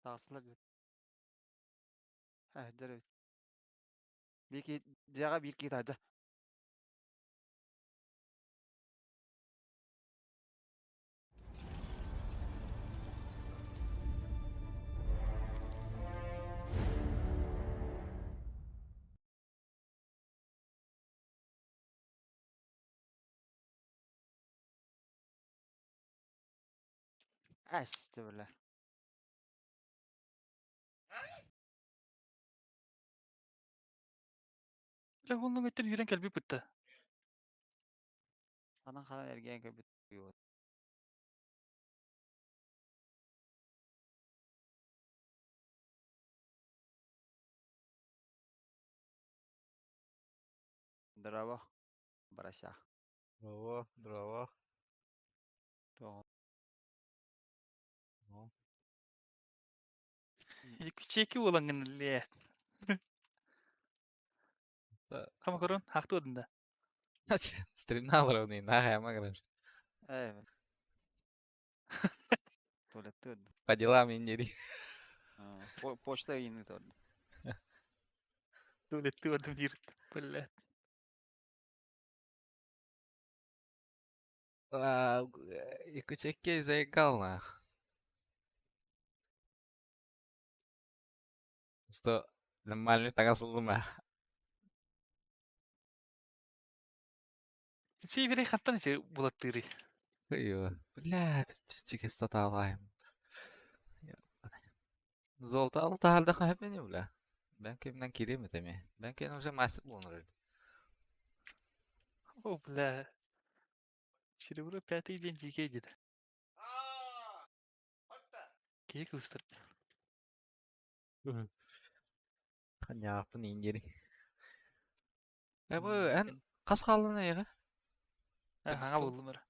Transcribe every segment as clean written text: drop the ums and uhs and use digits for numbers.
Таҕыстылар дии. Эһдэр эбит. Биир киһи дьиэҕэ биир киһи таһырдьа. Эс бля. Бля, оннук өттүн үүрэн кэлбит бытта. Ханан ханан эргийэн кэлбит. Здорово, барася. Здорово, здорово. Тоҕо? Ну, Чеки уолаҥҥын лээ. это... Хама көрөн, хаахтыадын да. Стремнал равный, нахай маграш. Э, туалеттыы По делам индири. Почта ыйыны торду. Туалеттыадым диир. Бля. Якучеке заиграл нах. Что нормально так сылдыма. Севере хантан ити булаттыырый? Ё, бля, чике статалаем. Золото алтаһарда хаһапени бля. Бен кимнен кирим этеми. Бен кен уже мастер болнор. О, бля. Серебро пятый день дикий дед. Киһи кыбыстар. Ханяапын индири. Э бу эн хас хааллын эйиҕэ? Хаҥа буллум эрэ.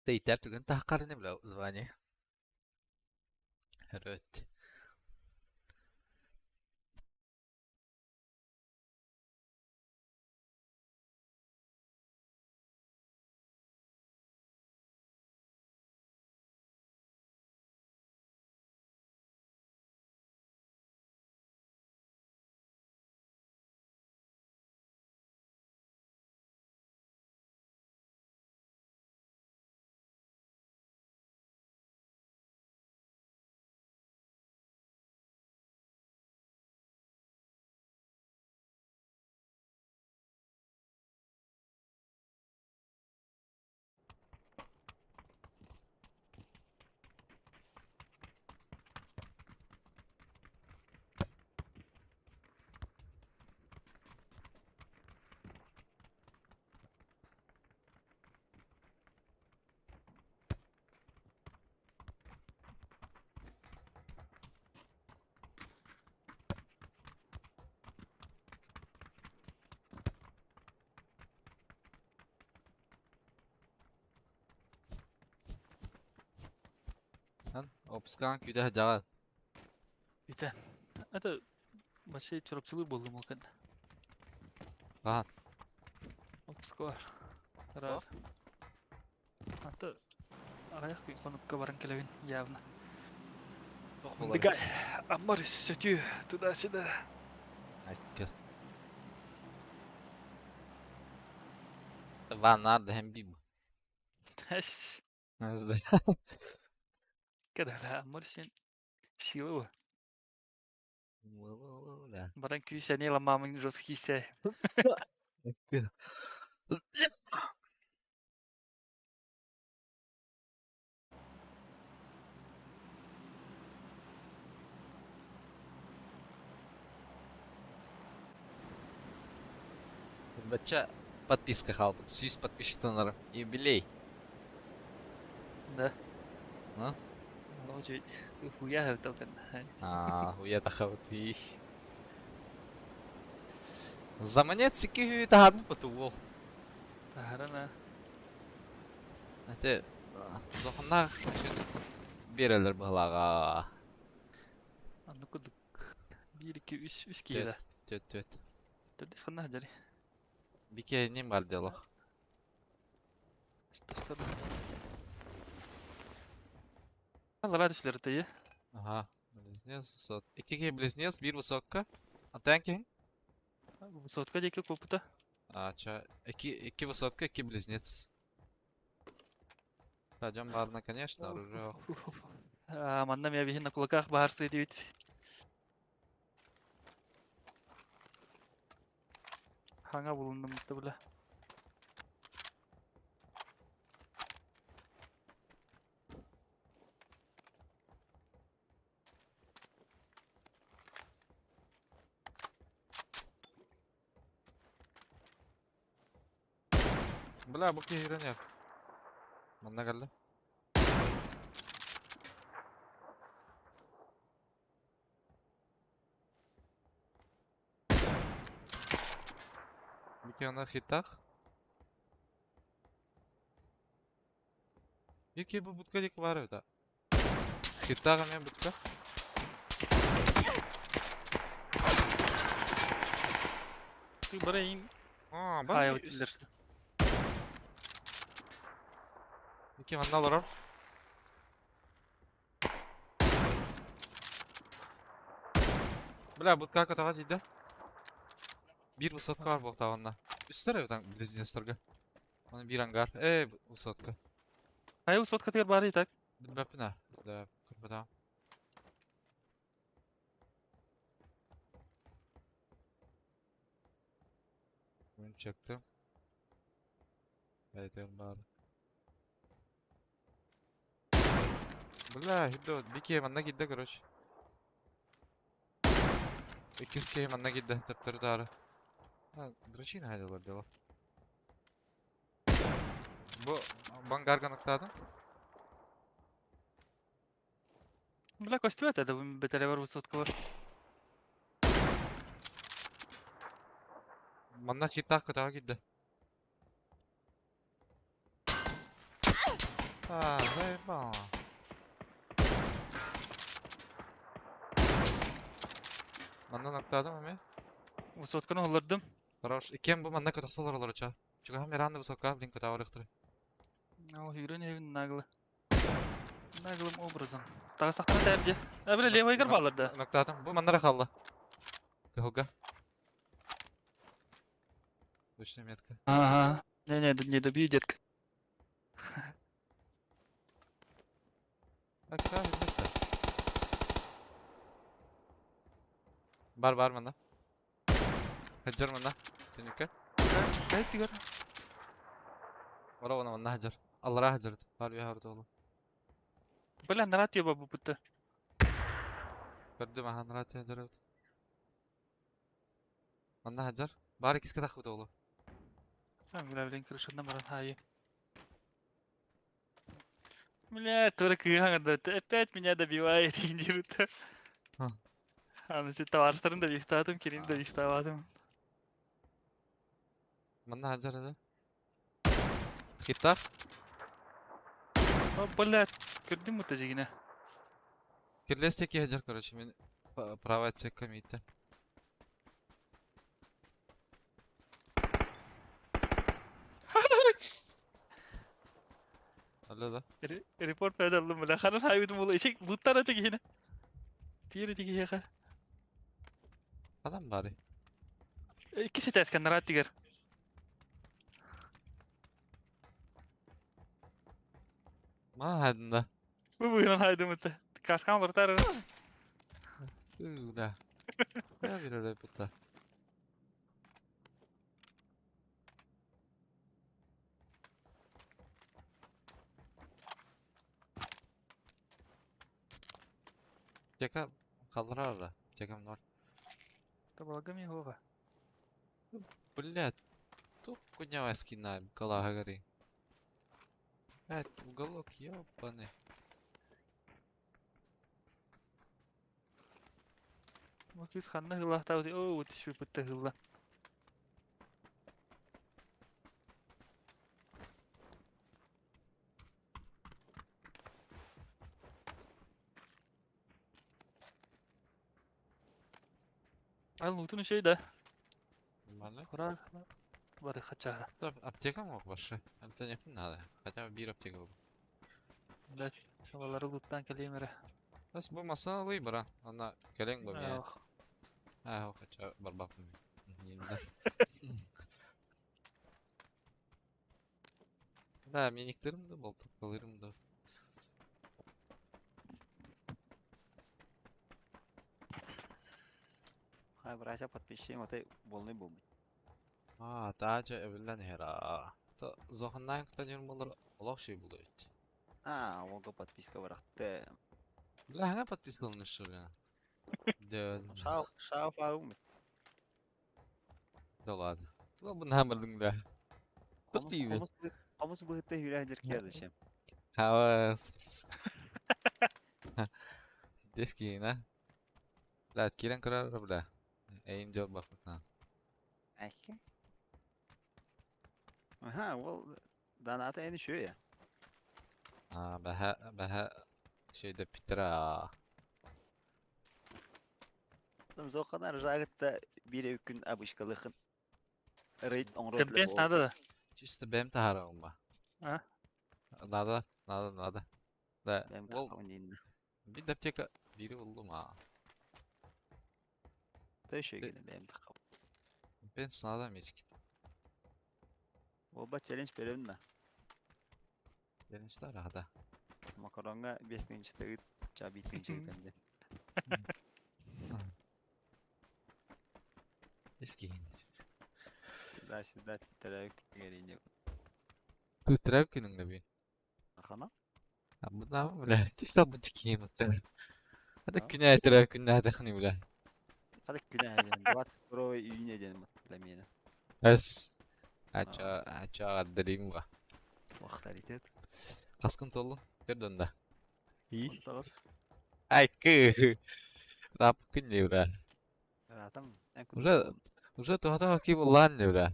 Тейтер түгэн таһқарыны бля звание. Рөт. Ан опускаан күүтэ сылдьаҕын. Итэ. Это вообще чурапчылыы буоллум ол кэннэ. Хаһан? Опускар. Раз. Аты аҕыйах күн хонукка баран кэлэбин явно. Туох буолар? Мындыгай, Аммар сөтүө туда-сюда. Айкы. Ваннаар да һэн бим. Тэс. Кэдэлэ Аммар сен сила Да. Баран күүс эни ламаамын жесткий сэ. Бачча подписка хаалбыт. Сүүс подписчиктанар. Юбилей. Да. А? Олох хуя хэвтэл кэннэ. А, хуя тахабыт. За монет сикки таһарбыт потугул. Таһарана. Это зохоннаах биэрэлэр быһылааҕа. Анны курдук. Биир, икки, үс, үс киһи да. Төт, төт. Төрдүс ханна сылдьарый? Бике нем бар делох. Что Аллараа түстүлэр тыйы. Ага. Близнец, высот. Икки киһи близнец, биир высокка. Антон киһиҥ? Высотка диэки куоппута. А, ча, икки, икки высотка, икки близнец. Пойдем, ладно, конечно, оружие. Манна эмиэ биһи на кулаках баһарсыы диэбит. Хаҥа булуннум бile. Бля, бу киһи киирэн Манна кэллэ. Бу киһи хитах. Ики бу будка диэки баар эбит. Хитах эмиэ будка. Ты бары иин А, хаайа бар. утиллэр. Ики манна олорор. Бля, будка көтөҕө тиийдэ. Биир высотка бар буолтаҕына. Үстэр эбит близнецтергэ. Оны биир ангар. Э, высотка. Хайа высоткатыгар баар так. Билбэппин аа. Да, көрбөтөҕүм. Oyun çektim. Evet, bari. Бля, хидо, бики манна киирдэ, короче. Иккис киһи манна киирдэ, төптөрү таары. А, дрочина хайдалар дело. Бу бангарга ныктаатым. Бля, көстүбэт это бэтэре бар высотка бар. Манна хитах көтөҕө киирдэ. А, заебало. Манна ныктаатым эмиэ. Высотканы олордум. Хорош. Иккиэн бу манна көтөхсөлөр олороча. Чугаһым Миранды высока, блин, көтөҕө барыахтара. Ал хүрен эбин нагло. Наглым образом. Тагысактана тәрде. А, бля, левый балар да. Ныктаатым. Бу маннара хаалла. Кыһылга. Точная метка. Ага. Не-не, не добью, детка. Так, билбэттэр. Бар бар манна. Хаджар манна. Сенюкка. Кайт тигер. Ора она манна хаджар. Аллара хаджар. Бар bir harda oğlum. Бля, нарат еба бу бутта. Көрдүм ахан рат хаджар эбит. Манна хаджар. Бар иккискэ таххыбыт оҕолор. Бля, блин, крышанна баран хайы. Бля, только опять меня добивает, индирут. Аны сен товарыстарын да бихтаатым, кирин да бихтаабатым. Манна хаджар эдэ. Хиттах. О, блядь, көрдүм мута жигине. Кирлес теки хаджар, короче, мен правая отсекка миитте. Алло да. Репорт пайдалым, бля, ханан хайбытым була. Ишек буттар ата кихине. Тире тики хеха. Адам бары. Икки сетәскән нарат тигер. Ма хадында. Бу буйран хайдым мута. Каскан бартар. Да. Я верю репута. Тека халрара. Текам ноль. Табалгам его. Блядь. Тут хуйня скина калага горы. Блядь, уголок ёбаный. Макис ханна гыла тауди. О, вот еще бутта гыла. Ал лутун şey да. Нормально. Кура бары хачара. Да, аптека мог вообще. Это не надо. Хотя бы бир аптека был. Блядь. Балары луттаан кэлиэм эрэ. Бас бу масалый баран. Ана кэлэҥ бу миэ. Ох. Аа, хотя барбаппын. Нинда. Да, миниктерим да, болтукаларым да. Хай братья подписчик отой волны бу. Аа, таажа эбиллэн иһэр аа. То зоханнаан кытта ньурмалар олох шүй булуйт. А, ого подписка барахты. Бля, хана подписка алынышыр я. Да, Шау, шау фау. да ладно. Тула бу намырдың да. Тух тииби. Хомус быһытта хүрэ киэ зачем? Хавас. Дески на. Бля, кирен көрөр бля. Эйин жол баппытна. Әкке. Аха, ол доната эни шөө я. Аа, бәһә, бәһә şeyde питера. Там зоқанар жагытта бир күн абышкалыхын. Рейд оңрот. Компенс надо да? Чисто бэм тахара ба. А? Надо, надо, надо. Да, Бэм ол тахауын bir аптека бири болду ма. Той шөө гэнэ бэм тахау. Бен надо мечкит. Оба челлендж беремин да. Беринчилер ада. Макаронга 5 тыгыт, ча 5 тыгыт Эски. Сюда, сюда, терәк герине. Ту трәп күнүң да би. Ахана? Бuna бля, тиса бу тикин оттар. Hadi А? күнә трәп күнә тахни бля. Hadi күнә ден. 22 июня ден бля мені. Эс. Ача, ача аддырым ба. Авторитет. Каскын толу. Көрдөн да. 19. Ай кы. Рап күн бля. Ратам. Уже уже тухата ки булан бля.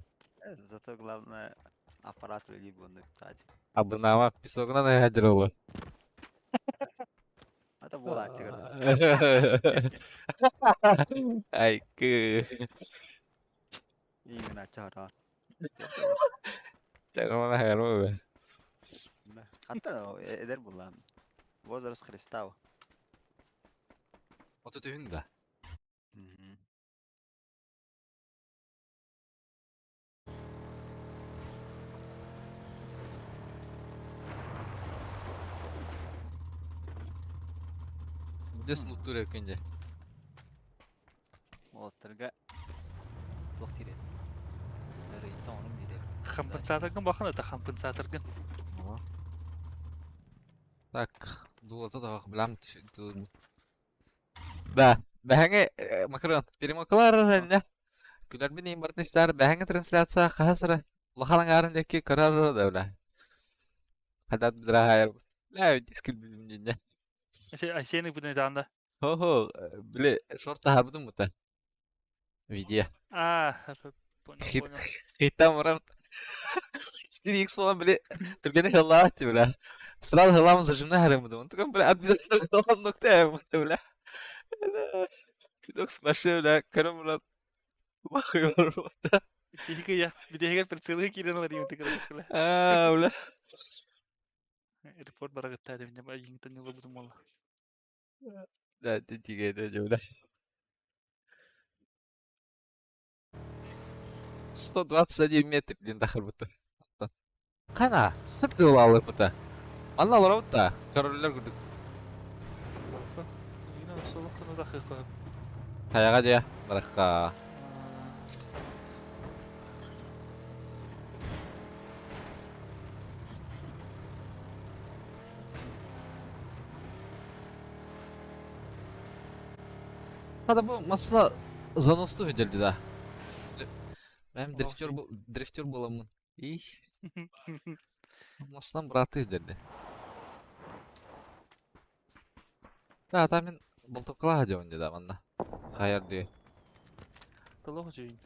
Зато главное аппарат либо напитать. Абынама песогuna на ядеролу. Это было тигр. Ай кы. Именно чара. Чагамана хайру бля. Хатта эдер булан. Возраст Христа. Ото түһүн да. Дес луттур өкүнде. Молоттарга туох тире. Рейттан онум дире. Компенсаторгын бахан это компенсаторгын. Так, дулата да билам Да, бәһәңе макрон перемоклар әнә. Күләр бин имбартнистар бәһәңе трансляция хасра. Лахалан арын деки карар да бла. Хадат бидра хайр. Ла дискил билим динне. Айсеник бүтүн даанда. Хо-хо, биле шорта харбытым бута. Видео. А, понял, Хит. понял. Хиттан муран 4x болан биле түргене хыллаат бля. Сразу хыллам зажимна харымды. Он такой, бля, обязательно нокта бля. Пидокс машы бля, карам бля. Бахыйлар бута. Киһи я, бидеһигер прицелы кирен алар юм тикер. А, бля. Репорт барагытта деп не ба иңтен юлы бутум болла. Да, ты тиге да, бля. 121 метр ден дахыр бута. Кана, сырт алып бута. Анна алар бута. Корольлер күрдүк. Ина солоктон да хыхы. Хаяга дия, баракка. Хада бу масына заносту хөдөлдү да. Мен дрифтер бу дрифтер боламын. И масынан браты хөдөлдү. Да, та мен болтоккала жабын да манна. Хайар ди. Толох жүйін.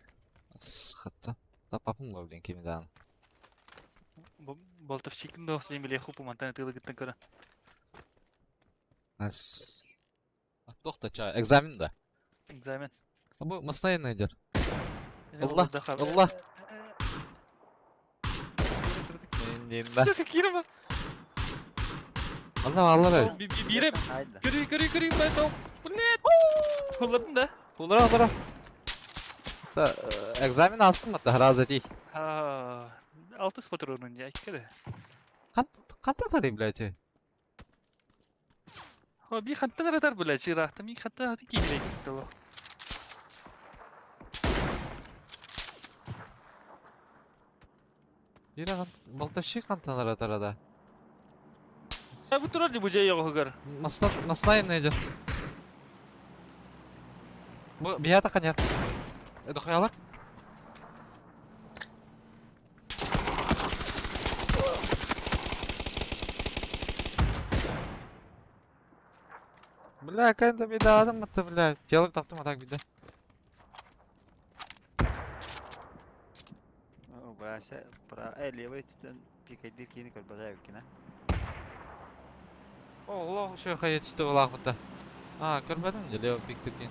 Хатта. Та папым го билен кемидан. Болтовщикин да сен биле хупу мантан тылы гыттан көрө. Ас. Тохта ча, экзамен да. Экзамен. А бу масына найдер. Allah, Allah. Мен Сука, кирма. Манна бааллар Ол биирэ Хайда. көрүй көрүй көрүй бля сол. Блядь. Холладым да. Улара улара. Та экзамен астым атта раза дей. А, алтыс патронун я икки Қанта тарый, блядь? О, би хантан аратар, блядь, чирахта, ми хантан аты киирей киттело. Бире балташи қантан аратар ада. А бу турар ди бу жай йогугар. Масна маснайын нейді. Бу бията қанер. Дохаялар. Бля, какая-то беда, адам это, бля. Тело таптым, а так беда. Брася, про левый түтен пикайдир кини көрбөтө эбиккин, а. О, лох еще хаят что лах вот А, көрбөдүм же, лево пиктетин.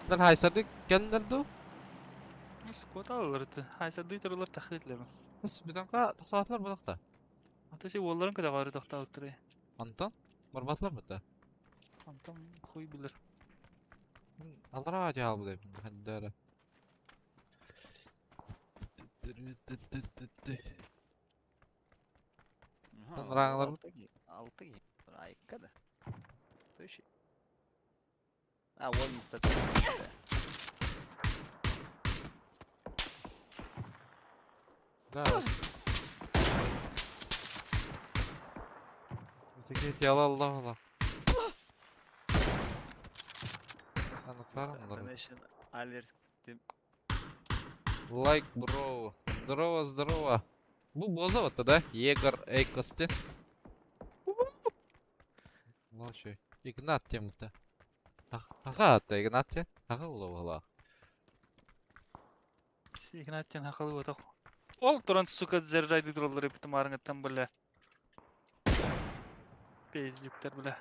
Дар хайсарды келдерду. Скот алырды. Хайсарды турулар тахытлема. Бис битамка токтоотулар булакта. Ата şey уолларын када бары тохтаалыктыр. Антон, барбатылар быта. Антон хуй билер. Алара жаал бу деп. Хаддара. Раңалар Алты ки. Айка да. Точно. А, вон не. Да. Такие тела Allah Allah. Лайк, бро. Здорово, здорово. Бу боза вот да? Егор Эйкости. Лоши. Игнат тему-то. Ага, это Игнат те. Ага, ула Игнатьян хакалы отох. Ол туран, сука, заряжайды тураллары битим арыңыттан, бля. Пиздюктер, бля.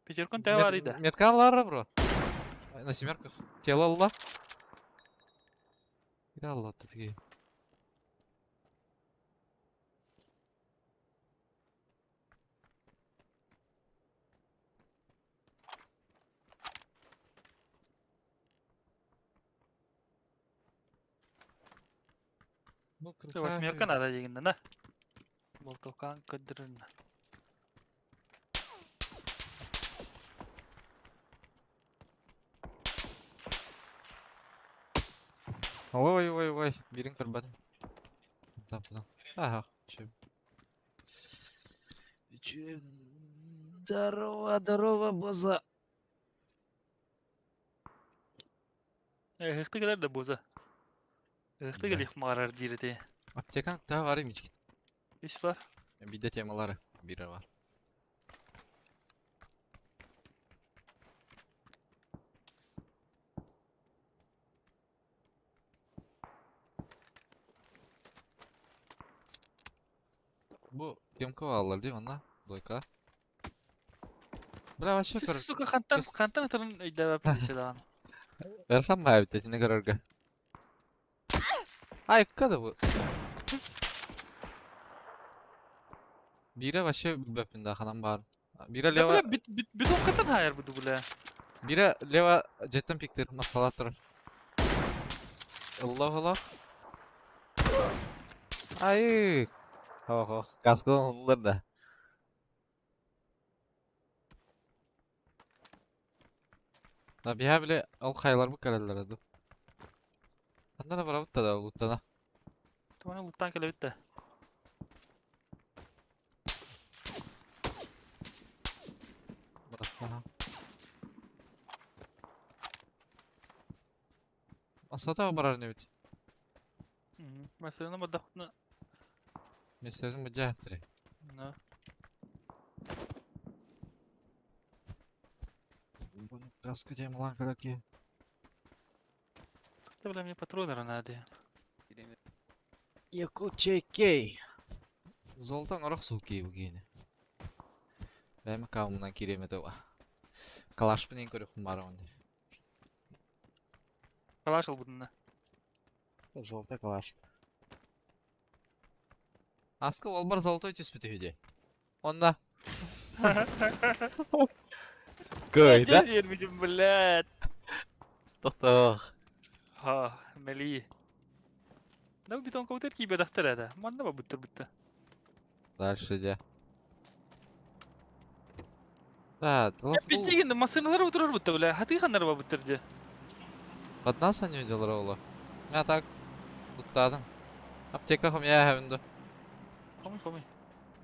Пятеркон тәвә бар иде. Меткан лара, бро. На семерках. Тело Алла. Я Алла, ты такие. Ну, Восьмерка надо дегенде, да? Болтокан кыдырын. Ой, ой, ой, бирин көрбөдүм. Там, там. Ага, че. Здорово, здорово, боза. Ыхты келер да боза. Ыхты Да. келих маарар диирете. Аптекаң та бар имички. Иш бар. Биде темалары бире бар. Бу темка алар ди онна. Дойка. Бля, вообще көр. Сука, хантан, хантан ытырын өйдөбөп десе даан. Эрхан баа бит тини көрөргө. Ай, када бу. Бире вообще билбеппин да ханан бар. Бире лево Бля, бит бит битон катан хайр буду, бля. Бире лево жеттен пиктер маскалат турар. Аллах Аллах. Ай. Ох, ох, каскын да. Да биха биле ол хайлар бу калалар ду. Анда да барабыт да луттана. Туаны луттан келе битте. Асата барар не бит. Мәсәлән, бадахны. Местерин бу жаптыры. На. Каска темалан кадаки. Да, бля, мне патроны надо. Якучекей. Золтан орох сулки бугини. Бәйме каумунан киреме това. Калаш менен көрө хумара онды. Калаш ал будына. Желтый калаш. Аска уолбар золотой түспүт үһү дии. Онно Кыайда. Сиэрбитим, блядь. Тохтоох. Ха, мели. Да бетон каутер киибэтэхтэр этэ. Манна бабыттар бутта. Дальше де. Да, Эппиттигин массыыналар утурар бутта, бля. Хатыы ханнар бабыттар дии. Под нас они делали ола. Я так туттадым. Аптека хом я хэвенду. Хомуй, хомуй.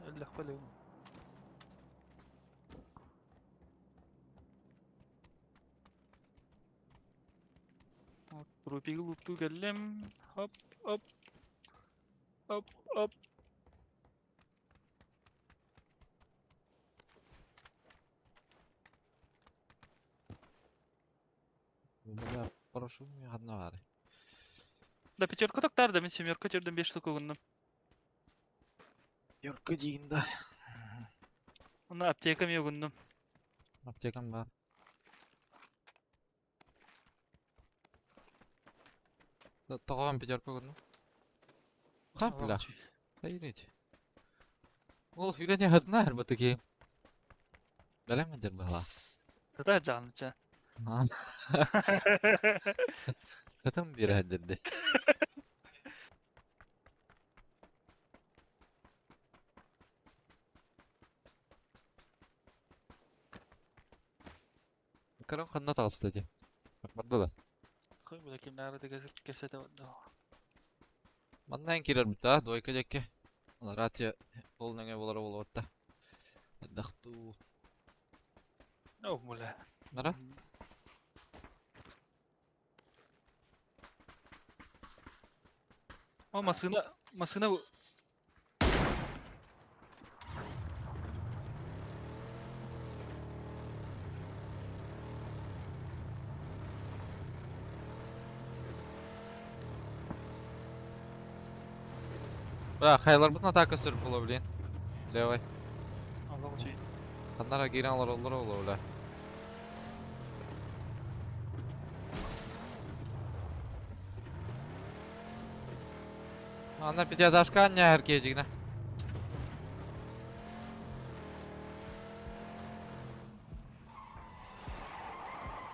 Өллөх бөлүгүм. Трупигы луптуу кэллим. Хоп, оп. Оп, оп. Бля, прошу меня одна вары. Да пятерка токтар да, мин семерка тердем 5 штук угуннум. Пятерка дейін да. Оны аптекам угуннум. Аптекам бар. Тоҕоон пятерка угуннум. Ха, бля. Хайрить. Ол хүрэн яһатына эр бытыки. Бэлэм эдэр быһала. Тата жааныча. Кытым биэрэ дирди. Карам ханна таҕыста дии. Барда да. Хой бля кимнары да кэсете да. Манна эн киирэр бутта, двойка диэкки. Ратия ол нөҥө болара болуотта. Дахтуу. О, бля. Нара? О, массына, массына Бра, хайларбытын атака сүр була блин. Левай. Аллах учи. Ханнара киирэн олороллор була бля. Анна пятиэтажка анньа эркиэдьигинэ.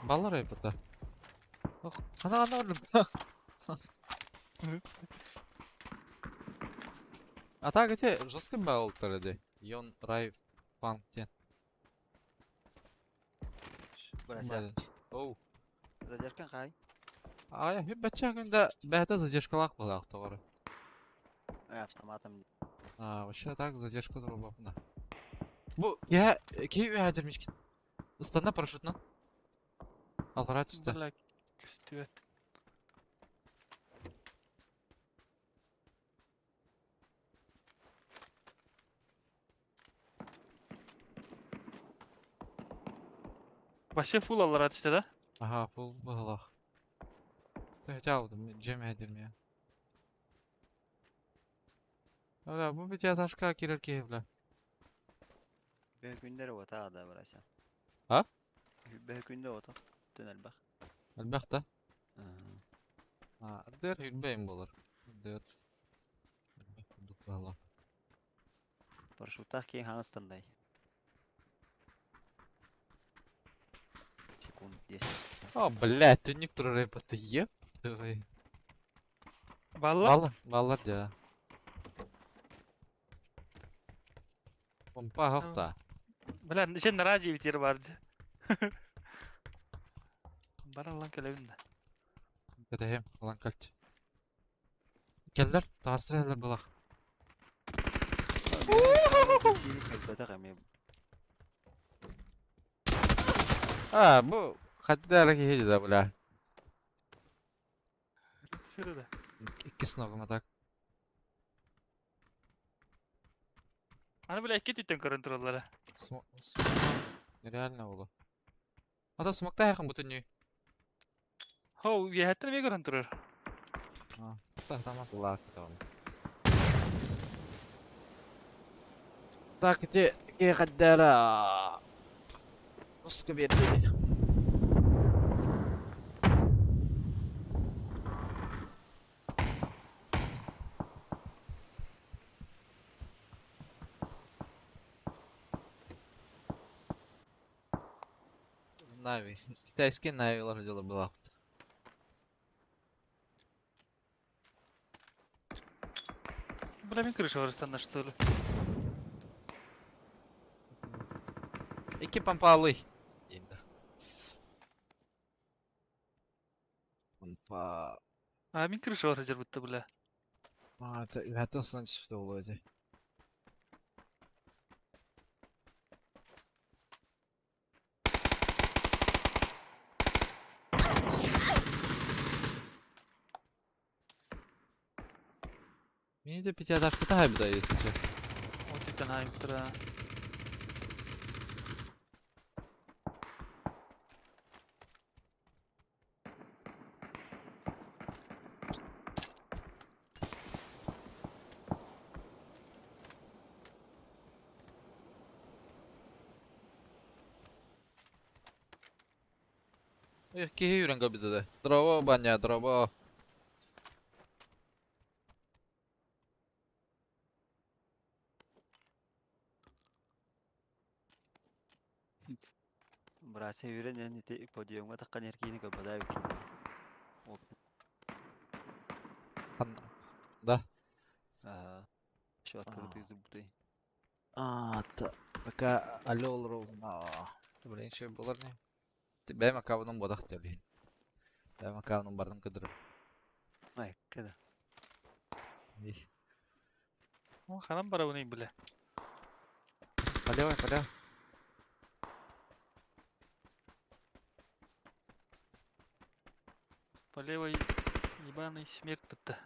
Баллар айбыта. Хана хана орлук. А так эти жестко баултар эди. Йон рай фанк тен. Бырася. Оу. Задержкан хай. Ая, хүп бача күндә бәһәтә задержкалак булак тогары. Автоматом. А, вообще так задержка турбапна. Бу я кей үһәдермиш кит. Ыстана парашютна. Алгара түсті. Бля, көстүбэт. Вообще фул аллар атышты да? Аха, фул баһалах. Тәһәтә жем әдерме. Бля, бу бит яташка кирер ки, бля. Бөһүкүндер ота да бырася. А? Бөһүкүндө ото. Төнелбах. Әлбәхтә. А, дер хүрбәйм болар. Дер. Баһалах. Парашюттах кең хаңыстандай. Секунд 10. О, блядь, түнник турар эпаты еп. Давай. Балла? Баллар, баллар дя. Помпа хохта. Бля, сен наражи битер барды. Бараллан келебин да. Кәдәһем, алан калч. Келдер, тарсыр әлер булах. А, бу хадда ки да, бля. Сыры да. Икки сногума так. Аны бля икки түттен көрөн тураллара. Смок нереально болу. Ата смокта якын бүтүннүй. Хоу, яхаттан ме көрөн турар. Та тамак лак там. Так, ити ки хаддара. Нус кебир диди. Нави. Китайские Навилар дела была. Бля, мин крыша барыстанна, что ли? Икки помпалы. Инда. Помпа. А, мин крыша бар сылдьар бля. А, это үһәттен сынан түсіпті ол өте. Мин де пятиэтажка таһайбыта, если че. Вот это наимтра. Эх, киһи үүрэн көрбүтэ да. Дорообо, Баня, дорообо. Братья үүрэн ити подиумҥа таххан эркиини көрбөтөө эбиккин. Да. Ага. Еще открытый зубы. А, такая алло ровно. Блин, еще булар не. Ты бэм аккаунтун бодах блин. Бэм аккаунтун бардым кыдырып. Ай, када. О, ханан барабыный, бля. Полевай, полевай. По левой ебаный смерть бытта.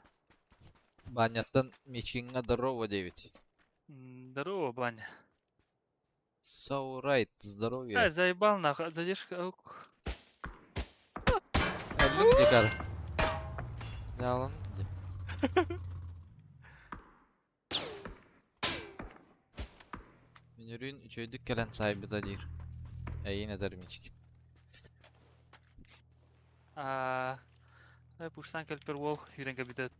Баняттан Мичкинга здорово 9. Здорово, Баня. So right, здоровье. Ай, заебал нахуй, задержка. Ок. Алло, дикар. Ялан, где? Минөрүн үчөйдүк кэлэн сайбыта диир. Эйин этэр Мичкин. А, пуштан кэлпер уол хүрен кабитет.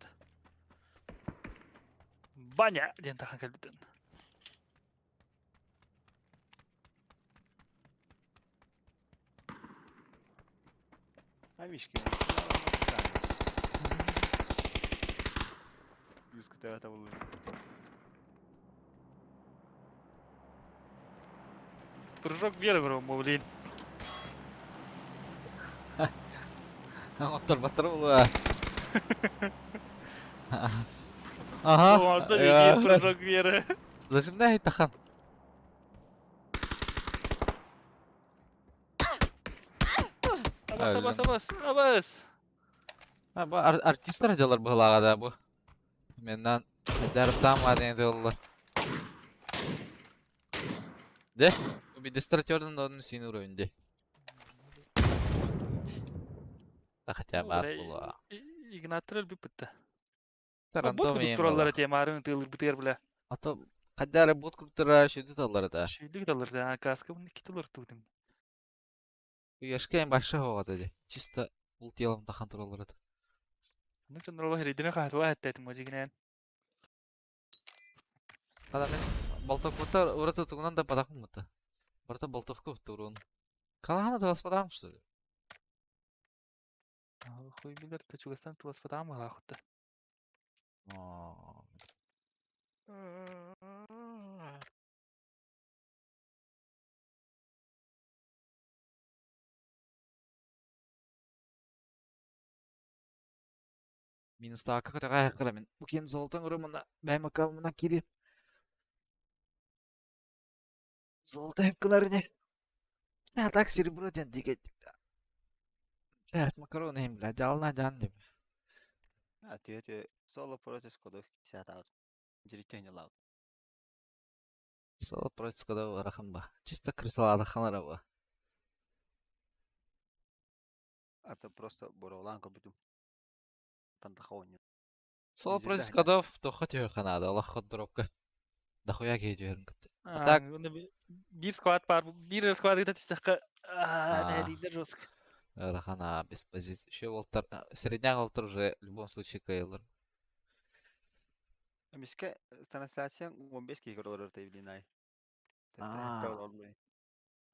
Баня! Диэн тахан кэлбитен. А Мишкин. Юзка это был. Прыжок веры блин. Оттор батыр була. Ага. О, да прыжок веры. Зачем да тахан? Абас, абас, абас, абас. А, бу артисттар дьалар быһылааҕа да бу. Меннан хайдарыптаан мааден тыллар. Де, бу бидестратерден да onun син уровень де. Да хотя бы ат була. Игнатор өлбүт бытта. Бот Тарантом кудук ең тураллар була. эте марын тыылыр бытыр бля. А то кадары бот куртара шүдү таллар да. Шүйдүк таллар да, каска буну китилер тудым. Уяшка эң башы хоғады де. Чисто ул телом тахан тураллар да. Ну чонроло херидине хаатла хаттетим можигинен. Ада мен болтовкута урата тугунан да падахым мута. Барта болтовка турун. Калахана таласпадам что ли? Хуй билер, та чугастан туласпатам алахутта. О, Минус таакка көтөҕө кыра мен. Бу киэн золотон урумуна бэйм аккаунтумна кирип. Золото хеп гынар ини. А так серебро диэн дигэ. Блядь, макароны им, блядь, жална жан деп. А ты это соло против скодов 50 аут. Директор лау. Соло против скодов ыарахан ба. Чисто крысалаада ханара ба. А то просто боролан кобитум. Тантахони. Соло против Нельзя. скодов тохо түйө ханада, Аллах хот дропка. Дохуя киһи түһэрин кытта. А так Бир склад бар, бир склад это тистакка. А, А. нәлидер жестко. ыарахана без позиции. Еще волтар, средняк волтар уже в любом случае кыйылыр. Миске трансляция 15 киһи көрөр блин ай. А.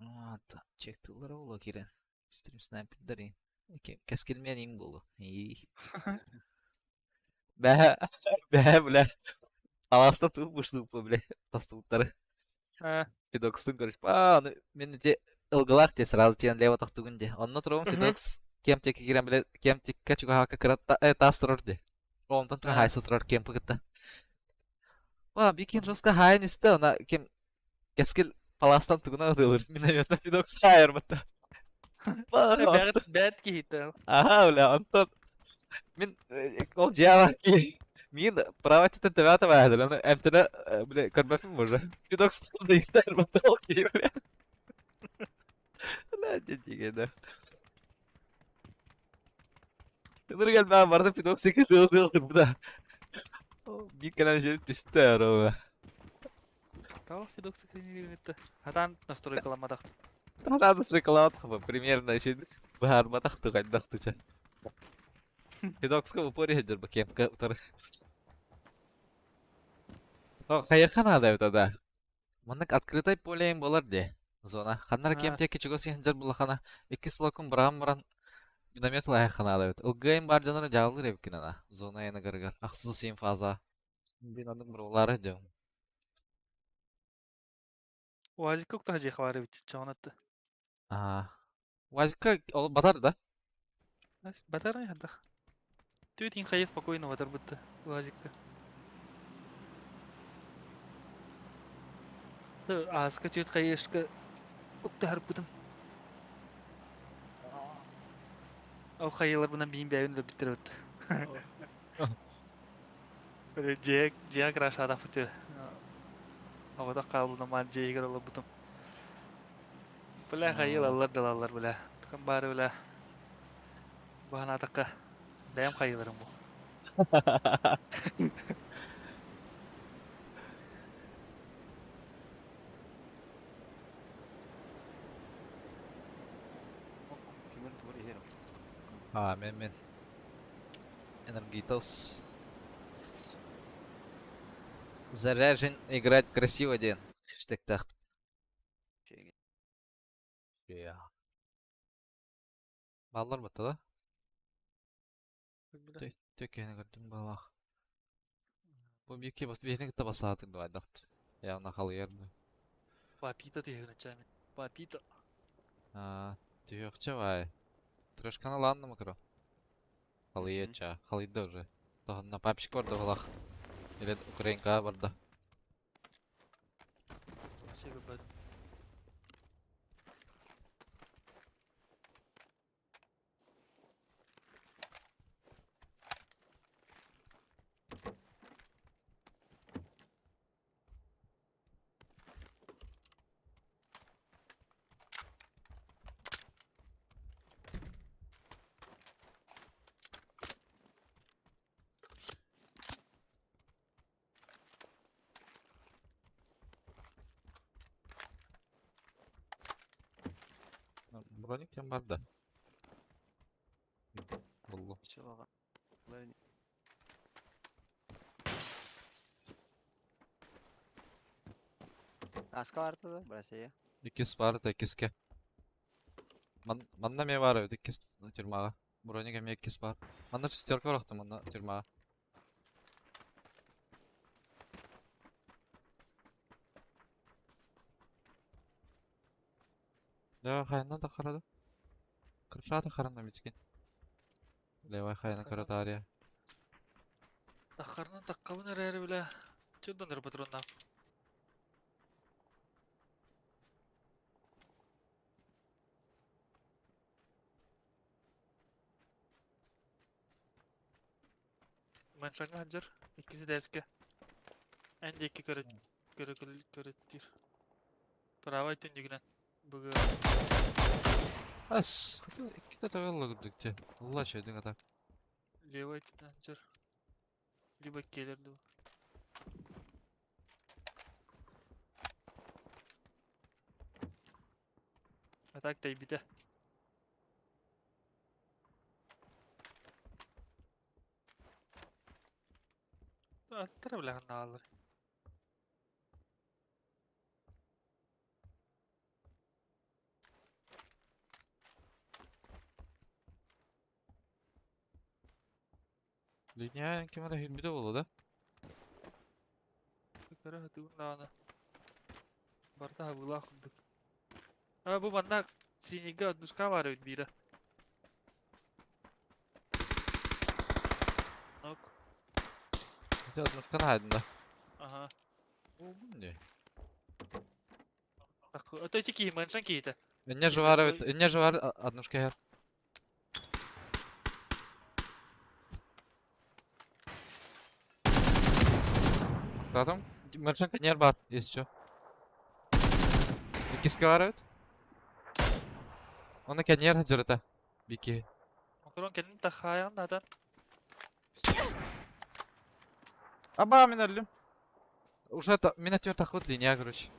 А, та, чек тыллар ола кирен. Стрим снайпердары. Кэскилмиэн им буолу. Бэһэ, бэһэ, бля. Аласта туу буштуппа, бля. Тостубуттары. Федокстун, короче. А, ну, мен ити ылгылаах те сразу тиэн лево тохтугун де. Онно турабын Федокс кем текке кирен, бля, кем текке чугаһаакка кыра таас турар де. Онтон тура хайса турар кемпы кытта. Ва, бикин жестко хайын исте, она кем Кэскил палаастан тугунан ытыалыр? Минометтан Федокс хаайарбыта. Бэт бэт киһитэ. Аха, бля, онтон мин ол дьиэҕэ ки мин право титен төбөтө баайдыр, аны эмтэнэ бля көрбөппүн уже. Федокс да иттэрбэтэ ол киһи бля. Бля, дьэ да. Ынырык элбэҕи барыта Федокс ытыал турбута. Биир кэлэн дьиэ түстэ ороба. Того Федокс тренировать Хатан настройкаламматах. Хатан настройкаламматах примерно еще быһаарбатах тугайдах туча. Федокска в упоре сылдьар бу кемка утары. Хайырха наада эбит да. Маннык открытай полейн буолар дии. Зона. Ханна эрэ киэм диэки чугас иһин буллахана икки сылакын быраҕан баран миномет ылаһыахха наада эбит. Ылгыайын баар дьоннору дьааллыыр эбиккин ана. Зона айаныгарыгар. Ахсыс сиин фаза. Мин оннук быраҕылаары дьон. УАЗикка уктаһа дьиэхэ баар эбит чаҕынатты. Аа. УАЗикка ол батар да? Батар хайдах. Түөтин хайа спокойно батар бытты УАЗикка. Ааска түөт хайышка уктаһарбытым. Ол хайыларбынан биин бэйэбин өлөрбүттэр эбит. Дьиэ дьиэ краштаатахпыт Оҕотох хаалбытым маан дьиэ иһигэр олорбутум. Бля хайы ылаллар да ылаллар бля. Тукам баары бля. Баһанаатахха бэйэм хайыыларым бу. Аа, мен мен. Энергитос. Заряжен играть красиво диэн хэштегтаах. Баллар батта да? Төккөһүнэ көрдүм балах. Бу биирки бас биһини кытта басаатык дуайдахт. Явно халыйар бу. Папита түһүгүн Папита. Аа, түһүөхчэ бай. Трешканы лаанна макро. Халыйыачча, халыйда уже. Тоһунна папчик барда балах. Или Украинкаҕа барда. Броник кем барда? Буллум. Аска барда да, Россия. Иккис баар да иккиске. Манна эмиэ баар эбит иккис тюрьмаҕа. Броник эмиэ иккис баар. Манна шестерка барахта манна тюрьмаҕа. Левай хайанна да харада. Крышата харана мичкин. Левай хайана каратария. Таххарынан таххабын эрээри бile чуддан патроннаах. Маншаҥҥа сылдьар, иккис этээскэ. Эн диэки көрө көрө көрөттүүр. Правай түннүгүнэн быгы Ас, иккитэ таҕылла курдук дьэ. Улла чөйдүҥ атак. Левай өттүнэн сылдьар. Либо келер дуу. А так тэйбитэ. Аттара билэҕин нааллар. Линия ким эрэ иһирбитэ буолуо да? Көрө сатыыбын даҕаны. Барыта хабыылаах курдук. А бу манна синийгэ однушка баар эбит биирэ. Ок. Ити однушканы хаайдым да. Аха. Буолбун дии. Это ити киһи, мэншэн киһитэ. Инне жевар эбит, инне жевар однушка иһэр. Мактаатым. Мэршэн кэннигэр баар, если чё. Иккискэ баар эбит. Оны кэннигэр сылдьар этэ. Бики. Макарон кэлин тахаайаҕын надан. Аба, мин өллүм. Уже это, мин өтүөр таххыбыт линия, короче.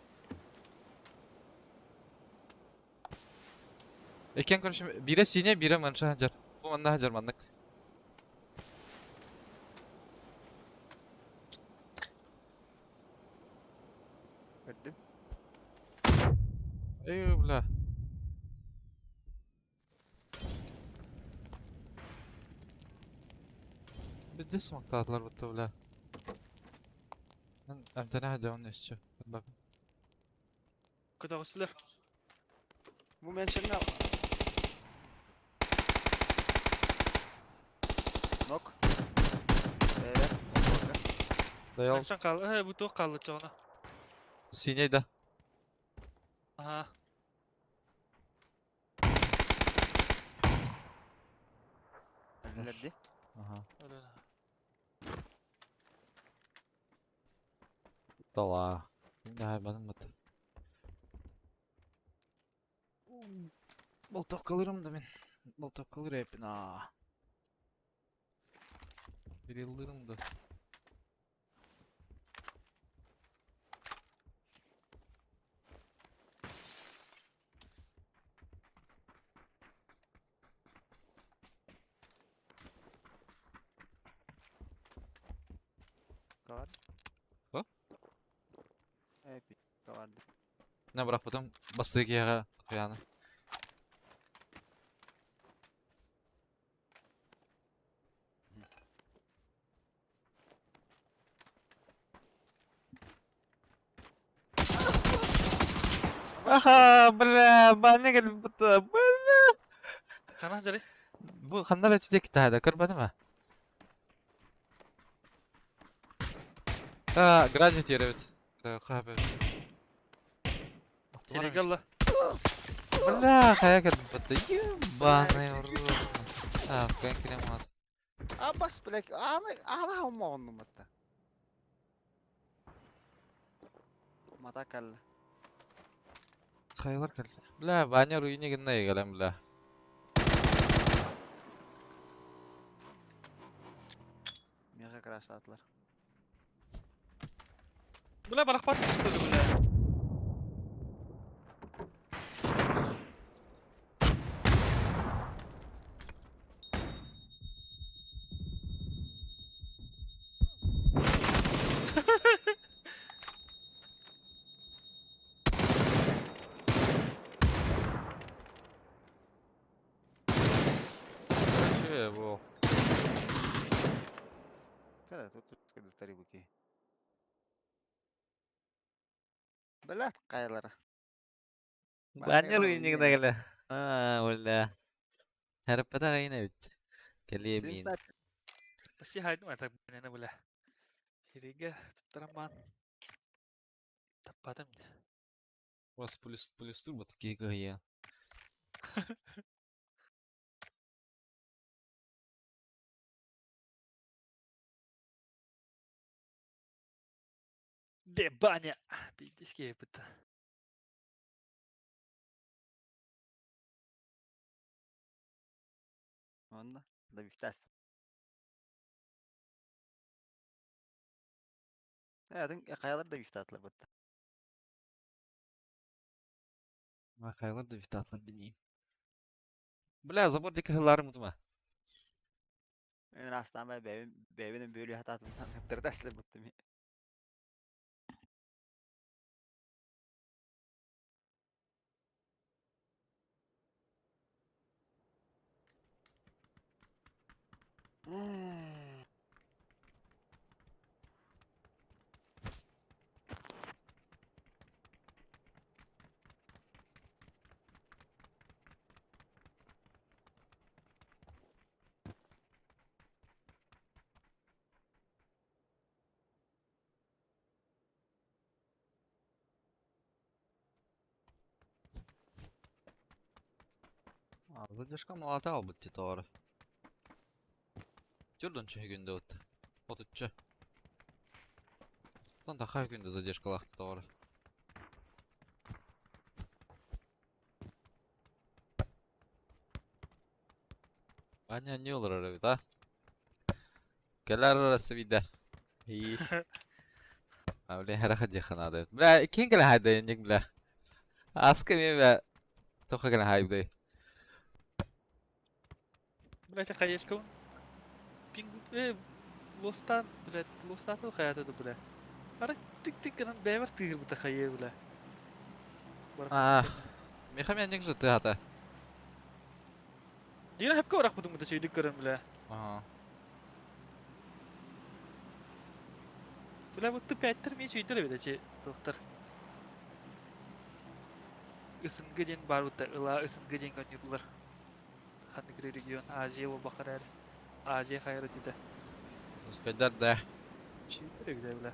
Иккиэн, короче, биирэ синий, биирэ мэншэ сылдьар. Бу манна сылдьар маннык. Көрдүм. Эй, бля. Бидде смактаатылар бутта, бля. Мен эмтэнэ сылдьабын өссө. Көрбөппүн. Көтөҕүстүлэр. Бу меншенне Нок. Бэйэ. Дайал. Мэншэн хаал, э бу туох хаалла чоҕуна. Синий да. Аха. Өлүлэр дии. Аха. Өлөн. Дала. Хайбаным бат. Болтоққалырым да мен. Болтоққалыр эпин аа. Бириллырым да. Кавар. Что? Эпи. Каварды. Не брат, потом бастыгияга куяны. Аха, бля, баня кэлбит, бля. Ханан дьарый? Бу ханна эрэ тиийэ киттаһа көрбөтүм ээ. Аа, гаража тиэрэбит. Хаһа Киригэ ылла. Бля, хайа кэлбит Ебаный в рот. А, кэн кремат. Абас, блядь, аны аны хаумоҕуннум атта. Мата кэллэ. Хайалар кэллэ. Бля, Ваня руине гынна кэлэн, бля. Миэхэ краштаатылар. Бля, барахпат бля. Че бу? Когда тут тут буки. Бля, кайлара. Ваня руине гынна кэлэ. Аа, бля. Хараппата кайна бит. Кэлиэ миин. Почти хайдым это бля, бля. Киригэ туттараман. Таппатым. Вас плюс плюс тур вот такие кыһыйа. Де баня. Пиздец быта. Онно да бифтас. Э, каялар да бифтаатылар бытта. Хайалар да бифтаатылар билмейм. Бля, забор диэки кыһылларым утума. Мен астан бай бэбин бөлү хататын тырдаслар бытты ми. Задержка малата албыт титоҕор. Түрдөн чөһүгүндэ от. Отучча. Тон таха күндө задержкалаах титоҕор. Аня не олорор эбит а? Кэлэр арасы биде. И. А, бля, хараха диэххэ наада. Бля, ким кэлэ хайда инник, бля. Аска ми, бля. Тоха кэлэ хайдай. Блять, хаешка. Пинг лостан, блядь, лостатын хаята да, бля. Ара тик-тик гынан бэйбэр тыырбыта хайы, бля. А, меха мен же тыата. Дина хепке орах бутум да чөйдүк көрөн, бля. Ага. Бля, вот пяттер ми чөйдөр бile чи доктор. СНГ диэн бар бутта ыла СНГ диэн гонюрлар. Ханнык регион Азия бакар эр. Азия хайыр диде. Ускайдар да. Чөйдөр бile, бля.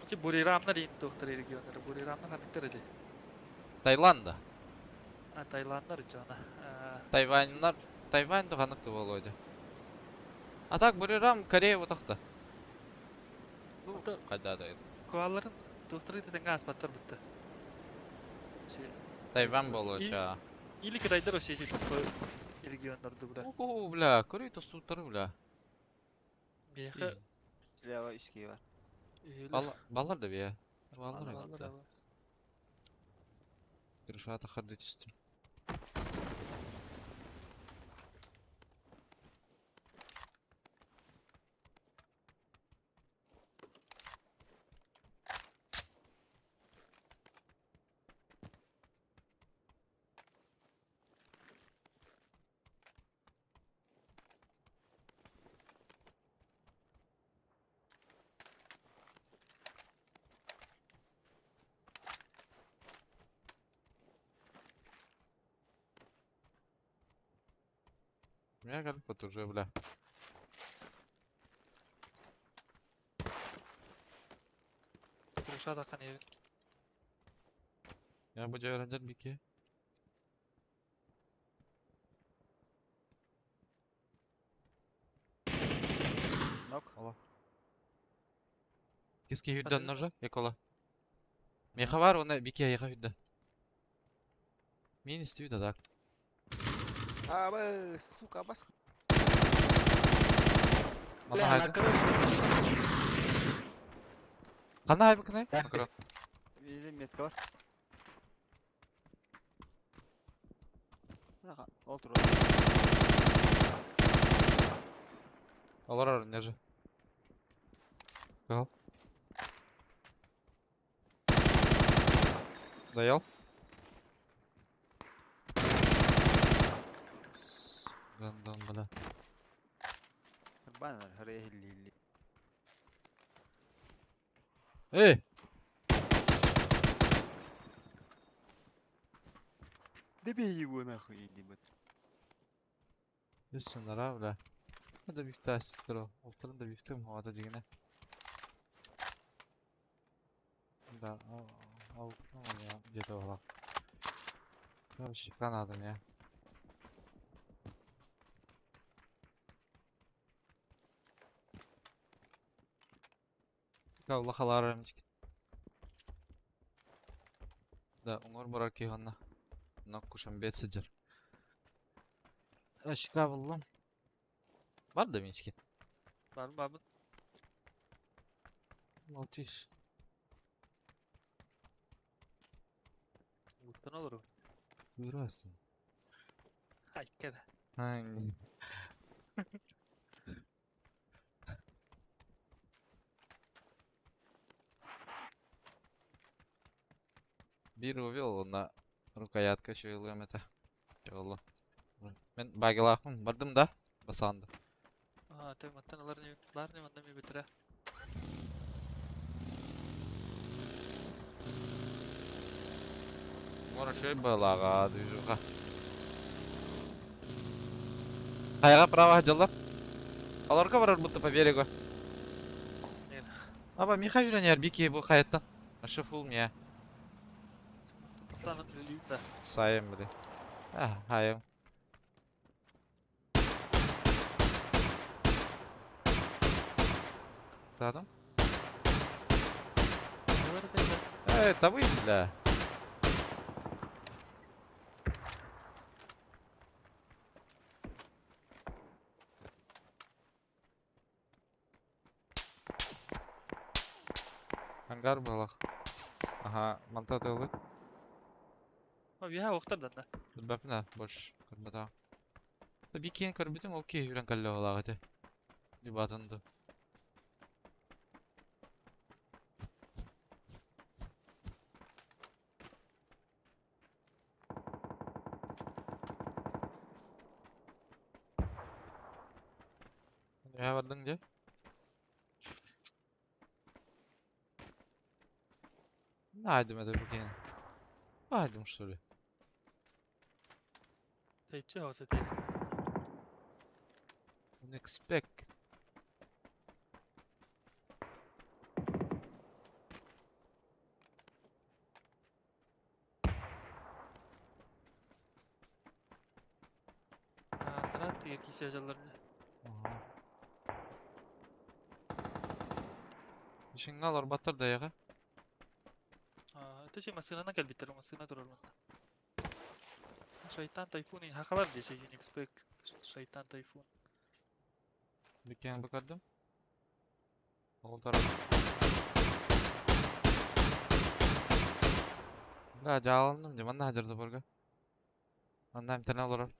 Чи Бурирамнар дейін доктор регионнары. Бурирамнар ханныктар эди. Таиланда. А, Таиландар жана. Тайваньнар. Тайвань да ханнык болойду. А так Бурирам Корея вот. Ну, кайда да. Коаларын докторы тетен аспаттар бутта. Тайвань болоча. Или Кытайдар вообще эти регионнарды, бля. Уху, бля, Корея тостуттары, бля. Бияха Слева үскей бар. Баллар да бия. Баллар Баллар да. бар. Крышата харды түстүм. Я как уже, бля. Крышата қан. Я буду öğreneceğim bir. Нок. Киски хүрден ножа, якола. Меха бар, оны бики аяға хүрді. Мен истейді да. А, б, сука, бас. Бля, на крыше. Қандай айбы кынай? Макрон. Или метка бар. Мына ол тур. Олар не же. Гал. Доел? Гандон, бля. Баннер, хрели. Эй! Добей его нахуй, ебать. Юсунара, бля. Это бифта сестро. Олтырын да бифтем хавада дегене. Да, ал, я где-то была. Короче, надо мне. Аллах мички. Да, уңор барар киханна. Нок кушам бет сыджыр. Ашка буллум. Бар да мички. Бар бабын. Молчишь. Буттан olur. Buyurasın. Айкеде. Hangi? Бир увел на рукоятка чуйлуем это. Чуйлу. Мен багилахмын бардым да басанды. А, ты маттан алар не бар не манда ми битире. Мора чуй балага движуха. Хайга право жаллар. Аларга барар будто по берегу. Нет. Аба Миха үйренер бики бу хаяттан. Ашы фул мия. Тоқтанып үлейді. Сайым бile. А, хайым. Задом. Эй, да вы, бля. Ангар буолах. Аха, манта тылбыт. Биһа охтар данна. Билбэппин аа, больше көрбөтөҕүм. Би киэн көрбүтүм, ол киһи үрэн кэллэ оҕолоох этэ. Дебатын ду. Үһэ бардыҥ дии? Наайдым это букин. Наайдым что ли? Тэйчи хоос этэ. Unexpected. Антара тыгыр кисе дьалларны. Ишиңҥэ олорботтор да эйиэхэ? Это че массыынанан кэлбиттэр, массыына турар манна. Шайтан тайфун хахалар дии Unix Шайтан тайфун. Бүккээн бу көрдүм. Ол тарап. Да, дьааланным дьэ, манна сылдьар заборга. Манна эмтэнэ олорор.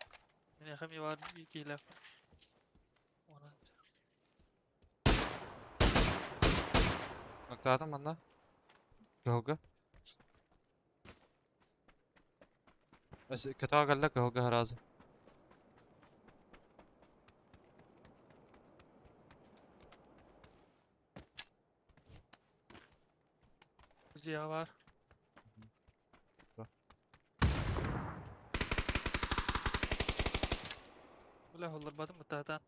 Миэхэ эмиэ баар киһилээх. Онон Ноктаатым манна. Кыһылга. Көтөҕө кэллэ кыһылга сразу. Дьиэҕэ баар. Бля, холлорбатым бытаатаан.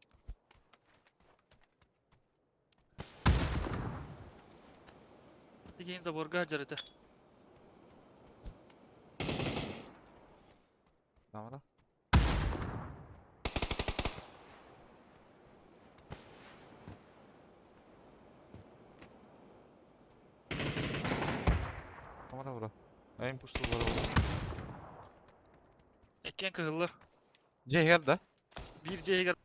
Игин заборга дьарыта. Камера. Камера бро. Айым пушту бро. Эккен кыһыллар. Дьиэ иһигэр да? Биир дьиэ иһигэр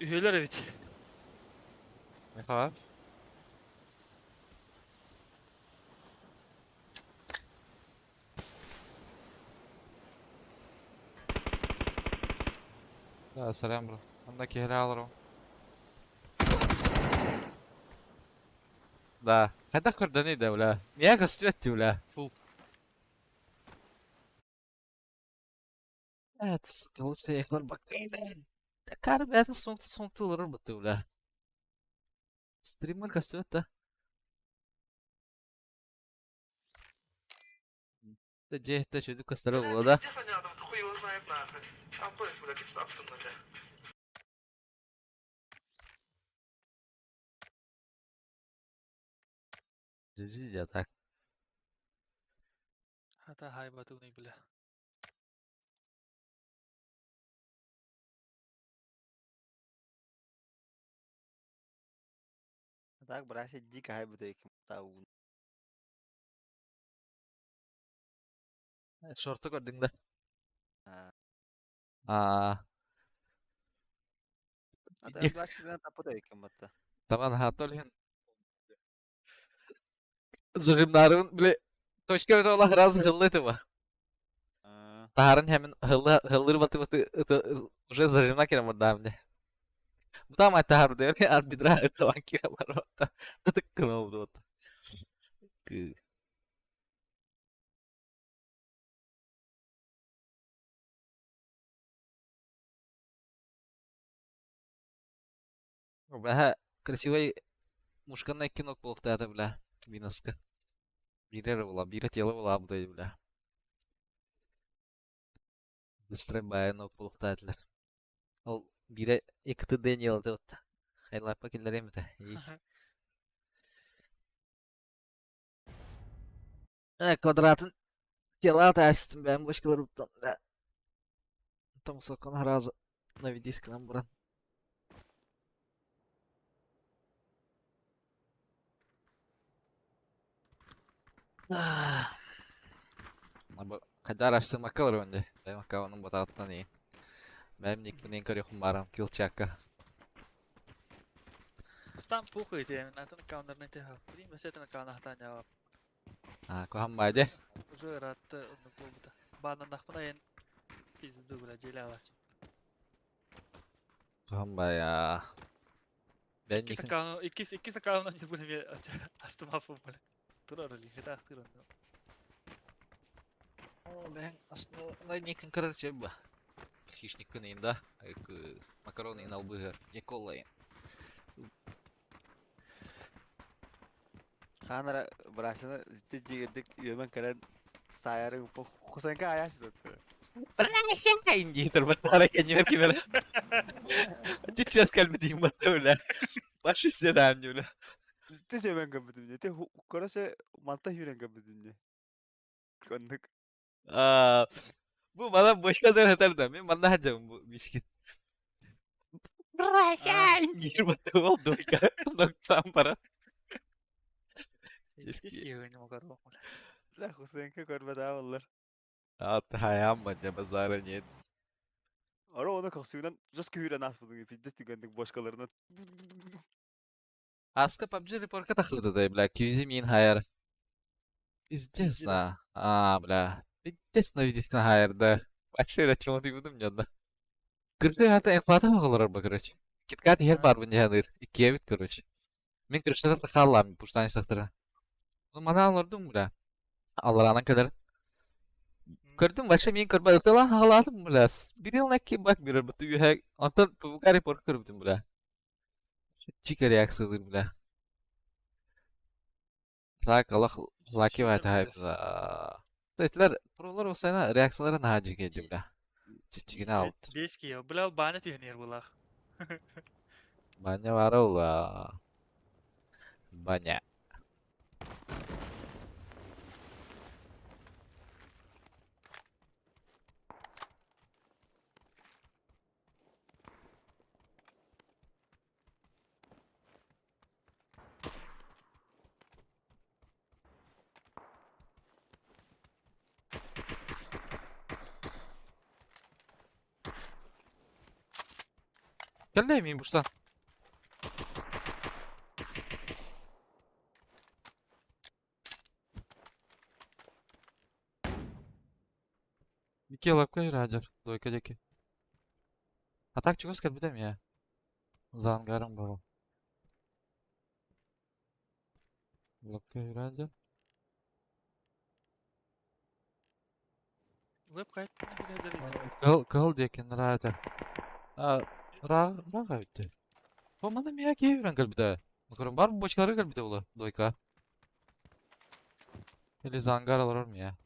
Үһүөлэр эбит. Михаил. Да, сорян, бро. Онно киһилээх олоробун. Да. Хайдах көрдөний да, бля. Миэхэ көстүбэт дии, бля. Фул. Evet, sıkıntı bak. Kar бэйэтин суҥту олорор бытыы, бля. Стриммер көстүбэт да. Да дьиэ иһиттэн үчүгэйдик көстөрө буолуо да. Хуй его знает нахуй. Шампанец, бля, пицца, бля. Жизнь так. Хата хайбатыный бля. Так, брася дико хайбатык тау. Шорты көрдүҥ да? Аа. Ата баччынан тапыта батта. Таман хаатол иһин зажимнарыбын били точка олох раз ыһылла этим. Таһарын хэмин ыһылла ыһыллыр баты баты уже зажимна кирем бардаам де. Бутаам тахар дээр арбитра ыталан кире бар. Тытык кына болду. Бэһэ красивый мушканнай кино буолуохтаата бля Виноска. Биирэ эрэ буолла, биирэ тело буолла бля. Быстрый баайын ок буолуохтаатылар. Ол Биирэ икки Дэниел этэ Хайлаппа киллэриэм этэ. Квадратын тела таастым бэйэм бочкаларыттан Томсокон сразу наведись к нам брат. Хайдар ашсымакка олоробун дии. Бэйэм аккаунум батаҕыттан иин. Бэйэм никпинин көрүөхпүн баарам килчакка. Стан пухуй ити атын аккауннарынан ити Блин, вообще атын аккаунна хатаан дьаабап. А, куһам баа дии. Уже ыраатта оннук буолбута. Бааннаннахпына айан пизду бля дьиэлэ алааччы. Куһам баа Бэйэм Иккис никин аккаун иккис иккис аккаунан бу эмиэ астымааппын бля. Турар илиитаахтыыр онно. Бэйэм основной никин көрөр чэй ба. Хищниккын иин да, макарон иин албыһыр, яколла иин. Хаанара бырасыны дьиэгирдик үөмэн кэлэн саайары Хусанка аяс tuttu. Брася дии турбаттара кэннибэр кимэрэ. Чиччас кэлбитиим батта бля. Башы седам бля. Тэ үөмэн кэлбитим. Тэ короче манта хүрэн кэлбитим. Коннук. Бу мана бочка дыр хатар да. Мен манна хаджам бу бишкин. Брася диир батта ол дойка. Ноктан пара. Бля Хусенка көрбөтөө боллар. Ат хаям бажа базара нет. Ара оны коксугунан жестко хүрэн ааспытын пиздец түгэнник бочкаларынан. Аска PUBG репорка тахыбыта бля, QZ мин хайар. Пиздец на. А, бля. Пиздец на видишь на хайар, да. Вообще, да, чего ты будем не да. Кыргы хата инфлата оҕолорор ба, короче. Киткат иһэр баарбын дьаһаныыр. Иккиэбит, короче. Мин крышатан тахааллаам, пуштан истахтара. Ну, манаан олордум, бля. Аллараанан кэлэр. Көрдүм, вообще мин көрбө ытылаан хаалаатым, бля. Бир икки бак бирер буту үһэ. Онтон ПВК репорт көрбүтүм, бля. Чика реакциялыыр, бля. Так, Аллах лаки вайтахай, бля. Этилер, пролар осайна реакциялара наһаа дьиҥэ бля. Чиччигинэ алт. Бес киһи. Бля, баана түһэн булах. Баня бара ула. Баня. Кэллэ мин бурсан. Икки лапка юраджар, дойка диэки. А так чугас кэлбитэ эмиэ. За ангаром был. Лапка юраджар. Веб хайттан билэ Кыл кыл диэки нравится. А, ра рага бүттэ. Бу маны мия киһи үрэн кэлбитэ. Макарон бар бочкалары кэлбитэ була, дойка. Или за ангар олорор мия.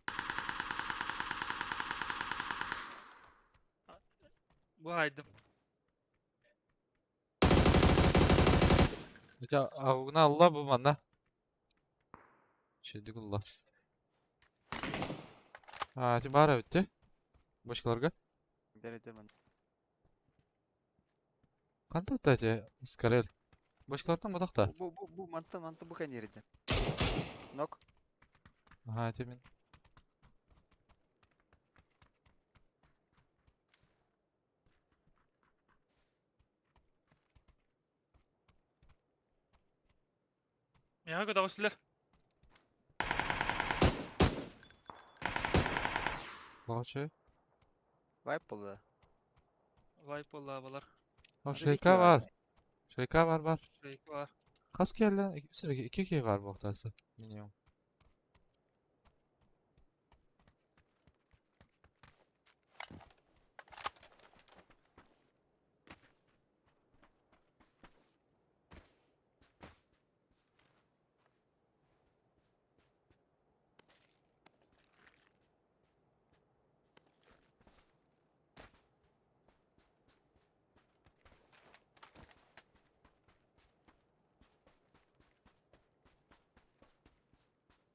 Бу хайдым. Ити агуна алла бу манна. Шедик улла. А, ити бара бүттэ. Бочкаларга. Беретемин. Ханта та ити скарел. Бочкалартан батакта. Бу бу бу манта манта бу кэнерде. Нок. Ага, ити мин. Миэхэ көтөҕүстүлэр. Баҕачы. Вайп болду. Вайп буоллаабалар. О, шейка бар. Шейка бар бар. Шейка бар. Хас киһи икки киһи бар буолтаасы минимум.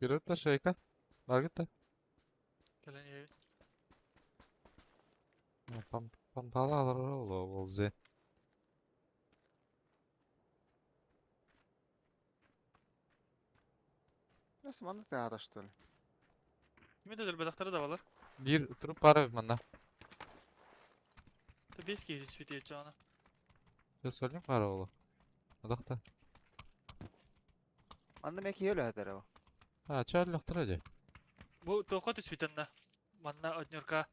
Вперед та шейка. Баргыт да. Кэлэн иһэбин. Помпала алар ол зе. Просто маннык наада, что ли? Кими да өлбөтөхтөрө да балар. Биир труп баар манна. Бес киһи сүтүөччү аны. Сольник баар оҕоло. Одохто. Манна мен киһи өлө сытар ол. А, чөөллөхтөрө дии. Бу туохха түспүтэннэ? Манна однюрка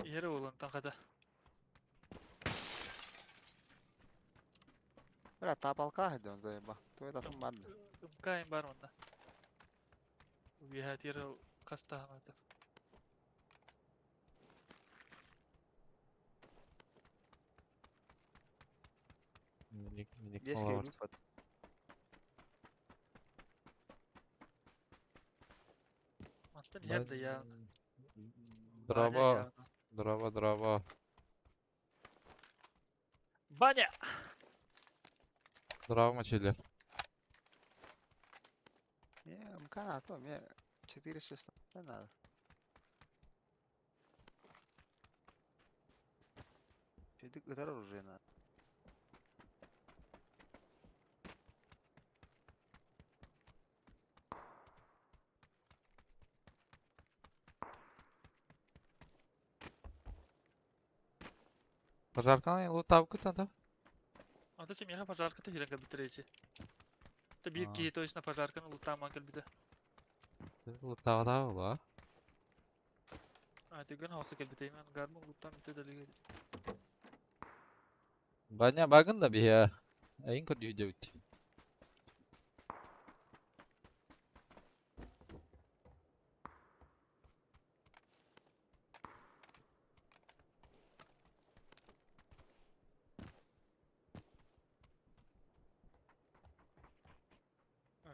иһэр уолунтан хата. Бля, тапалка сылдьан заеба. Туой татын барда. Ымкаайын бар манна. Үөһэ тиэр хас таһан атар. Миник, миник Бес мала бар. киһи өлбүт. Мантан иһэр да яа. Дроба, дроба, дроба. Баня! Дроба мочили. Не, МК на то, мне 4,16 надо. Чөйдүк ытар оружие надо. Пожарканы лутавкы да? Ата че миэхэ пожарката киирэн кэлбиттэр эчи. Та биир Аа. киһи точно пожарканы лутааман кэлбитэ. Лутавата була. А түгэн хаоса кэлбитэ мен гармон лутаан бүтэ дэлигэ. Баня багын да биһэ. Эйин көрдүү дебит.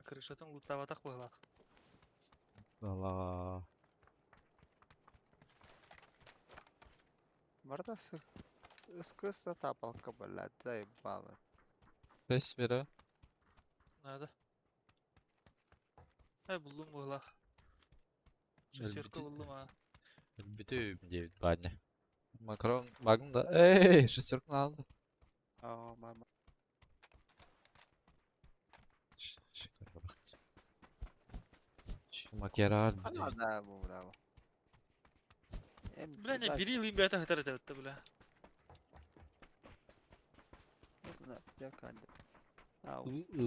Крышатын лутаабатах быһылаах. Ала. Барда сы. Ыскыста тапалка, блядь, заебало. Бес бере. Надо. Ай буллум быһылаах. Шестерка буллум а. Бүтү дебит баня. Макрон багын да. Эй, шестерканы алды. Аа, мама. Макерар. Да, бу, браво. Эм, Бля, не бери илиим бэйэтэ сытар этэ битта бля.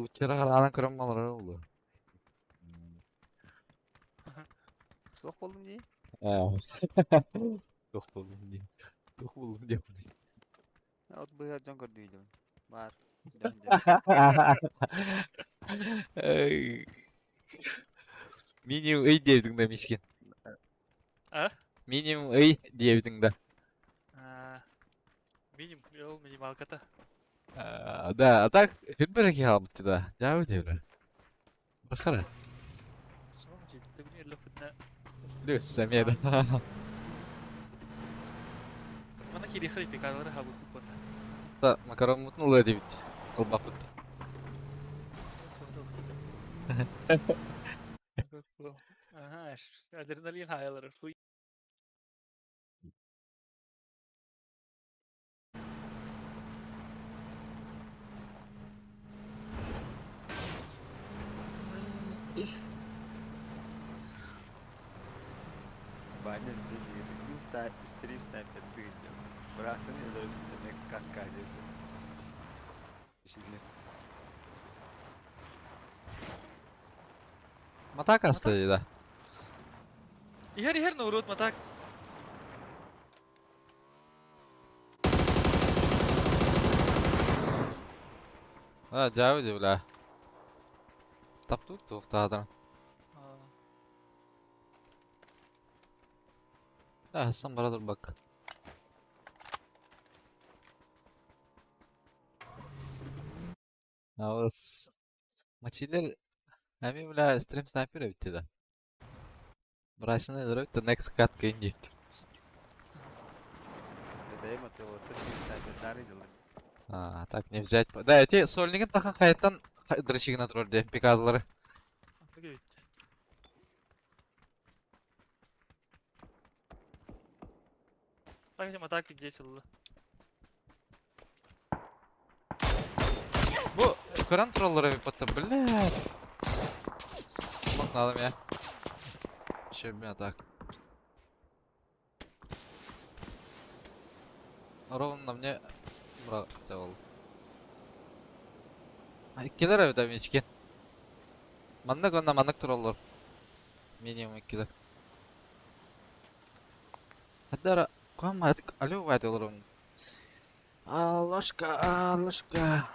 Вчера хараанан көрөн малары oldu. Суох болдум дии? Туох болдум дии. Туох болдум диэ От быһа дьон көрдүүдүм. Бар. Минимум ый диэбитиҥ да мишкин. А? Минимум ый диэбитиҥ да. Минимум, ол минималката. Да, а так хүрбэр киһи хаалбыт да. Дьаабы диэбилэ. Бахара. Плюс самеда. Мана кириэхэ пикалары хабыппыт. Та макарон мутун ылыа диэбит. Ылбаппыт. Ага, адреналин хаялары. Баня стрим снайпер тыгын. Брасын өлөрүн катка диэти. Матак аста да. Иһэр иһэр норуот матак. А, дьаабы диэбилэ. Таптуур туохтаадаран. Да, Хасан бара турбакка. Абыс. Мачилер эми бля стрим снайпер эбитти да. Брайсыны өлөрөбүт да next катка индиет. А, так не взять. Да, эти сольнигин тахан хайттан дрочигина турар де пикадылары. Так атак здесь ылла. Бу көрөн тураллар эбит батта, блядь. Смок надо мне. Че меня так. Ровно мне бра ол. Иккилэр эбит эмичкин. Маннык уонна маннык тураллар. Минимум иккилэр. Хадара, куам алло вайт олорон. Аллашка, Аллашка.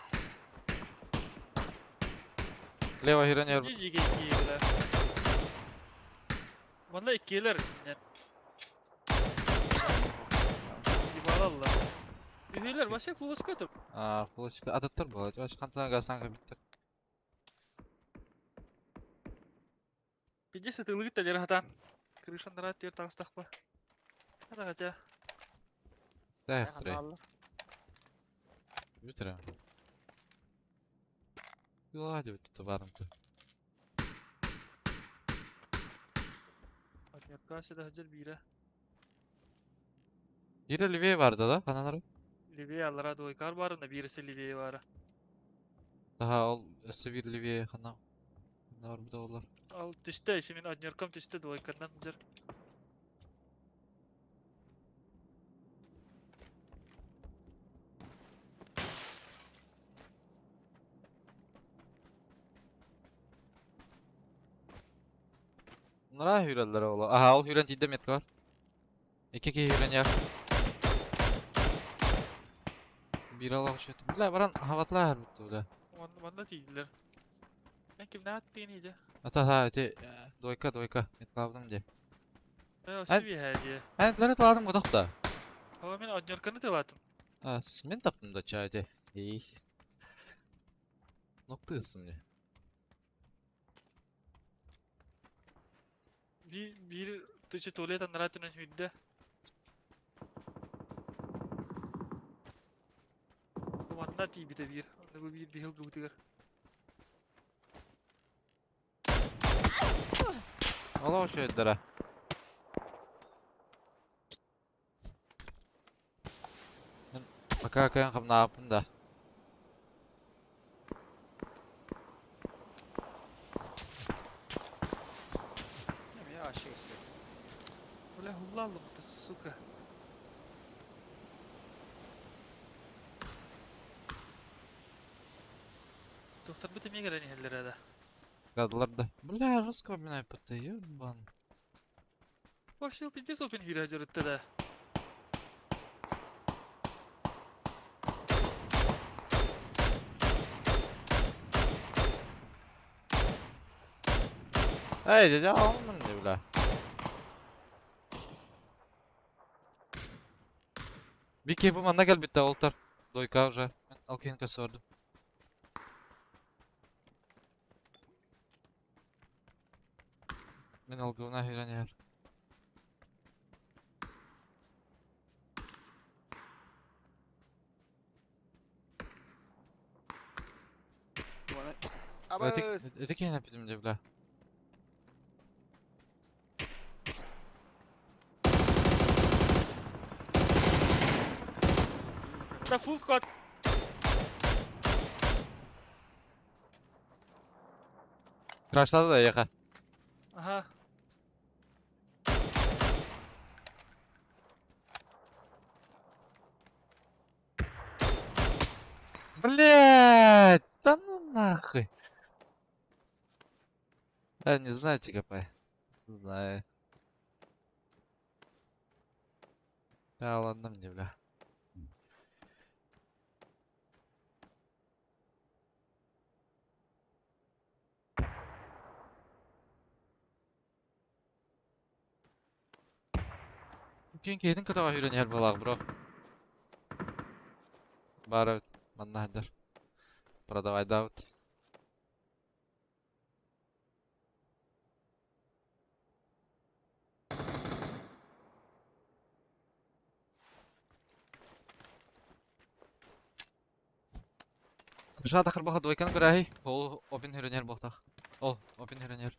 Лево хирен Жиге иккилэр. Манна иккилэр ичиннен. Ебалалла. Үһүлэр вообще фулочка туп. А, фулочка. Ататтар болады. Оч хантана гасан кабиттер. Пиздец ытылыгыт та дер хатан. Крышан нарат тер тагыстакпа. Хата хотя. Да, Бүтүрэ. Юла деп тут барым. Отмерка да хажар бира. Бире левее барды да, каналары. Левее аллара двойкар бар, на бириси левее бара. Daha ол өссө бир левее хана. Бар бу да олар. Ал түстэ, иши мин однеркам түстэ двойкардан жыр. Nara hürelere ola. Aha ол хүрен тиде метка бар. Эки ки хүрен яр. Бир ала ошет. Бля, баран хаватлар битти бля. Манна тиидилер. Мен ким наат деген иде. Ата ха, эти двойка, двойка. Меткалабдым де. Э, би хәди. Әнтләре таладым гудак та. Ава мен однерканы тылатым. А, мен таптым да чай де. Ей. Нокты ысым де. Bir bir түче туалет аннаратынан хүдде. Манна тиибите бир. Онда бу бир бихил гыбытыгар. Ала ошо. Мен пока каян камнаапын да. Я вообще Бля, хулалым ты, сука. Доктор бит эмеге герени хеллер да. Гадлар да. Бля, жестко обминай ПТ, ебан. Вообще пиздец опен хире жарытты да. Эй, дядя, алмын не, бля. Бики бу манна кел битте олтар. Дойка уже. Мен алкин көсөрдүм. Мен алгылына үйренер. Абыз! Эти кейин апидим де, бля. Да full squad. Крашлады да яка. Ага. Блять, да ну нахуй. Я не знаю, ТКП. Не знаю. Да ладно мне, бля. Кин кейдин кытаға үйренер балақ, бро. Бары манна хаддар. Продавай даут. Крыша тахыр баха двойканы көрәһи. Ол опен үйренер бақтақ. Ол опен үйренер.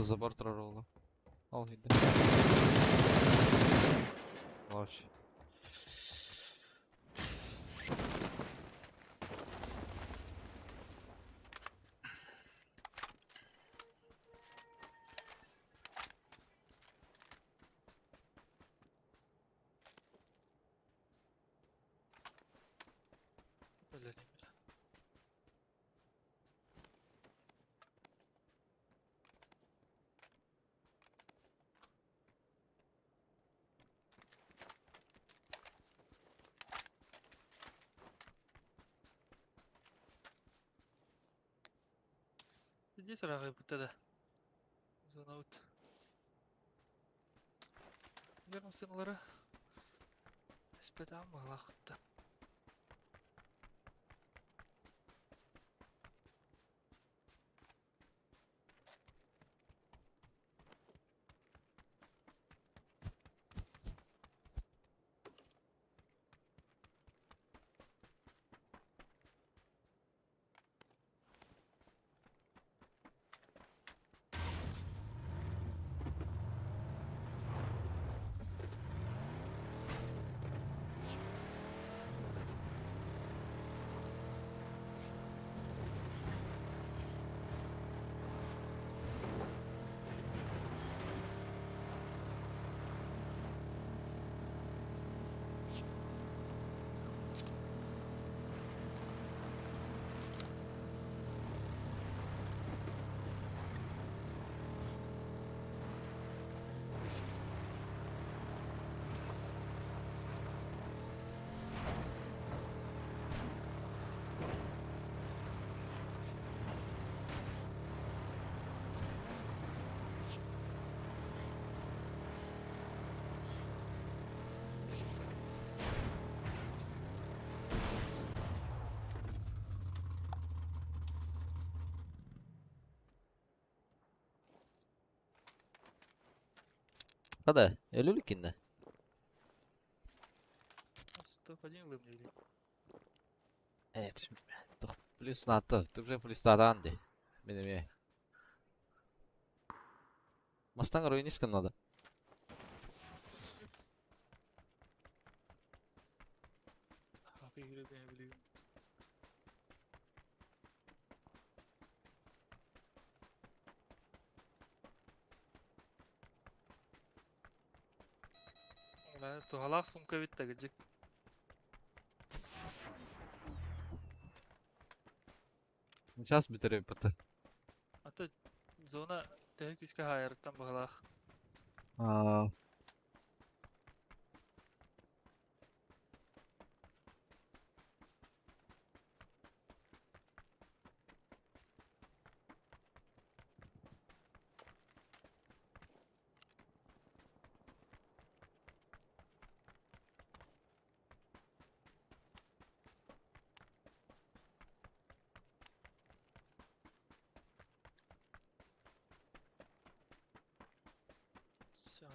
Забор турар уолу. Ол иһийдэ. Вообще. Өлөрүм бile. Здесь араҕайбыта да. Зонабыт. Дьэ массыыналара эспэтэҕим быһыылаахта. Хада, өлүлүккин да? Стоп, один ылым или? Evet. Плюс НАТО. Ты уже плюс НАТО ди. Мен эме. Мастан руинишка надо. Abi ben biliyorum. Туһалаах сумка эбит да кырдьык. Сейчас бүтэр эбит. Ата зона төһө күүскэ хаайарыттан быһалаах. Аа.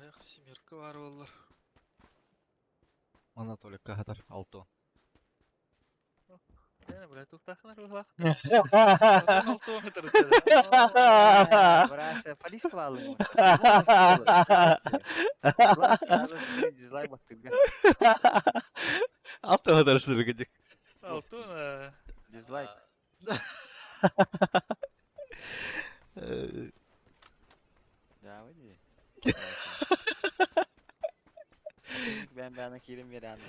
Аяқ семерка бар олар. Анатолий Кахатар, Алтон. Э, бля, туктахнар быһалаах. Алтон Браша, полис клалым. Дизлайк баттырга. Алтон хатар гыдык. Алтон. Дизлайк. Да, выйди. Ben ben кирим берән.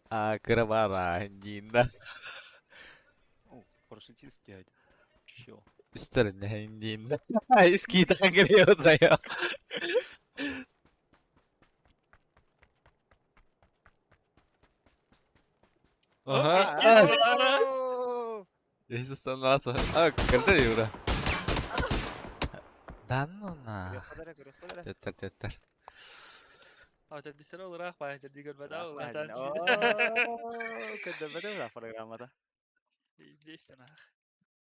А, кырабара, динда. О, парашютист дядя. Чё? Үстерин динда. Иски тахангрио зая. Ага. Я сейчас становился. А, когда Юра? Да ну на. Теттер, теттер. А тәддисер олараах баа тәдди көрбөтө Көрдөбөтө программада. Здесь нах.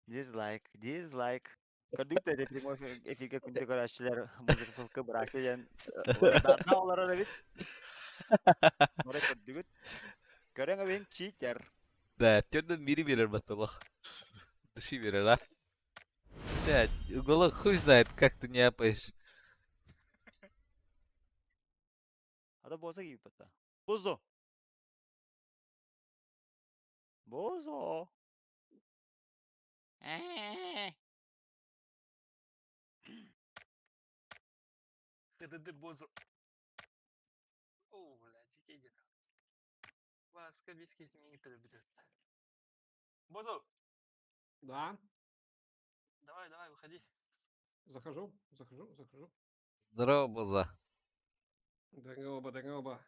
Дизлайк, дизлайк. Көрдүк да прямой эфирге күндө көрәчилер музыка фылкы браслет ден. Да олар бит. Море көрдүгүт. Көрөңө бен читер. Да, терден мири берер баттылық. Души берер, а? Блядь, уголок хуй знает, как ты не апаешь. Ада боза кииппэт Бозо! Бозо! ХДД Бозо. О, бля, дикий дед. Васка биски миңит Бозо! Да, Давай, давай, выходи. захожу, захожу, захожу. Здорово, Боза. Здорово, здорово.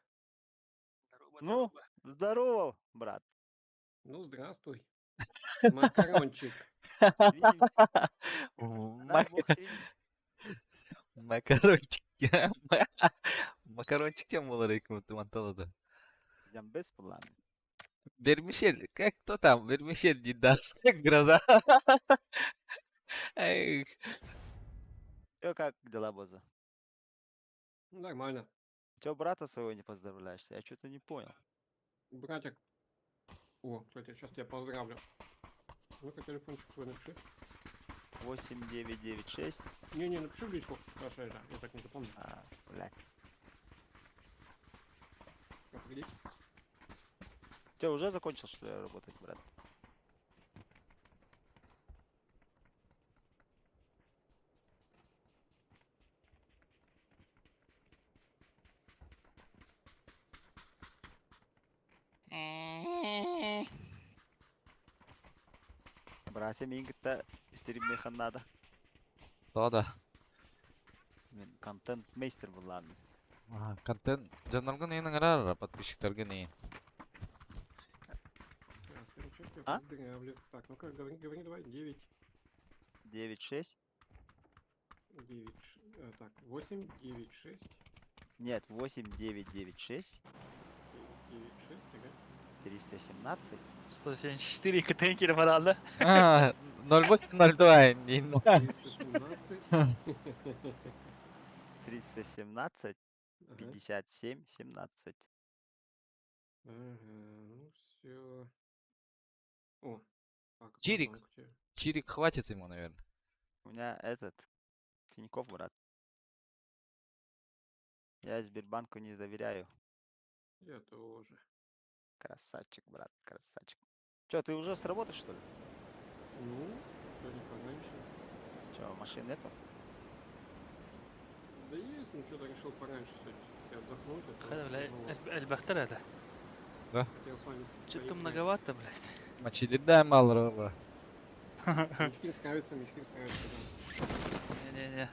Здорово, Ну? здорово. Здорово, брат. Ну, здравствуй. Макарончик. Видимся. Дай бог свидеть. Макарончик. Макарончик тем болар икмет манталады. Без плана. Вермишель, как кто там? Вермишель не даст, как гроза. Эх, Чё, как дела, Боза? Ну, нормально. Чё, брата своего не поздравляешь? Я что-то не понял. Братик. О, кстати, сейчас тебя поздравлю. Ну-ка, телефончик свой напиши. 8 9 9 6. Не-не, напиши в личку. Хорошо, это, я так не запомню. А, блядь. Так, погоди. Чё, уже закончил, что ли, работать, брат? Брася миигитта стриммиэхэ надо. Да. Мин контент мейстер буллаам. Ага, контент. Дьоннорго нейін ыңырар, подписчиктерге нейін. Так, старичок, я А? поздравлю. Так, ну-ка, говори, говори, давай. 9, 9 6. 9, так, 8, 9, 6, Нет, 8 9 9 6. 9, 9, 6, ага. 317. 174 КТН баралды. А, 0802 нейін. 317. 317. Ага. 57 17. Ага, ну все. О, так, Чирик. банк у тебя. Чирик хватит ему, наверное. У меня этот Тинькофф, брат. Я Сбербанку не доверяю. Я тоже. Красавчик, брат, красавчик. Чё, ты уже с работы, что ли? Ну, сегодня пораньше. Чё, машин нету? Да есть, ну что-то решил пораньше сегодня все-таки отдохнуть. а то Хада, бля, тяжело. эльбахтар это. Хотел с вами Что-то поиграть. многовато, блядь. Мачилирда малрова. Мичкин справится, Мичкин справится, да. Не-не-не.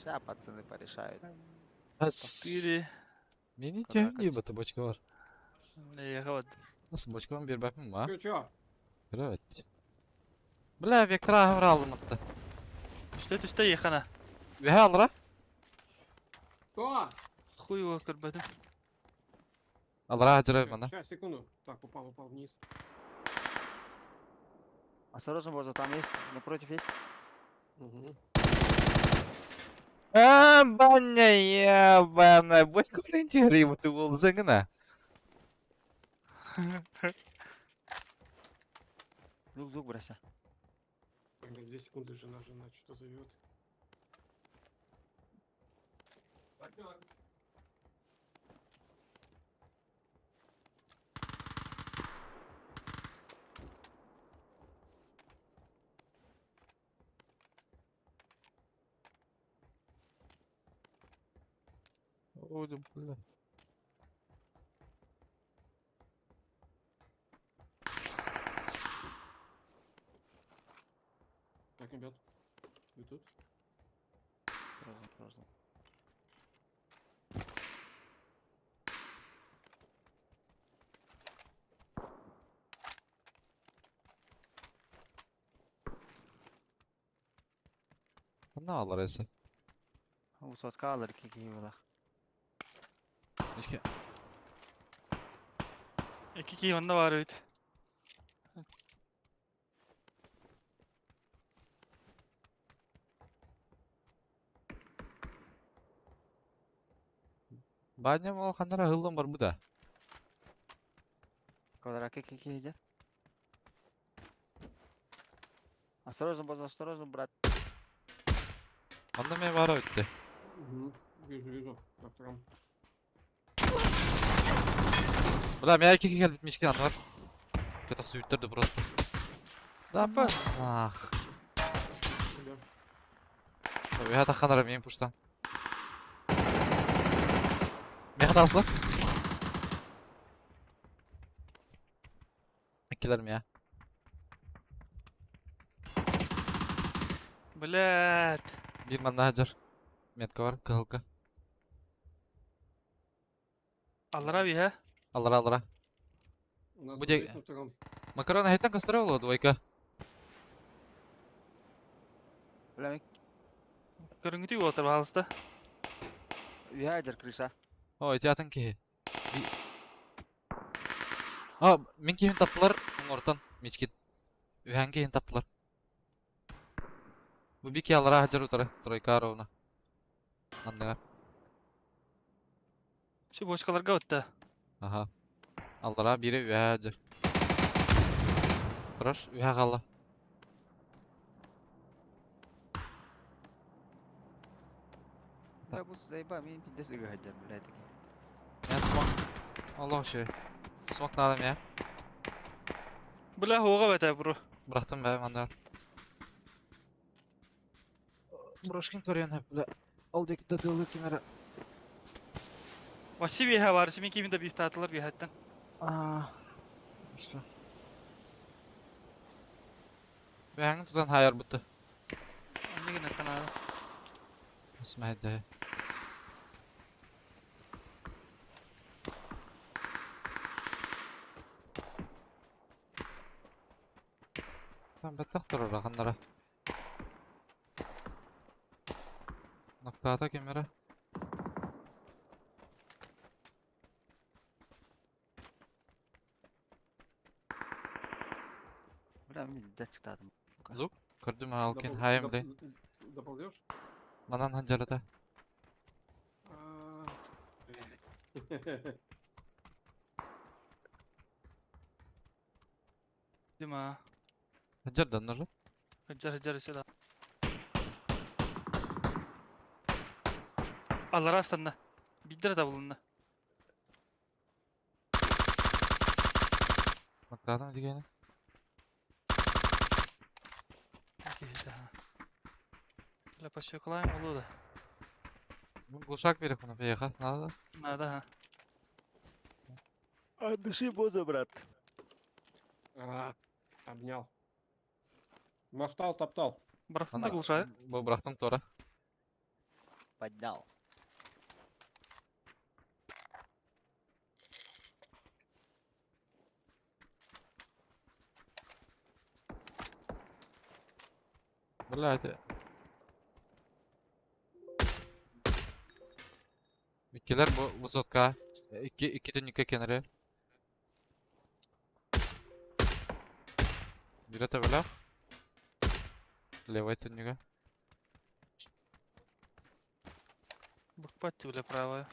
Ща пацаны порешают. Четыре. Мени Куда тем не бата бочка бар. Не, вот. Nasıl бочка bir bakın var? Чё, чё? Evet. Бля, вектора авралым атты. Что это, что ехана? Веhe алра? Кто? Хуй его көрбөтүм. Алра ажырай бана. Сейчас, секунду. Так, упал, упал вниз. Осторожно, Боза, там есть, напротив есть. Угу. А, баня ебаная. Бочка ориентирует ты был загна. Звук, звук, брася. Блин, 2 секунды жена, жена что-то зовет. Так, так. Ой, бля. Так, ребят, вы тут? Осторожно, осторожно. Ne alır ese? Высотка алар кикиевала. Мички. Эки кии онно бар эбит. Баня мол ханара хыллым бар бу да. Квадраки какие идет? Осторожно, Боза, осторожно, брат. Онно эмиэ баара эбит. Угу. Вижу, вижу. На втором. Бля, меня кики кэлбит мишкин анныбар. Көтөх сүүттэрди просто. Да Апа. нах. Тебя. Үһэ тахханара миин пуштан. Меха таҕыслар. Иккилэр мия. Блядь. Биир манна сылдьар. Метка бар, кыһылга. Аллара биһэ. Аллара, аллара. У нас Бу дьэ- здесь на втором. Макарон эһиттэн көстөрө буолуо двойка. Бля, мен Көрүҥүтүй уолаттар, пожалуйста. үһэ дьэр крыша. Ой, ити атын киһи. Би- А, мин киһин таптылар уҥуортан Мичкит. Үһээн киһин таптылар. Бу бики аллара сылдьар утары, тройка ровно. Анныгар. Şu бочкаларга отта. Аха. Аллара биирэ үөһээ сылдьар. Хорош, үөһээ хаалла. Бля, бу заеба, мен пиздец ыга сылдьар, блядь. Мен смок. Олох үчүгэй. Смок надо миэ. Бля, хуга бата бро. Бырахтым бээ манныгар. Брошкин көрүөн сөп, бля. Ол диэки тадыалыы ким эрэ. Вообще биһэ бар, симин кимин да бифтаатылар биһэттэн. Аа. Что? Бэйэҥ тутан хаайарбыты. Оннук гынартан аада. Смайда. Там баттах турар ханнара. Ноктаата ким эрэ. Бля, мен датчиктаатым. Лук. Көрдүм алкин хайым дей. Доползешь? Манан ханжарата. А, блядь. Дима. Ханжарданнар. Хыджар хыджар сюда. Аллара астанна. Биддер да булунна. Ноктаатым дигени. Окей, да. Бля, пощеколаем улуда. Глушак берег на поехал. Надо. Надо, ха. От души боза, брат. А, обнял. Маштал, топтал. Бырахтын да глушай. Бу бырахтым тора. Поднял. Блядь. Иккилэр бу высотка. Икки икки түннүккэ кенере. Бире төбөлөөх. Левый түннүгэ. Букпат бля правая.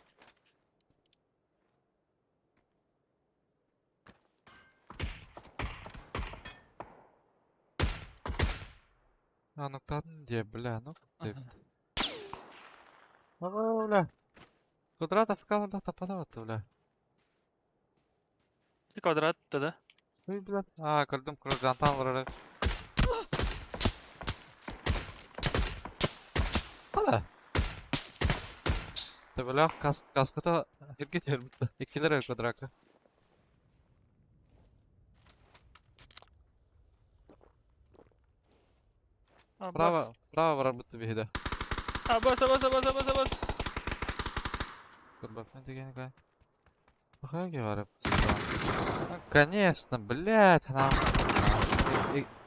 А, ноктаатын дии, бля, ну. Ага. Ага, бля. Квадратов бля, таппатабат, бля. Ти квадрат да. Ой, бля. А, көрдүм, кургантан олорор. Хала. Төбөлөөх кас каската эргэ түһэрбит. Иккилэр квадракка. Абас. Право, право барарбыт биһиде. Абас, абас, абас, абас, абас. Көрбөппүн дигени кай. Хага барып. Конечно, блядь, она.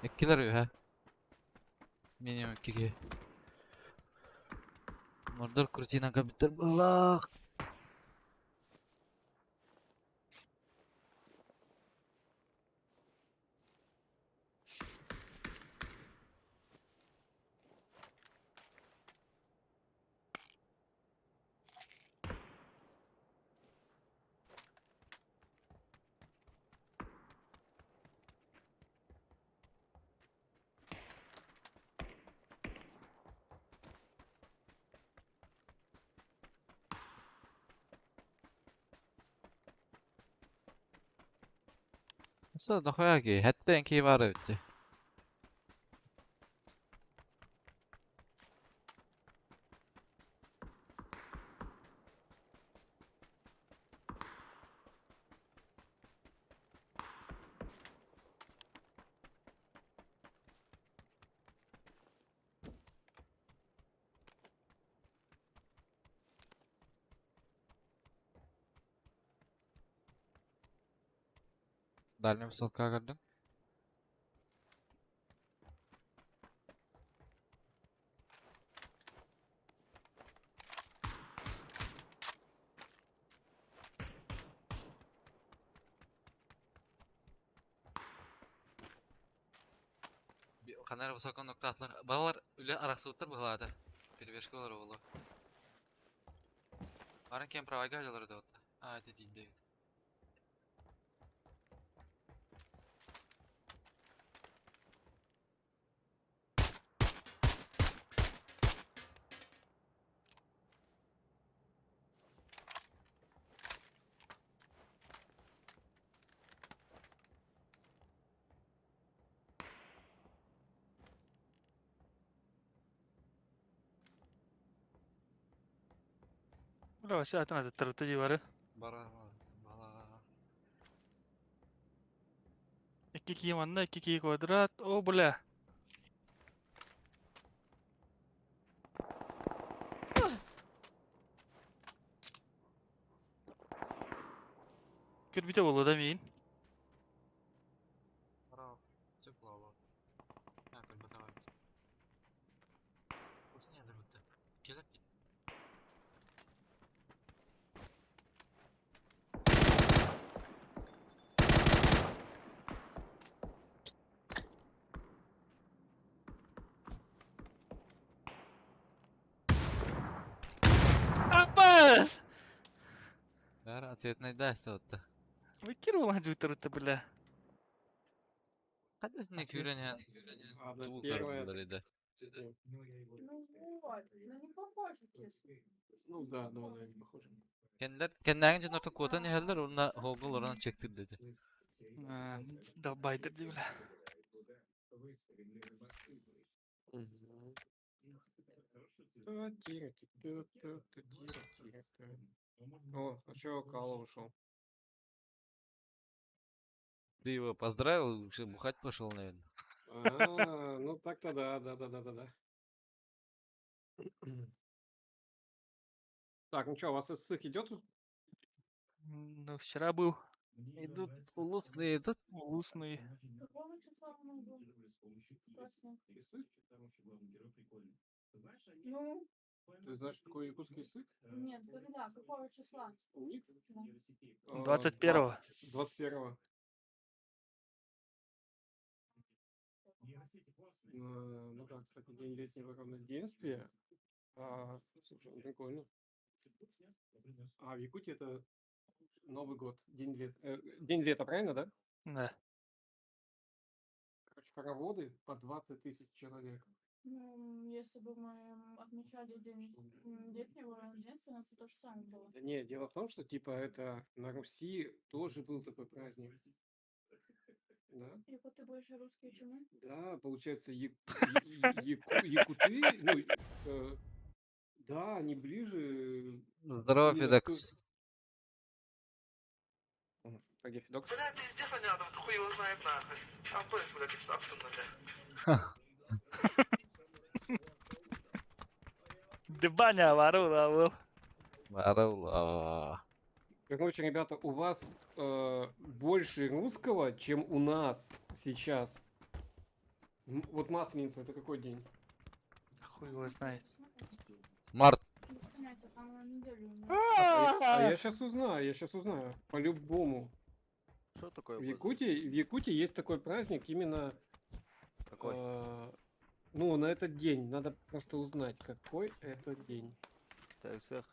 Иккилэр үһэ. Минимум икки. Мордор крутина компьютер булах. Со дохуя ки, хәтта ки бар өтте. Дальнем ссылка көрдүм. Ханар высоко ноктатлар. Балалар үле арахсыбыттар быһылаата. Перебежка олар оҕолор. Баран кем правайга жалар да отта. А, это дейінде. Бля, вообще атын аттар дии бары. Бара, бала. Икки кии манна, икки кии квадрат. О, бля. Кирбите болу да миин. Бара, все плава. А, как бы давай. Вот не надо. Келер. Апас! Бара, ответный даст вот. Выкир болан жутар бля. Хадис не күрен Ладно, Туу первое. көрдүлэр Ну вот, ну не похоже, кис. Ну да, да, да, не похоже. Кеннер кеннәгин жонорто куотан иһэллэр уонна хоогул орон чектир деди. Долбайдыр дии, бля. Мгм. Та-тира-ти-та-та-та-тира-тира-та. О, а чё Кала ушел? Ты его поздравил, уже бухать пошел, наверное. А, ну так-то да. Так, ну что, у вас СССР идет? Ну, вчера был Идут улусные, идут. улусный. Какого числа у нас был праздник? Ну, Ты знаешь, что такое якутский язык? нет, когда? Какого числа? У них? Да. А, 21-го. 21-го. Ну да, кстати, день летнего равноденствия. А, слушай, ну прикольно. А в Якутии это Новый год, день лета. День лета, правильно, да? Да. Короче, хороводы по 20 тысяч человек. Ну, если бы мы отмечали день летнего равноденствия, у нас это то же самое было. Да не, дело в том, что типа это на Руси тоже был такой праздник. Да? Якуты больше русские, чем мы? Да, получается, якуты, ну, да, они ближе. Здорово, именно к Фидекс. А где Фидокс? Бля, пиздец, они рядом, хуй его знает нахуй. А, бля, пиздец, бля. Дебаня варула был. Барыла. Короче, ребята, у вас больше русского, чем у нас сейчас. Вот Масленица, это какой день? Хуй его знает. Март. Без понятия, там на неделю у нас. А я сейчас узнаю, я сейчас узнаю. По-любому. Что такое? В Якутии есть такой праздник именно... Какой? Ну, на этот день. Надо просто узнать, какой это день. Так, всех.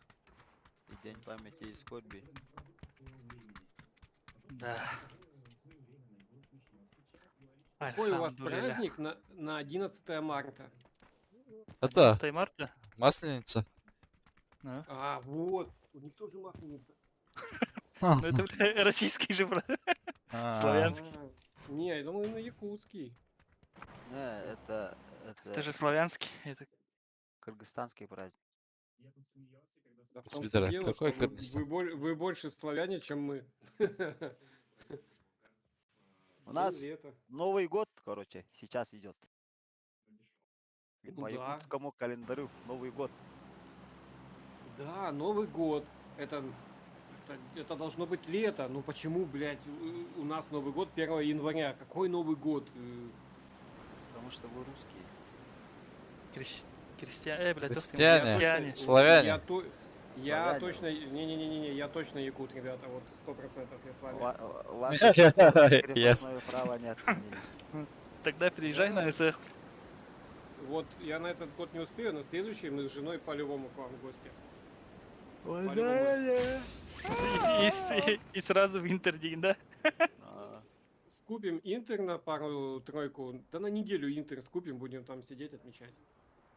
И день памяти и скорби. Да. Какой у вас Альхамдулилля. праздник на 11 марта? Это 11 марта? Масленица. Ну. А, вот. У них тоже Масленица. Ну это, бля, российский же, бля. А, Славянский. А, Не, я думал, именно якутский. Не, это, Это это же славянский. Это кыргызстанский праздник. Да в том-то и Спидера, дело, какой что вы, Кыргызстан? вы больше славяне, чем мы. У День нас лета. Новый год, короче, сейчас идет. И Ну по да. якутскому календарю Новый год. Да, Новый год. Это должно быть лето. Ну почему, блядь, у нас Новый год 1 января? Какой Новый год? Потому что вы русские. крестьяне. Блядь, Христиане. христиане. Славяне. Я, то- я Славяне. точно... Не-не-не-не, я точно якут, ребята. Вот 100% я с вами. Вас еще крепостное право не отменили. Тогда приезжай на СХ. Вот я на этот год не успею, на следующий мы с женой по-любому к вам в гости. И сразу в Интердин, да? А, Скупим Интер на пару-тройку, да на неделю Интер скупим, будем там сидеть, отмечать.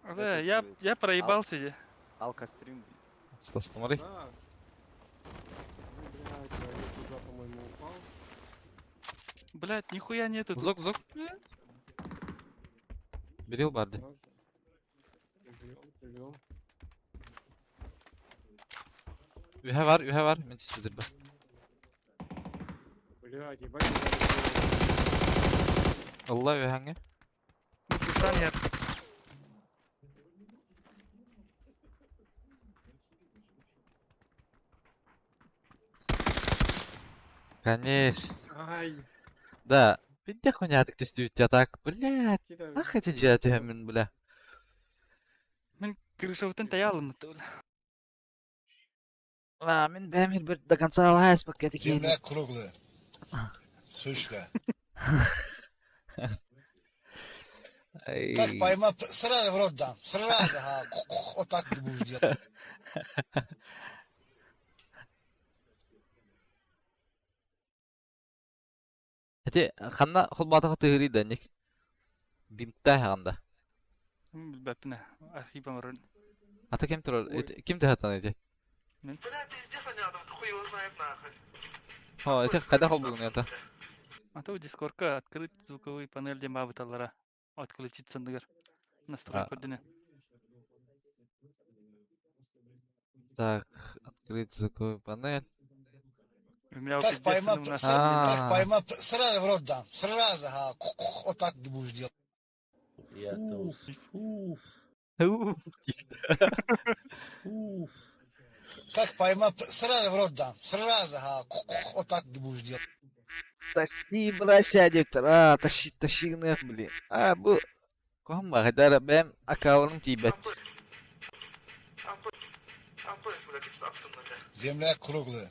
Да, Этот я, будет. я проебался. де. Алкострим будет. Стас, смотри. Да. Ну, блядь, я туда, по-моему, упал. Блядь, нихуя нету тут. Зок, зок. Берил Барди. Ладно. Живем, живем. Ühe var, ühe var. Мен тиспедир бе. Блядь, ебать. я Allah ühenge. Кыргызстан я. Конечно. Ай, Да. Бидде хуйня түстүбүт я так. Блядь. какие-то... Нах эти жа мен, бля. Мен крышабытын таялым. бля. А, мен бәмир бир до конца алайс пакети Земля круглая. Сучка. Как поймал, сразу в рот дам. Сразу, ага. Вот так ты будешь делать. Эти ханна холбатага тыгыри да ник. Бинтта ханда. Билбэппин архивым орун. Ата кем турар? Ой. Эти ким тахатан эти? Бля, пиздец они адам, хуй его знает нахуй. Хо, эти кайда холбугун это? А то дискордка открыть звуковые панели диэн баабыталлара. Отключить сандыгар. Настрой А. көрдүнэ. Так, открыть звуковую панель. У меня Как пиздец, поймал, у нас А. как поймал, сразу в рот дам. Сразу, ага. Вот так ты будешь делать. Уф, Как поймал, сразу в рот дам. Сразу, ага. Вот так ты будешь делать. Тащи, бля, сядет. А, тащи, тащи, нах, блин. А, бу. Ком багдар бэм аккаунтым тибет. Ампес, бля, пиздец, бля. Земля круглая.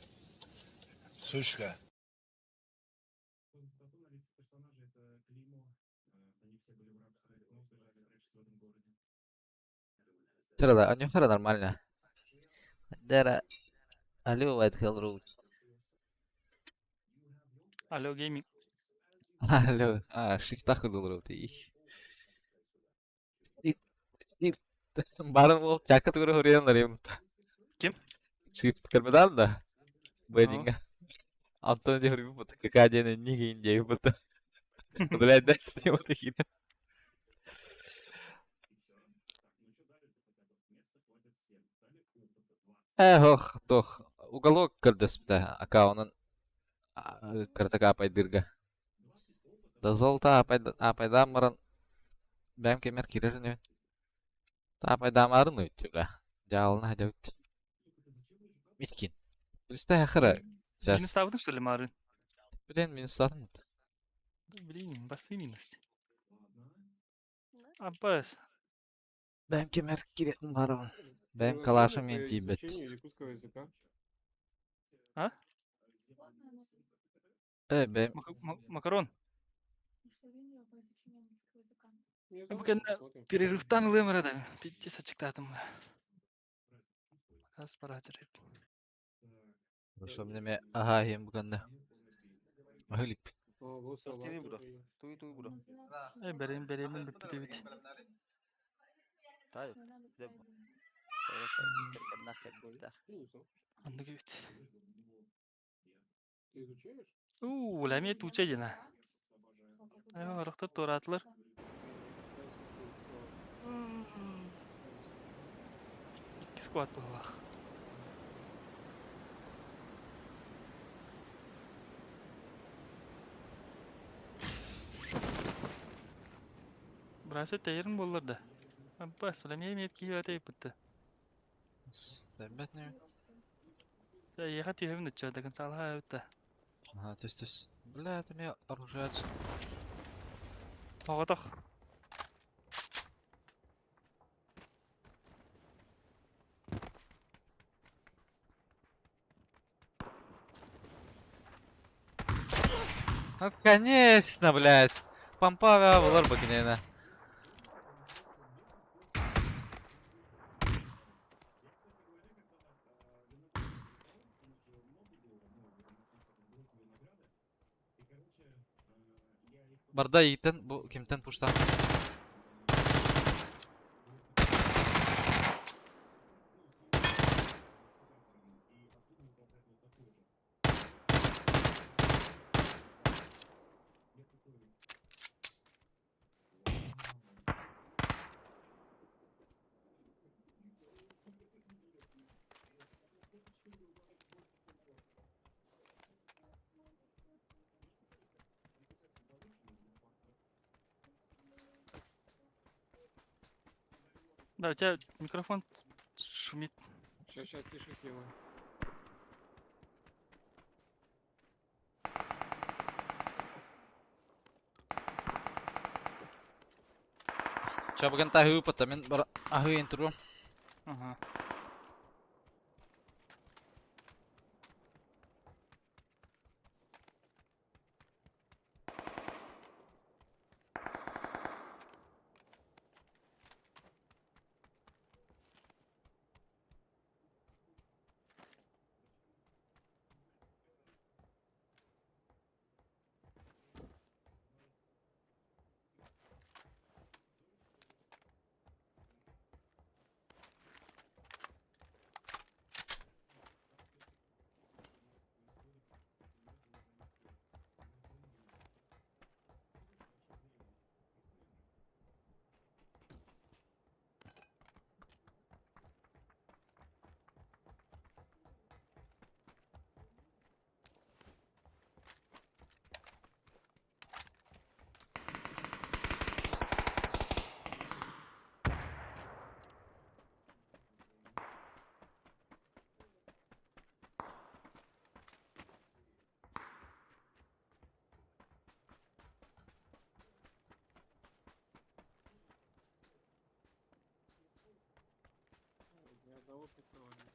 Сучка. Чара, а нюхара нормально. Дара. Алло, White Hell Road. Алло, гейминг. Алло. А, шифтах Road. Их. Барын бол чакы тугры хуриянлар им. Ким? Shift көрмөдөн да. Бэдинга. Антон де хури бут. Какая день ниги индия бут. Блядь, дай с ним такие. Эх, тох. Уголок көрдөспүтэ аккаунун кыртык апайдырга. Да золото апайдан баран бэм кемер кирер нөт. Апайдамарын өттү бля. Жалына жабыт. Мискин. Плюста хара. Минус Сейчас. табдың, что ли, Марын? Блин, минус сатым. Блин, басы минус. Аббас. Бэм кемер кирек барабын. Бэм Приложение калашым по мен тибет. изучению якутского языка. А? Э, бэм. Макарон. Мышление по изучению английского языка. Не Ну, знаю, пока посмотрим. Перерывтан лымра да. Пиздец ачыктаатым. Кас пора жүрөп. Хорошо, мне ага, ем буганда. Ахылик. О, вот Тохтini салат бура. тоже. Туй туй бура. Э, берем, берем, бүттү бит. Тай. Зеб. Я не знаю. Андык бит. Ты изучаешь? Уу, ламия тууча дина. Орохтор туораатылар. Икки сквад быһыылаах. Быраса тэйэрин буоллар да. Бас, ламия эмиэ киһи тэйбитте. Тэммэт не? Эйиэхэ түһэбин ычча, до конца алаһа эбит. Ага, түс түс. Бля, это мне оружие. Оҕотох. Ну конечно, блядь. Помпа булар бы кинена. Барда иитэн бу кимтэн пуштан? Да, у тебя микрофон шумит. Сейчас, сейчас тише сделаю. Чабыгын таһыы пата мен бар аһыы интру. Ага. Ни одного прицела нет.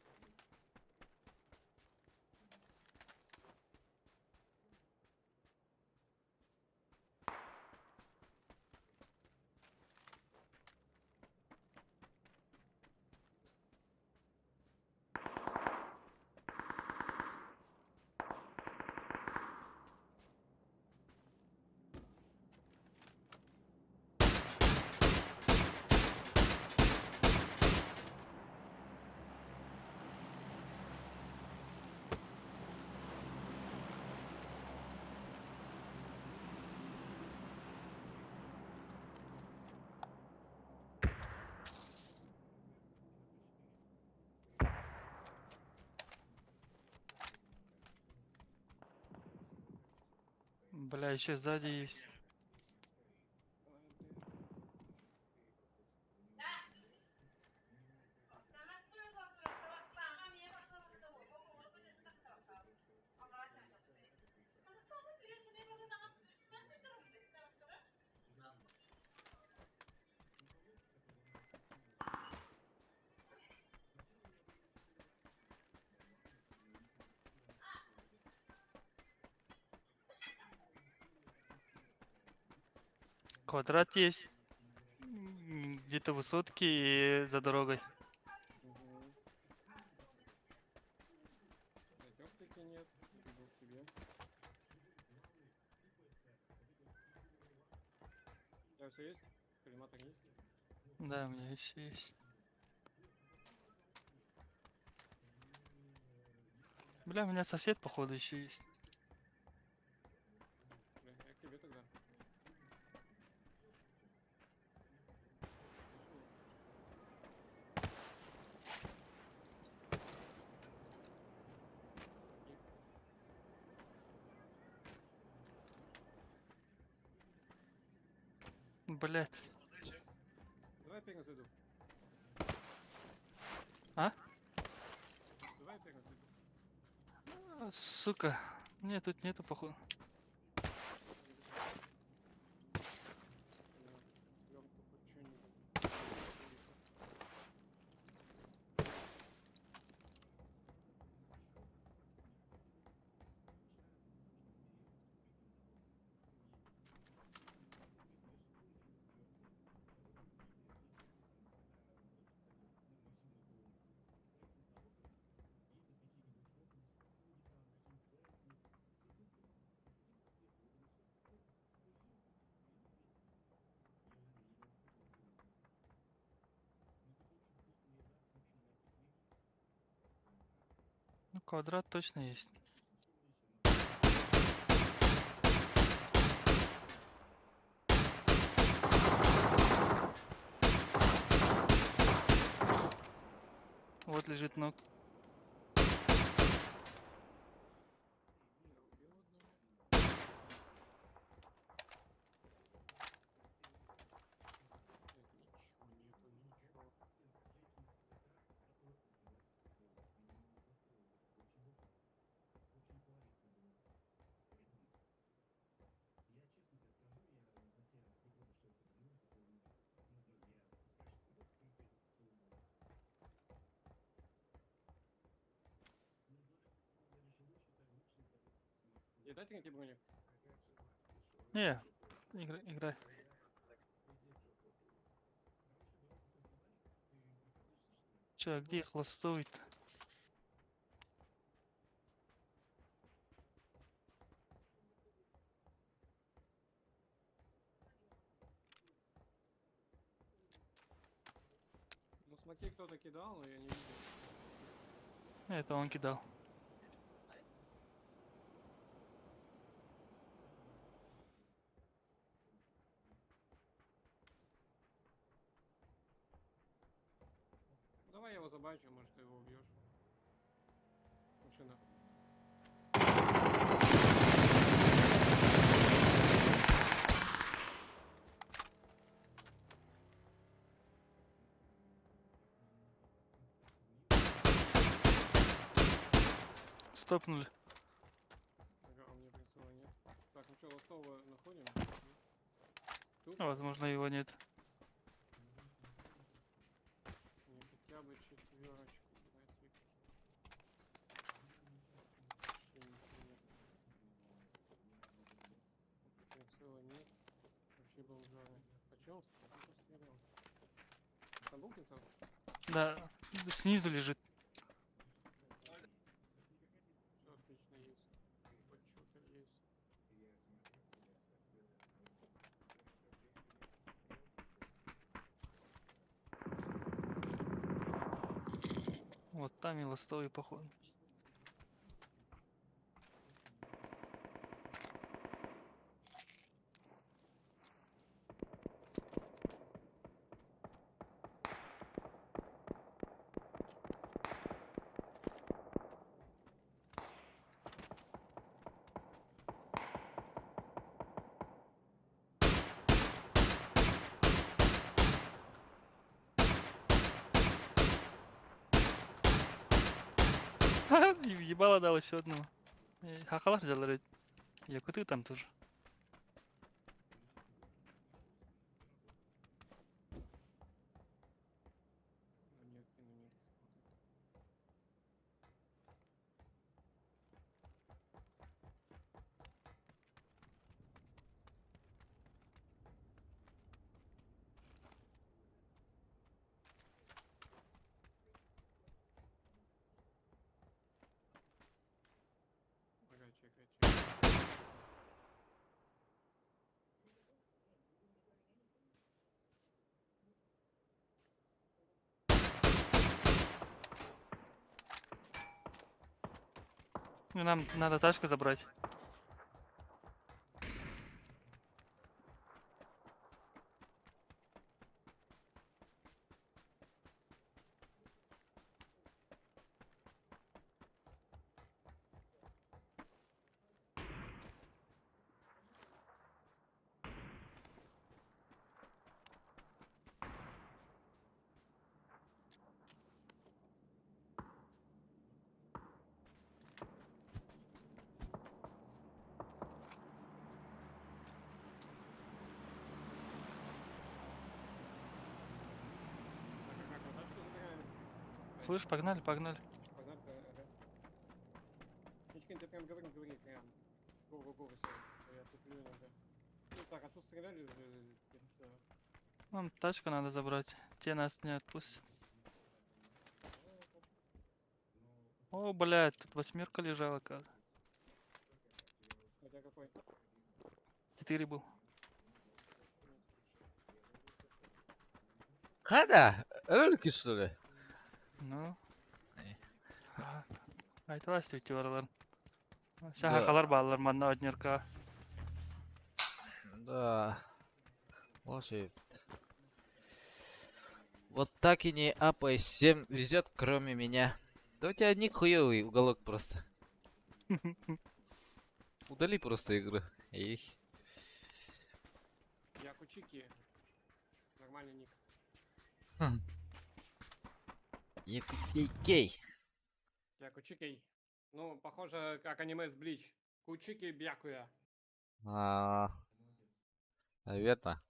Бля, еще сзади есть. Квадрат есть. Где-то высотки и за дорогой. Угу. Оптики нет, бегу к тебе. У тебя все есть? Коллиматор есть? Да, у меня еще есть. Бля, у меня сосед, походу, еще есть. Блять. Давай я первым зайду. А? Давай я первым зайду. Сука. Нет, тут нету, походу. Бля, лёгку хоть что-нибудь. Ну, квадрат точно есть. Вот лежит ног. Я убил одного. Блядь, ничего нету, ничего. Я дать третий броник? Не, играй, играй. Че, а где их ластовый-то? Ну смоки кто-то кидал, но я не видел. Это он кидал. Давай я его забачу, может ты его убьешь. Машина. Стопнули. Ага, у меня прицела нет. Так, ну что, ластового находим? Тут? А, возможно, его нет. Мне хотя бы четверочку, братик. Вообще ничего нет. Прицела нет. Вообще бомжары. А чё он стрелял? Там был прицел? Да, снизу лежит. Все отлично есть. Хоть что-то есть. Вот там и ластовый, походу. Ебало дал еще одному. Хахалар взял, Якуты там тоже. На метке, на метке смотрит. Ага, чекай, чекай. Ну, нам надо тачку забрать. Слышь, погнали, погнали. Погнали, ага. Мичкин, ты прям говори, говори, прям. Го, го, го, всё. Я туплю иногда. Ну так, а тут стреляли уже. Это... Нам тачку надо забрать. Те нас не отпустят. О, блядь, тут восьмерка лежала, оказывается. У тебя какой? 4 был. Хада? Ролики, что ли? Ну. Э. Айталас үтү баралар. Да. Шахалар баалар манна однерка. Да. Слушай. Вот так и не апай, всем везет, кроме меня. Да у тебя ник хуёвый уголок просто. Удали просто игру. Эх. Я Кучики. Нормальный ник. Якутикей. Я Кучикей. Ну, похоже, как аниме с Блич. Кучики Бьякуя. А, наверное.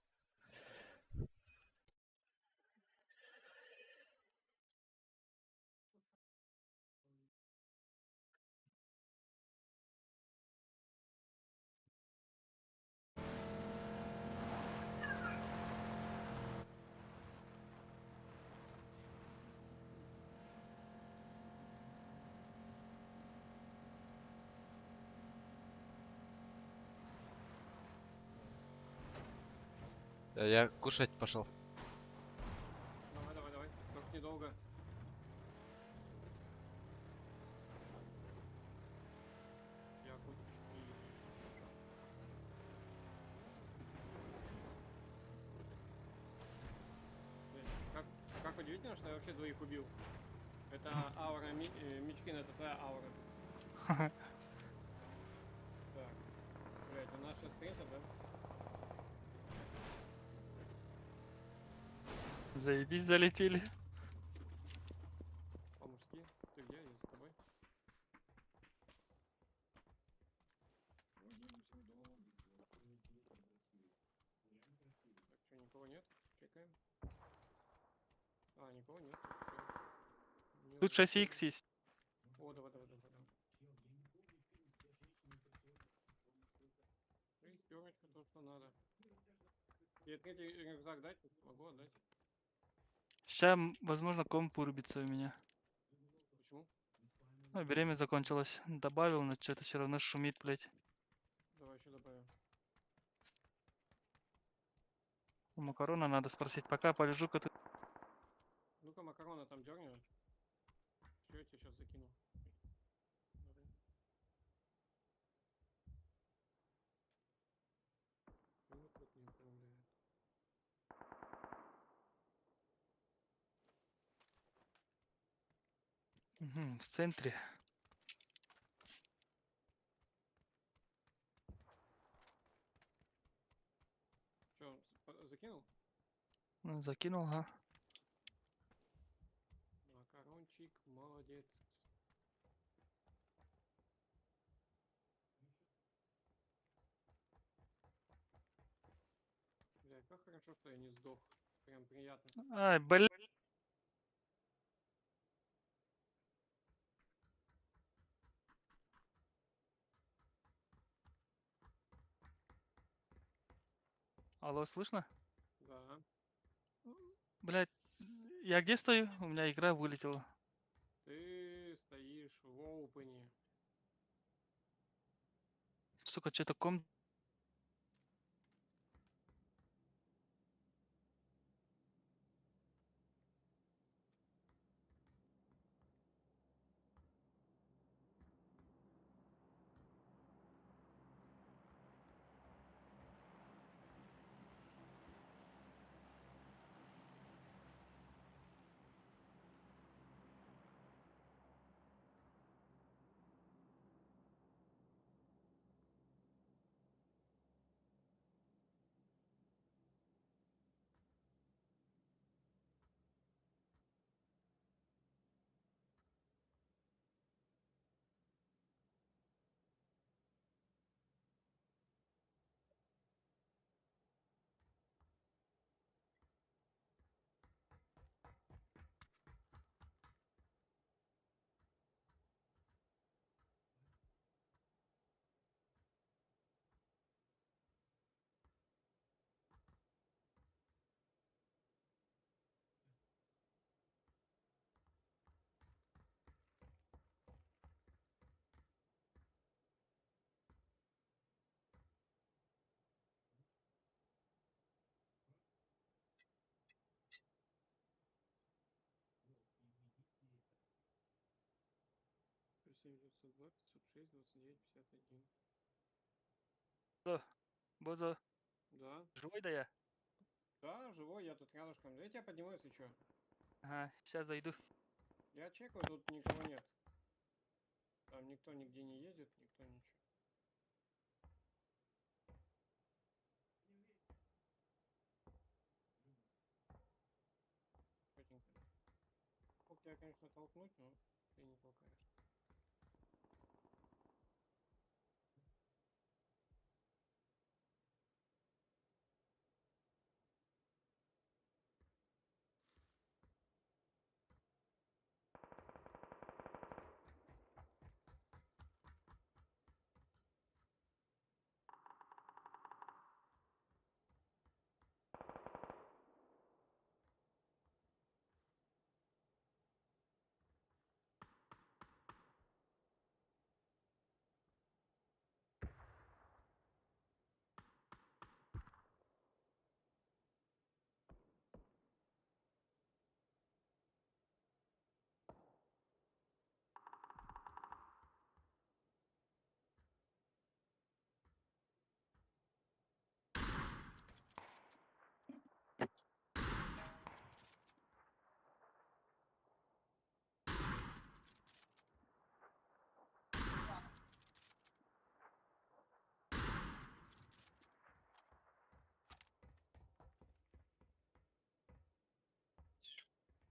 Я кушать пошел. Давай, давай, давай. Только недолго. Я Кучики. Блядь, как удивительно, что я вообще двоих убил. Это аура Мичкина, это твоя аура. Так. Блять, у нас сейчас встретят, да? Заебись, залетели. По-мужски. Ты где? Я за тобой. Так, что, никого нет? Чекаем. А, никого нет. Всё. Не Тут узнал. 6х есть. О, давай, давай, давай, давай. Шестерочка, то, что надо. Тебе третий рюкзак дать? Могу отдать. Ща, возможно, комп вырубится у меня. Почему? Ну, время закончилось. Добавил, но что-то все равно шумит, блядь. Давай еще добавим. У макарона надо спросить. Пока полежу-ка ты. Ну-ка, макарона там дерни. Все, я тебе щас закину. Давай. Вот тут не управляет. Мгм, в центре. Чё, закинул? Ну, закинул, ага. Макарончик, молодец. Бля, как хорошо, что я не сдох. Прям приятно. Ай, бля. Алло, слышно? Да. Блядь, я где стою? У меня игра вылетела. Ты стоишь в оупене. Сука, что-то ком... 7 902 506 29 51. Бозо, Да. живой да я? Да, живой, я тут рядышком. Да я тебя подниму, если что. Ага, сейчас зайду. Я чекаю, тут никого нет. Там никто нигде не едет, никто ничего. Чётенько. Мог тебя, конечно, толкнуть, но ты не толкаешь.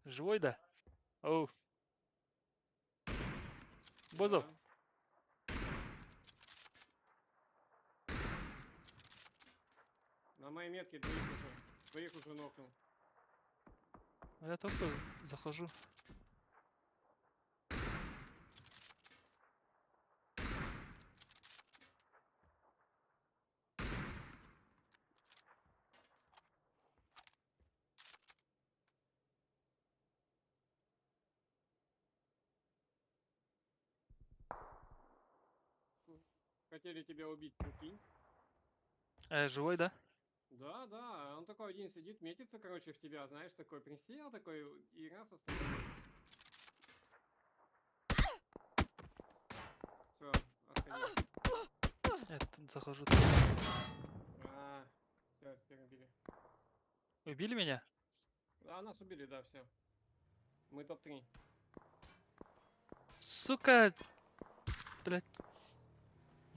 Живой да? Оу. Бозов, Да. На моей метке двоих уже. Двоих уже нокнул. я только захожу. Хотели тебя убить, прикинь. Живой, да? Да, да, он такой один сидит, метится, короче, в тебя, знаешь, такой присел, такой, и раз остановился. Все, отходи. Я тут захожу. А, все, теперь убили. Убили меня? Да, нас убили, да, все. Мы топ-3. Сука! Блять.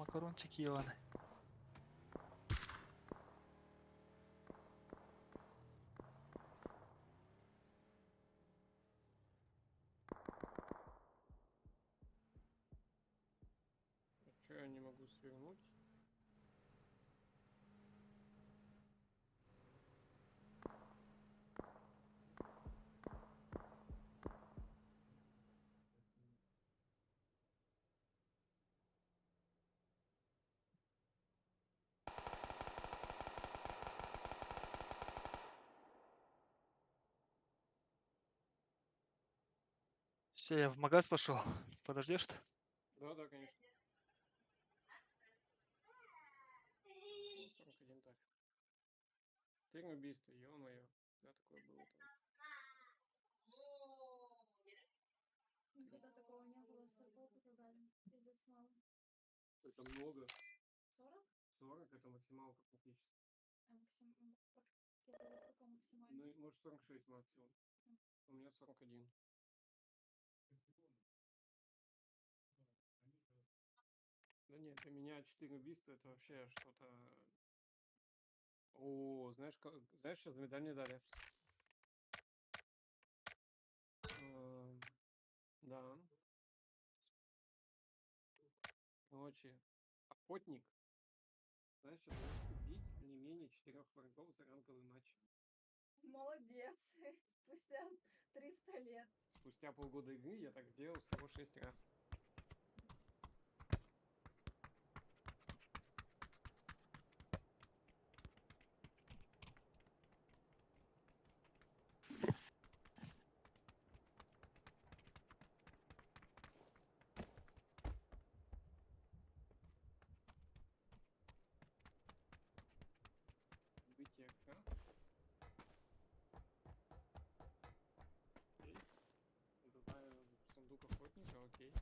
Макарончики ебаные. Че я не могу свернуть? Все, я в магаз пошел. Подождешь? Да, да, конечно. О, 41 так. 3 убийства, ё-моё. Да, такое было там. Никогда такого не было, столько опыта дали. Пиздец мало. Это много. 40? 40 это максималка практически. А максим... Я было сколько максимально? Ну, может 46 максимум. У меня 41. Да нет, для меня 4 убийства это вообще что-то... О, знаешь, знаешь, что за медаль мне дали? Да. Короче, охотник. Знаешь, что должен убить не менее 4 врагов за ранговый матч. Молодец. Спустя 300 лет. Спустя полгода игры я так сделал всего 6 раз. Бытие К. Окей. Добавим сундук охотника, окей.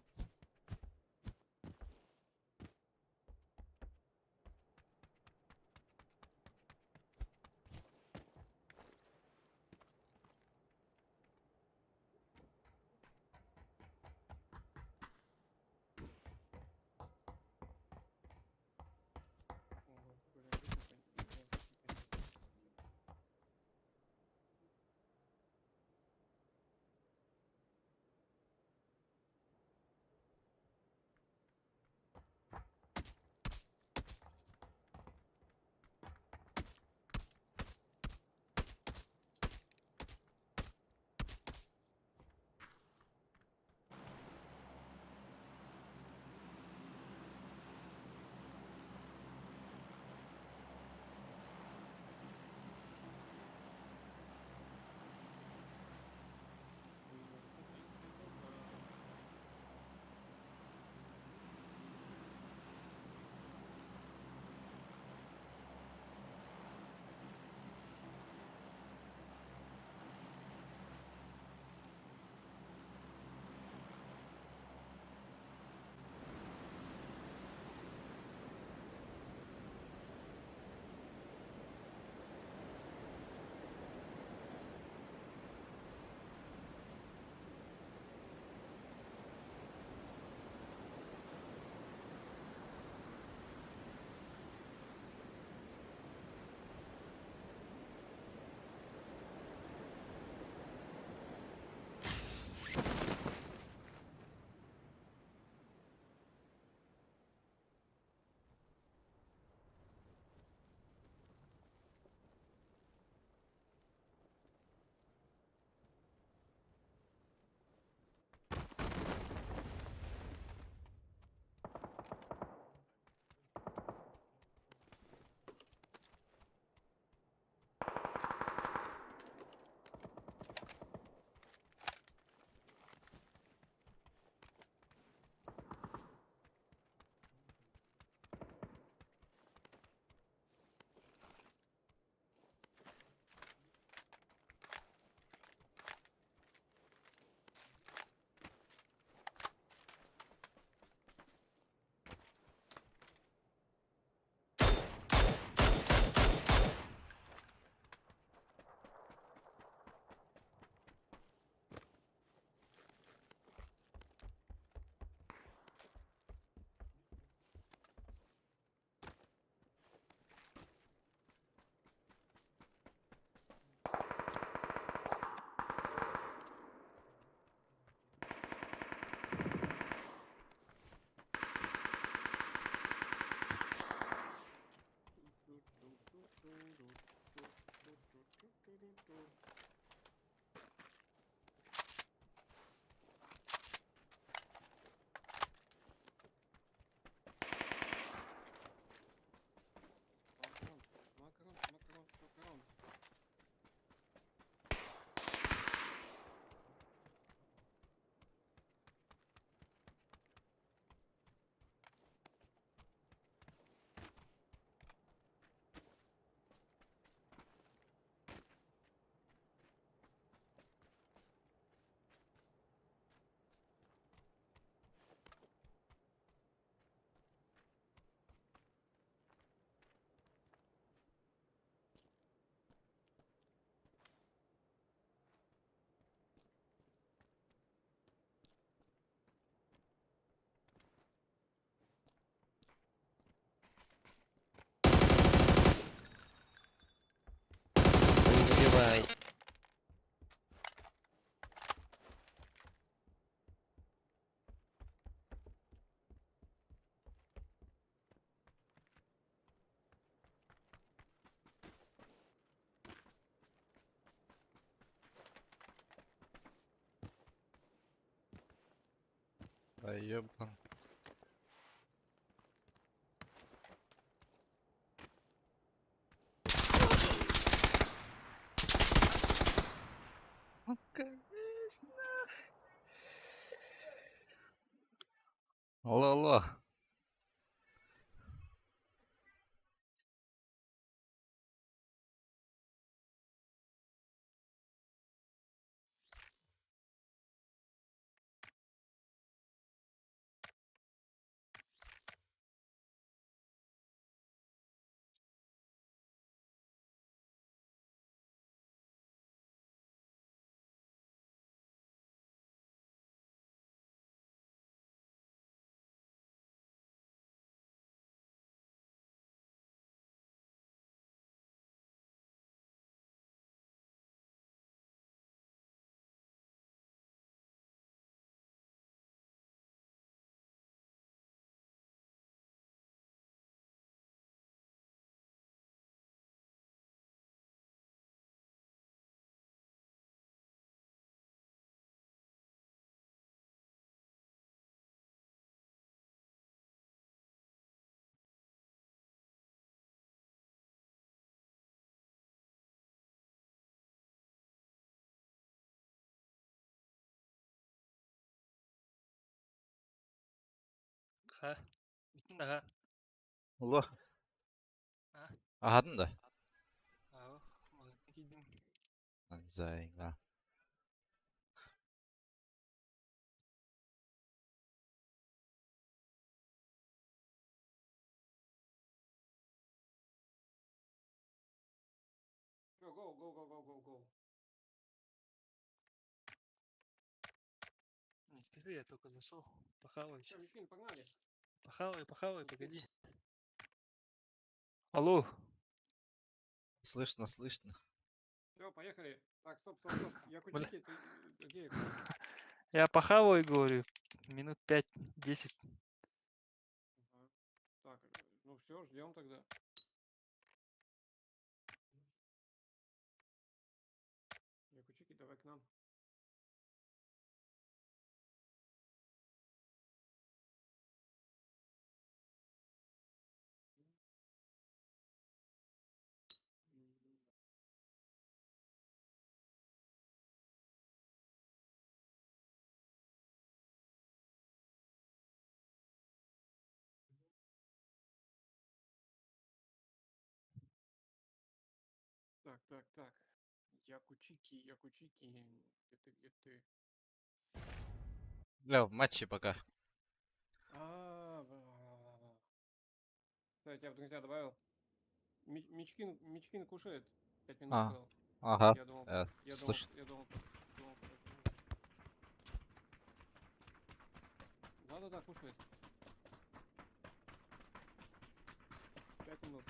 Да ёбан. Ну, конечно. Алло, алло. Ха. Бүтүн аха. Алло. А? Аһатын да? Аҕа. Маҕаһыыҥҥа киирдим. Зайга. Go, go, go, go, go, go, go. Не спеши, я только зашел. Похаваю Всё, сейчас. Мишкин, погнали. Похаваю, похаваю, погоди. Алло. Слышно, слышно. Все, поехали. Так, стоп, стоп, стоп. Якутики, ты где Якутики? Я похаваю, говорю. Минут 5-10. Ага. Так, ну все, ждем тогда. Якучики, давай к нам. Так, так, так. Якучики, якучики. Где ты, где ты? Бля, в матче пока. А, бла-бла-бла-бла. Да, я тебя в друзья добавил. Мичкин, Мичкин кушает. 5 минут А, сказал. ага. Я думал, я Слыш. думал, я думал, думал, Да-да-да, кушает. 5 минут.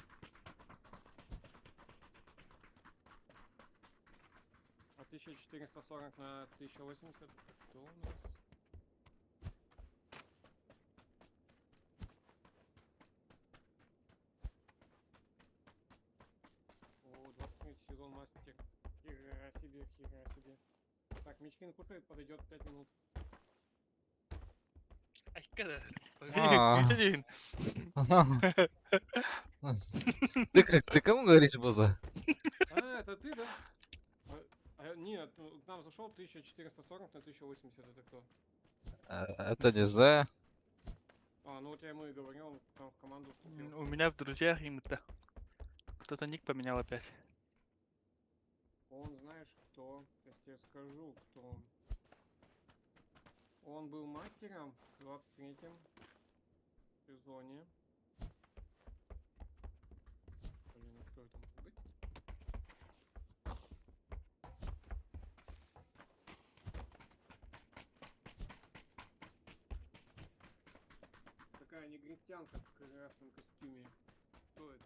А 1440 на 1080, это кто у нас? О, 23 сезон мастер. Хера себе, хера себе. Так, Мичкин кушает, подойдет 5 минут. Айка Погоди, А, погоди. Ты как, ты кому говоришь, Боза? А, это ты, да? А, нет, ну, к нам зашел 1440 на 1080, это кто? Это не знаю. А, ну вот я ему и говорил, он к нам в команду вступил. У меня в друзьях им-то. Кто-то ник поменял опять. Он, знаешь, кто? Сейчас тебе скажу, кто он. Он был мастером в 23-м сезоне. Блин, а кто это может быть? Такая негритянка в красном костюме. Кто это?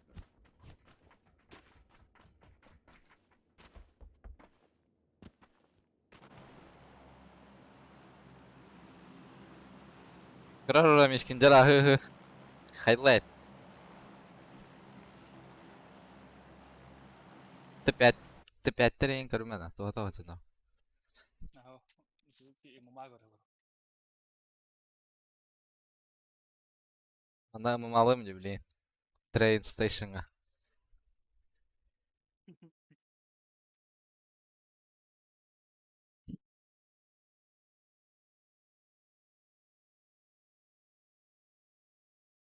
Кыра Мичкин дела хы Хайлайт. Т5. Т5 терен көрмәнә. Туа туа туа. Аһа. Ана мамалым не, блин. Train station-ҥа.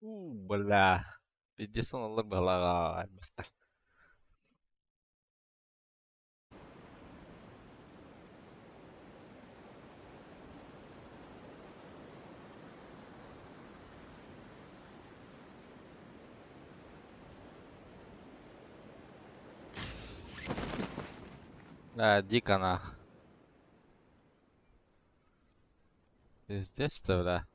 У, бля. Пиздец он алыр быһалааҕа элбэхтэр. Да, дико нах. Пиздец-то, бля.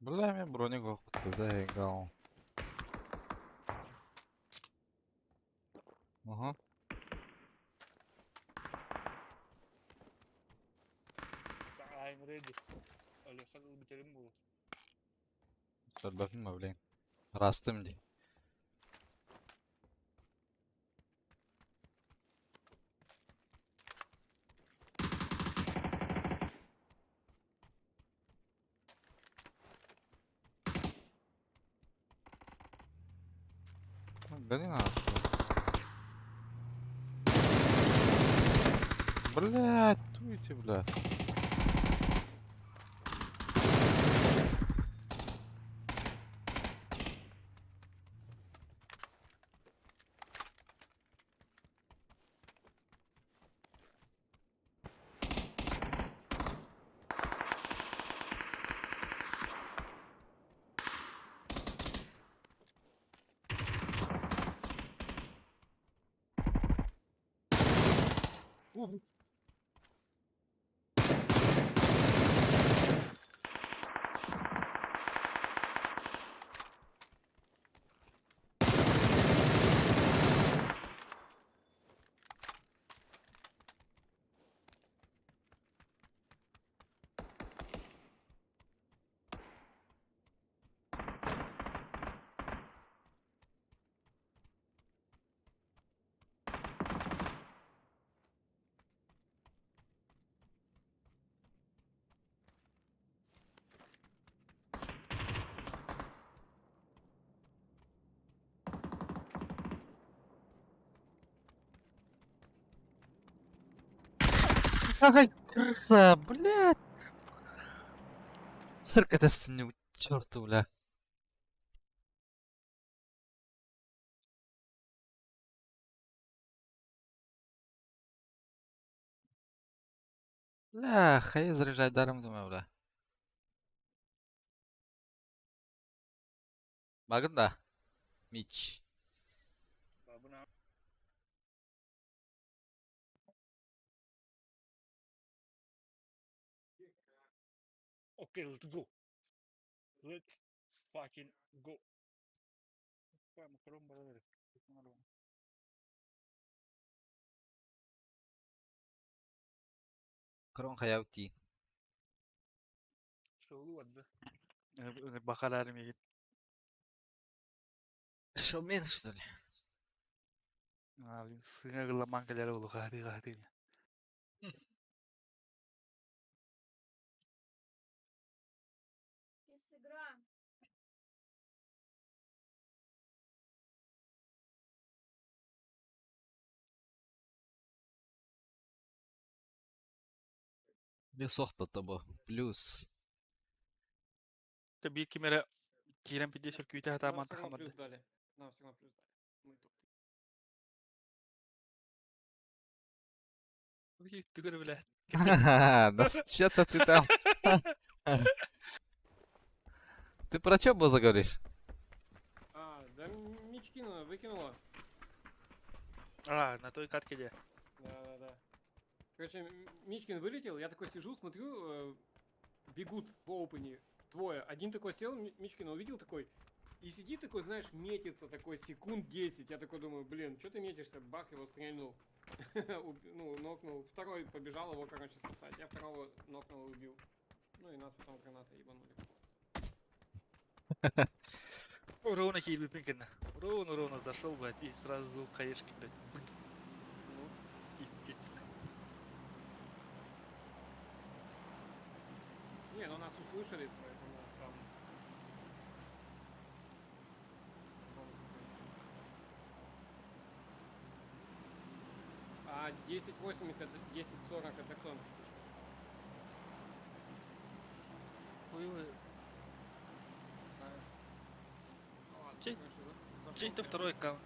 Бля, мен броник заиграл. Ага. I'm ready. Александр бүтерим буолуо. Сарбатын блин. Растым ди. Да не надо. Блядь, туйте, бля. Какая крыса, блядь. Сырка это черту, бля. Бля, хай заряжать даром, думаю, бля. Багын да. Мич. Okay, let's go. Let's fucking go. Крон хаявти. Бакаларым егит. Шоумен, что ли? А, блин, сыҥа гылламан кэлэр олу хаһыы хаһыы. Игра. Суох тобо. Плюс. Ты биир ким эрэ киирэн пиздец күүтэ Нам сатааман все равно тахамарды. плюс дали. Нам все равно плюс дали. Мы тут. Түгөр бля. Да что-то ты там. Ты про чё, Боза, говоришь? А, да Мичкина выкинула. А, на той катке где? Да-да-да. Короче, Мичкин вылетел, я такой сижу, смотрю, бегут в опене двое. Один такой сел, Мичкина увидел такой, и сидит такой, знаешь, метится такой секунд 10. Я такой думаю, блин, что ты метишься? Бах, его стрельнул. Ну, нокнул. Второй побежал его, короче, спасать. Я второго нокнул и убил. Ну и нас потом гранатой ебанули. Ровно киирбиппин. Ровно, ровно зашел, блядь, и сразу звук хаешки, блядь. Ну, Пиздец, блядь. не, ну нас услышали, поэтому там... бонус какой-то. А 10.80, 10.40 это кто? Ой, ой. Не знаю. Ну ладно, Чей- короче, зашел Чей-то я. второй аккаунт.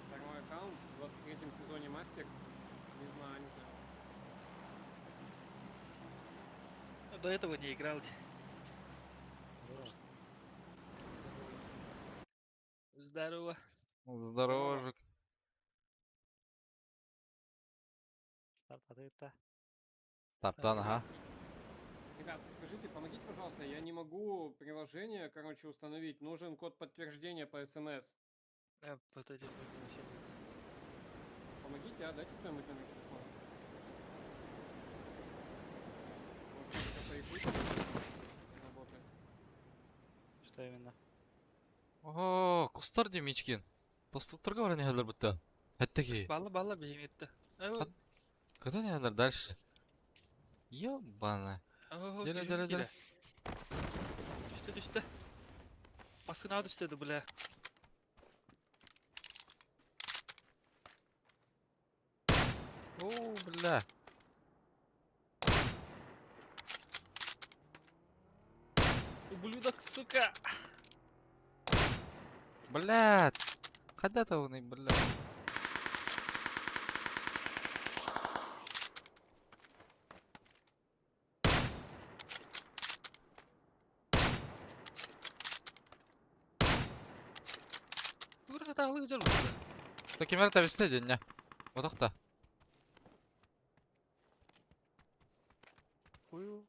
Второй аккаунт в 23 сезоне мастер. Не знаю, не знаю. Ну, до этого не играл. Здорово. Здорово, Жук. Стартатыта. Стартан, ага. Ребят, скажите, помогите, пожалуйста, я не могу приложение, короче, установить. Нужен код подтверждения по СМС. Я вот эти звуки вообще не знаю. Помогите, а дайте кто-нибудь номер телефона. Может, это по Якутии работает? Что именно? О, кустар дии Мичкин. Тостуктарга баран иһэллэр бытта. Эттеки. Балла балла бейметті. Когда не надо дальше? Ёбана. Деле, деле, деле. Түстэ түстэ. Басына түстэ бля. О, бля. Ублюдок, сука! Блядь. Когда-то он и, бля. Тура хатаалык жар бу. Таким это весне дня. Вот так-то. Хую.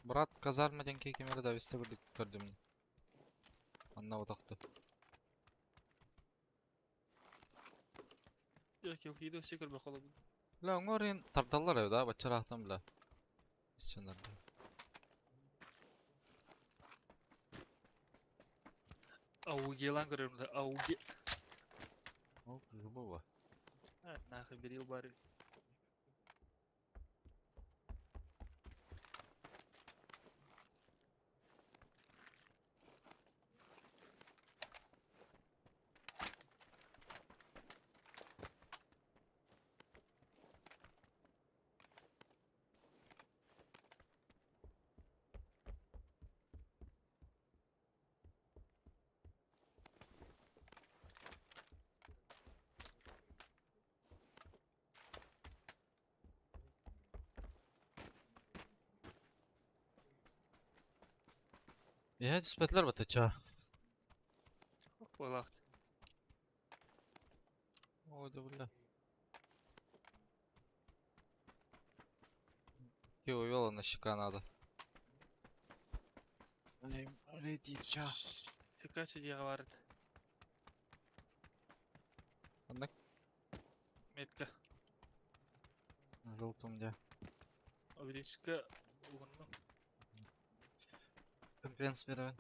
Брат казарма ден кемері да весте бір көрдім. Анна вот так-то. Yok yok iyi de şükür bakalım. Бля, оңорин тардаллар эбит, а, бачараахтан бля. Исченнер. Ауге lan görüyorum da ауге. О, любого. Ha, нахуй берил бары. Я түспэтилэр баттача. Болақты. О, да бля. Кио увела на щека надо. Щека сидя говорит. Одна Метка. на желтом где. Обелишка. Угонну. Компенс берем.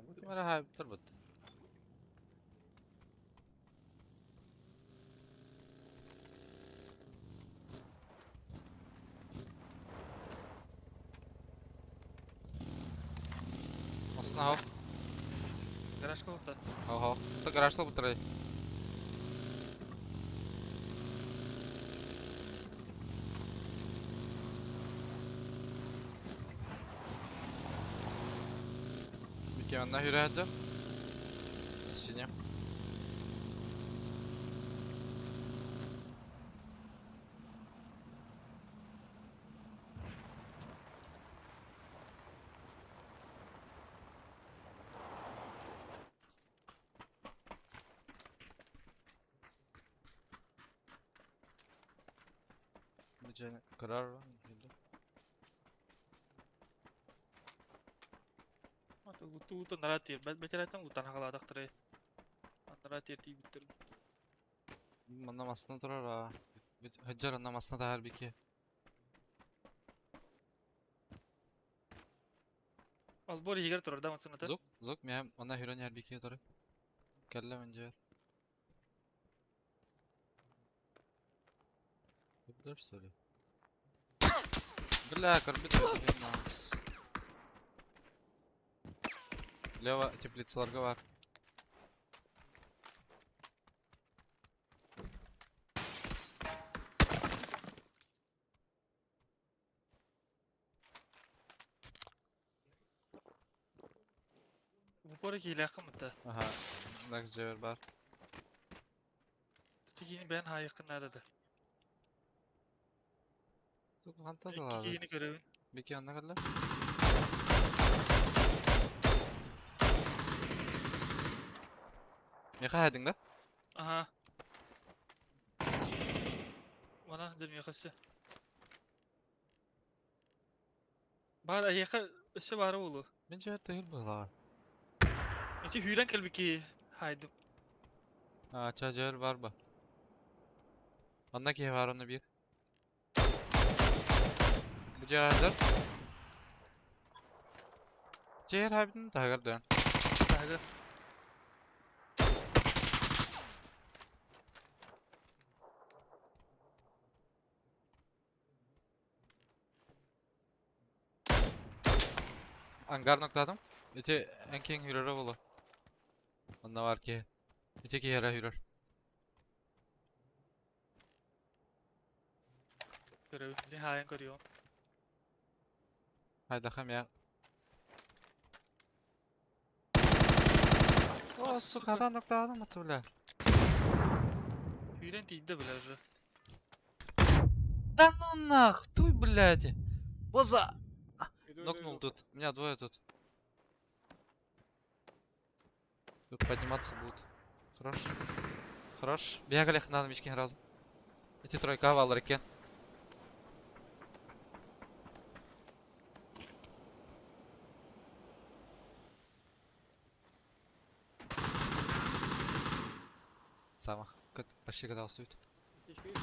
Бу ким эрэ хаайбыттар бытта. Масына хох. Гаражка олта. Хох хох. Это гаражта бутырай. Микеанна хүрээдэр. Синя. Бу karar var. Луту нара тиэр. Бэтерэттэн лутан хагалаатахтары. Аннара тиэр тиийбиттэр. Манна масына турар а. Хыджар анна масына тахар бики. Албор иһигэр турар да масыната. Зук, зук, мен манна хүрен хэр бики турар. Кэллэ мен жер. Куда что ли? Бля, корбит нас. Лево теплицаларга бар. В упоре киилээххин мытта. Ага, next жер бар. Тикини бэйэн хаайыаххын наада да. Зук ханта Икки да. киһини көрөбүн. Бики анна кэллэ. Меха хайдың да? Ага. Манан сылдьар миэхэ өссө. Баар эһиэхэ өссө баара буолуо. Мен жер тыгыл быһылаҕа. Ити сүүрэн кэлбит киһи хаайдым. А, ча жер бар ба. Анна киһи бар онно биир. Бу жер Жер хайбытын таһыгар дөөн. Таһыгар. Ангар ноктадым. Ити эн киэҥ хүрэрэ буолуо. Онно бар киһи. Ити киһи эрэ хүрэр. Көрөбүн. Билин хаайан көрүөҕүм. Хайдахым я. О, сука, хата ноктадым аты бля. Сүүрэн тиийдэ бля уже. Да ну нах, туй, блядь. Боза! Иду, иду, Нокнул иду. тут. У меня двое тут. Тут подниматься будут. Хорош. Хорош. Бегали хнан мичкин разом. Эти тройка валрикен. Сама. Почти когда устоит. Аптечка есть?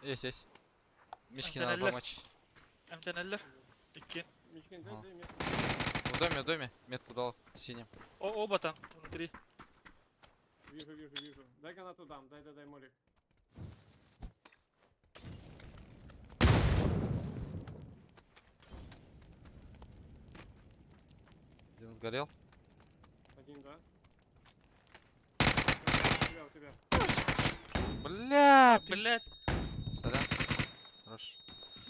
Есть, есть. Мишки надо Антеннелер. помочь. Эмтэнэллэр. Икки. Мичкин, дай, Ага. дай метку. В доме, в доме. Метку дал синим. О, оба там, внутри. Вижу, вижу, вижу. Дай гранату дам, дай, дай, дай, молик. Один сгорел. Один, да? У тебя, у тебя. Бля, Блядь, Сорян. Хорош.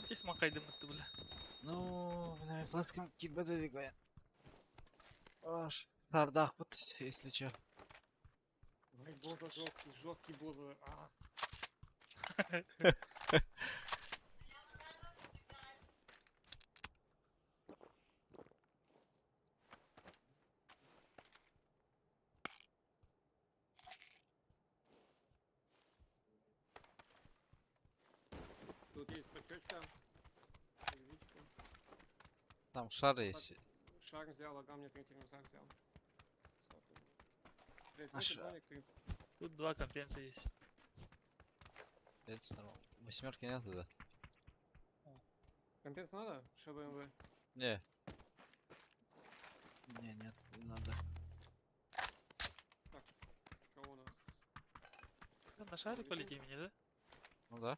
здесь макайдым это, бля. Ну, бля, флешкам кибеде дигая. Аш, сардах вот, если чё. Ой, боза жесткий, жесткий боза. Ах. Тут есть подчечка. Личка. Там шар есть. Шар взял, ага, мне третий рюкзак взял. Сотый. Блядь, А вот и броник 30. Тут два компенса есть. Это нормально. Восьмерки нет да? Компенс надо? ШБМВ. Не. Не, нет, не надо. Так, кого у нас? На шаре полетим, не да? Ну да.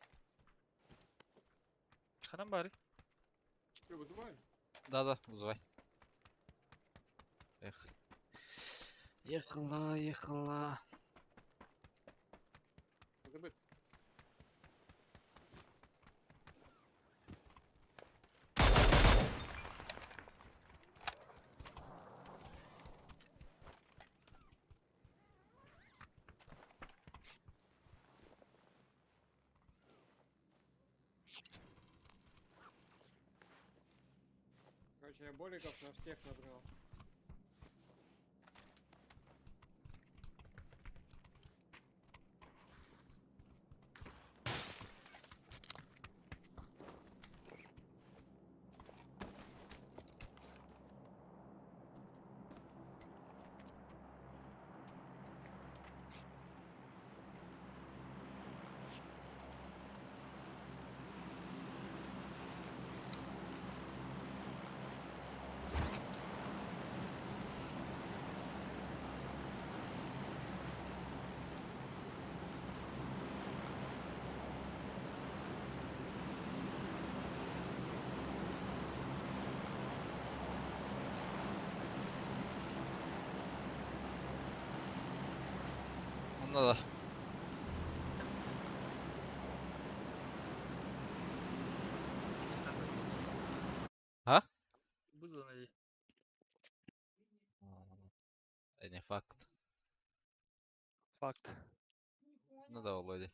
Ханам бары. Что, вызываю? Да-да, вызывай. Эх. Ехала, ехала. Забыт. Короче, я боликов на всех набрал. Ну да. А? Вызваны. Не факт. Факт. Ну да, Володя.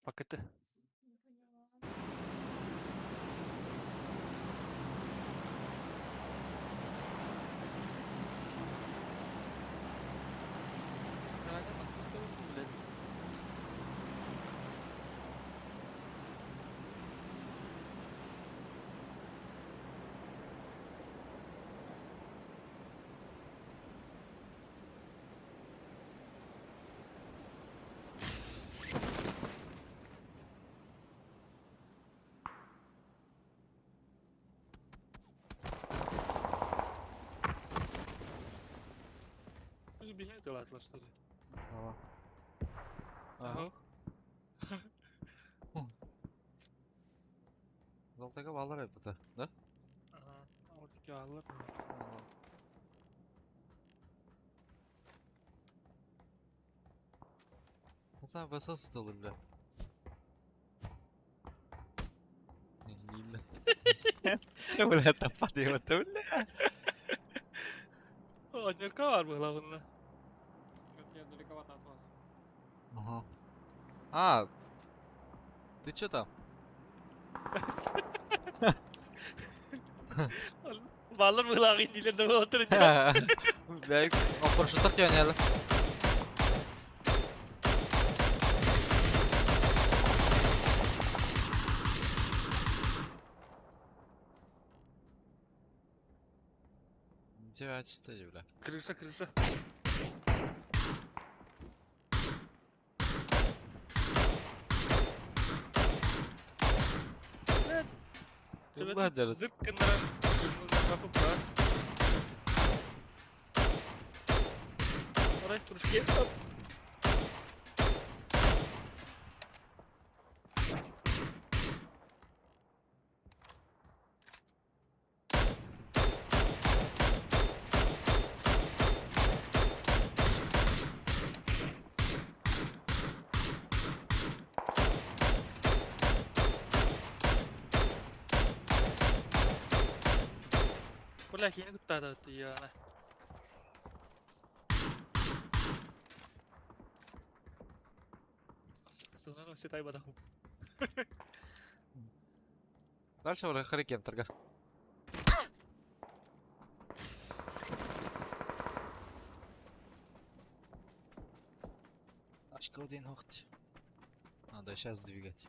Факт. Не поняла. Блядь. Бегает латлар, что ли? Ага. Ага. Золотого баллар это, да? Ага. А вот такие аллар. Ну там высос стол, бля. Бля, там падает, бля. Однерка var bu главное. Что-то я далековато от вас. Ага. А, ты чё там? Баллар быһылаах иннилэр да буолаттар ини. Бля, парашюттар тёнелі. 9-4, бля. Крыша, крыша. Блядь. Ты ладер. Зырк кыннаран капып бар. Арай кружке. Оп. Бля, кини куттаата тиийэҕинэ. Сылынан вообще тайбатахым. Дальше уже харикен торга. Очко один ноготь. Надо сейчас двигать.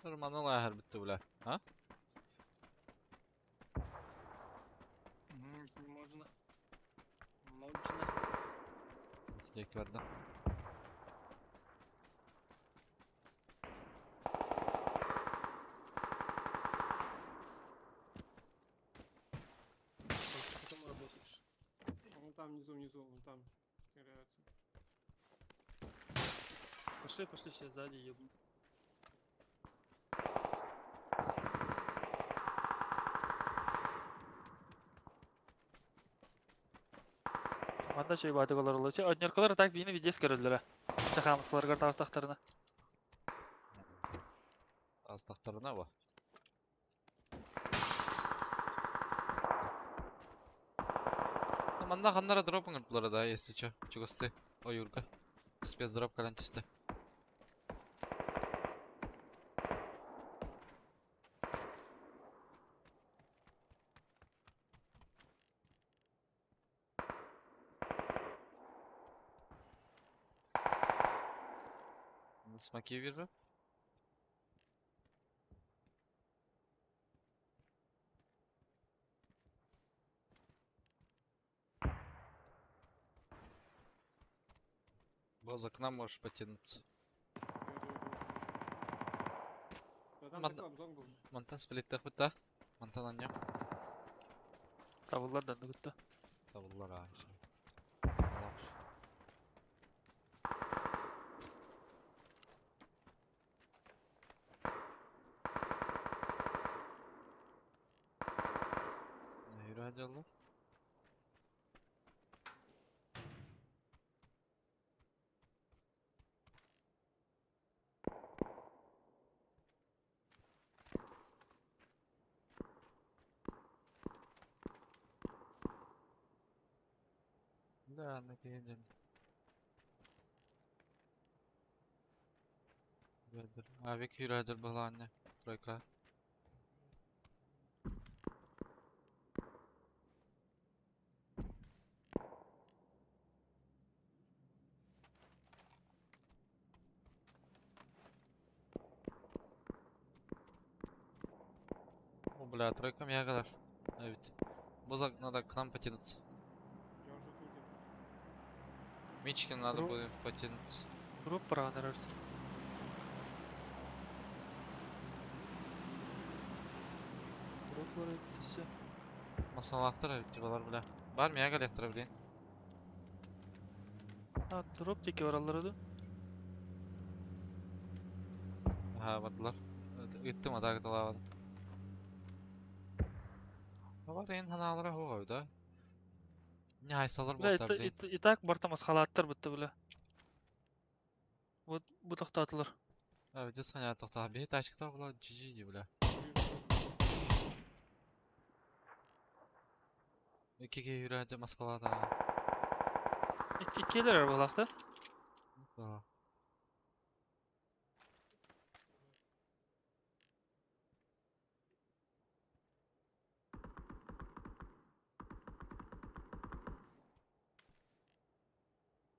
Нормально лагерь бітті, бля. А? Логично. Сидек барда. Ты там работаешь. Вон там, внизу, внизу, вон там. Стреляются. Пошли, пошли, сейчас сзади ебут. Манна чөй баатык олороллор. Чэ, однеркалар так биини видеос көрөллөрө. Чахаамыскаларыгар таҕыстахтарына. Астахтарына ба. Манна ханнара дроп ыҥырдылар да, если чё, чугасты ойуурга. Спецдроп кэлэн түстэ. Смоки вижу. База, к нам можешь потянуться. Я иду, иду. Да там Ман- такой обзор был. Мантан сплиттэх бытта. Мантан анньам. Табыллар да нугутта. Табыллар аа. Yürü hadi Allah. Да, на киһи Авик юрادыр балаанна. Тройка. О, бля, тройка меня kadar. Evet. Бозак, надо к нам потянуться. Я уже тут где-то. Мичкин надо Ру- будет потянуться. Группа раннерс. Дроп бар все. Масалахтар тибалар бля. Бар мия галехтар блин. А, дроп теке бараллар ду. Ага, бардылар. Ыттым атак талабады. Бар ен ханалара хоғау да. Не айсалар Бля, болта и, блин. и, и так бартамас халаттар бітті, бля. Вот бу тоқтатылар. А, где саня тоқта. Бей тачкта була GG ди бля. Икиге юрәде Москвада. Иккилер арбалақты. Да.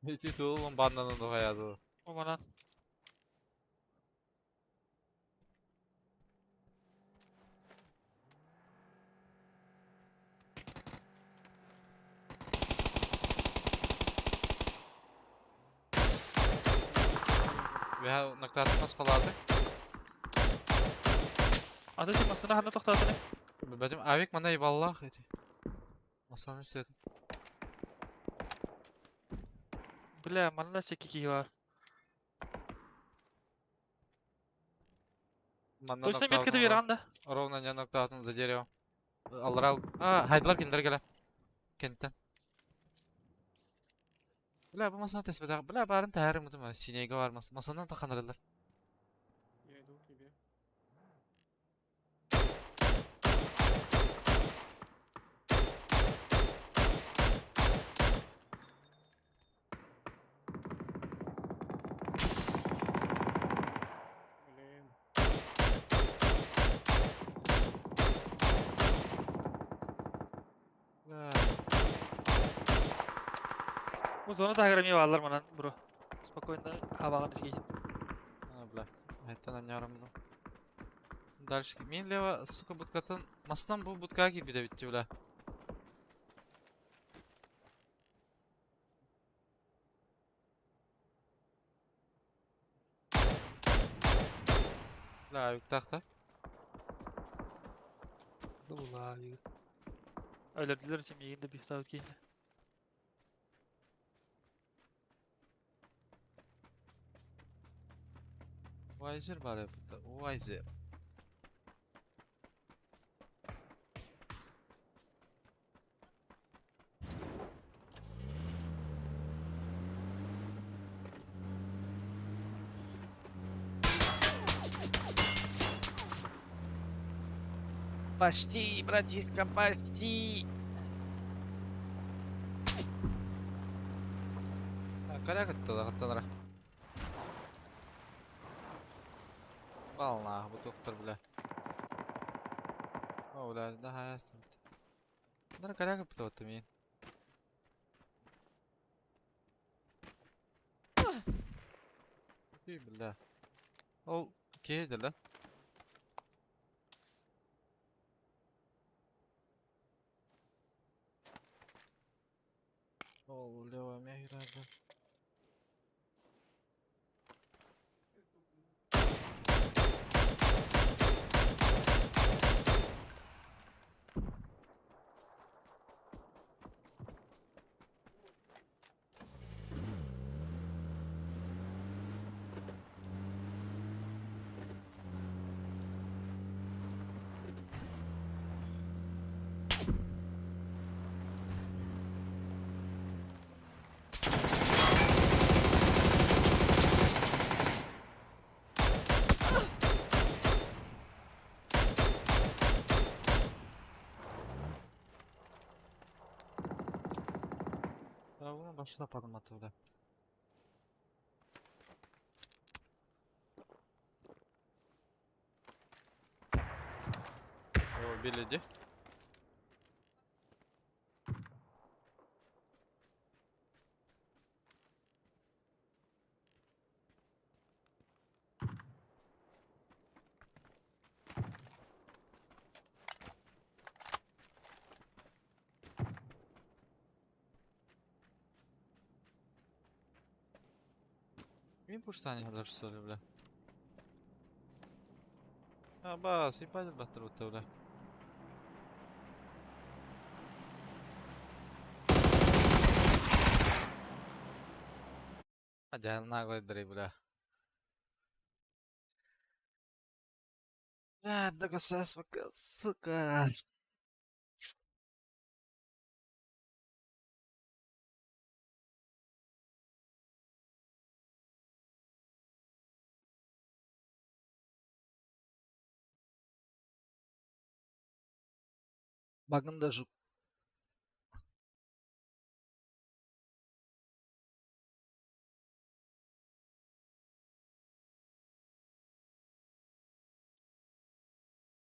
Эти тулун банданын духаяды. Оманан. Веха ноктаты Москвалады. Аты чымасына хана тоқтатыны. Бәдим авик мана ебаллах эти. Масаны истедим. Бля, манна секики бар. Манна Точно меткада бер анда. Ровно не ноктатын за дерево. Алрал. А, хайдлар киндер келе. Кенттен. Бля, бу масаны теспеде. Бля, барын тәһәрим мутум. Синеге бар мас. Масандан та ханырылар. Я иду к тебе. Блин. Бля. Бу зона тагырами алар манан, бро. Спокойно хабагын ичкейин. А, бля. Айттан анярым буну. Дальше. Мен лево, сука, будкатын. Мастан бу будка кирбиде битти, бля. Бля, авиктаах да? Дулай. Өлөрдүлэр чем миигин да бихтаабыт киһини. Вайзер бар эбит. Вайзер. Почти, братишка, почти. Коряк оттуда, Бална, бу доктор, бля. О, бля, да, ясно. Нар коряк оттуда мин. Ты, бля. Ол, кейді, да? Ол, бля, мен играю. Да, bunu başına padım atı bля. О, убили, иди. Мин пуштани даже что ли, бля. А, бас, ебать, баттер бля. А, дьэ, наглый дрей, бля. Бля, да сука. Багында жук.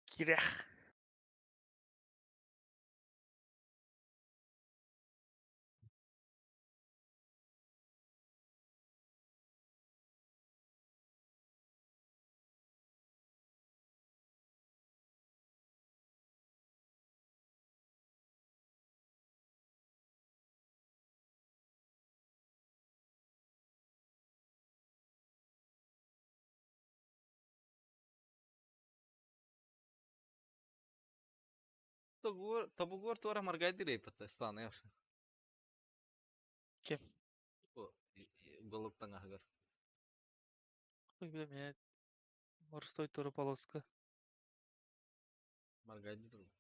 Кирях. Тобугор туора маргайди рейпата, станы. Кем? Уголок таңахыгар. Ой, бля, меня морской тура полоска. Маргайди турбут.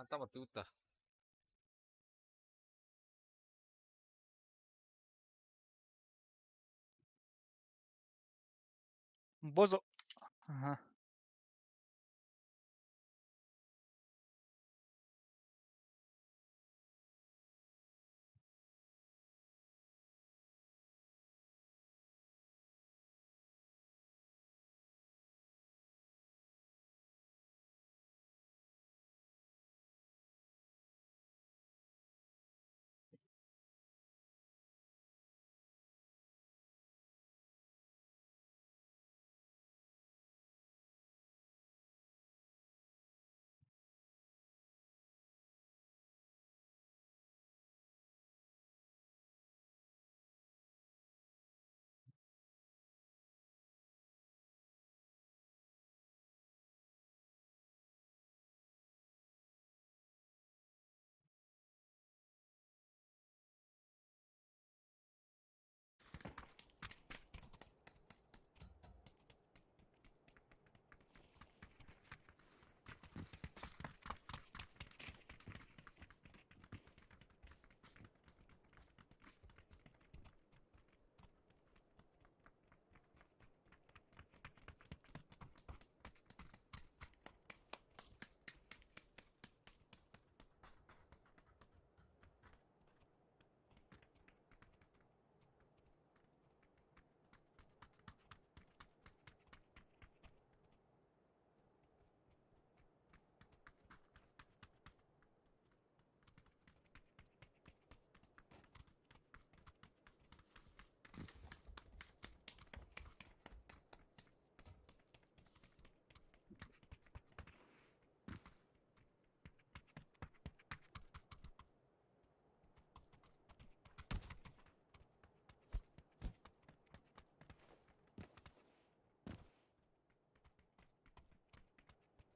Антама тута. Бозо. Ага.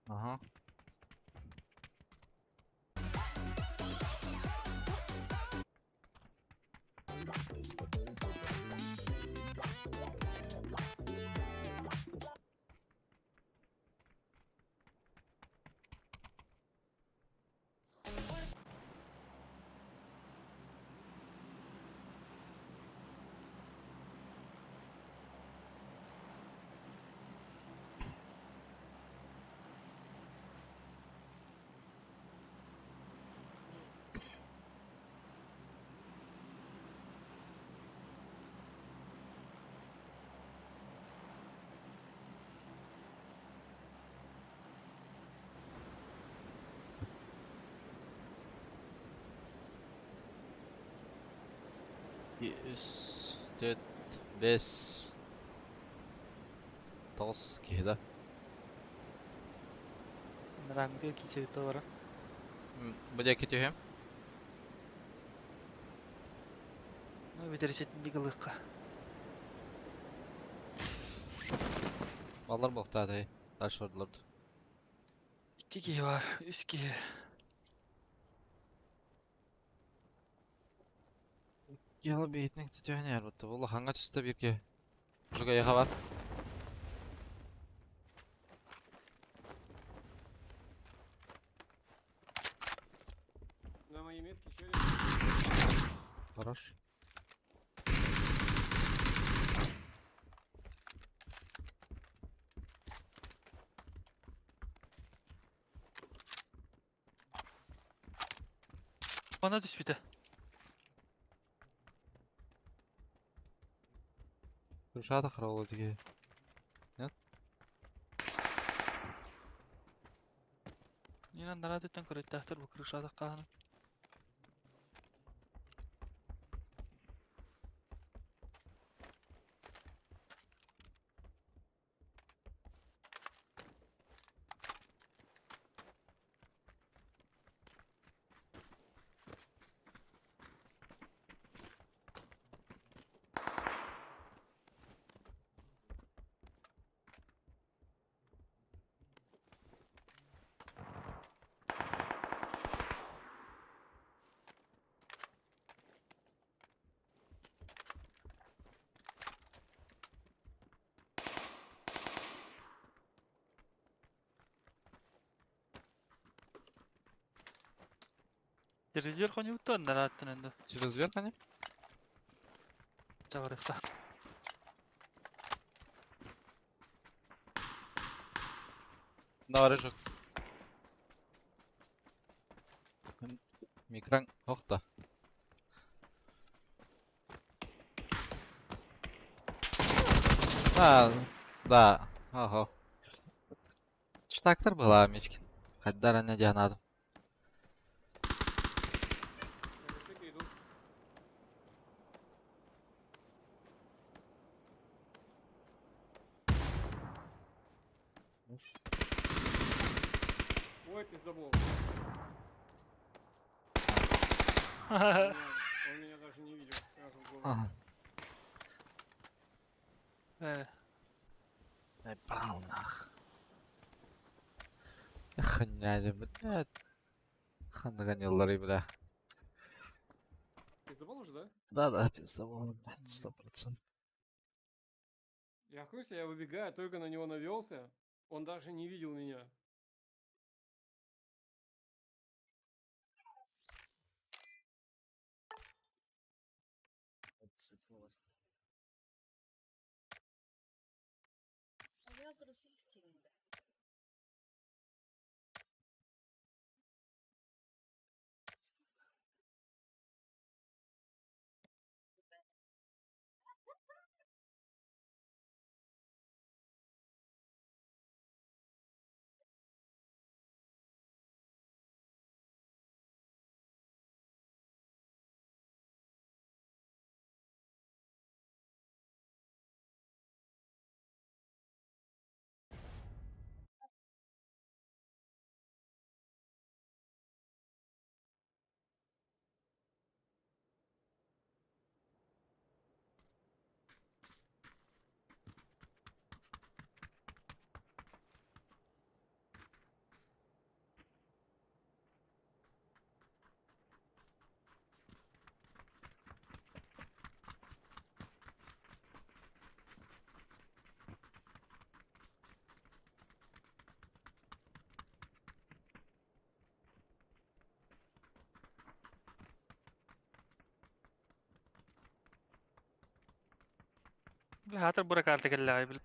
Ага. Үс, түөрт, бэс, тоҕус киһи да. Нараңдыы киисэбит олорон. Бу диэки түһүм. Ну, бүтэрисэтин ылыахха. Баллар буолуохтаах дальше ордулар. Икки киһи бар, үс киһи. Киһи бэйэтинэн түһэн иһэр буолта. Улахаҥҥа түстэ биир киһи. Жугайга бар. На моей метке челик. Хорош. Bana түспүтэ. Крышата харабыл тиги. Нет? Нинан нарат өттөн көрөттөөхтөр бу крышата хаһан. Через верху не утон нараттын енді. Через верх они? Чабарықта. Давай, Рыжик. Микран охта. А, да, ого. Штактор была, Мичкин. Хаддара не дианадым. На мотоцикле идут. Ой, пиздобол. Он меня даже не видел. Сразу в голову. Ага. Э, Ебал нах. Охренеть, блядь. Ханганиллары, бля. Пиздобол уже, да? Да-да, пиздобол, блядь, 100%. Я в курсе, я выбегаю, только на него навелся. Он даже не видел меня. Бля, хатыр бура карта кэллэҕэй бил.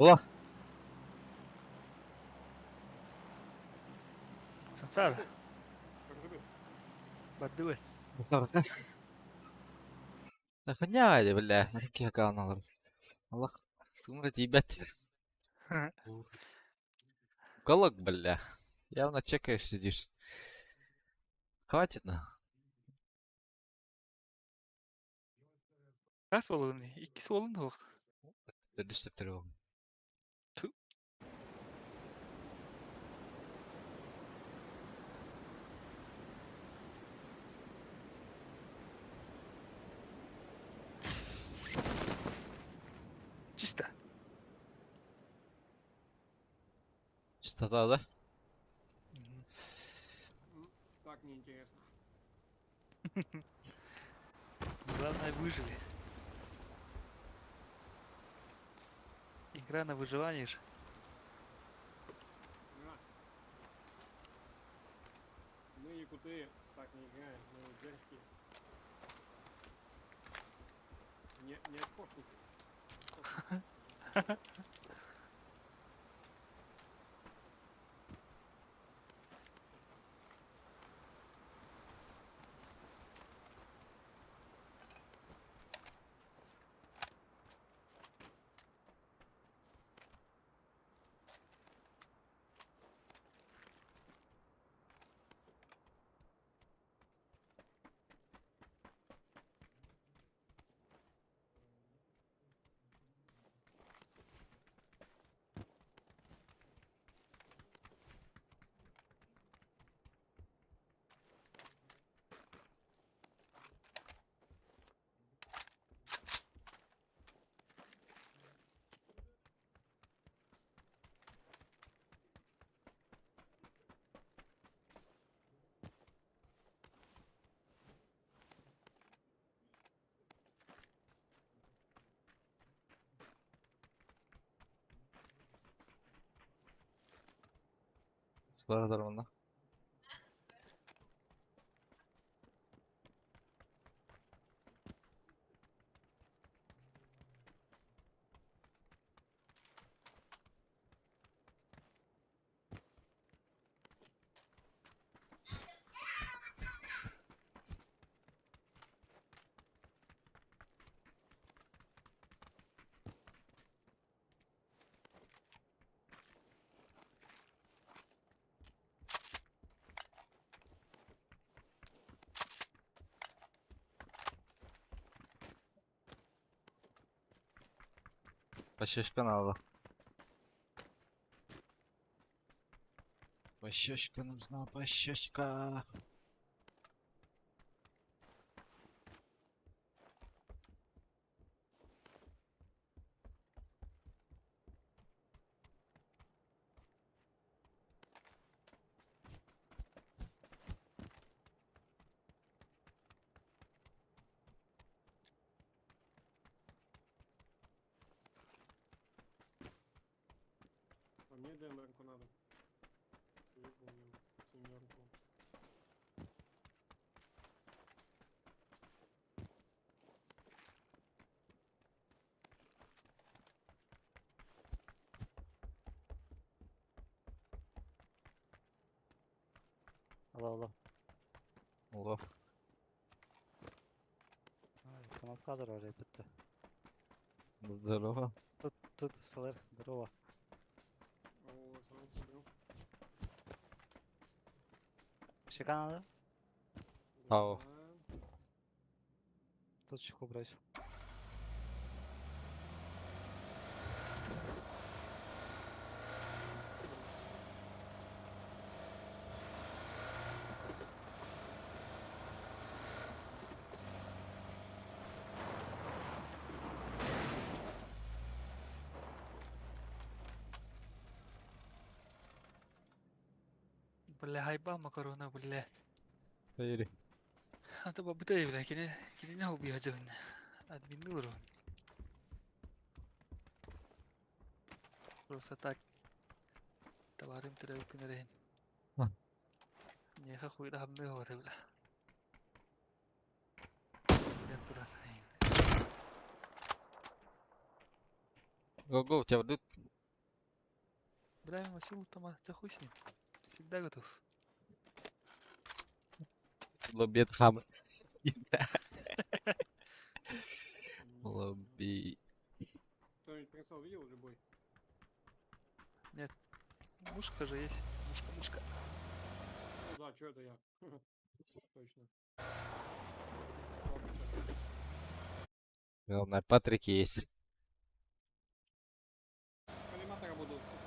О! Сансар. Бардыбы. Да хуйня, бля, на таких каналах. Аллах, тумра ебать. Уголок, бля. Явно чекаешь, сидишь. Хватит на. Хас буолугун, иккис буолун да Төрдүс төптөрү. Чисто. Чистота, да? Так неинтересно. Главное, выжили. Игра на выживание же. Да. Мы якуты так не играем, мы дерзкие. Не, не очкошники. Сылар онно. Пощечка надо. Пощечка нужна, пощечка. А мне ДМР-ку надо. Выполнил семерку. Алло, алло. Алло. Ай, кнопка дороже бітті. Здорово. Тут, тут СЛР, здорово. О, сам собрал. Щека надо? Ау. Да. Тут щеку бросил. Бля, хайбал макарона, блядь. Поверь. А то бабытай, бля, кини кинини холбуйа дьыбын. Админны олорон. Просто так. Товарым төрөөбүт күн эрэһин. Миэхэ хуйда хамныы оҕото, бля. Диэн туран. Го-го, у тебя тут Бля, Васил там, а хуй с ним. Всегда готов. лоббит хам. Лобби. Кто-нибудь прицел видел любой? Нет. Мушка же есть. Мушка, мушка. Ну да, что это я? Точно. Главное, Патрик есть. Коллиматора будут с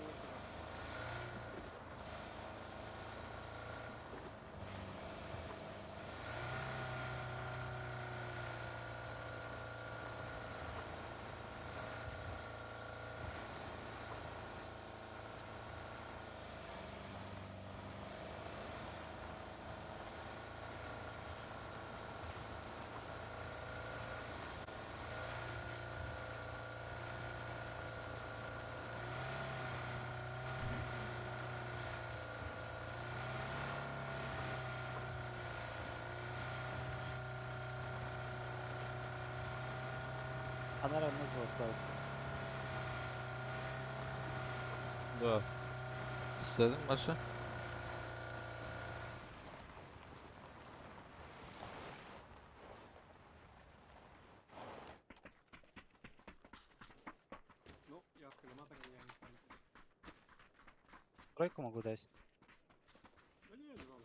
Анара нужно ставить. Да. Садим, Маша. Ну, я с коллиматором я не стану. Тройку могу дать. Да не, не надо.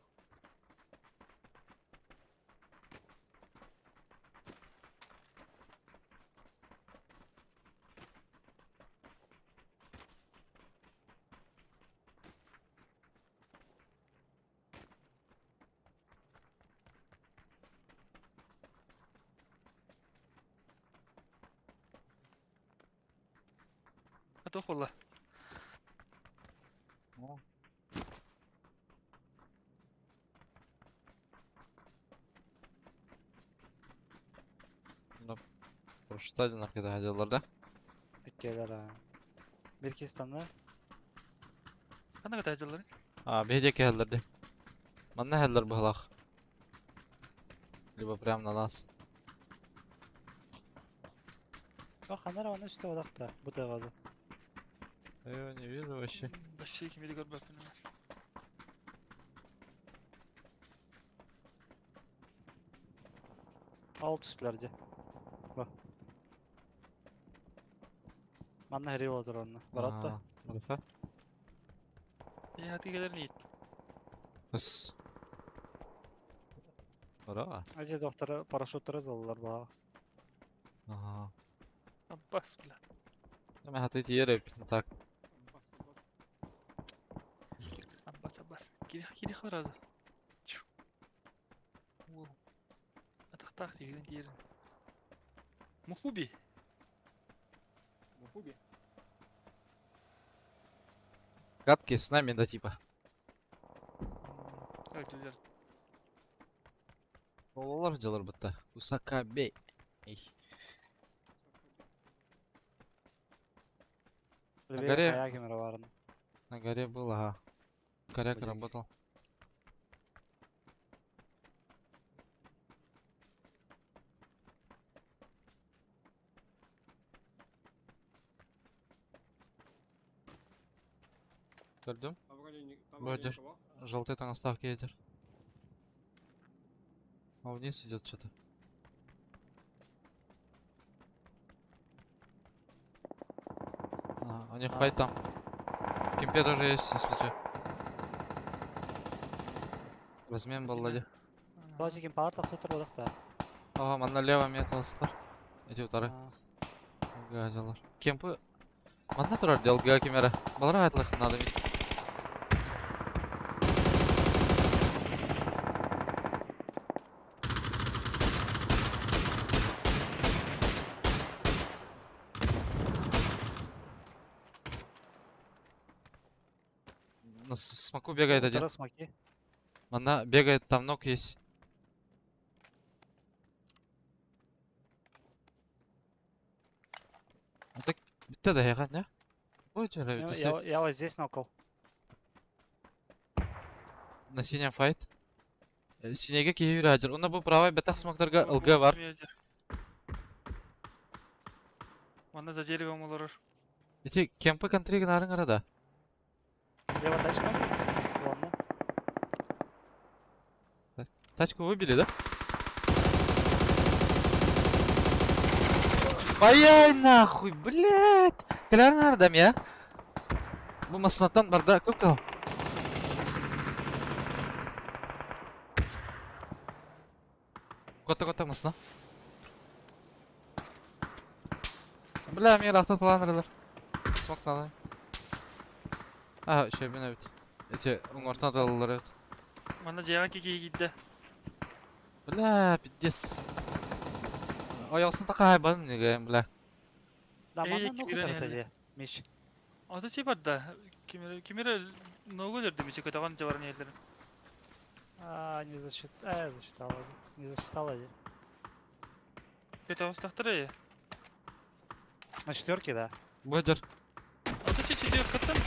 А то хула. Ну, Стадион когда хотеллар, да? Иккелер а. Bir кистанна. Ханна ката А, беде келлерди. Манна хеллер бахлах. Либо прямо на нас. Бak анара оны үстө одакта. Бу тагады. Я его не вижу вообще. Вообще кимди көрбөппүн. Alt üstlерде. Бak. Манна хери олар онна. Баратта. Баратта. Я тигелер не. С. Бара. Ажы доктора парашюттары доллар ба. Ага. Аббас, бля. Мен хаты тиер так. Бас, бас. Аббас, аббас. Кири кири харазы. Уол. Атахтах тигерин тиерин. Мухуби. Мухуби. Катки с нами, да, типа. Как дилер. Олар делар бітті. Усакабе. Эй. На горе. горе. Кемер барын. На горе был, ага. Коряк Блин. работал. Көрдім. Там вроде, не, там вроде Бодер. никого. Желтый там оставки ветер. А вниз идет что-то. А, у них А. файт там. В кемпе тоже есть, если что. Размен был, Лади. Тоочы ким палар тахсы отыр одакта. Ага, манна лево металстар. Эти утары. Газелар. Кемпы. Манна турар дел га кемера. Балара айтлых надо ведь. На смоку бегает один. Второй смоки. Она бегает, там ног есть. А так, bitti de hegan ya. Bu Я, я, я вот здесь нокал. На синем файт. Синеге киһи үрэдер. Онна бу правай бэтэх смоктарга ЛГ бар. Манна за деревом олорор. Ити кемпы контри гынарын арада. Лево тачка. Ладно. Тачку выбили, да? Ай нахуй, блядь! Кэлэрин ардам я. Бу массынаттан барда көк. Котта котта масына. Бля, мен рахтан таланырылар. Смок надо. А, şey ben evet. Эти уңортан талалар evet. Манна жайга кики кидде. Бля, пиздец. Ой, olsun така хайбан неге, бля. Да, манна ногу тарата Миш. Ата чи барда. Кимер кимер ногу дерди мичи көтөгөн жабарын елдер. А, не засчитала, а, засчитала. Не засчитала. Көтөгөстактыр. На четверке, да. Бодер. Ата чи четверкаттан.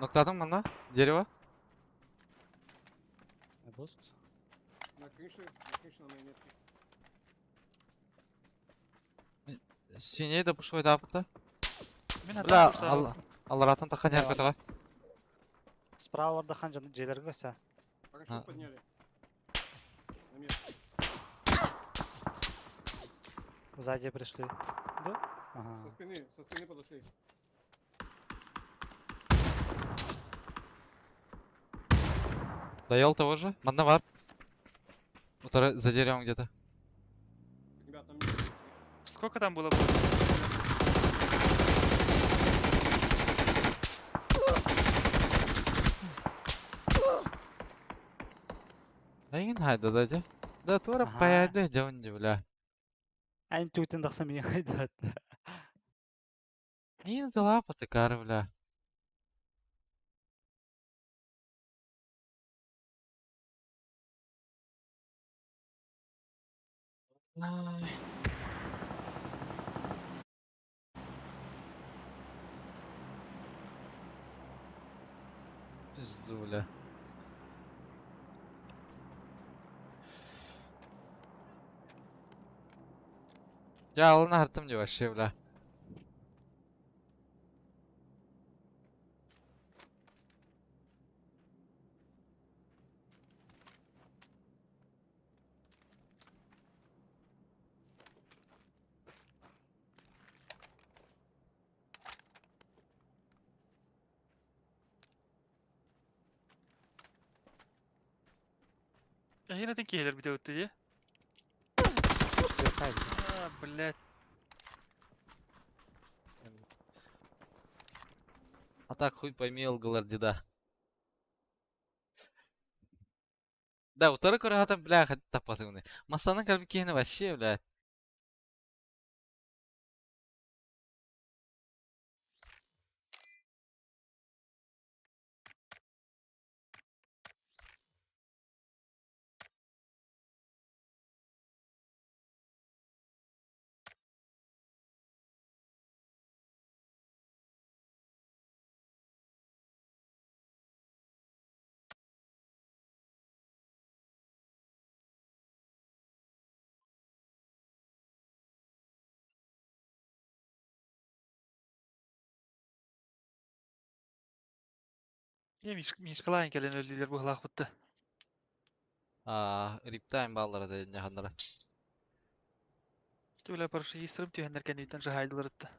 Ноктадым мана. Дерево. Буст. На крыше на моей метке. Синей да пушой да апта. Мен Бля, ата алла. Алларатын така Да. нер көтөгө. Справа барда хан жаны желерге көсө. Парашют А. подняли. На метке. Сзади пришли. Да? Ага. Со спины подошли. Доел того же. Манна бар. Утары за деревом где-то. Ребят, там Сколько там было? Айын хайда да де. Да тура Ага. паяды жаунди бля. Айн түтін дақса мен хайдат. Нин дала патыкар бля. Ай. Пизду, бля. Я алына артым не вообще, бля. Yine кейлер бите өтті де. А, блядь. А так хуй пойми, алгалар деда. Да, утары көрө бля, хат таппаты. Масаны калби киһини вообще, бля. Я мишкалайын келен өлдүлөр бу хлахутты. А, риптайм баллара да неханнара. Түлә парашютистрым түйәннәр кәнүтән жахайдылар ытты.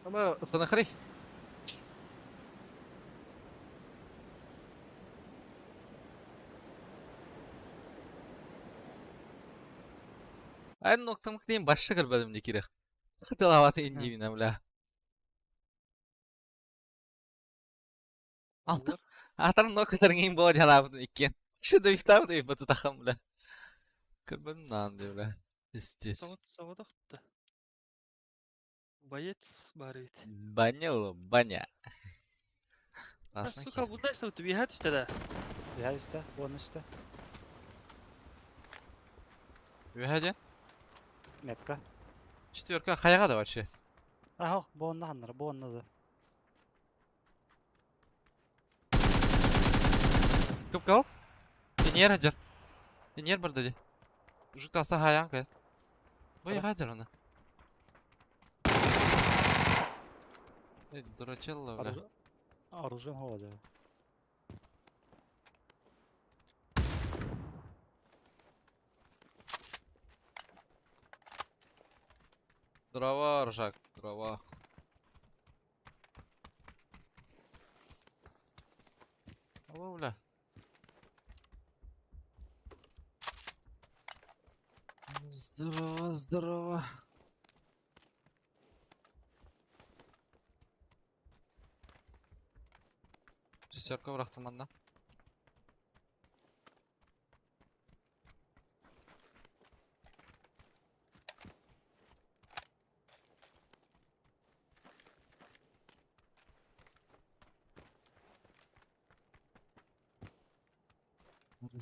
Ама санахрый. Эн ноктамык дейін башша көрбөдүм дии киирэх. Хатылаабаты индиибинэ бля. Алта Атар но кытарыҥ буо дьалаабытын иккиэн. Что да ыйбаты тахам бля. Көрбөдүм наан дии бля. Пиздец. Соҕотох да. Боец баар эбит. Баня ол, баня. Классно Сука, куда что ты бегать тогда? Үһэ үстэ, уон үстэ. Үһэ диэн? Метка. Четверка хайаҕа да вообще? Аһо, бу онно ханнара, бу онно да. Тупкал? Иньер хадьар. Иньер барда ди. Жук таста хаян кэ. Бой хадьар оны. Эй, дурачелла, бля. Оружием холодно. Дрова, ржак, дрова. Алло, бля. Здорово, здорово. Шестерка бырахтым манна.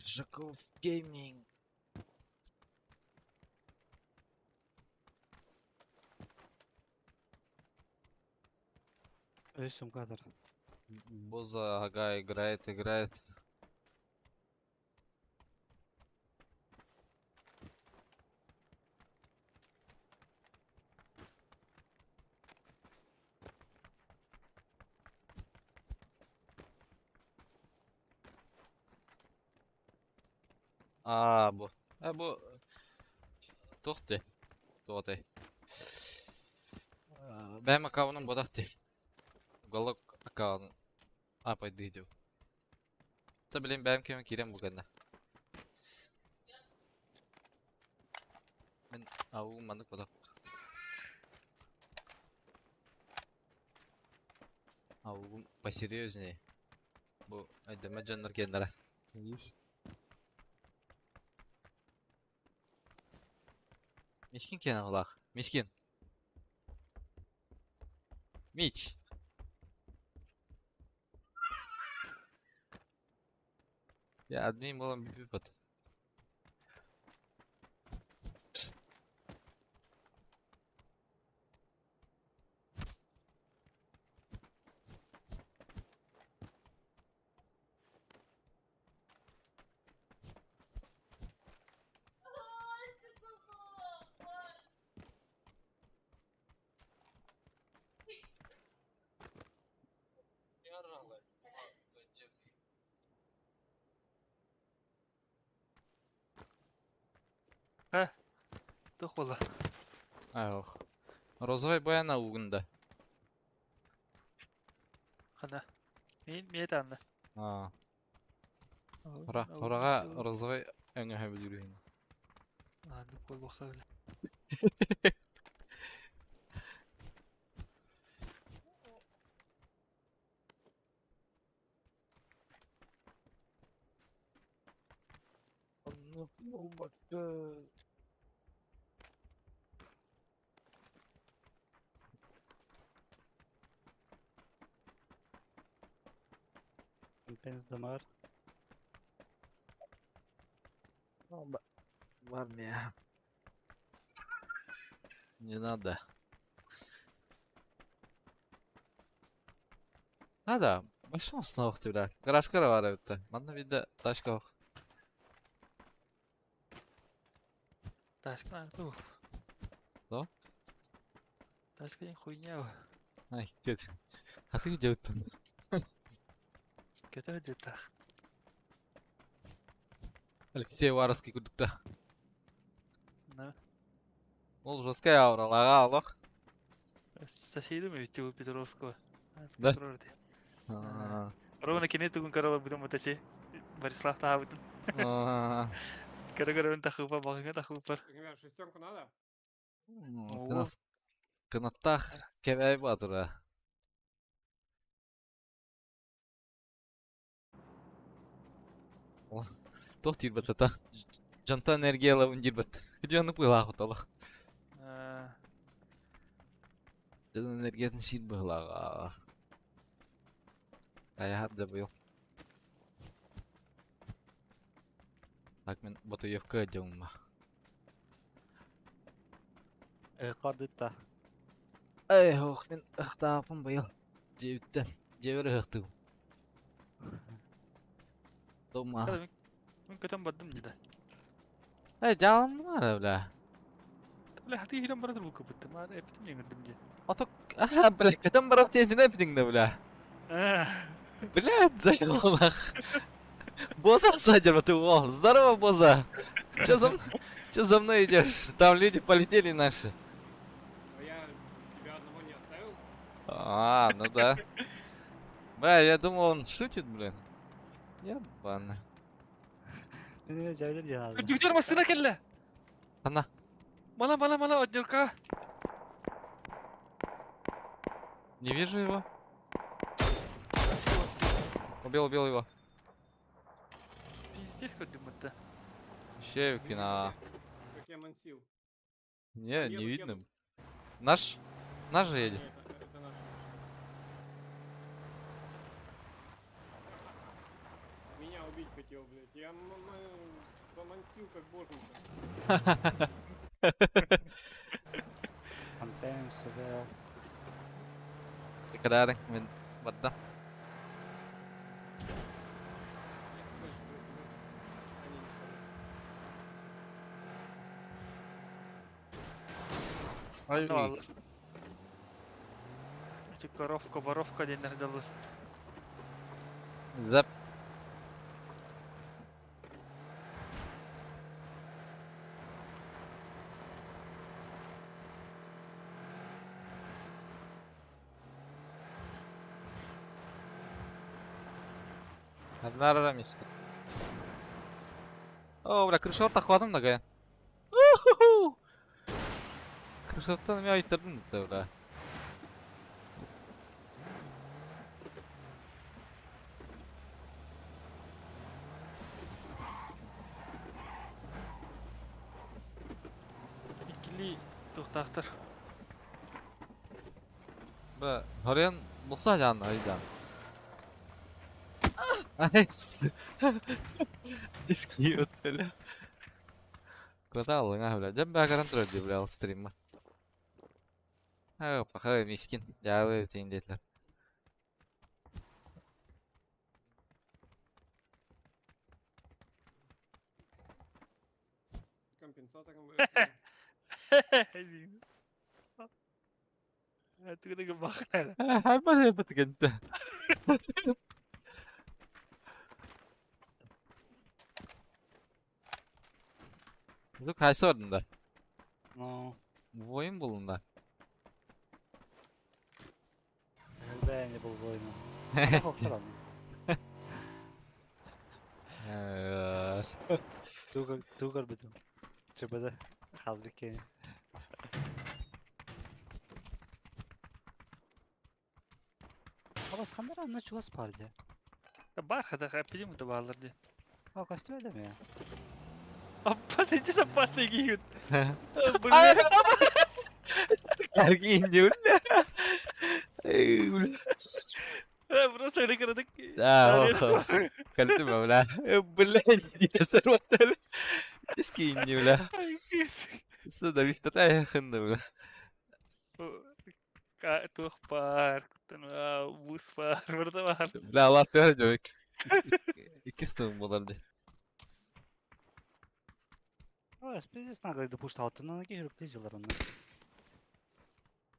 Жаков Гейминг. Өс сумкатор. Боза, ага, играет, играет. Аа, бу. Э, бу туох дии? Туох Бэйэм аккаунум бодох дии. Уголок аккаунун апайдыы дии. Та билин бэйэм кэмэ киирэн бу гэннэ. Мин ау маннык бодох. Аугум посерьезнее. Бу өйдөммөт дьоннор киэннэрэ. Мишкин киэнэ улаах. Мишкин. Мич. Я админ буолан бүппүт. Туох буолла? Ах. Розовай баяна угунда. Хана. Мин миэ таанна. Аа. Ора, ораҕа розовай өҥөһө бүлүүрүһүн. Ааннык буолбахха бile. Оннук буолбакка. Пенс дамар. В армия. Не надо. Надо. Большой основах ты, Гаражка бар эбит. Манна вида тачка ох. Таска ту. Да? Таска диэн хуйня. Ай, кет. А ты где там? Кэтэ дьиэтэх. Алексей Варовский курдукта. На. Ол жесткая ауралаға алох. Соседом ведь у Петровского. Да? А. Ровно кини тугун көрө олорбутум бутачи. Борислав таһабытын. А. Көрө көрөбүн тахыпа балыҥа тахыпар. Ребят, шестерку надо? Кынаттаах кэбээйи баатыра. Туох диирбэт ата? Дьонтон энергия ылабын диирбэт. Дьону быһылаах олох. Дьон энергиятын сиир быһылааҕа. Айаһар да быйыл. Так мин Ботуевка дьоҥма. Ыһыккардытта. Эй, ох, мин ыһыктааппын быйыл. Дьиэбиттэн. Дьиэбэр ыһыктыгым. Дома. Мин көтөн бардым дии да. Эй, дьааланнымаар бля. Бля, хаты иһирэн барар бу кыбыттым. Аар эпитим эҥирдим дии. Ото, бля, көтөн барар диэтинэ эпитиҥ да, бля. Блядь, заебал Боза сзади, ты Здорово, Боза. Че за, че за мной идешь? Там люди полетели наши. А я тебя одного не оставил? А, ну да. Бля, я думал, он шутит, блин. Ебано. Үрдүгүтүгэр массыына кэллэ. Ана. Мана, мана, мана, однюрка. Не вижу его. Убил, убил его. Пиздец, как дымит-то. Щевкина. Как я мансил. Не, не видно. Наш? Наш же едет. Нет, это наш. Меня убить хотел, блядь. Я помансил как боженька. Антен сюда. Кадарың мен батта. Ай, Эти коровка, воровка диэннэр дьаллар. Зап. Одна миссия. О, бля, крышор тахвадым да гаян. Крышоттан мен айттырдым да, бля. Иккилии туохтаахтар. Бля, Хорен булса жан айдан. Айс. Диски бля. Куда алыңа, бля. Дем бә каран турар ди, бля, стримма. А, пахай мискин. Жабы тейин дедлер. Компенсатором Тугу Хайбан хайбат гэнтэ. Лук хайсы ордунда? Ну, Воин булунда. когда я не был воином. Тугар битим. ЧБД. Хазбик Абас хандар анна чугас бар дии. Бар хата эпидем да баалар дии. А костюм ми? Аппас иди запасный киһит. Аргин бля. Просто эле карадык. Да, Кальтыма, бля. Бля, не сорватали. Диски бля. Сюда вифтата хында, бля. Туох бар, бус бар, барда бар. Бля, Allah төр дебек. Икки стын болар ди. Ой, пиздец наглый допуштал. Ты на ноги жүрүп жылар онна.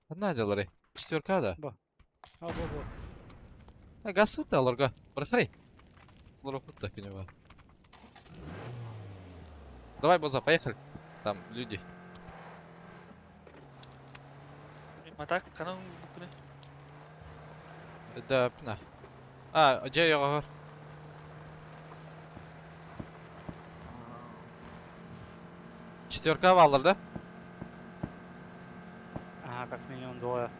Одна жалары. Четверка да. А, бо, бо. А, газ сытты аларга. Бросай. Лора хутта кинева. Давай, Боза, поехали. Там люди. Матак, канан буккуны. Да, пна. А, дьэ йоҕор. Четверка баллар, да? Ага, как минимум двое.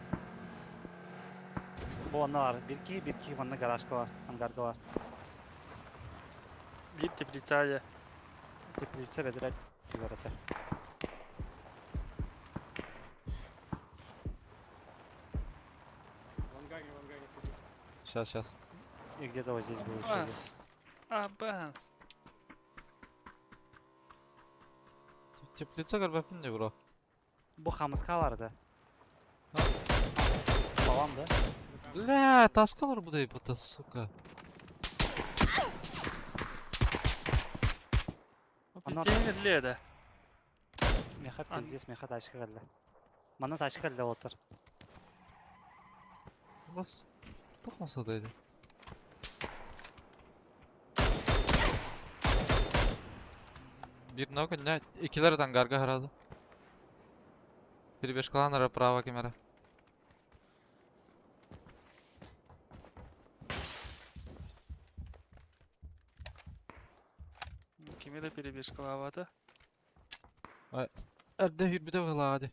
Бу онно бар. Bir киһи, bir киһи манна гаражка бар, ангарга бар. Bir теплица Теплица бэдэрэ түгэр этэ. В ангаре, в ангаре сидит. Сейчас, сейчас. И где-то вот здесь был еще один. Абас. Абас. Теплица көрбөппүн дии, бро. Бу хамыска барды. Балам да. Бля, таскалар бу да, сука. Ана- Бізде да. Меха Ан- пиздец, меха тачка кэллэ. Манна тачка кэллэ отыр. Бас. Туох масадайды? Bir ног не икилер ангарга харады. Перебежкаланара право камера. Кими да перебежкалаабата. Эрдэ хүрбүтэ быһылааҕа.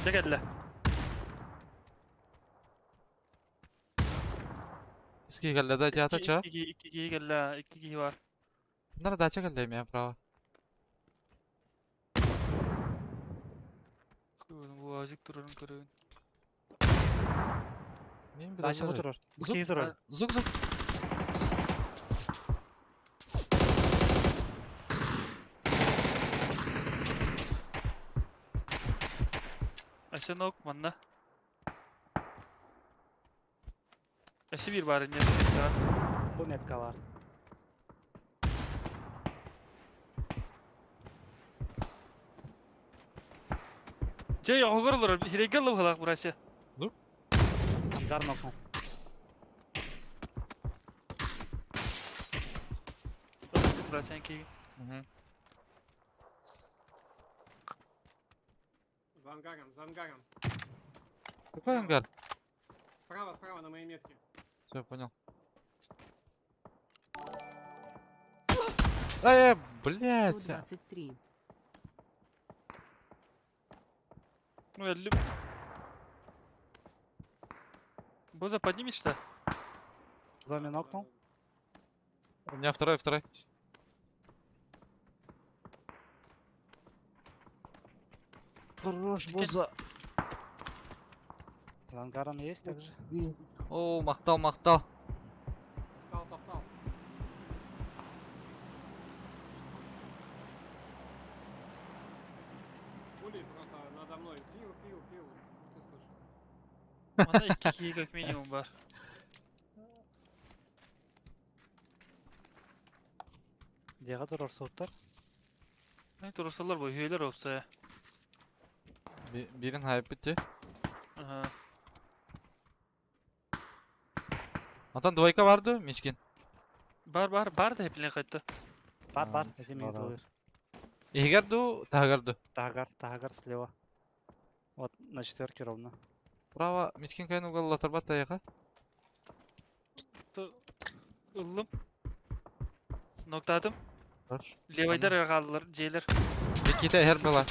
Дьэ кэллэ. Иски кэллэ да театр ча. Икки икки киһи кэллэ, икки киһи бар. Нара дача кэллэ эмиэ право. Уазик турарын көрөбүн. Мин Дача бу билэллэр. турар. Бу Зук. киһи турар. Зук зук. Өссө нок манна. Өссө биир баар инньэ меткаҕа. Бу метка бар. Дьэ оҕоҕор олорор, хирэйгэ ылла быһыылаах братья. Ангар нокнул. Братья киһи. Мгм. За ангаром, за ангаром. Какой ангар? Справа, справа на моей метке. Все, понял. Эй, блядь. 123. Ну я люб... Боза, поднимешь-то? Зомби нокнул. У меня второй, второй. Хорош, Боза. За ангаром есть также. О, махтал, махтал. Топтал, топтал. Пули просто надо мной. Пиу, пиу, пиу. Ты слышал. Манна икки киһи как минимум бар. Дьиэҕэ турар суоттар. Мен турсалар бу үһүөлэр опция. Бирин хайп битти. Ага. Антон двойка барды, Мичкин. Бар бар бар да хепилен кайтты. Бар бар. А, Эти мини бар, бар. тылыр. Иһигэр ду, таһыгар ду. Тагар, тагар слева. Вот на четверке ровно. Право, Мичкин кайын угаллатар таяка. Ыллым. Ноктадым. Хорош. Левайдар хааллар, дьиэлэр. Иккитэ эһэр была.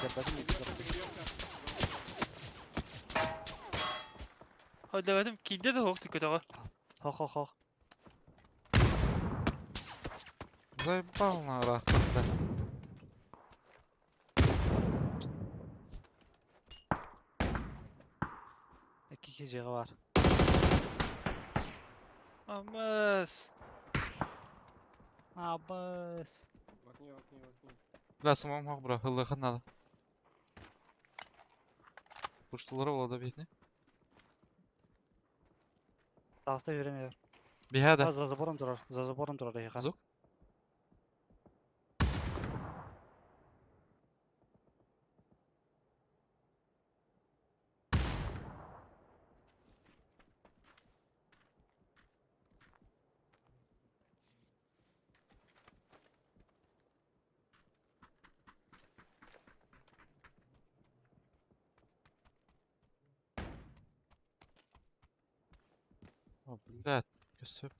Көрбөтүм, көрбөтүм. Хойдабатым киинде да хоох түкөтөҕө. Хо-хо-хо. Заебал на рахтар. Икки киһи дьиэҕэ бар. Амас. Абыс. В окне, в окне, в окне. Бля, самому хох, бро, хыллыхан надо. Пуштулары болады битне. Таҕыста үөрэнэр. Биһәдә. А, за забором турар. За забором турар эһиэхэ. Зук. О, блядь, көстөр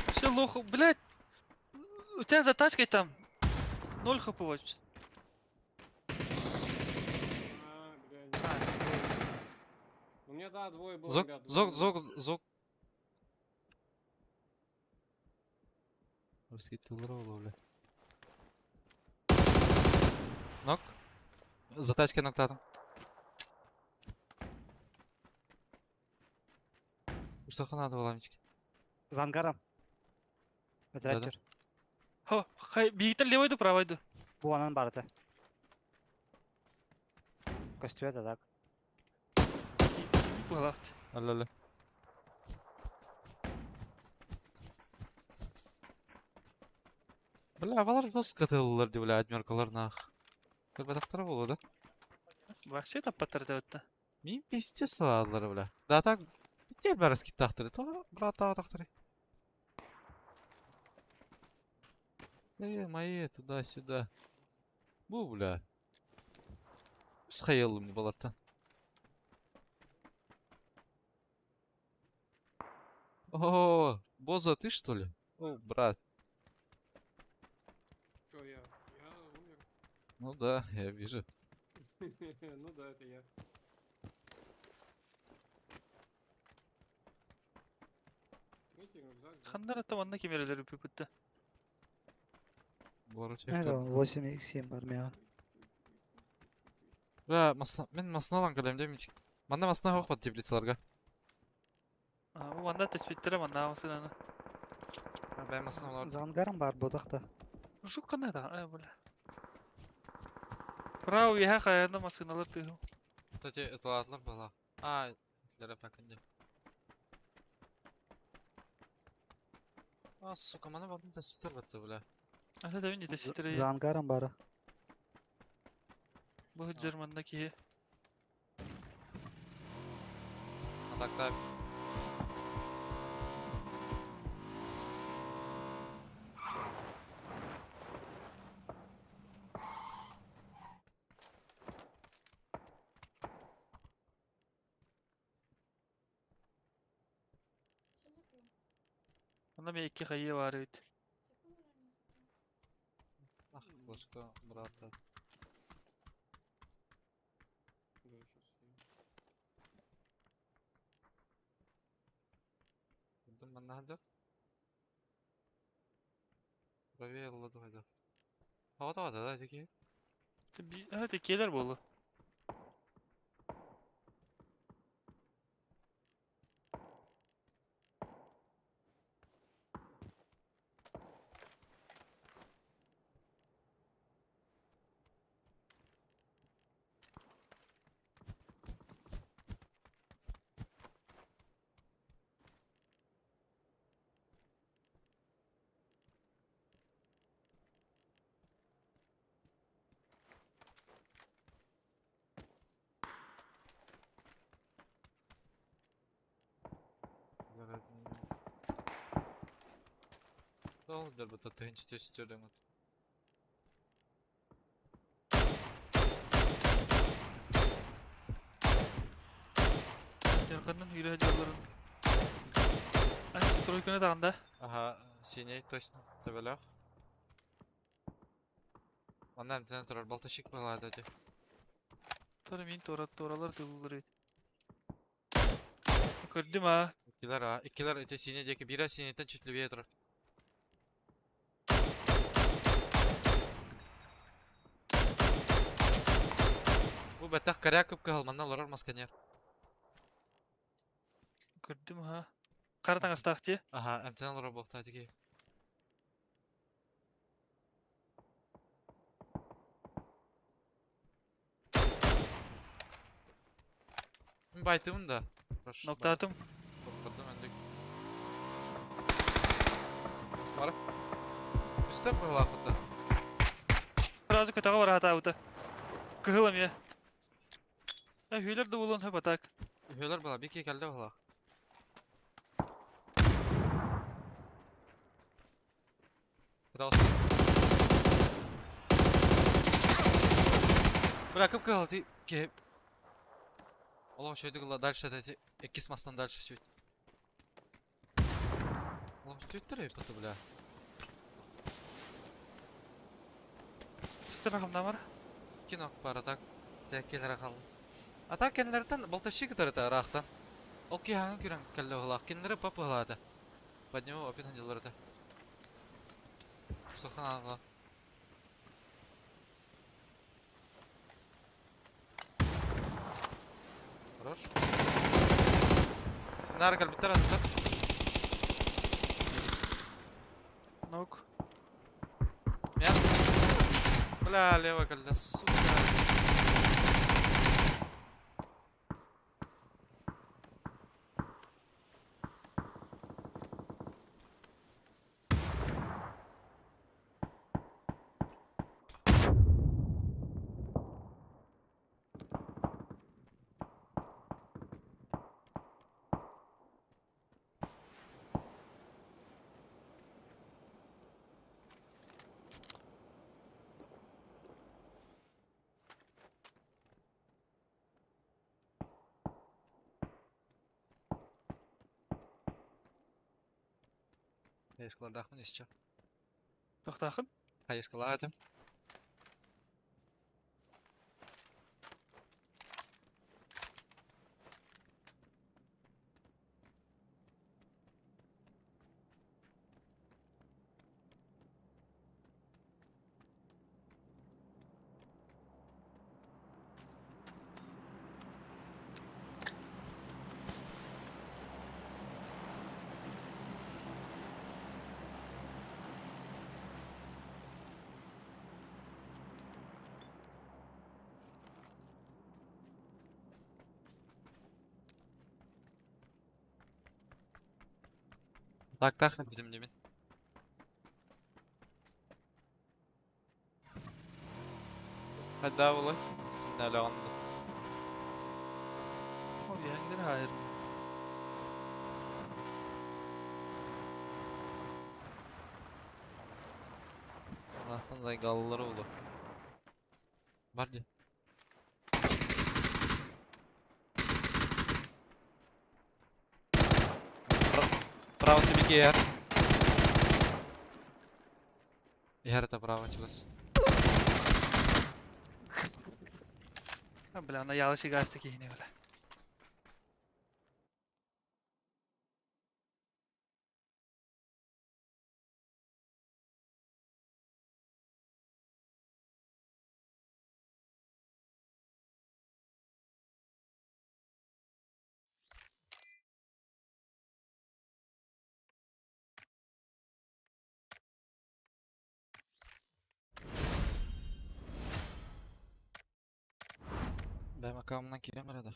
Все, лох, блядь. У тебя за тачкой там 0 хп вообще. А, бля, не знаю. У меня, да, двое было, Зок, ребят, зок, двое было. зок, зок. Раскидывал его, бля. Нок. За тачкой ноктатом. Что надо было, мички? За ангаром. Да-да. Бэтэрээччэр. Хо, хай, биһиттэн левой ду, правой ду. Бу анан барыта. Көстүбэт а так. Быһалаах. Алло, Бля, балар жестко тыллар ди, бля, адмеркалар нах. Көрбөтөхтөрө буолуо да? Вообще таппаттар этэ Мин пиздец салааллара, бля. Да так, битте бары скиттахтары, то брат таатахтары. Э, мои, туда-сюда. Бу, бля. Үс хайалым балартан. О, Боза, ты что ли? О, брат. Чё я? Я умер. Ну да, я вижу. Ну да, это я. Третий рюкзак, да. Ханнар это манна кемерелер бүпүттэ. Булар Это 8x7 бар миэхэ. Бля, масна, мин масналан кэлэм дэмич. Манна масна хоох бат теплицаларга. Манна теспиттере манна масынаны. Бә масна олар. За ангаром бар бодахта. Жук кана да, ай бля. Право яха хайна масыналар тыгым. Кстати, это была. А, для паканде. А, сука, мана батын теспиттер батты, бля. Ата да мин теспиттере. За ангаром бара. Бу жерманна ки. А так так. Ана мен икки хайы бар бит. Ах, флешка, брата. Да, щас я. Курдум манна хадыр. Правее ладу хайда. Ава да да деки. Это келер болу. Ол дәрбата тыгынчы тестерден от. Яркандан үйрө жалларын. Ай, тройканы тагында. Ага, синий точно, төбөлөх. Онда эмтенен турар балташик балады ди. Тора мин тора торалар тыллар бит. Көрдүм а. Иккилер а, иккилер эти синий деки бира синейтен чүтлүбее турар. Бу бәттах коряк кып кыһыл, манна олорор масканер. Көрдүм ha. Кара таңастаах ти. Ага, эмтенен олорор буолта диги. Мин байтымын да. Ноктатым. Тоқтадым әндік. Барып. Үстіп қойла құтты. Сразу көтөҕө бар хатаабыта. Кыһыл эмиэ. Э, хүлэр да буолуон хөп атак. Үһөлөр була, бики кэлде була. Бля, кып кыһыл ти ке. Олох үчүгэйдик ылла, дальше это иккис мастан дальше чуть. Олох үчүгэйдик эппитэ бля. Сүттэр хамнамар. Кино бар, а так тәккелere қалды. А так кеннерден болтащи кытарыта ыраахтан. Ол киһаҥа күрэн кэллэ быһылаах. Кинилэри пап быһылаата. Под него опять дьылларыта. Курсахан аҕа. Хорош. Наар кэлбиттэр аттар. Нок. Мя. Бля, лево кэллэ, сука. Хайыскалардаахпын еще. Тохтаахын? Хайыскалаах этим. Так, так, бүтүм димин. Хадда буолай. Синнәле онду. Ол янгыр хайыр. Allah'tan zaygallıları oldu. Var diye. Право себе ЕР. ЕР это право чугас. Бля, ана ялы газ киһини бля. Ben makamından giriyorum arada.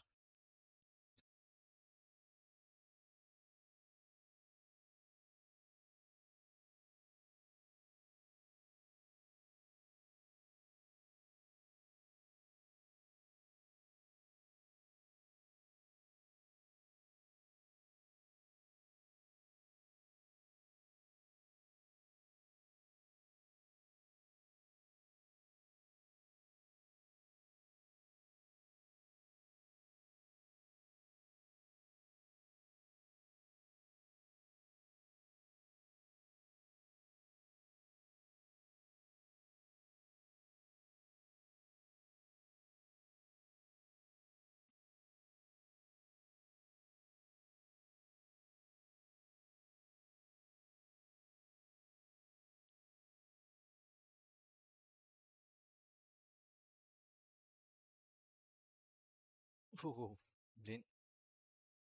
Фу, блин.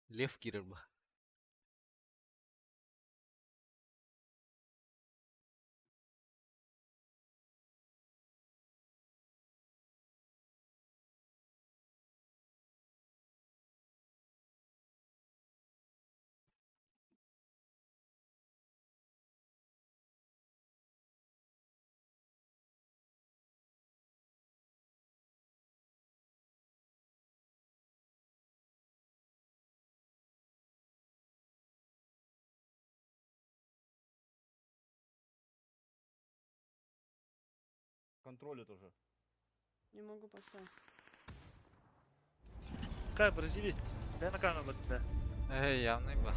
Лев кирер ба. Контролит уже. Не могу поставить. Ка, бразилец. Бэна кана да. Эй, явный ба.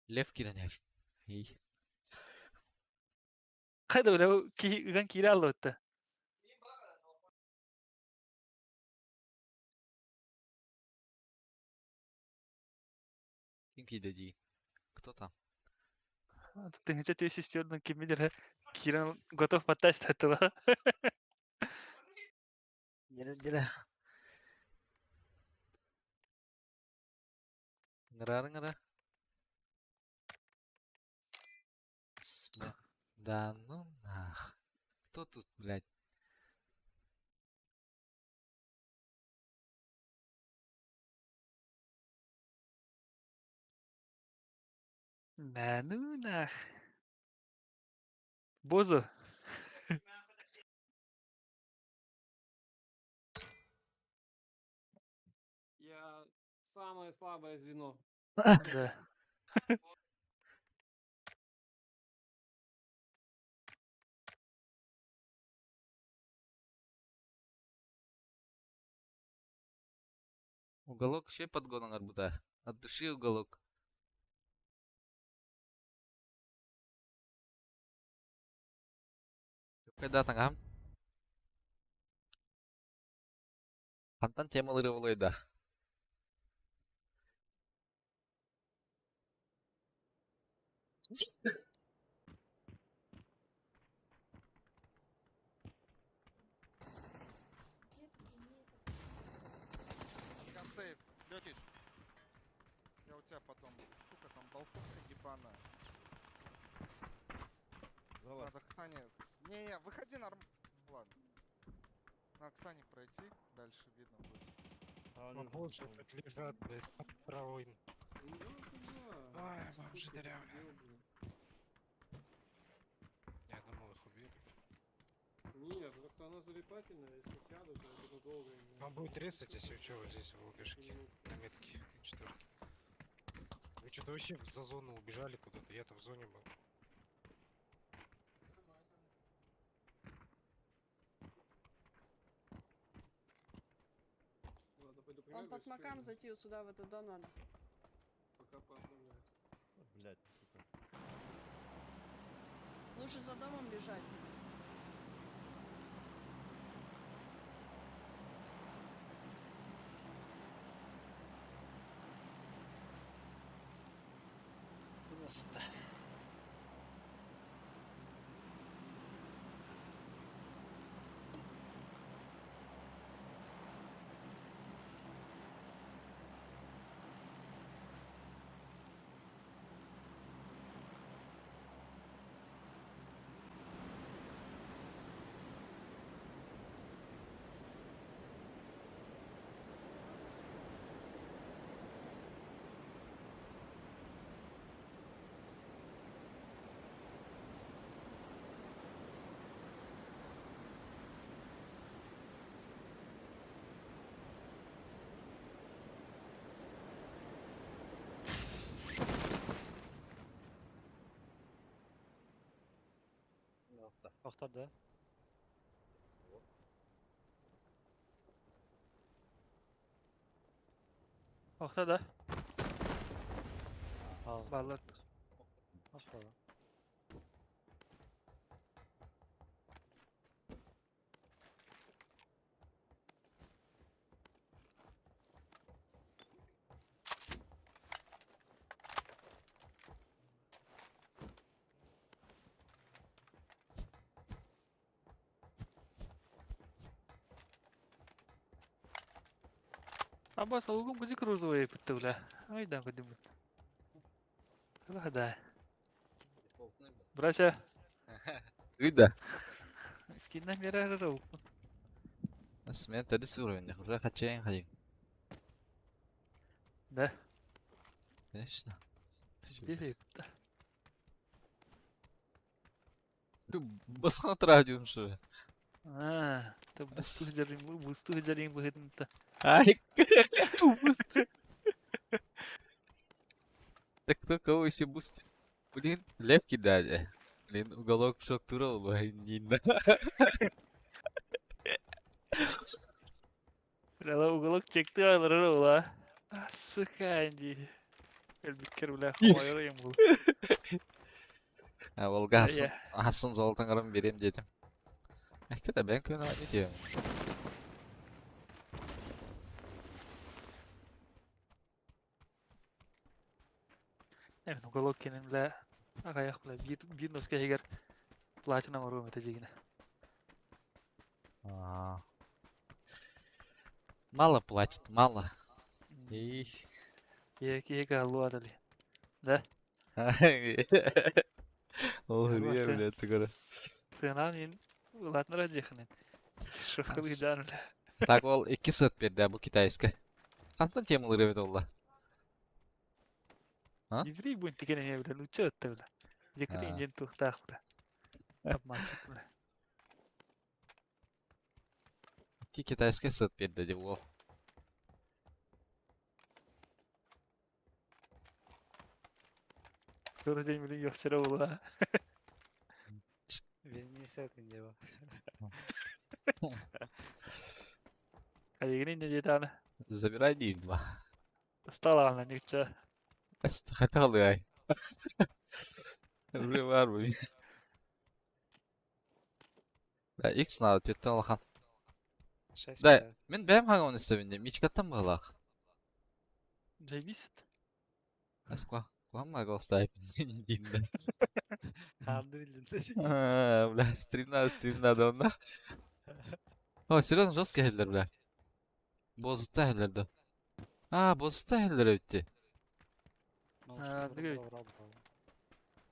Лев киренер. Эй. Хайда бля, ки ыган киирэ аллыбытта. Ким киирдэ дии? Кто там? Тыһыынча түөс сестерынан ким билэр киирэн готов подтасть этого. Дьэ, дьэ. Ыҥыраары ыҥыра. Да ну нах. Кто тут, блядь? Да ну нах. Бозу. Я самое слабое звено. Да. Уголок еще подгон арбута. От души уголок. Когда там? Хантан темалары да. Я сейф, Летич. Я у тебя потом буду. Сука, там болтовка ебаная. Надо к Сане... Не-не, выходи норм... Ладно. Надо к Сане пройти, дальше видно будет. О боже, тут лежат, блядь, под травой. Ну, да. Ай, бомжи Сука, дырявые. ёбаный. Я думал, их убили. Нет, просто она залипательная, если сяду, то я буду долго играть. Он будет резать, если что, вот здесь в убежке, на метке, на четверке. Вы что-то вообще за зону убежали куда-то, я-то в зоне был. Ладно, пойду Он прилягу, по если чё, смокам зайти вот сюда, в этот дом надо. Пока пообновляется. Блять, сука. Лучше за домом бежать. Просто. Охтар да. Охта да. Ал. Баллар. Охтар. Аба салугум кузик розовый пытты бля. Ай да, кудым. Да. Брася. Ты да. Скинна мера рау. Смен 30 уровень, уже хачаем ходим. Да. Конечно. Ты чё, Бери. Ты басхан тратим, что ли? А, ты бусту жарим, бусту жарим быгытын-то. Ай, бустит. Так кто кого еще бустит? Блин, лев кидали. Блин, уголок шок турал, блин, не на. Бля, уголок чекти айлары ула. Сука, инди. Элбиккер, бля, хомойор им бул. Волга асын, асын золотын берем дедим. Әкке да бән көнө не диyor. Эм уголок кенен, бля, ағаяқ, бля, бир, бир носка егер платина оруым это жегіне. Мало платит, мало. И. Екі екі алу адали. Да? Ол үрер, бля, түгөрө. Тынан ин улатнара жехнен. Шофкалы дан, бля. Так ол 2 сет берди бу китайска. Кантан темалар эбит олла? А? Еврей будет деген не, бля, ну чё это, бля. Жекер инден тухтах, бля. Обманщик, бля. 2 китайская сет берди деп ол. Который день, блин, я была. Верни дева. А егер не детаны. Забирай дейм ба. Стала она ничего. Хотел ай. Уже бар бу. Да, X надо, теттен алхан. Да, мен бәм хага оны истебинде, мичкаттан бағалақ. Заебись. Асква, куамма голстай дейм да. Ханды билдим. Бля, стрим надо, стрим надо онда. О, серьезно, жесткий хеллер, бля. Бозытта хеллер да. А, бозытта хеллер өтті.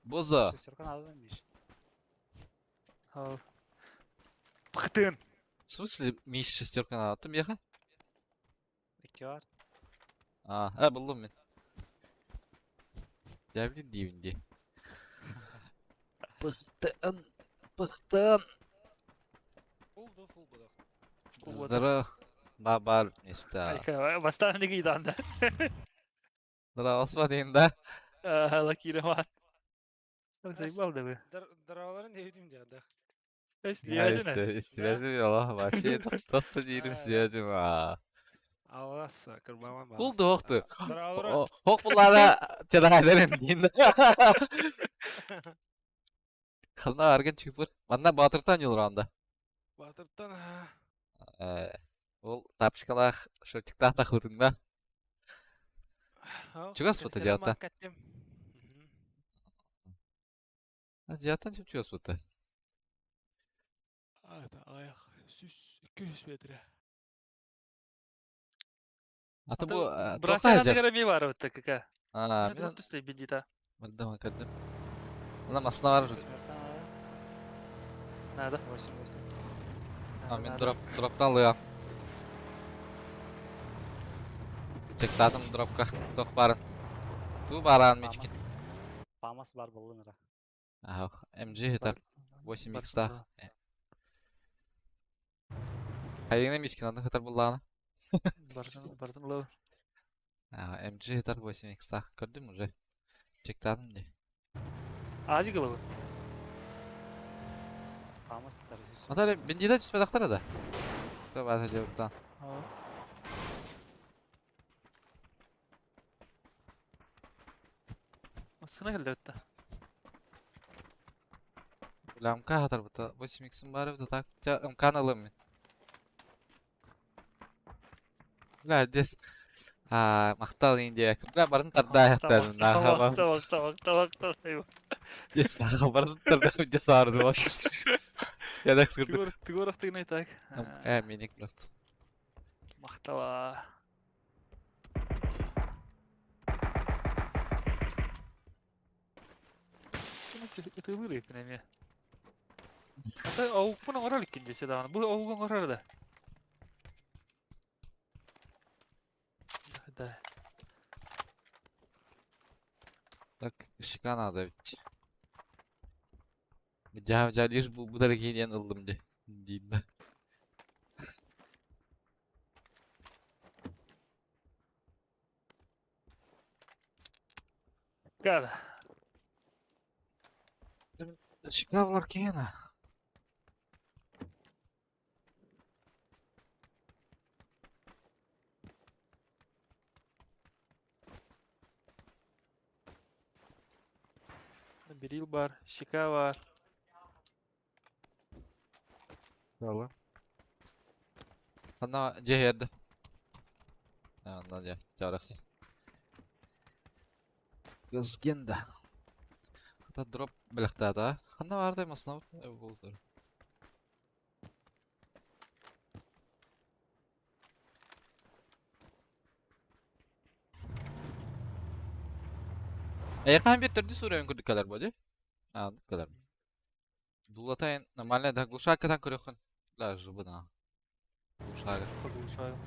Боза. Шестерка надо, Миш. Пхтын. В смысле, Миш шестерка надо? Тым еха? Икки бар. А, ә, булдым мен. Дәбли деймін де. Пыхтын, пыхтын. Фул да, фул да. Здорово. Ба-бар места. Айка, бастан неге иданда. Здорово, господин, да? Лакира мат. Заебал да вы. Дараларын дебитим диye да. Связь Allah вообще тоқты дейдім связь а. Алласа, кырбаман ба. Булду оқты. Даралары. Хоқ бұлара чадағайларын дейін. Хана арген чүпір. Манна Батыртан йылранда. Батыртан ha. Ол тапшкалах шортиктах тахутыңда. Чугас бұта жата. Жаттан чүп чугас бұта. Аяқ, сүз, 200 метр. Ата бу Брасена дегер бар вот кака. А, мен түстей бендита. Мырдама көрдүм. Мына масына бар. Надо. А, мен дроп дроптан алыам. Чектадым дропка. Тох барын. Ту баран мичкин. Памас бар болдун ра. Ах, МГ это 8 х Хайына мичкин аны хатар булланы. Бардын, бардын лау. А, МГ это 8 х Көрдүм уже. Чектадым де. Ази гылы. Памас стар. Ата бендиде түспөд актара да. Кто бар жеуптан. Масына келді өтті. Бля, МК хатар бута. 8 х бар бит так. Ча МК алым мен. Бля, здесь А, мактал инде. Бля, барын тарда аяктарын. Мактал, мактал, мактал, мактал. Здесь нахал барын тарда где сарды вообще. Я так скырдык. Тигоров тыгнай так. Э, миник блядь. Мактала. Это вырый пинеме. Ата ауыкпын оңорар иккинчи дагы. Бу ауык оңорар да. Да. Так, ışığa надо ведь. Жа жа лишь бу бу дорогие ылдым де. Дейм да. Гада. Işığa булар кена. Берил бар, щека бар. Алла. Ана дьиэ эрдэ. Анна дьэ, чарах. Газгенда. Хата дроп бэлэхтээтэ. Ханна баардай маснабыт буолтар. Эйиэхэ биир төрдүс уровень курдук кэлэр буо дии? Аа, кэлэр. Дулатайын нормально да глушаккатан көрүөххүн. Да, жыбына. Глушага. Поглушаю.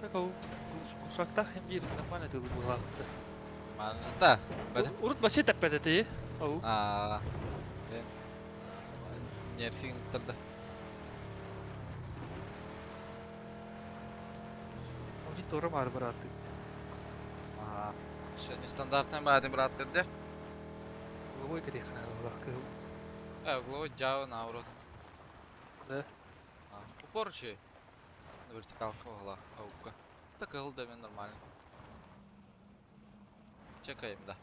Так ол глушактаах hem биир нормально тылы быһаахта. Манна да. Бэт. Урут вообще тэппэт этэ Ау. Аа. Нерсигин да. Они тоже мары браты. Ага. Еще нестандартный баады брат деді. Угловой катехана кыһыл. Угловой Java наоборот. Да. Упор че? Вертикалка угла, аука. Так ыл да мен нормально. Чекаем, да.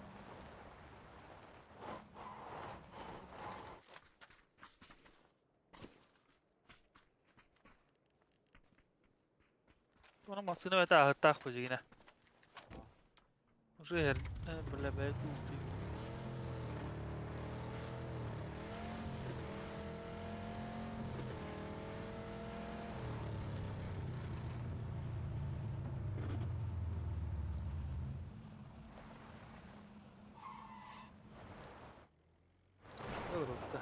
Ona массыына бэта аһыттаах бу дьигинэ. Уже эр бля бэт Олорбута.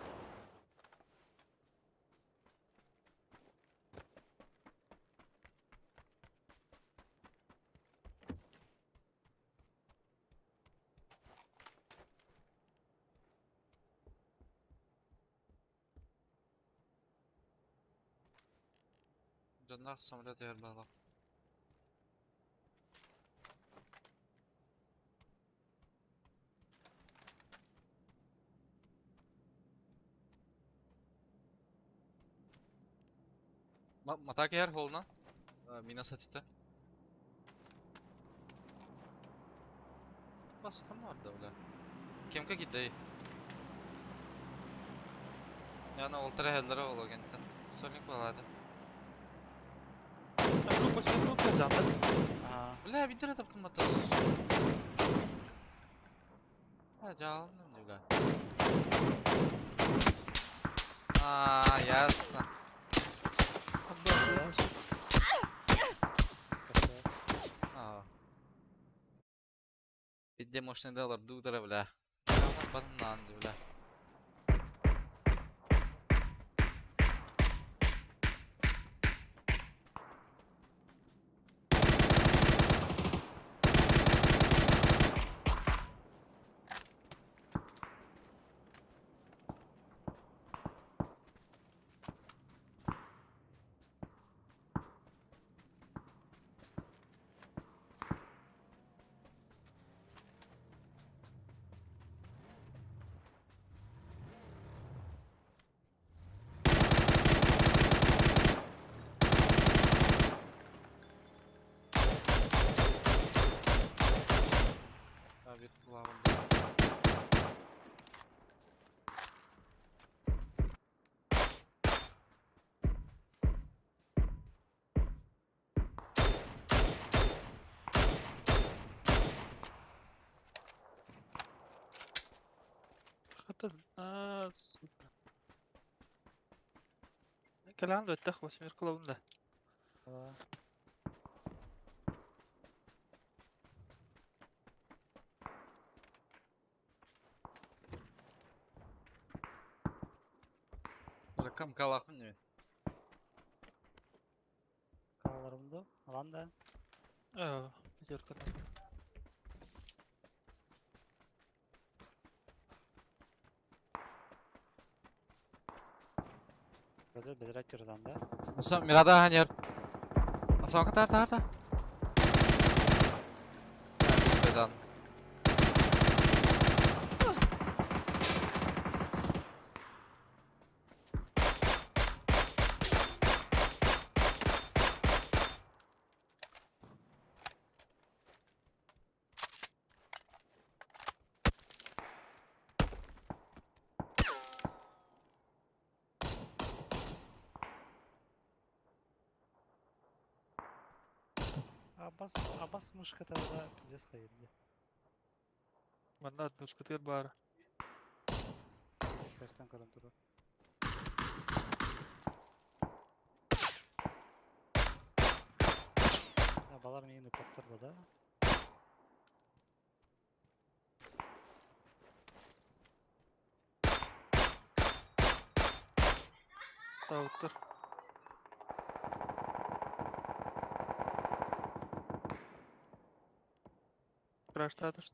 Дьонноох самолет иһэр баҕалаах. Матаак иһэр холунан минус атыта. Басхан барда бля. Кемка кидей. Яна олтара хеллere ол агенттен. Соник балады. Бля, бидер таптым мата. Ha, жалынdım бля. А, ясно. А. Бидде мощный доллар дудара, бля. Бля, бля. Bir kulağım. А, сука. Кэлээн да өттөх восьмерка да. Ракам калахым не? Каларымды, алам да. А, пятерка. Бөдө бедра кырдан да. Аса Мирада ханер. Аса катар та та. Бедан. Абас, абас мышката да пиздец хайыр дии. Манна отмушкатыгар баара. Сестен көрөн турар. Балар миигин ыппаттар да? Таабыттар. Краштаатыр.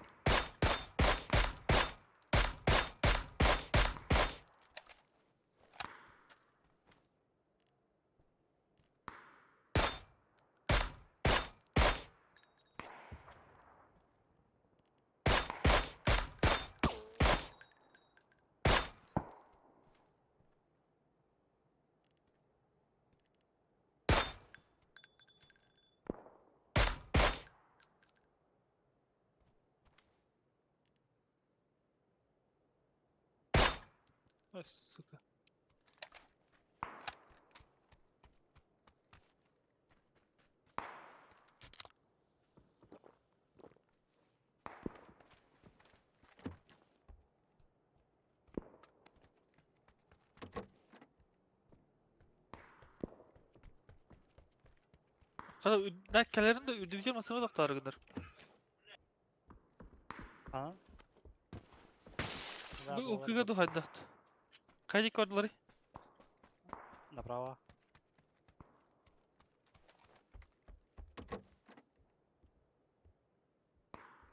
Ой, сука. Хата кэлэрин да үрдүбүтүгэр массыына тохтоору гынар. А? Бу ылкыга ду хайдах? Хайдик көрдүлэр? Направо.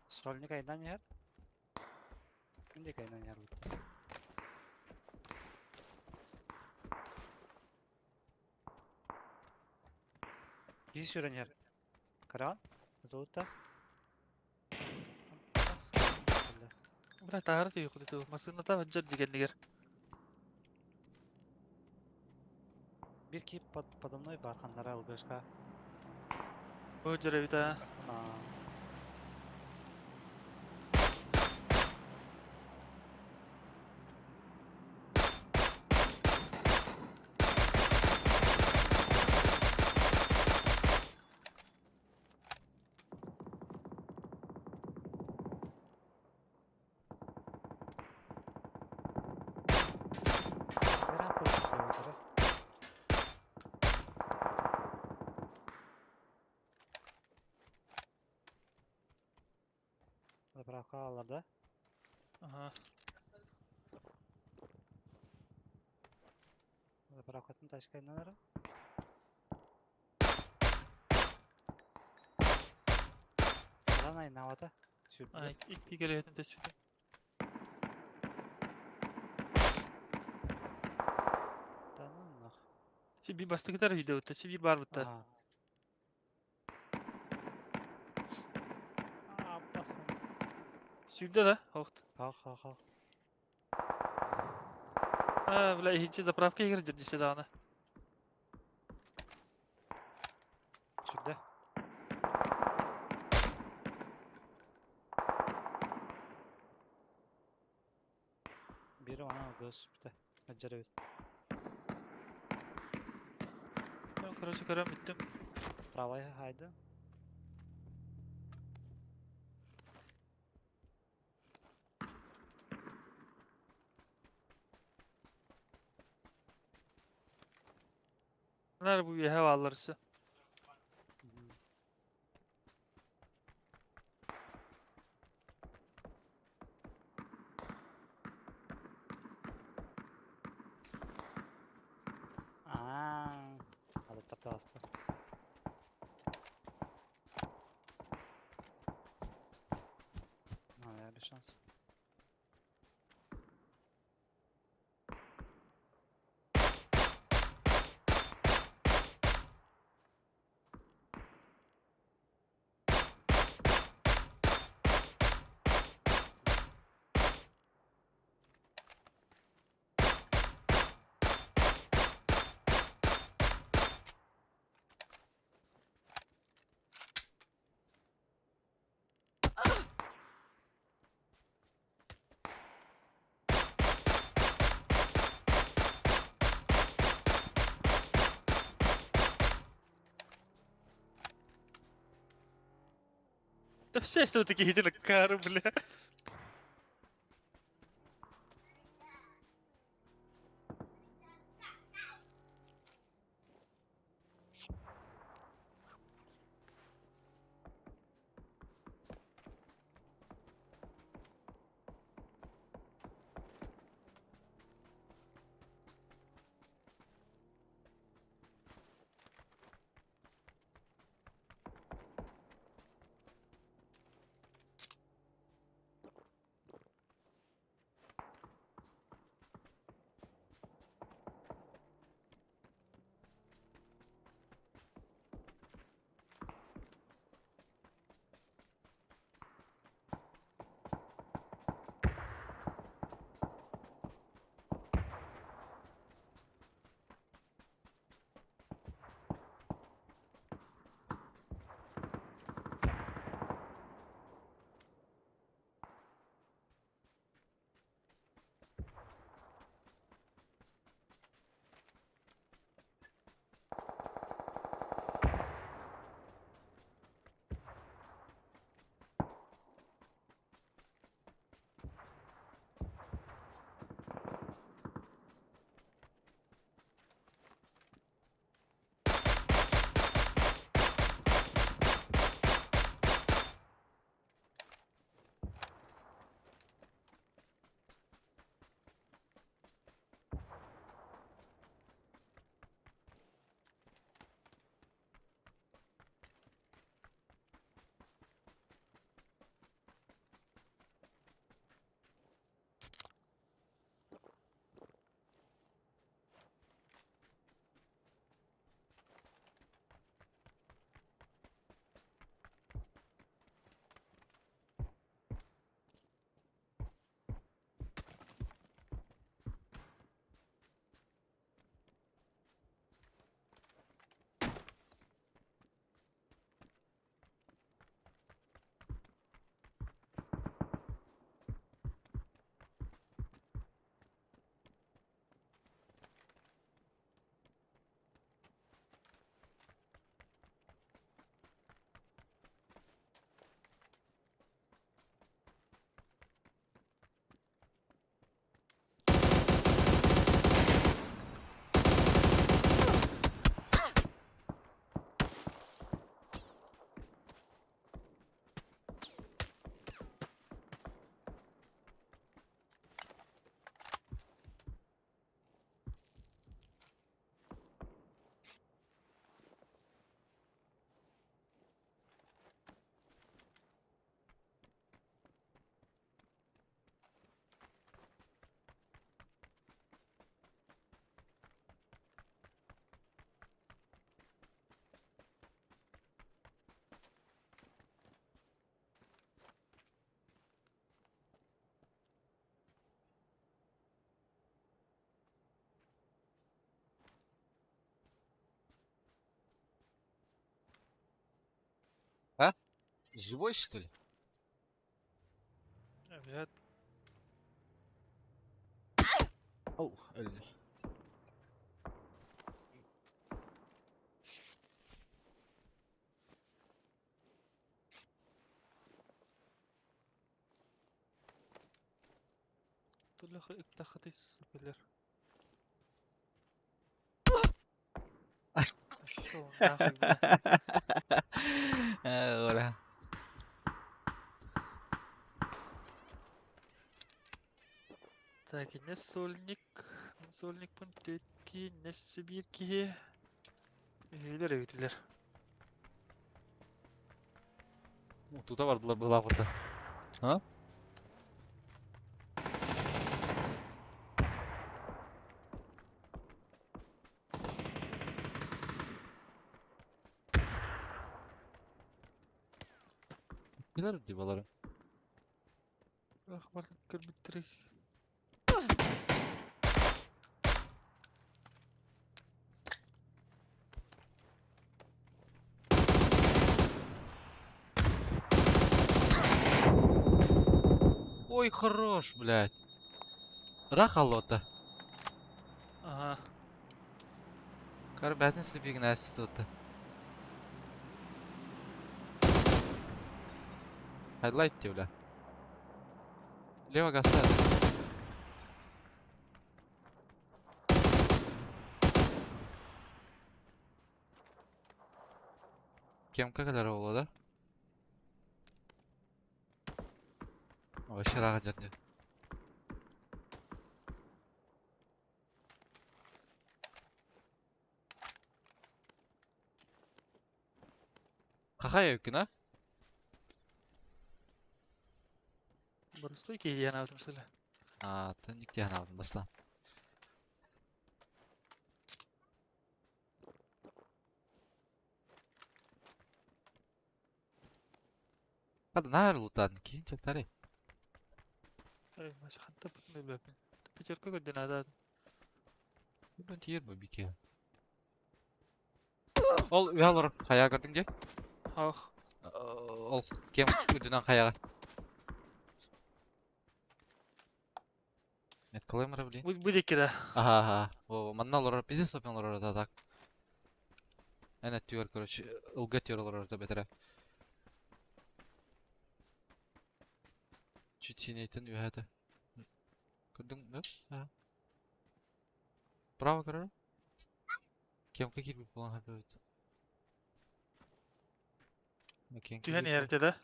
Сольник айдан иһэр. Миндик айдан иһэр бутта. Киһи сүүрэн иһэр. Кыраан. Ытылытта. Бля, таһара тиийэ кутуту. Массыыната баджар дигэннигэр. Бир киһи под, подо мной бар ханнара ЛГшка. Бу дьэрэбит аа. Заправка алар да? Ага. Заправкатын тачка иннанара. Адан айнавата. Ай, икки кэлиһэтин тэспитим. Да ну нах. Си би бастыгытар видеота, си би бар буттар. Аппасын. Сүүрдэ да, хоохт. Ха ха ха. Аа, бля, иһиччи заправка игэр дьэрдисе даҕаны. Сүүрдэ. Бири онон гос бүтэ. Аджарабит. Ну, короче, көрөн бүттүм. Правая хайды. Bunlar bu üyehe vallarısı. Аа, алыттар таҕыстар. А, без шансов. Да все что такие на кары, бля. А? Живой, что ли? Evet. Оу, өлдө. Тахатыс билер. Пошёл нахуй, бля. Оля. Так, не сольник. Сольник пунктетки, не сибирки. Үйлер эбитилер. Тута бардылар быһалаах А? Билэр дии балары. Ах, бардын көрбүттерик. Ой, хорош, блядь. Рахалота. Ага. Кар бәтин слепигін әсісті отты. Хайлайт дии бля. Лево гастает. Кемка кэлэр буолла да? Вообще ыраах дьэр дии. Хахай өккүн а? Борустой киһи анаабытым сылы. Аа, төннүк диэн анаабытым бастаан. Хада наар лутаатын киин чактары. Эй, ханта бутун билбэппин. Пятерка көрдөн адаат. Бүгүн тиер бу бике. Ол үһэ олорор хайаа көрдүҥ дии? Ох. Ол кем үрдүнэн хайаҕа. Меткалыам эрэ блин. Бу бу диэки да. Аха аха. О, манна олорор, пиздец опен олорор да так. Эн өттүгэр, короче, ылга өттүгэр олорор да бэтэрэ. Чуть синейтен үһээтэ. Көрдүҥ да? Аха. Право көрөр? Кемка киирбит буолан көрбөбүт. Түһэн иһэртэ да?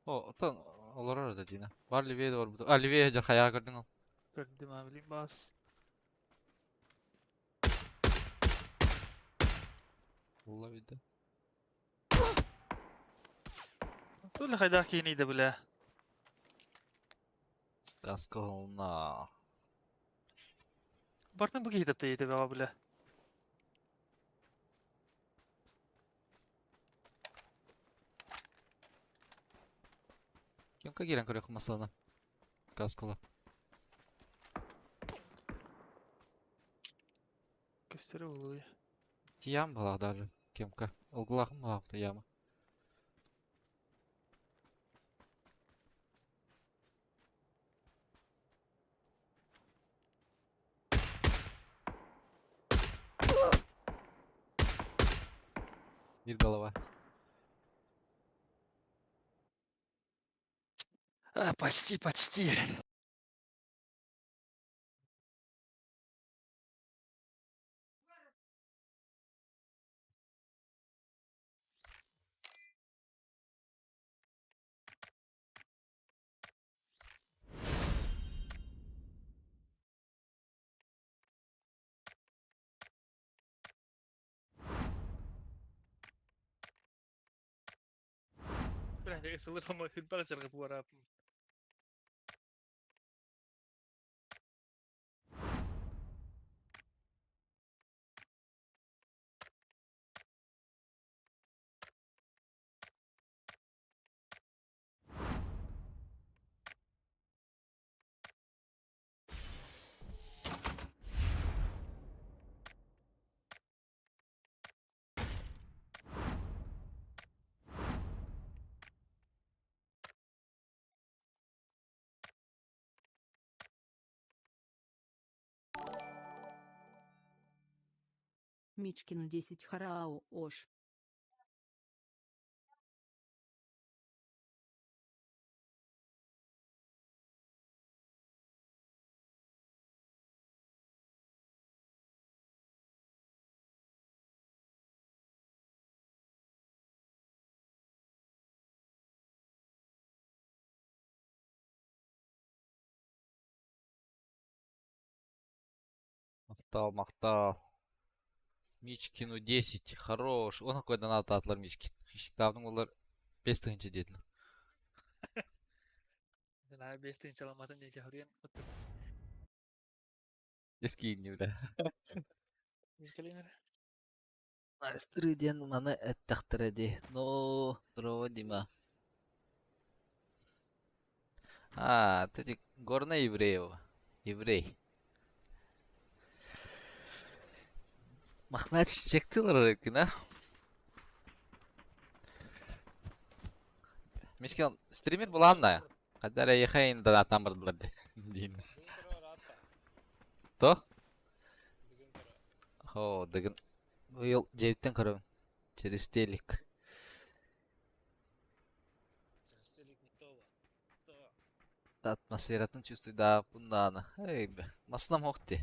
О, оттон олорор да Дина. Бар левее да барбыт. А, левее дьэр хайаҕа көрдүҥ ол. Көрдүм аа, билим бас. Улла видно. Тула хайдах киһини да бля. Сказка холна. Бартын бу киһи таптайыта бөҕө бля. Кемка киирэн көрүөххүн массыына. Каскала. Көстөрө буолуо. Тиям была даже. Кемка. Олгулахым была яма. Мир голова. А, почти, почти. Бля, ысылыр футбол сыргып барап. Мичкину 10 Харао Ош. Махтал, махтал. Мичкину 10. Хорош. Он какой донат атлар Мичкин. Хищиктавның олар 5 тыһынча диэтилэр. Наһаа 5 тыһыынчаламматын диэки хоруйан Эскиинни бля. Кэлин эрэ. Маэстры диэн маны эттэхтэрэ дии. Ну, здорово, Дима. А, ты горный евреев. Еврей. Махнач чектилер а? Мишкин стример буланна. Кадара ехайын донаттан бардылар дейін. То? О, дыгын. Быйыл жептен көрөм. Через телек. Атмосфератын чувствуйдаахпын даҕаны. Эй, маснам ох дии.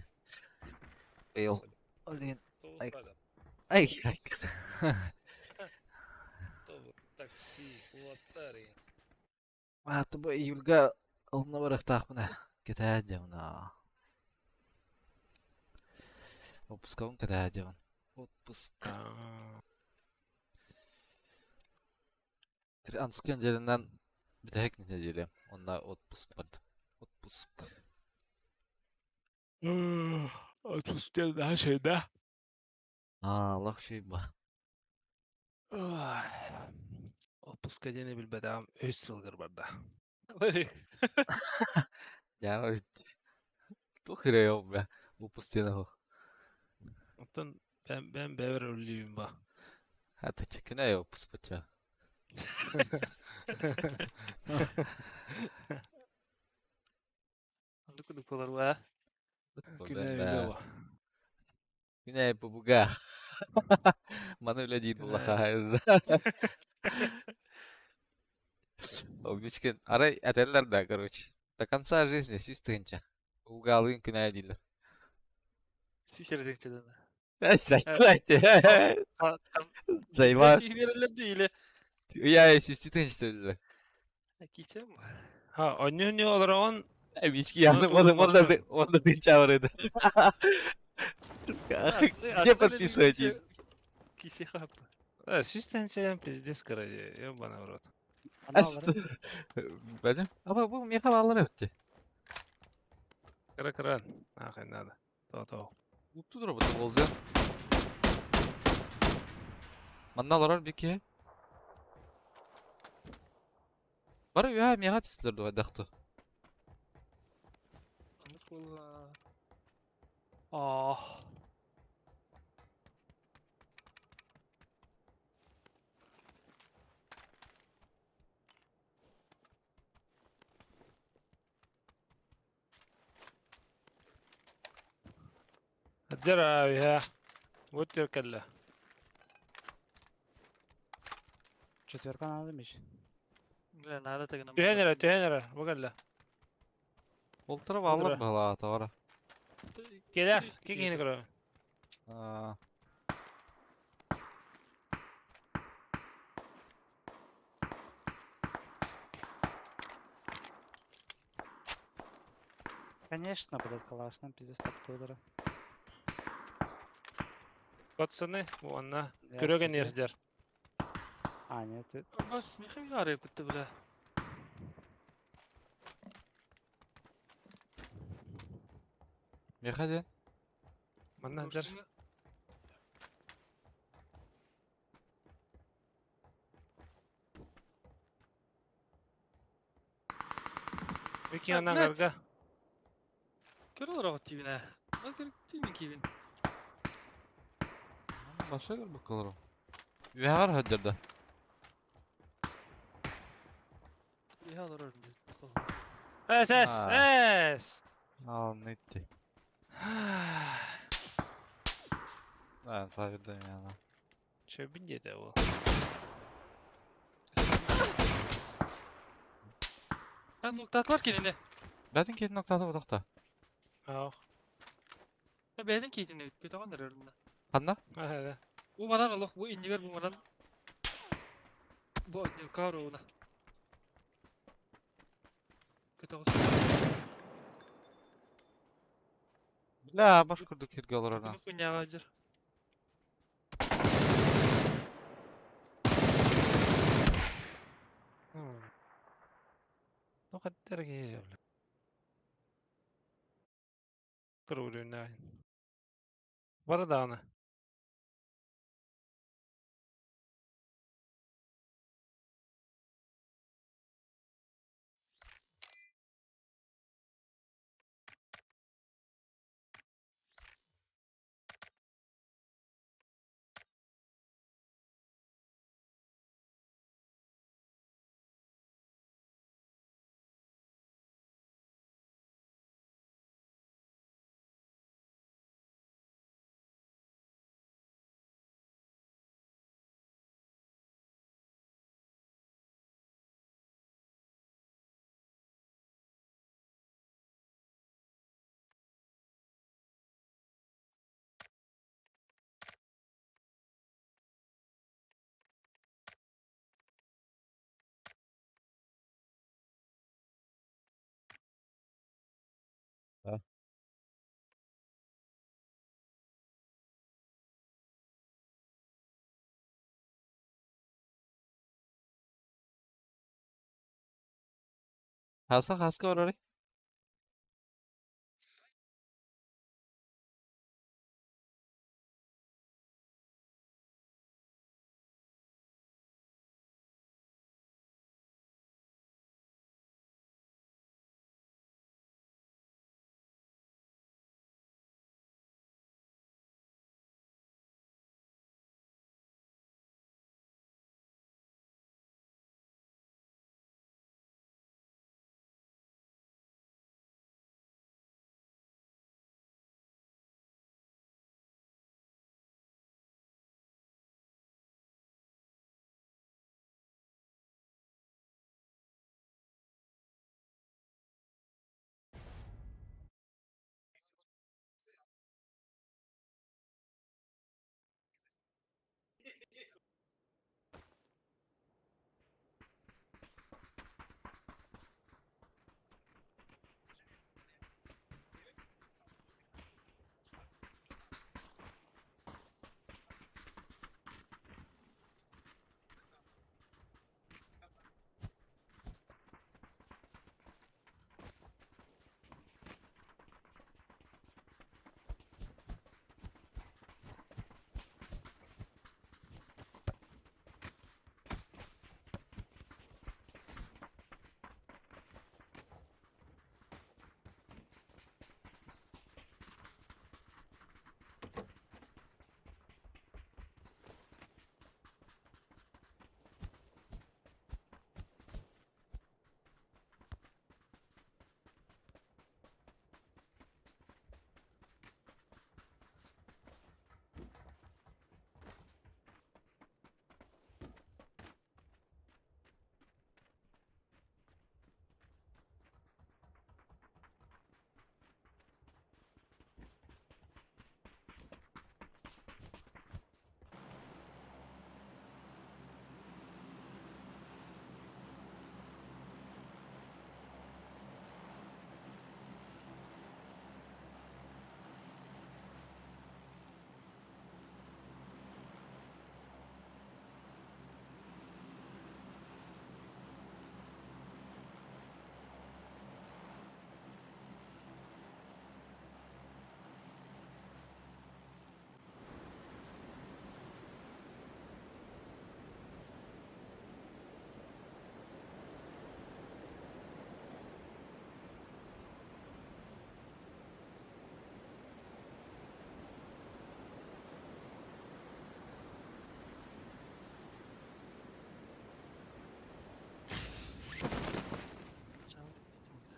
Быйыл Блин, ай, ай, ай. Аата бу июльга онно барыахтаахпын ээ. Кэтээ дьабына. Отпускабын кэтээ дьабын. Отпуск. Анскы неделянан бүтэһик неделя. Онно отпуск бардым. Отпуск. Отпуск диэн наһаа үчүгэй да? Аа, олох үчүгэй ба. Отпуска диэни билбэтэҕим үс сылгыр барда. Дьаа бүт. Туох эрэ ол бэ. Отпуск диэн оһох. Оттон бэм бэм бэбэр үллүүбүн ба. Хата чекинэ отпуск бачча. Оннук курдук буолар баа. Күнэ үлэ ба. Күнэ бубуга. Маны үлэ диир буолла хаһайыз. Огничкин. Арай этэллэр да, короче. До конца жизни 100 000. Угаалыын күнэ дииллэр. 100 000 да. Сайкайте. Займа. Биэрэллэр диили. Я 100 000 дедилер. Кичем. Ha, онньу олороҕун Мички янным, он он да он да тынча бар edi. Где подписывать? Кисе хап. 100 000 пиздец, короче, ебаный в рот. Бәдем. Аба бу меха балалар өтті. Кыра кыра, нахрен надо. То то. Утту тура бу болза. Манна олорор бики. Бары үһә меха түстүлөр дуга дахты. Ах. الدرع يا وتر كله. Четверка надо, Миш. Бля, надо тогда. Түһэн эрэ, түһэн эрэ, бу кэллэ. Олтыра балалар бала тавара. Кэлэр, ким киһини көрөбүн? Аа. Конечно, блядь, калаш нам пиздец таптыдыра. Пацаны, уонна Я көрөгөн себе. эрдер. А, нет, ты... Бас мехам яры бітті, бля. Меха де? Манна дер. Вики А, анан блядь. карга. Көр олар тибине. Ма көр тибин кибин. Баша көр бакалар. Үһә бар хаджарда. Я олар Эс, эс, А. эс. Ал нитти. Да, табирда яна. Чөбүн диэтэ ол. Ha noktатlar келине. Бәдин кетин ноктаты бодохта. Ах. Ha бәдин кейтине көтөгөн өрүнө. Ханна? Аа. Бу манан олох бу иннигер бу манан. Бу каруна. Көтөгөн. Бля, баш курдук кирге олар ана. Күнү хуйняга жыр. Ну хаттар ке. Көрүлүнэ. Бар дааны. Да. Хаса хаска барарый?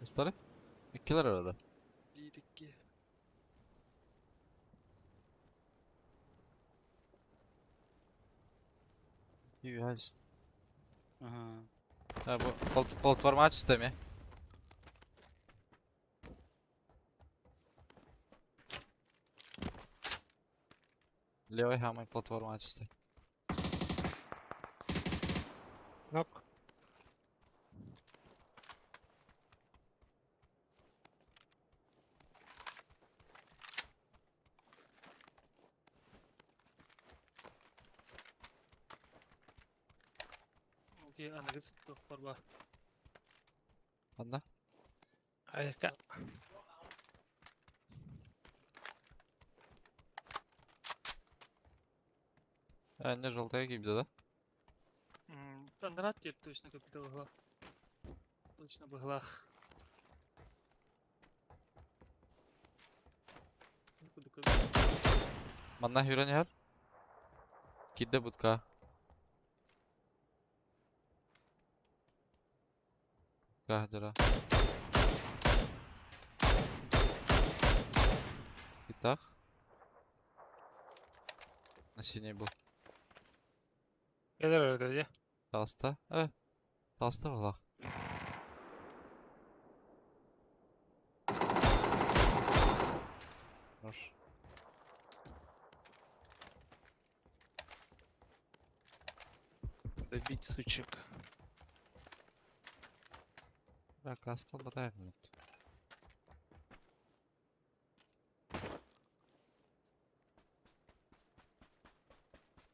Старый? Иккилэр arada. 1 2. İyi işte. Ага. Ha bu platforma aç sistemi. Левый хамай платформа ачысты. Нок. Окей, аныгыс тохпор бар. Анда? Айка. Не желтая кибда, да? Андрат деп точно капитал была. Точно была. Манна хүрен яр. Кидде бутка. Кахдара. Итак. На синий был. Кедер öyle Таста. Таста булах. Хорош. Добить сучек. Бля, каска батает минут.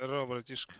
Здорово, братишка.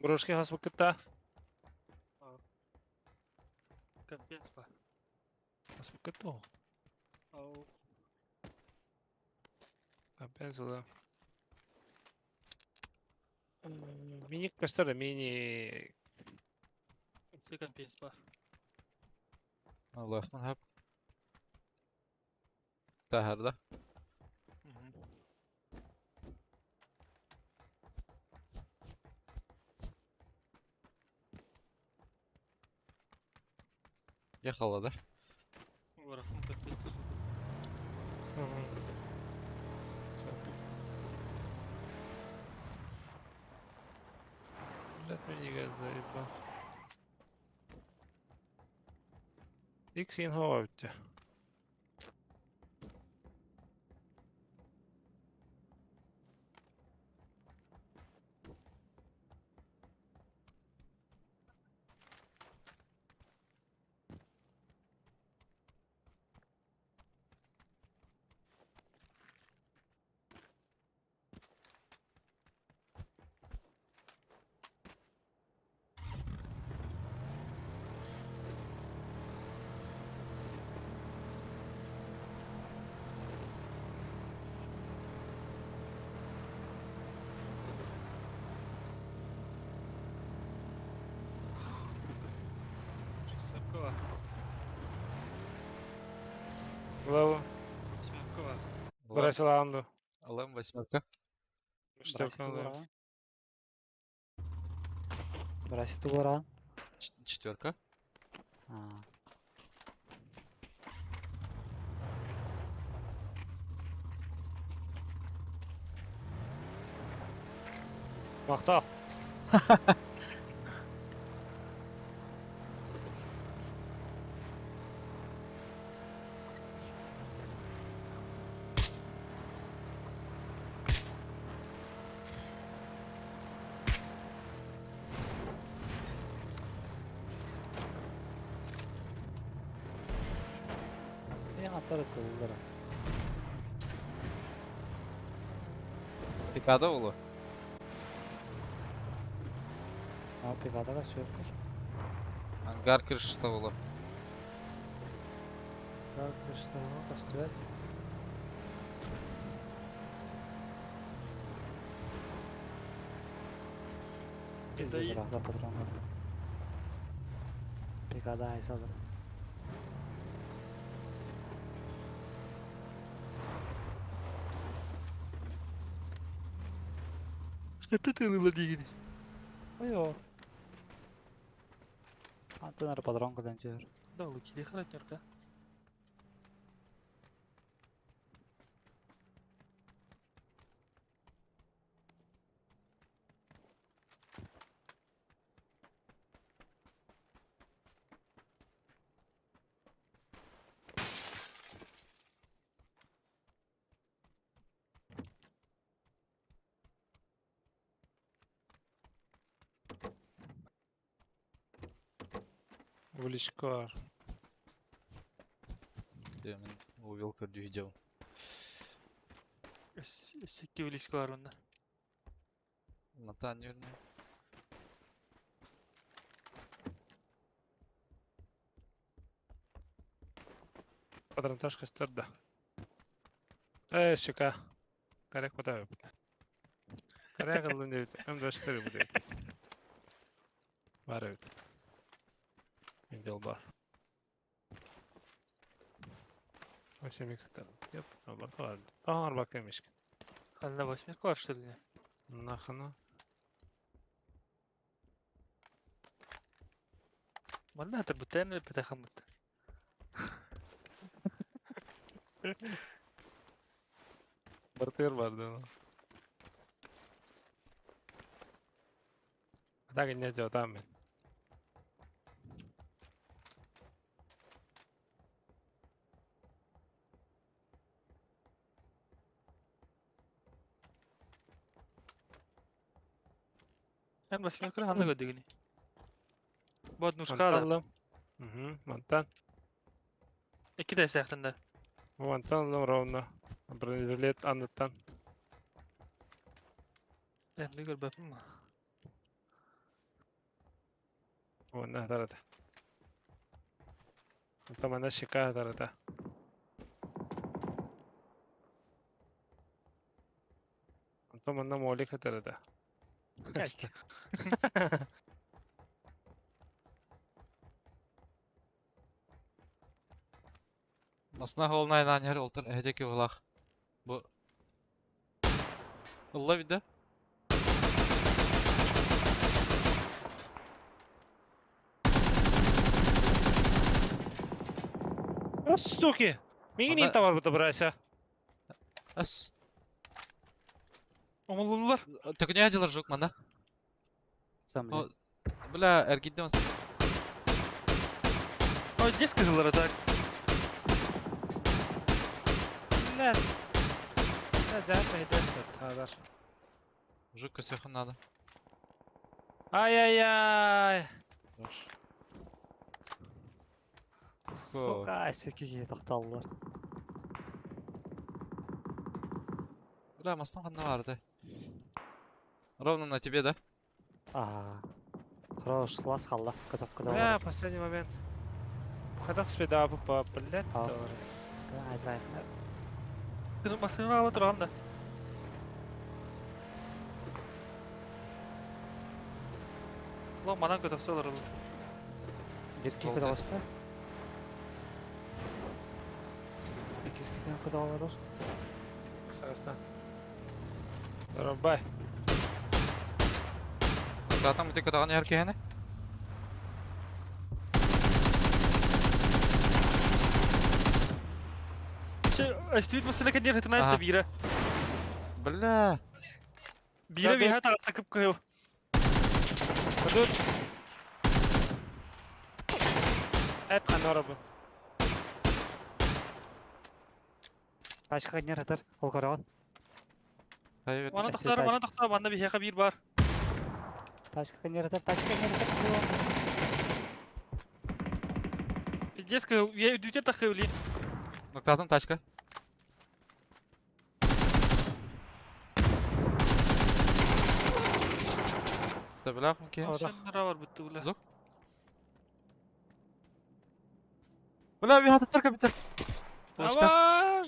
Брошки хаспыкыта. Капец па. Хаспыкыта. Ау. Капец, да. Мини кастара, мини... Все капец па. Аллах хап. Тахарда. Ехала, да? Варахун капец. Блядь, меня заебал. Иксин ховайте. Шестеркова. Лаву. Восьмеркова. Бросила Анду. Лэм восьмерка. Шестерка, да. Бросит уран. Четверка. А. Махтал. Я атар тыллара. Пикада улу. А пикада сверху. Ангар крышта улу. Так, что костюет. Пиздец, да, патрон. Пикада айсалар. Это ты ладигин. Ой, Антон патрон кадан жер. Да, луки харатнерка. Вличкар. Мен увел көрдүү Секки вличкар онда. Натан юрне. Патронтаж кастарда. Э, щека. Коряк потавил. Крэг ыллын диэбит. М24 бу диэбит. Бар эбит. Мин дьол бар. 8 икс Yep, барда бар. Таңар бак эмишки. Ханна восьмерка бар, что ли? Нахана. Манна хатыр бутен бетахамыт. Бартыр бар да. Так не жотам мен. Эн восьмерка ханна көдүгүнү. Бу однушка да. Угу, мантан. Эки да сәхтендә. Мантан ровно. Бронежилет анныттан. Эн көрбөпүм. Уонна тарата. Онтон манна шика тарата. Онтон манна молик тарата. Масна холнай нанер олтыр эһдеки булах. Бу Ылла виде. Суки! Миигин Анда- товар бута брася. Ас. Омулулар. Төкүнэ дьылар жук манда. Сам О, Бля, эргидде он. Ой, здесь кызыллар так. Бля. Бля, жаап айтасың тадар. Жук көсөхүн надо. Ай-яй-яй. Хорош. Сука, секиге тоқталдылар. Бля, мастан ханна барды. Ровно на тебе, да? Ага. Хорош, лас қалла. Кытып кытып. Бля, последний момент. Хадах спеда по блядь. А. Ай, ай. Машина ала турган да. Ло манан көтөп солар ол. Бир Болды. кикі дауысты. Иккис кикі кыдалар. Сарастан. Рабай. Катам бите катаган яркене. Че, эстивит масына кадер хытына Ага. эсте бира. Бля. Бира биха тагаста кып кыл. Худут. Эт ханорабы. Тачка не ратар. Ол караган. Хайыр. Мана Эстивит тохтар, мана тохтар, манда биха бир бар. Тачка не ратар, тачка не ратар. Слева. Пиздец кыл, я үдүтер тахы Ноктатым тачка. Да бля, муки. Шаннара бар бутты бля. Зук. Бля, bir hatır kapitır. Пушка. Давай!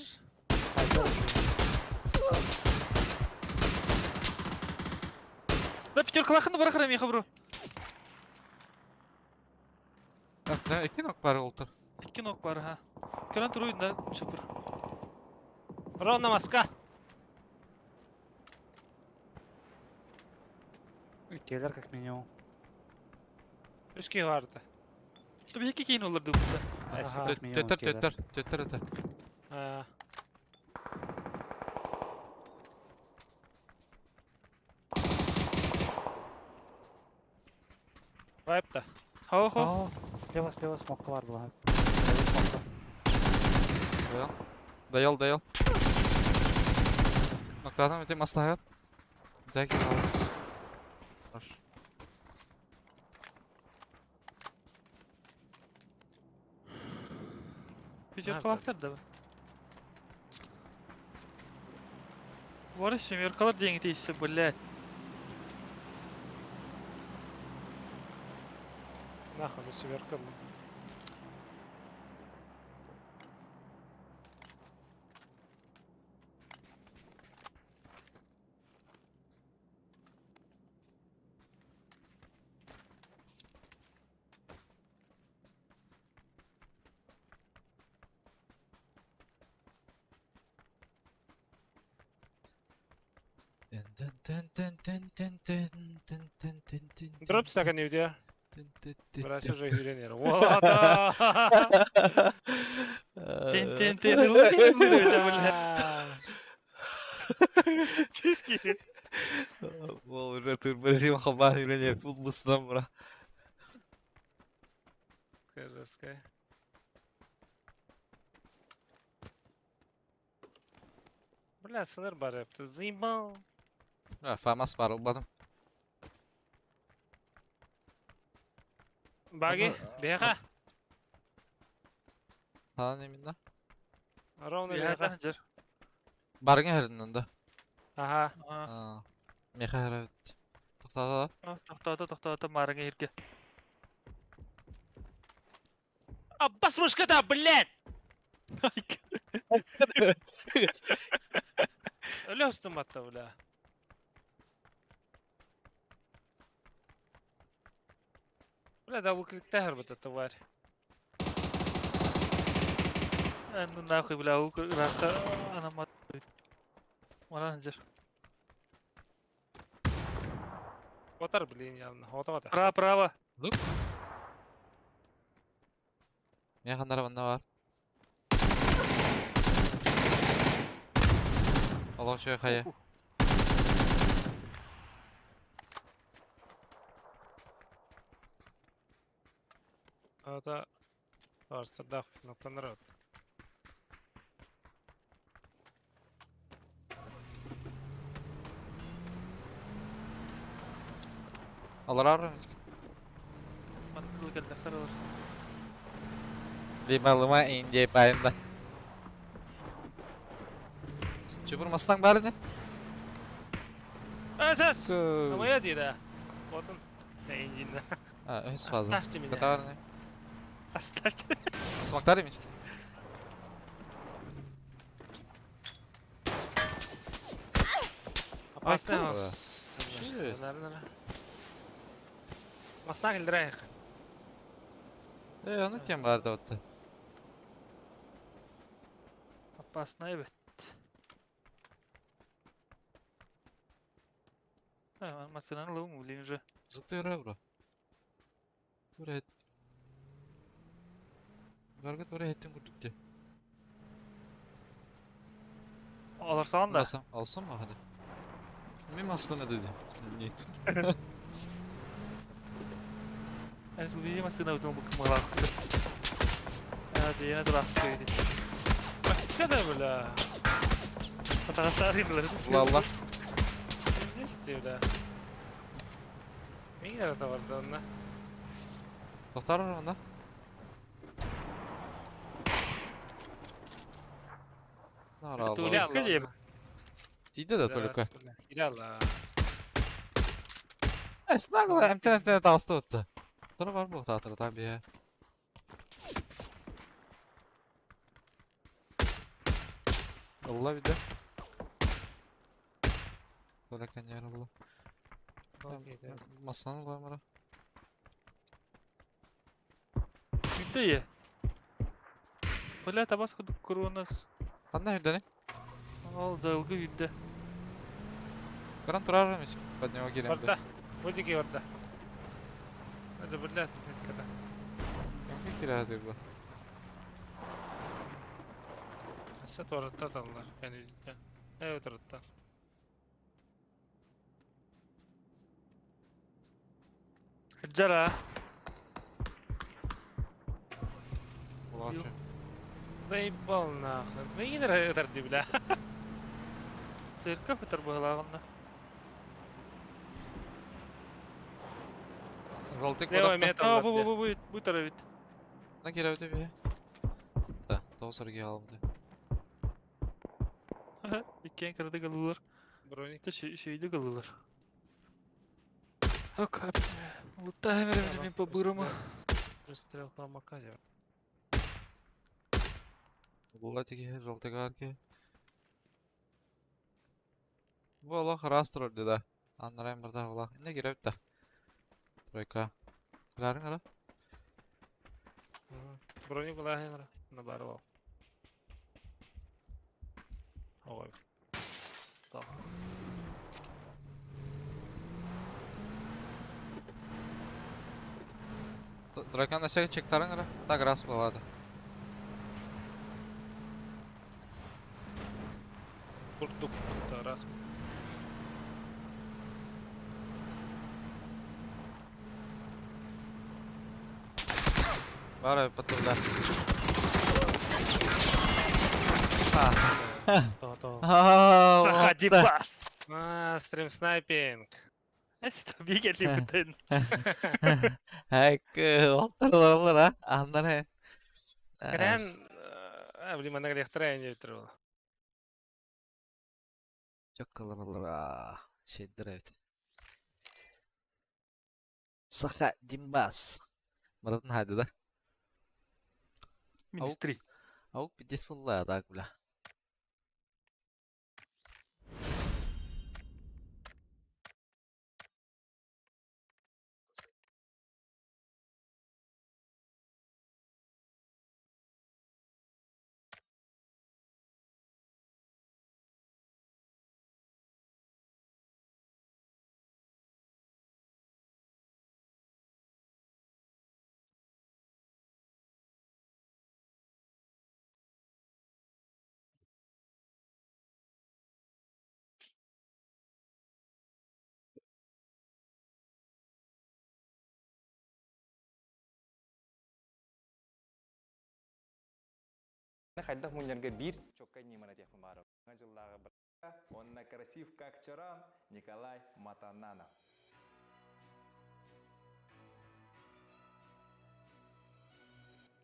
Да пятерка лахын барахара миха бро. Да, iki нок бар олтыр. Икки нок бар ха. Көрөн туруйун да шопыр. Ровно маска. Үттелер как минимум. Үски барды. Туби хики кейин олар дубта. Эссе Ага. как минимум Төттер, үттелер. төттер, төттер это. А. Вайп-то. Хо хо. О, слева, слева смокка бар была. Слева смокка. Даял. Даял, даял. Ноктатым бите маслахат. Дәки Хорош. Пятерка лахтар да. Бар семеркалар деньги тейсе, блядь. Нахуй, на северка. Дроп стакан видео. Брася уже хюренер. Уота! Тен тен тен Чиски. Ол уже турборежим хабан үйренер футболсынан бура. Скажи, Бля, сыныр бар yaptı. Заебал. Фамас бар olmadım. Баги, беха. Falan emin Ровно беха. Барыңа хәріннен да. Ага. Меха хәрі. Тоқтата. Тоқтата, тоқтата, марыңа ерке. Аббас мышката, блядь! Өлөстүм атта, бля. Бля, дабл кликтәһер бит тварь. Ну нахуй, бля, рака анамат. Манан жер. Отар, блин, явно. Ота, ота. Право, право. Меха нарабанда бар. Аллах шөй хая. Ата. Арстырдах, ноктаныр. Алар арым. Мантылы келді, сарылырсың. Лима инде пайында. Чубур мастан бар не? Әсәс! Моя деда. Вот он. Индина. А, өс фаза. Оставьте меня. Катар не? Оставьте. Смактар емес. Опасно. Shit. Масна келдірайық. Э, оны кем барды отты. Опасно, evet. Масынан луым, блин, уже. Звук ты бро. Тура хет. Барга тура хеттин курдук де. Аларсаған да. Алсам, алсам ба hadi. Мен маслана dedi. Нет. Ән бұл масына өтім бұл кымғалақ. Hadi yine draft koydu. Kada бля. Атағастар еділер. Allah. Не істеу бля. Мен арада барды онна. Тоқтар var onda. Нар Только Allah. леб. Дейді да только. Хирала. Э, снагла эмтен эмтен тағысты өтті. Тұра бар бұл татыр так бе. Allah bir de. Böyle kendi bu. Masanı var mı? Үйді е. Бля, табас кудук курунас. Қандай үйдені? Ал залгы үйді. Гаран тұрар емес. Под него келемді. Барда. Бодиге барда. Это бля, меткада. Кімге келеді бұл? Аса торатта таллар. Кәне Э, торатта. Жара. Улашы. Заебал нахуй. Мен өтәрді бля. Церковь өтір бұғылағында. Жолтык Слева бодақта. метр. А, бу бу бу бу бу таравит. На келеді бе. Да, тоғыз өрге алымды. Иккен кырды кылылар. Броник. Шүйді кылылар. Ок, лутаем мен по-бырому. Выстрел по маказе. Була теге жолтык арке. Бу Аллах раз тұрды да. Аннарайм бірда Аллах. Не керек та. Тройка. Кларың ара? Броник улахин на барвал. Ой. Дракон өссө чектарын гыра. Так раз буолаады. Курдук раз. Баар патрулля. Саха Дибас! А, стрим снайпинг. Что бигели бутын. Эк, оттар а? Аннар. Крен, блин, манна лехтара не битер. Чоккалар Шеддер эбит. Саха Димбас. Маратын хайды да? Министри. Аук пиздец буолла так бля. Хайдах мунньарга биир чоккай ньыманы этиэхпин баҕарабын. Саҥа дьыллааҕы уонна красив как чорон Николай Матананов.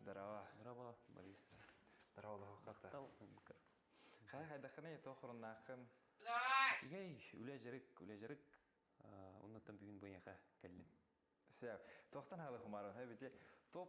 Здорово. Здорово, Борис. Здорово, Махтал. Хай хайдаххыный туох оруннааххын? Үчүгэй, үлэ дьарык, үлэ дьарык. Оннуттан бүгүн бу эйиэхэ кэллим. Сөп. Туохтан хаалык хумааран, бити топ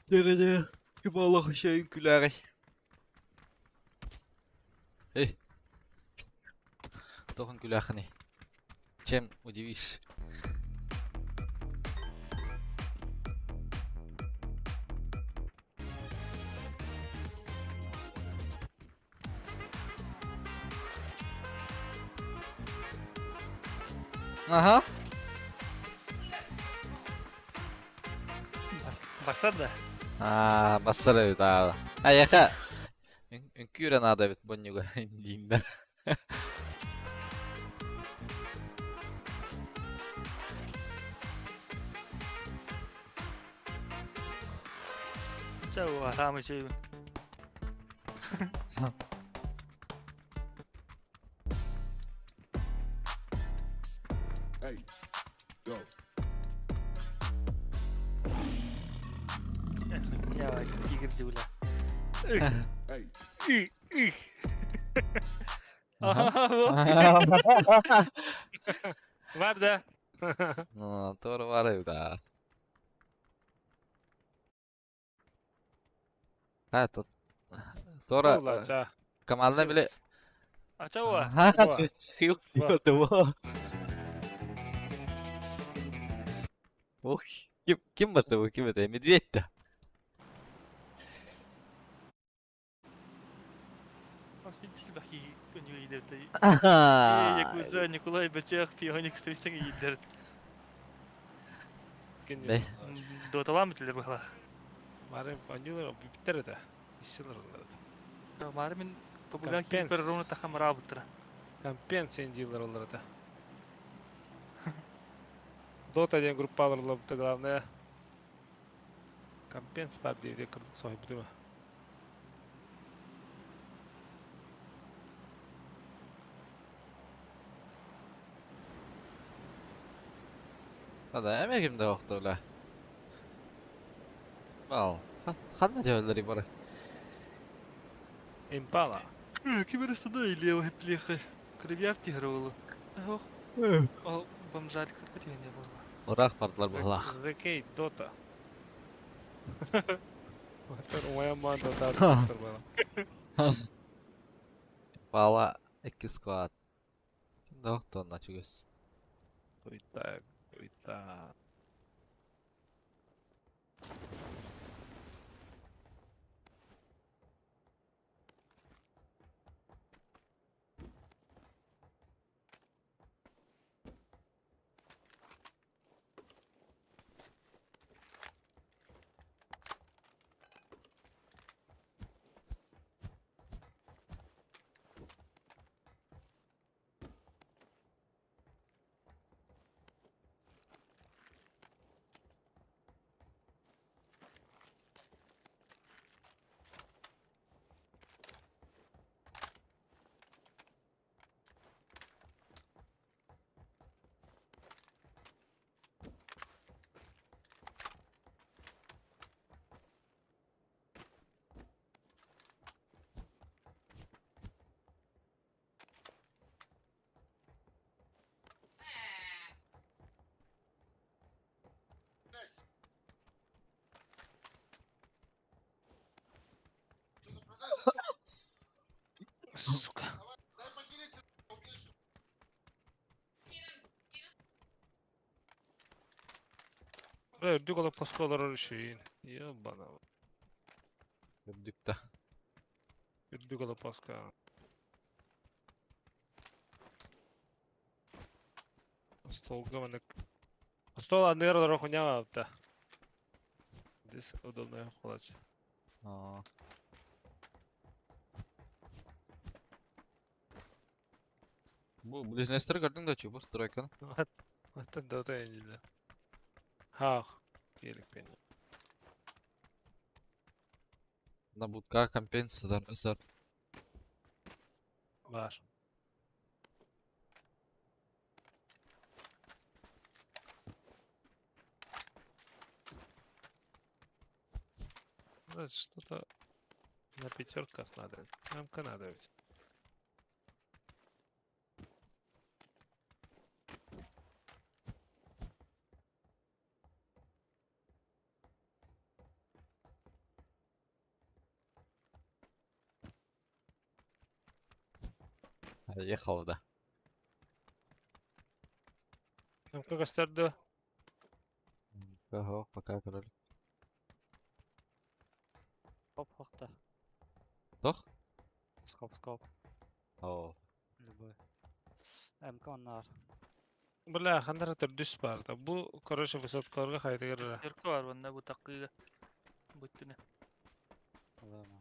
Дэрэ ким олох шайын күлээҕэй. Эй. Тохон күлээххиний? Чем удивишь? Ага. Басар да. Аа, бассар эбит аа. Айаха. Үҥкүүрэ наада эбит бонньуга диин да. Чэ, хаамы чэйбин. Hey, go. Я тигр дивля. Hey. Бар да. Туора баар эбит аа. А, тут Тора команда били Ачауа. Хилс Ох, ким ким это вы, ким это? Медведь-то. Ага. Якуза Николай Бачах пионик стристен иидер. Доталам битилер бахла. Мары панюлар биттер это. Иссилер олар. Мары мин популяр кипер руна тахам рабытра. Компенсия дилер олар это. Дота диэн группалар ылабыта главное. Компенс бар диэбитэ кырдык соһуйбутум. Да, эме кимде охто бля. Бал. Ханна дьөллөри бары. Импала. Ким эрэ или хеплихе. Кривяр тихер олу. Ох. Ол бомжарик кытыгын буолла. Урах бардылар быһылаах. ZK Dota. Батыр умайан баан Dota атыр бала. Бала икки склад. Кимде охто онна чугас. Туйта, туйта. Сука. Бля, үрдүк олох поска олорор үчүгүйүн. Ебана. Үрдүк да. Үрдүк олох поска. Столга манык. Стол анныгар олорор хуйня апта. Здесь удобная холодь. Аа. Бу близнецтер көрдүң да чубур тройканы. Аттан Dota энжиле. Хах. Келик пени. На будка компенсадар ысар. Бар. Что-то на пятерках надо. Намка надо ведь. Ехала, да. Намка костерду. Ага, пока, король. Хоп, хохта. Тох? Скоп, скоп. О. Любой. МК оннар. Бля, хандар төрдүс бар да. Бу, короче, высоткаларга хайдыгыр. Шестерка бар банда бу такыга. Бүттүнэ. Ладно.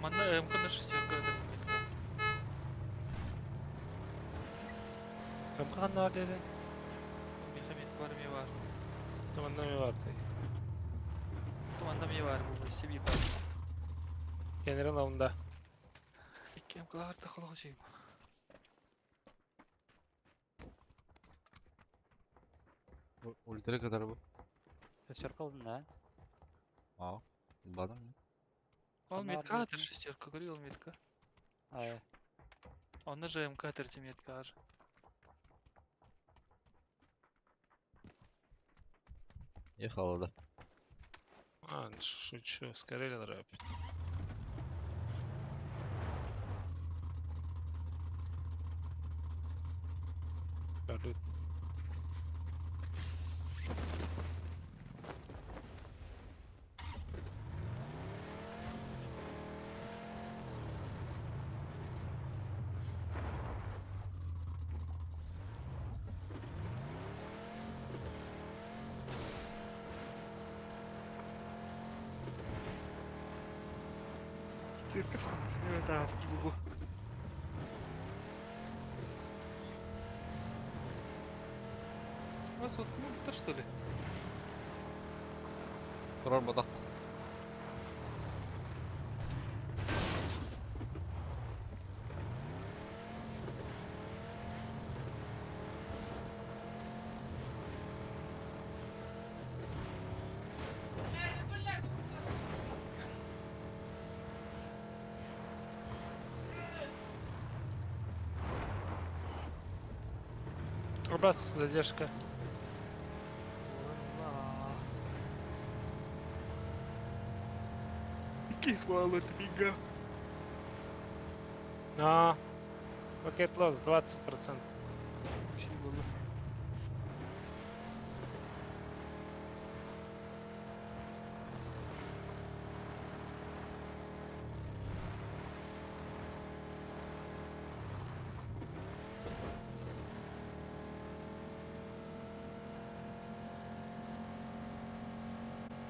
Манна МК на шестерка это метка. МК хандар деди. Мехамед бар ми бар. Туманда ми бар деди. Туманда ми бар бу себе бар. Генерал алында. Икки МК арта холох жейм. Ультра kadar bu. Шестерка алдың да? Аа. Бадым. Ол Ана метка атыр армия. шестерка, говорю, ол метка. Ай. Онна же МК атыр метка ар. Ехала, да. А, шучу, скорее рэп. Салют. Церковь таһар бу. У вас вот ну что ли? Турар бодохт. Рубас, задержка. Кисвала твига. На. Пакет лосс 20%.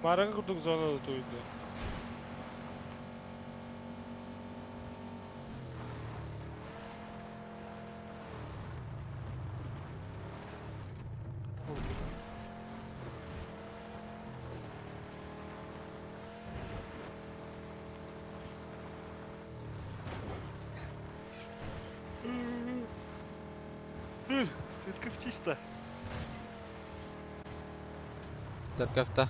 Марага курдук зонада туйду. Церковь чисто. Церковь-то.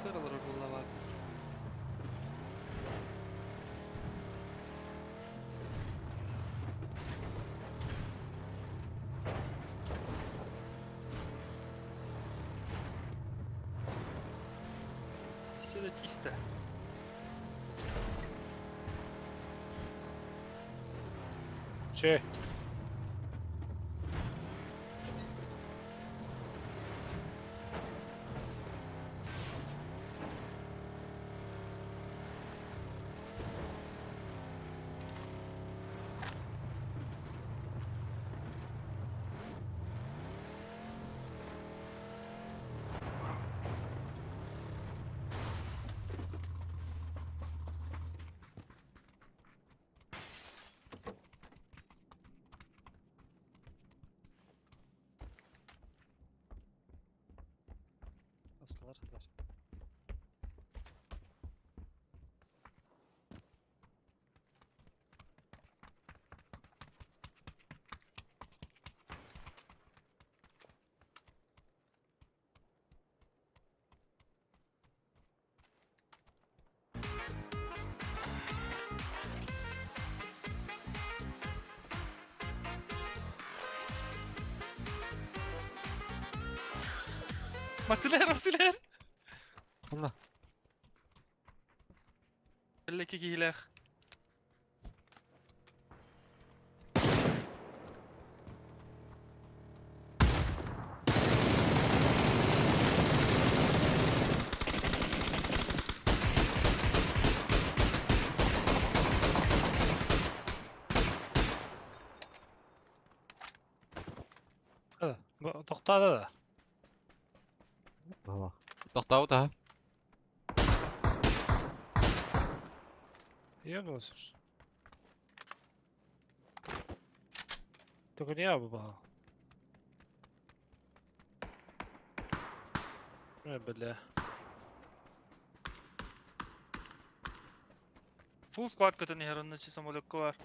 Сыралар буллават. Все это чисто. Че? Астылар, астылар. Masiler, masiler. Онно. Эллеки киһилээх. Тохтаада да. Тохтаабыт аха. Ебался. Только не я бы бля. Full squad көтөн иһэр онно чи самолекка бар.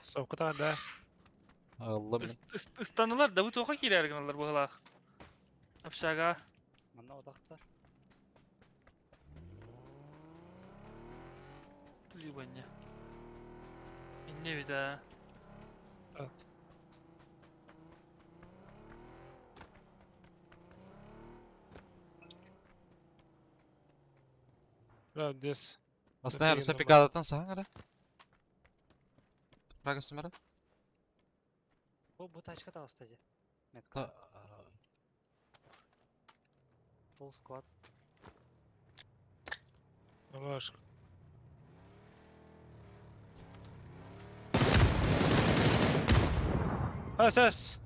Совката да. Алла блин. Ыстанылар да бу тоха киирэр гыналар быһылаах. Общага. Манна одақтар. Либо не. Инне бит а. Бля, здесь. Астана Руса пикадаттан саһаң ара. Фрагы сүмәрі. Бу тачка таҕыста дии. Метка. Full squad. Алашка. Ас, ас!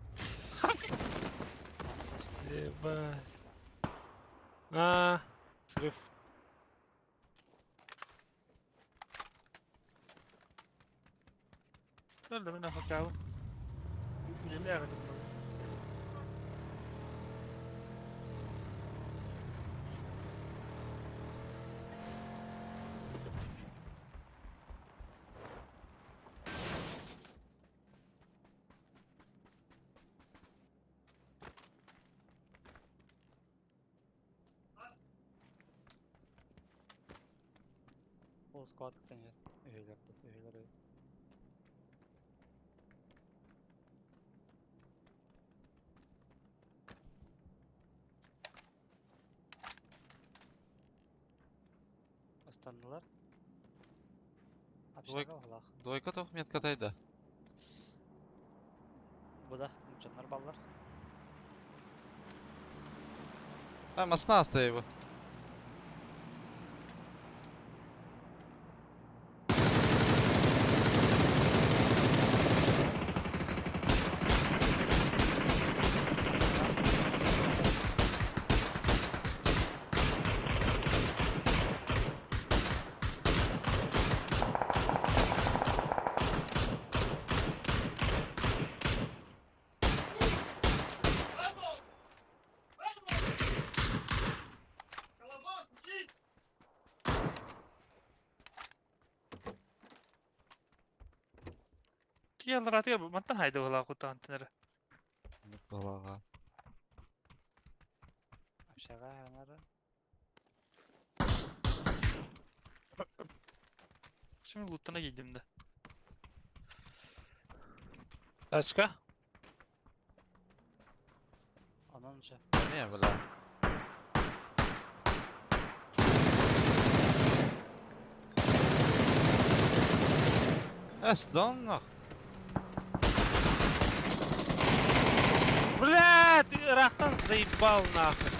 Ебать. А, срыв. Көрдө мен афакабын. Үлеле ағадым. Full squad кытан Өһүлэрді. Өһүлэр. Ыстаннылар. Общага олах. Двойка тоқ метка тайда. Бу да дьоннор баллар. А, масна его. Яллар атыгар мантан хайда була кутаан тенер. Балаға. Общага анары. Şimdi loot'una giydim de. Тачка? Онон же. Не, бля. Эс, дон нах. Бля, ты Рахтан заебал нахуй.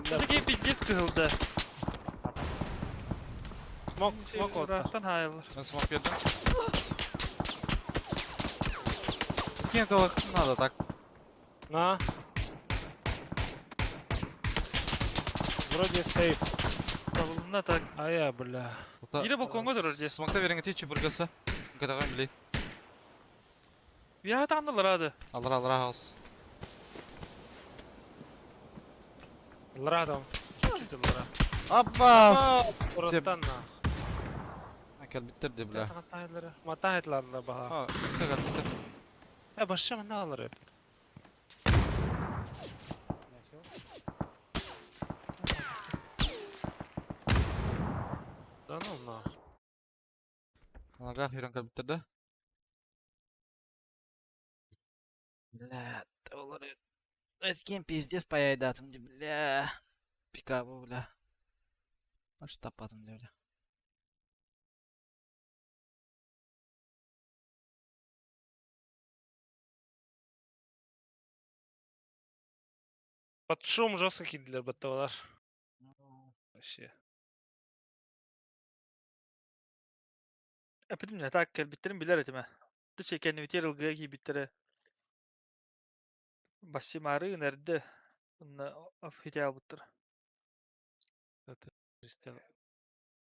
Такие пиздец кылды. Смок, смок вот. Рахтан хайылар. Мен смок бердім. Кем надо так. На. Вроде сейф. Табылына так. А я, бля. Ире балконга durur diye. Смокта беріңі течі бүргесі. Катаған білей. Я таңдылар ады. Алра, алра хаус. Лра там. Чуть-чуть лра. Аббас! Ураттан нах. Кел биттерди, бля. Матахетлар баха. А, кыса кел биттер. Э, башым на алыр. Да ну нах. Нага хиран кел биттерди. Бля, доллары. С кем пиздец поедатым, бля. Пикабу, бля. Баш тапатым, бля. Под шум жестко кидали батталар. Вообще. Эпидем не так кел биттерин билер этиме. Тыш екенни битер ылгыга ки биттере. Баши мары нерде. Онна афхите албыттыр. Это Христиан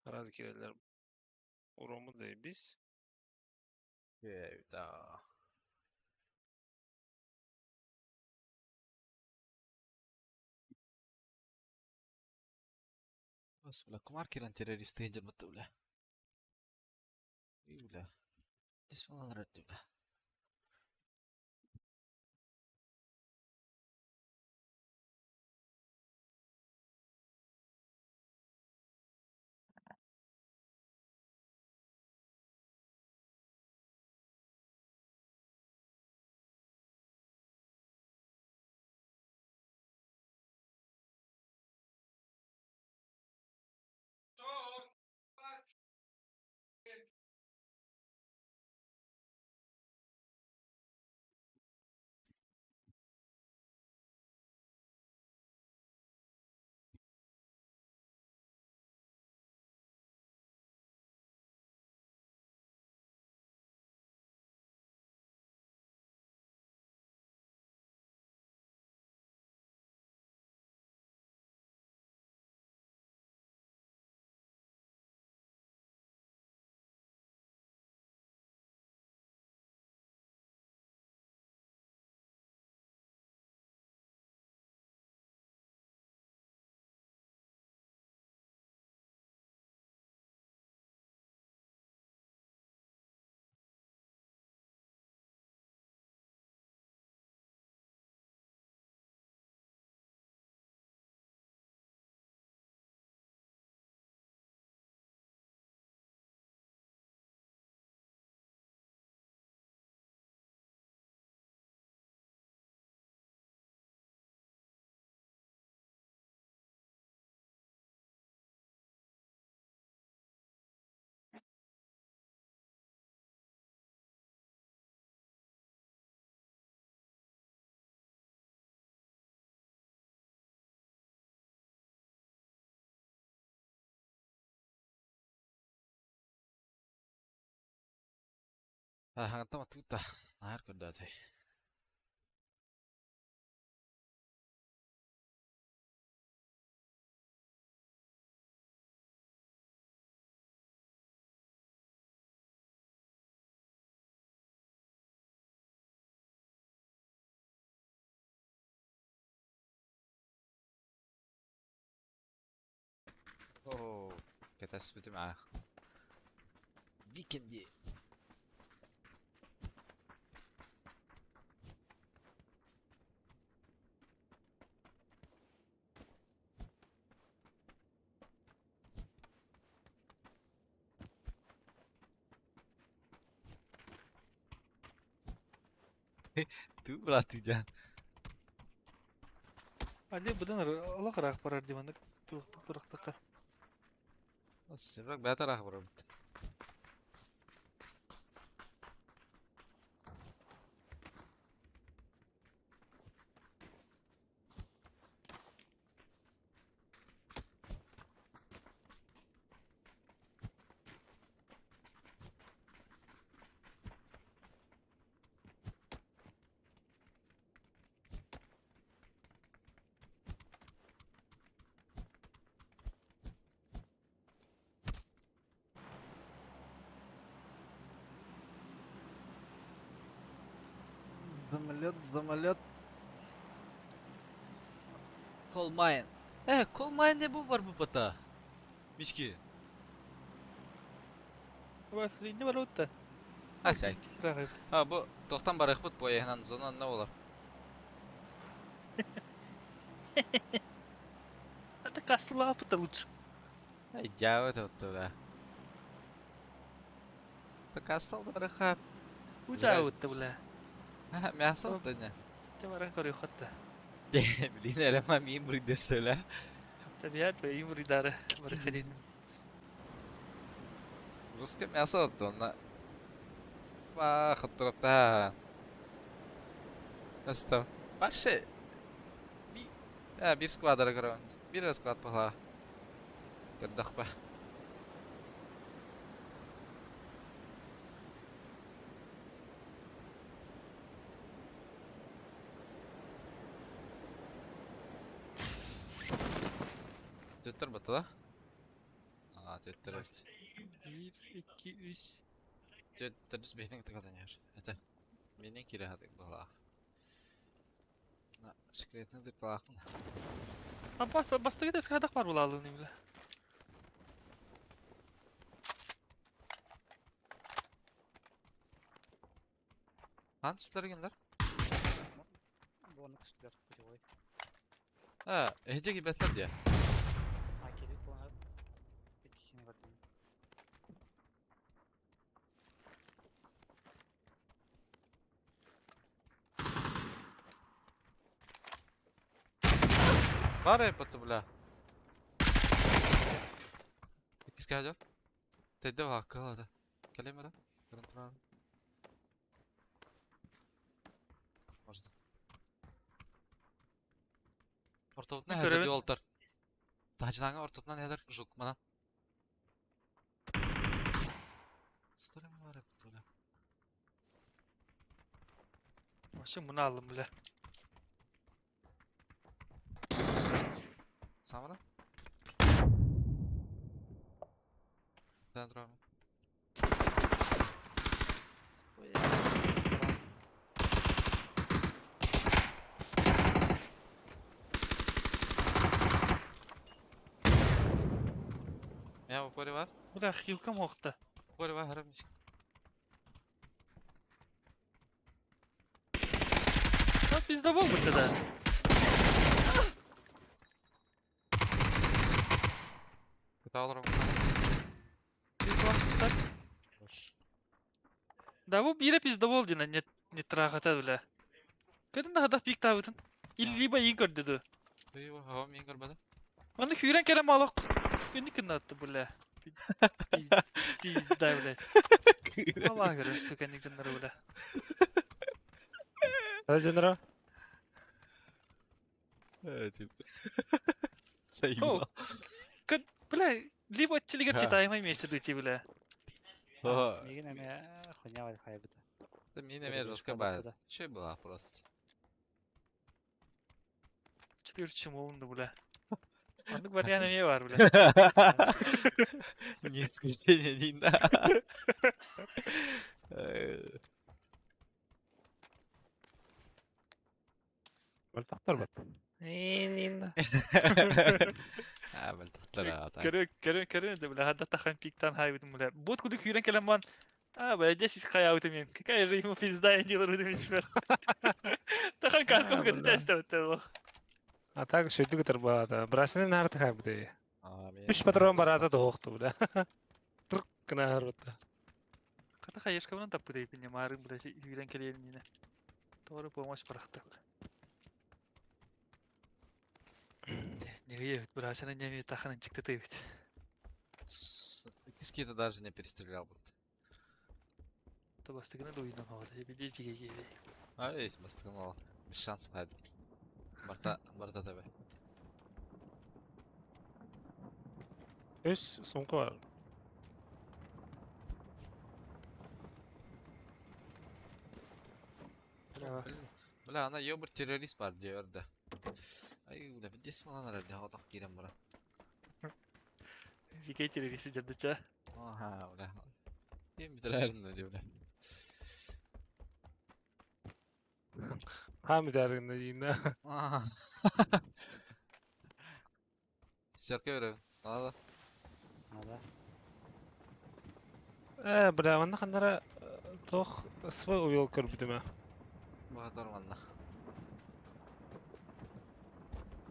раз кирелер. Урому заебись. Да. Бас, бля, кумар киран террористы бутты, бля. И, бля. Здесь бля. Хаһаҥаттан матыгыт да наһаар көрдөөтүй. Кэтэспитим аах. Викенди. Туу братыдян. Али быдан олох ыраах барар дии маннык туохтук бырахтахха. Сибрак бэйэтэ ыраах барабыт. Самолет, самолет. Coal mine. Э, coal mine не бу бар бу пата. Мички. Василий бар утта. Асай. А бу тохтан барыхпыт бу ехнан зона не болар. Это каслапы-то лучше. Ай, дьявол это вот Так кастал барыха. Учаутта, бля. Мясо вот не. Те баран көрү хотта. Блин, эрэ мамин бурдесөлө. Табият бе имридары барыхадин. Русское мясо вот онна. Ба, хаттырапта. Өстө. Вообще. Би. Я bir сквадра көрөбүн. Bir склад баха. Көрдөхпө. Төттөр батта да? А, төттөр эбит. 1 2 3 Төттөр түс бэһинин кытта иһэр. Это менен кире хатык баһалаах. На секретный дыклаахпын. А бас бастыгы да скадак бар булалыны бля. Хан түстэргенлер? Бу оны түстүлэр путевой. А, эһиже кибэтлер дия. А келбит буолан икки кини көрдүм. Бар эппата бля. Иккис кээдер. Тэдде бааккалада. Кэлем эрэ. Көрөн тураар. Можно. Ортотунан Мен эһэлэр көрөбүн. уолтар. Таһдьынаҥа ортотунан эһэлэр жук манан. Сытар эми бар эппит бля. Вообще муну алым бля. Самара? Тэн тураар. Я в упоре бар? Бля, хилка мохта. Упоре бар, харамички. А пиздобол бы тогда. Кытаалар Так. Да бу бире пиздобол дина не не трахата бля. Кедин да хадах пик табытын. Или либо иин көрдөдү. Ыйы, хава мин көрбөдө. Маны хүйрен керем алак. Күнү күн атты бля. Пизда, блядь. Алла көрөр, сука, ник жыннары, бля. Жыннара? Тип. Заебал. Кын, бля, либо телегер Ха. читаемый месте дути, бля. Ха. Мигин эмиэ хуйня хайбыта. Да мин эмиэ жестко баар. Че была просто. Четыре чемоун бля. Оннук вариант эмиэ бар, бля. Не исключение, не на. Бөлтөхтөр бат. Нин. А, бөлтөхтөр аата. Көрө, көрө, көрө, да бля, хадда тахан пиктан хайбытым, бля. Бот куду күүрэн кэлэн бан. А, бля, здесь хайаутым мен. Какая же ему пизда, я не лорудым из Тахан каском көтүтэ эстебеттер А так шөйдү көтөр баата. Брасины нарты хайбыты. Үш патрон барата тоохту, бля. Тұрк кына харбытта. Хата хаешкабынан таппыт эйпин марын, бля, күүрэн кэлиэн мине. Тоҕо помощь барахта. Неге брасины неме таханын чыкты тыйбит. Киски-то даже не перестрелял будто. Табастыгына дуйна мавата. Биде жиге жиге. А, есть, бастыгын Без шансов хайдым. Барта, барта тебе. Үс сумка бар. Бля, ана ёбр террорист бар диөрдө. Ай, бля, здесь falan herhalde. Отак кирем бара. Жиге террорист жардыча. Ага, бля. Ким битирерин диye бля. Хам дәргін дейін. Серке беребин. Надо. Надо. Э, бля, манна ханнара тох свой увел көрбүтүмэ. Багатар манна.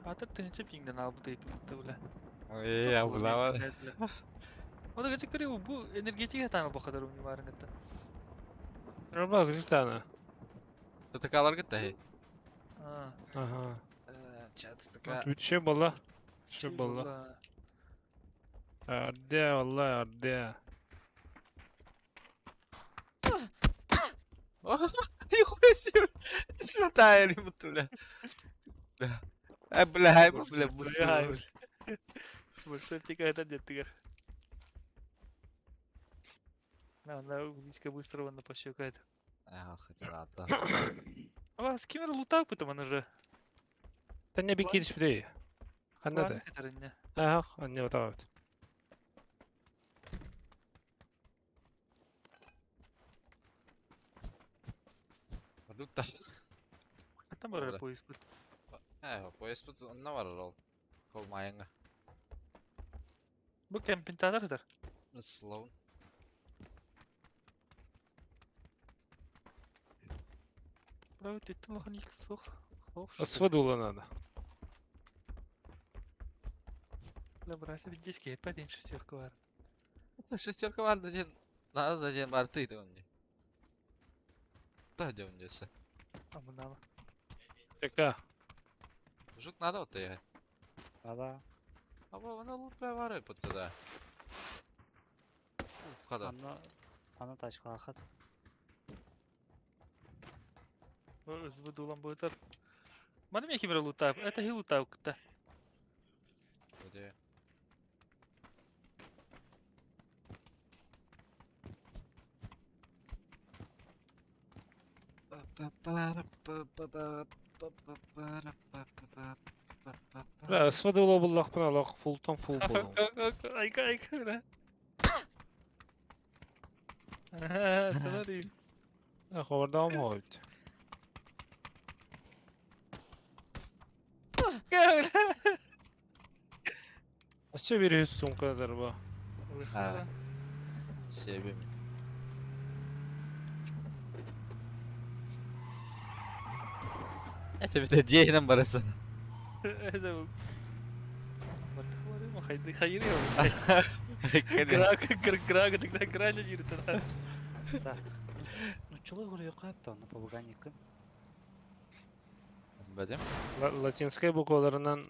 Атыр тынчы пиңден албыт эйпин бля. Ой, я бля. Ода гачы көрө бу энергетика тааныл бакадар уни барыңытта. Раба Кристана. ТТКлар гытта хей. А. Ага. Чат ТТК. Үче болла. Үче болла. Арде, валла, арде. Нихуя себе. Ты что тайри, бля. А, бля, бля, бля, Большой тика это деттигер. На, на, Митька быстро на пощекает. Ах, это надо. А с кем лутал потом она же? Та не бикириш бей. Ханнада. Ах, анне отават. Лутта. Там бар поезд бут. Э, поезд бут онна бар ол. Кол майыңга. Бу компенсатордыр. Слоун. Браво, түттүм лохан ик сух. Свадула надо. Бля, брася, здесь кепа день шестерка бар. Это шестерка бар ден. Надо ден бар ты ты он. Да, где он здесь? Амынама. Така. Жук надо вот я. Да-да. А вон лут бары под туда. Хада. Ана, ана тачкалахат. Звудулам будет. Маны мен кемер лутап. Это хи лутап кытта. Где? Бля, свадула буллах бына лох фултан фул болом. Айка, айка, бля. Смотри. Хабардам хойт. Өссө бир үс сумка бу. А. Себем. Это бит дьиэнэн барысын. Это... Гра, гра, гра, гра, Так. Ну чулай говорю, кайпта, на побуганникын. Бадем. Латинская букваларынан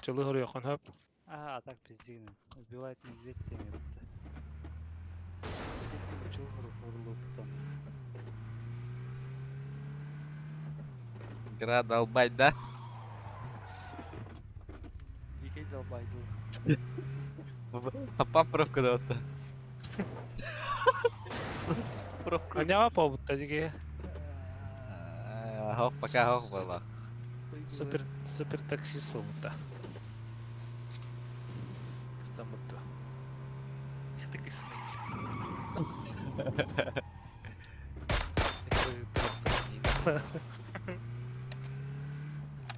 чылы хоруйхан хөп. А, а так пиздигнен. Убивает медведь теми будто. Чулай горло потом. Гра долбать, да? Дикий долбай А поправка да вот. Пробку. Аняға побутта диге. Хох, пока хох была. Супер, супер таксист побутта. Стамбутта. Такой смех.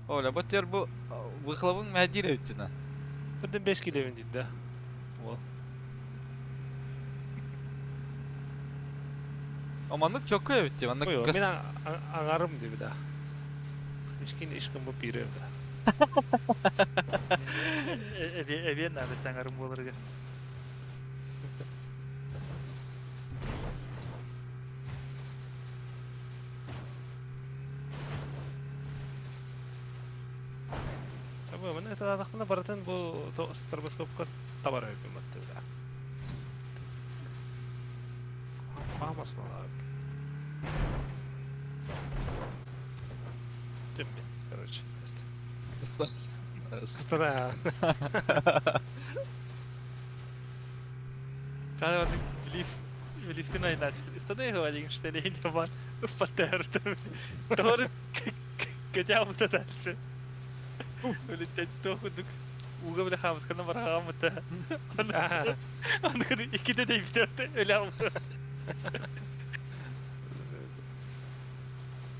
Оля, вот теперь бу выхлобун мәдир өттүнә. Бірден 5 килевин дейді да. Ол. Аманнык чокко өттү, маннык Ой, мен аңарым дейді да. Ешкин ешкім бұл бүйрем да. Эбен надо саңарым болар. Абы, міне тадақпына баратын бұл стробоскопқа табар өйпім атты да. Қамасын алып. Түммен, короче. Ыстана. Когда вот лиф лифтин айнас. Истана говорим, что ли не бар фатер. Тор качал дальше. Улететь тохудук. Уга бля хамс кана барамыта. Он говорит, иките дейбстерте өлям.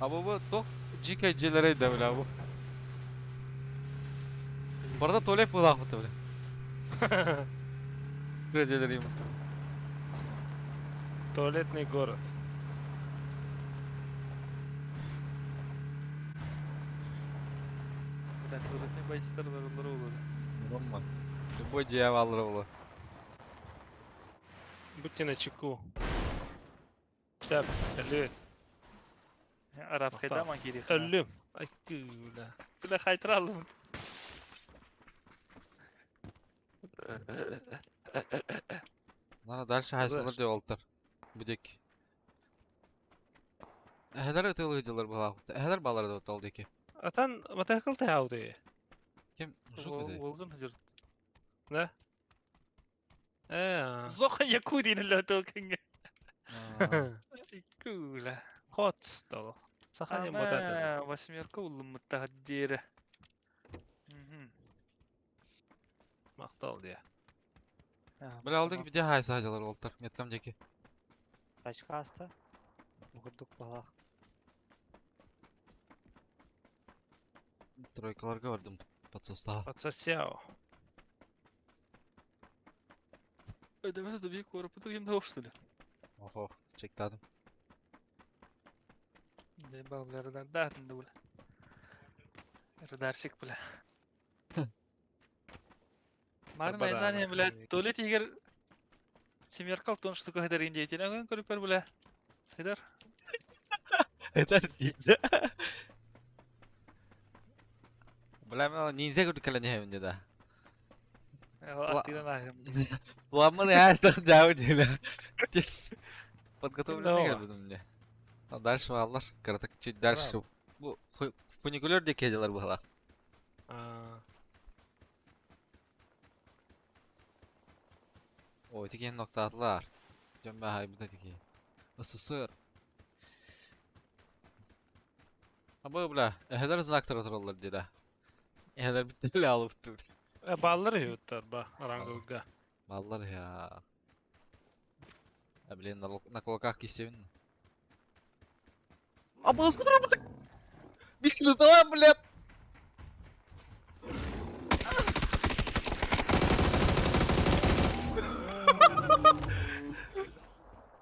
А бу тох жика желерей да бля бу. Барда туалет булак бу бля. Бля желерей бу. Туалетный город. Бля, туалетный байстерлар olur. Ромма. Любой дьявол olur. Будьте начеку. Шляп, өлі. Арабская дама кири. Өлім. Ай, бля. Бля, хайтралым. Надо дальше хайсылар деп олтыр. Будек. Әһәләр өтөлү дилер була. Әһәләр балар да отол деки. Атан мотоцикл тауды. Кем? Жук ди. Волзун хажыр. Да? Э. Зоха якудин лө толкинге. Кула. Хот стол. Саханин мотоцикл. Восьмерка улымытта хаддире. Мақтал дия. Бля алдык виде хайса дилер олтыр. Меткам деки. Тачка аста. Мукурдук бала. Тройкаларга бардым подсостава. Подсосяо. Давай это бик корпу им да что ли? Ох, ох, чектадым. Да бал бля радар да да бля. Радарчик бля. Марын айдан бля туалет егер семеркал тон штука хедер инде етен көріп бля. Хедер. Это ниндзя. Бля, мен ниндзя көрдік кәлі не да. Пламын я жау дейді. Тес. Подготовленный келбедим мне. А дальше алар, краток чуть дальше. Бу фуникулер де келдилер була. Ой, тикен ноктатлар. Жамба хай бу тики. СССР. Абы бля, әһәләр знактар отыралар дейді. Әһәләр битте алып тур. Баллар юттар ба, арангуга. Баллар я. А блин, на кулаках кисевин. А был смотри, так. Бисили, давай, блядь.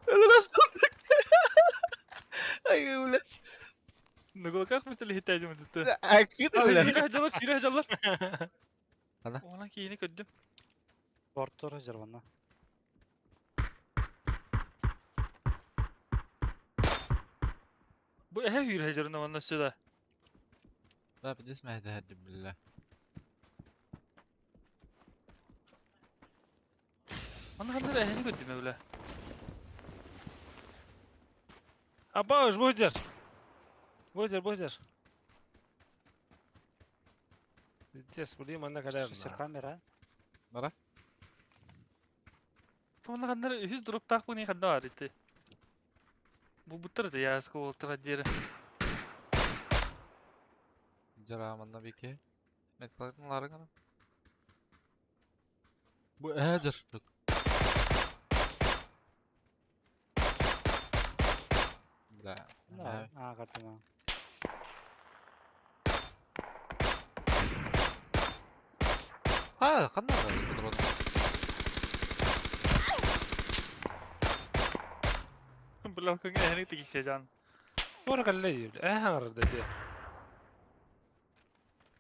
Это настолько. Ай, блядь. На кулаках мы стали хитать это. А киды, блядь. Yürü hacalar, yürü hacalar. Ana. Ona ki yeni köddüm. Бортор жарвана. Bu ehe yürü hacarına vanna da. لا بدي اسمع هذا بالله. Ana kadar eheni köddüm öyle. Абаш, будер. Будер, будер. Здесь, блин, она когда. Камера. Бара? Ona kadar 100 drop tak bu ne kadar var iti. Булбуттар да яска уолтара диэри. Дьара манна бики. Меткаларын лары гына. Бу эдер. Бля. Да, а, картина. А, ханна да патрон. Бля, кыңа эһэни тигисе жан. Ora kalli, э хаңар да де.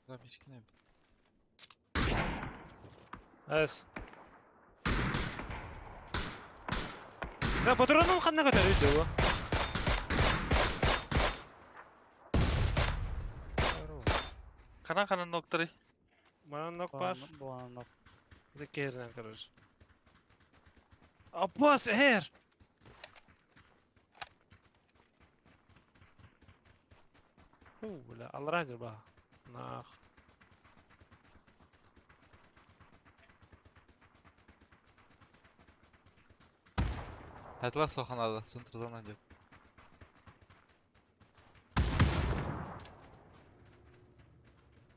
Да, мишкине. Эс. Да, патронун ханна көтөр үйдө бу. Ханан ханан ноктары. Манан нок бар. Буан нок. Это кернен, короче. Аппас, эр! Фу, бля, алра ба. Нах. Хәтләр соханады, центрдан деп.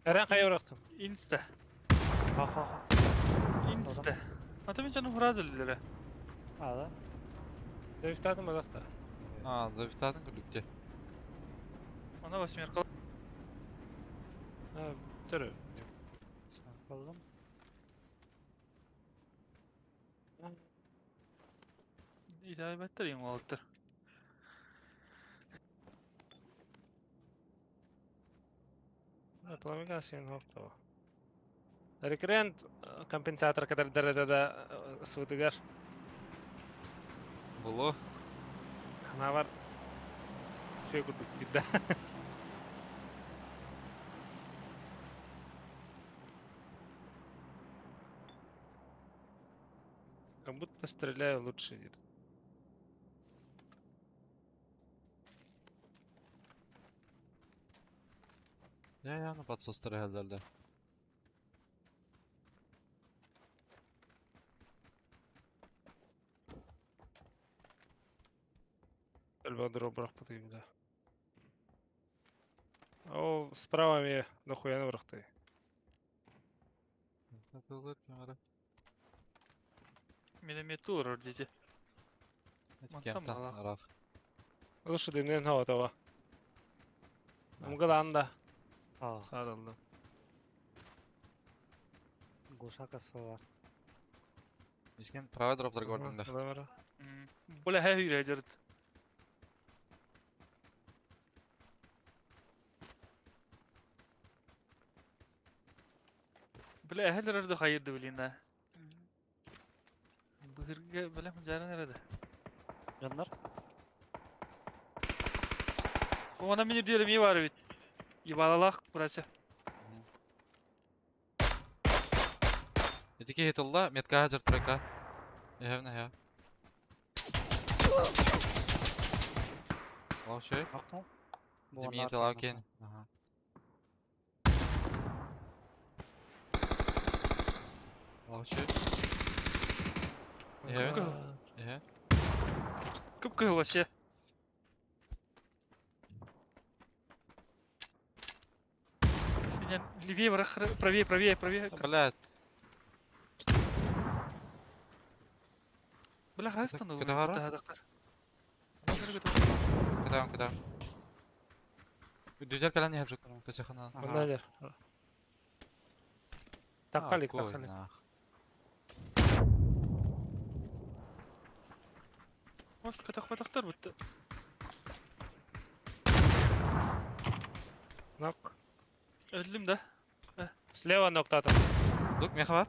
Эрен кая бырактым? Инста. Ха-ха-ха. Инста. Ата мен жаным фраза лилere. А, да? Дөйүктадым бадакта. А, завитадың күлүкте. Она восьмерка. А, төрө. Калдым. İdare им уолаттар. Пламегасион хоптоо. Рекрент компенсатор кадar дәрәдә свытыгар. Булу. Ханавар. Чөй курдук тида. Как будто стреляю лучше где-то. Я яны подсостыр хәлдәрдә. Эльбадро быракты бля. О, справа мне дохуя быракты. Камера. Миномет урор дети. Кемтан раф. Лучше дымнен хава това. Амгаланда. А, Садалды. Глушака свала. Мишкен правый дроптар көрдүм да. Бля, хэ хүйрэ жарыт. Бля, хэ хайырды блин да. Быһырга бля жаран эреді. Жаннар? Она мени диэрем и бар бит. Ебалалах, братья. Этики хитылла, метка хажар трека. Эхевне хэ. Лаушей. Нокнул. Димин талакен. Ага. Лаушей. Эхевне. Эхе. Кып-кыл вообще. Левее, правее, правее, правее. Блядь. Бля, хастан Куда вара? Куда он, куда? Дүзер калан не хажу, касахана. Мындайдер. Таккалик, таккалик. Может, катах-патахтар будто. Нок. Öldüm да. Слева ноктатым. Лук, меха бар?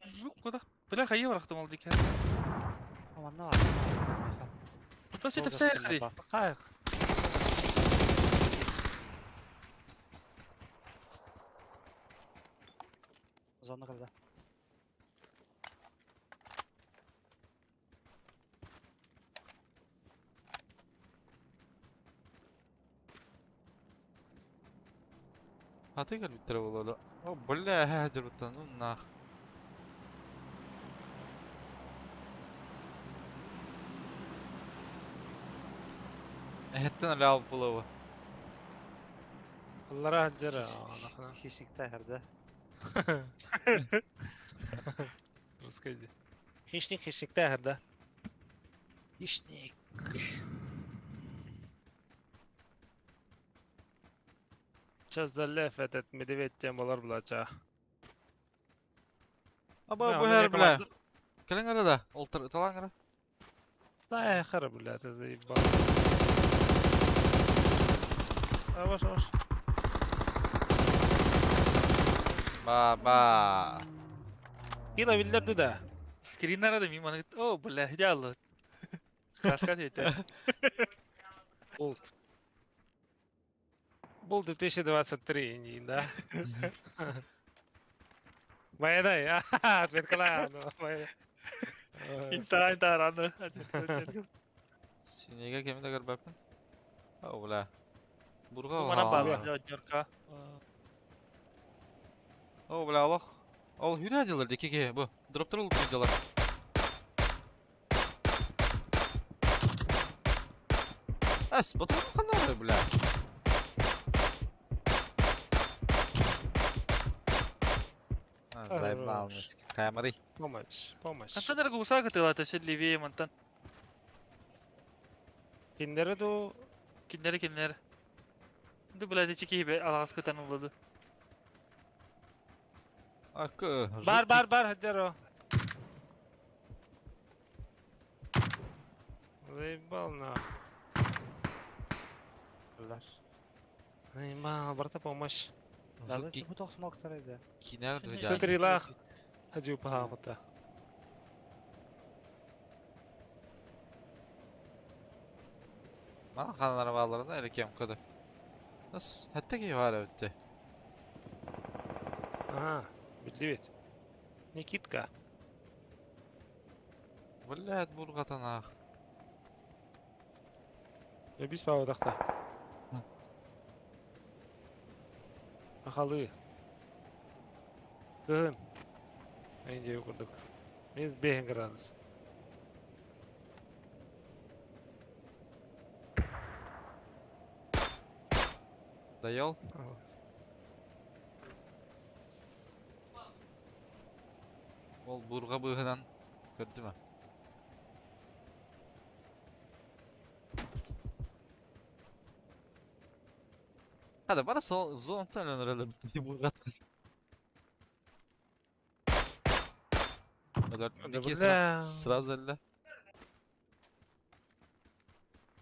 Жук куда? Бля, хайы барахтым ол дике. Аманна бар. Вообще тапсай хри. Кайык. Зона когда? Аты кел биттер болду. О, бля, хажар бутта, ну нах. Эһэттэн өлө албылыбы. Аллара сылдьар. Хищникта да. Русский ди. Хищник хищникте да. Хищник. Сейчас залев этот медведь тем болар булача. Аба бу her бля. Кэлэн эрэ да. Ол талаң эрэ. Да, хара, бля, ты заебал. А, ваш, ваш. Ба ба. Кила биллерди да. Скрин арады мин маны. О, бля, идеаллы. Кашка дейт. Болт. Был 2023, не, да? Баядай, ответкала, ну, Инстаграм тараны. Синеге кеми да көрбөппүн. О, бля. Бурга Мана бар, жорка. О, бля, олох. Ол хүрэ дьылар дики ки бу. Дроптер улут дьылар. Эс, ботун канары, бля. А, заебал, камеры. Помощь, помощь. Антон эргуса кытылата сел левее мантан. Киндери ду Киндери киндери. Ду бля дичи киби алагас кытан улады. Акы. Бар, бар, бар, хадеро. Заебал нахуй. Заебал, брата, помощь. Да, бу тохсмоктар иде. Кинер Тут рилах. Хадю пахамата. Мана ханалар бааларына эрекем кыды. Нас хәтта ки бар өтте. Ага, билдибит. Никитка. Блядь, бургатанах. Бис павадахта. Ахалы. Кыһын. Инде курдук. Мен бehen градус. Доел? Ол бурга быһынан көрдүмө? Hadi bana son zon önerelim. Бургаттан. Бля. Сразу эле.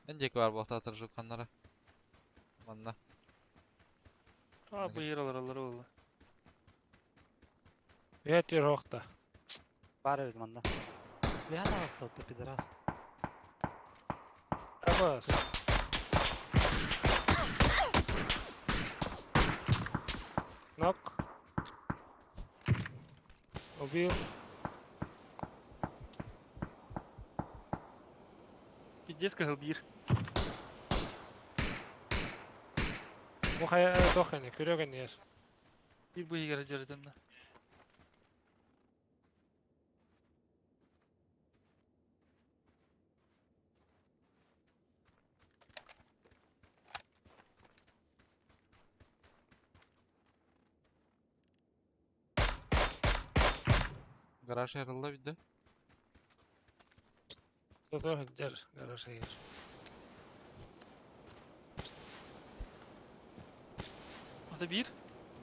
Эндек бар буохтаатар жукканнара. Манна. А, бу ер алар алар олла. Я рохта. Бар эбит манна. Бля, ты пидорас. Абас. Нок. Убил. Пиздец кыһыл бир. Бу хая тоханы, көрөгөн ер. Бир бу егер жерден да. Гараж ярылла бидде. Тохы жер, гараж ер. Ата бир.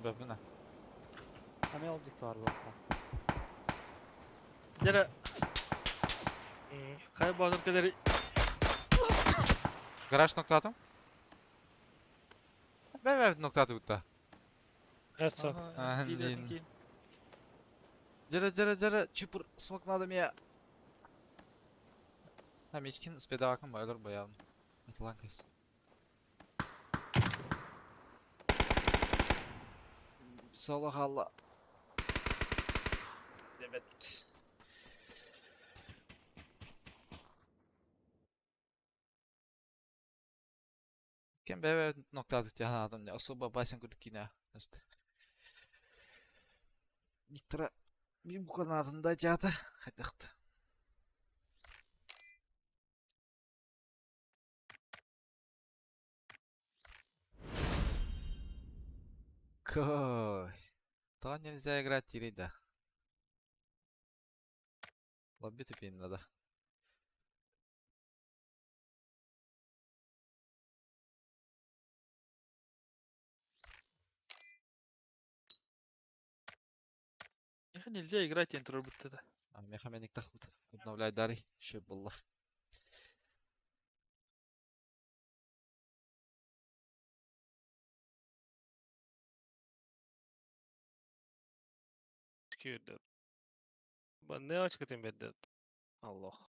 Бөбүнэ. Аме олдик бар бу. Жара. Кай базар кедер Гараж ноктатым. Бә бә ноктаты гутта. Эсо. Жара жара жара чупур смок надо мне. Ha мечкин спедавакын байлар баягын. Атылан кес. Солох алла. Evet. Кен бәбә ноктаты тяна адам особо басен күркине. Никтора бир буканатында театр хатыхты. Кой. То нельзя играть Ирида. Лобби тупить надо. Меха нельзя играть интро это. А меха меник тахут. Обновляй дари. Шип было. Киирдэ. Баннеочка биэрдэ. Аллах.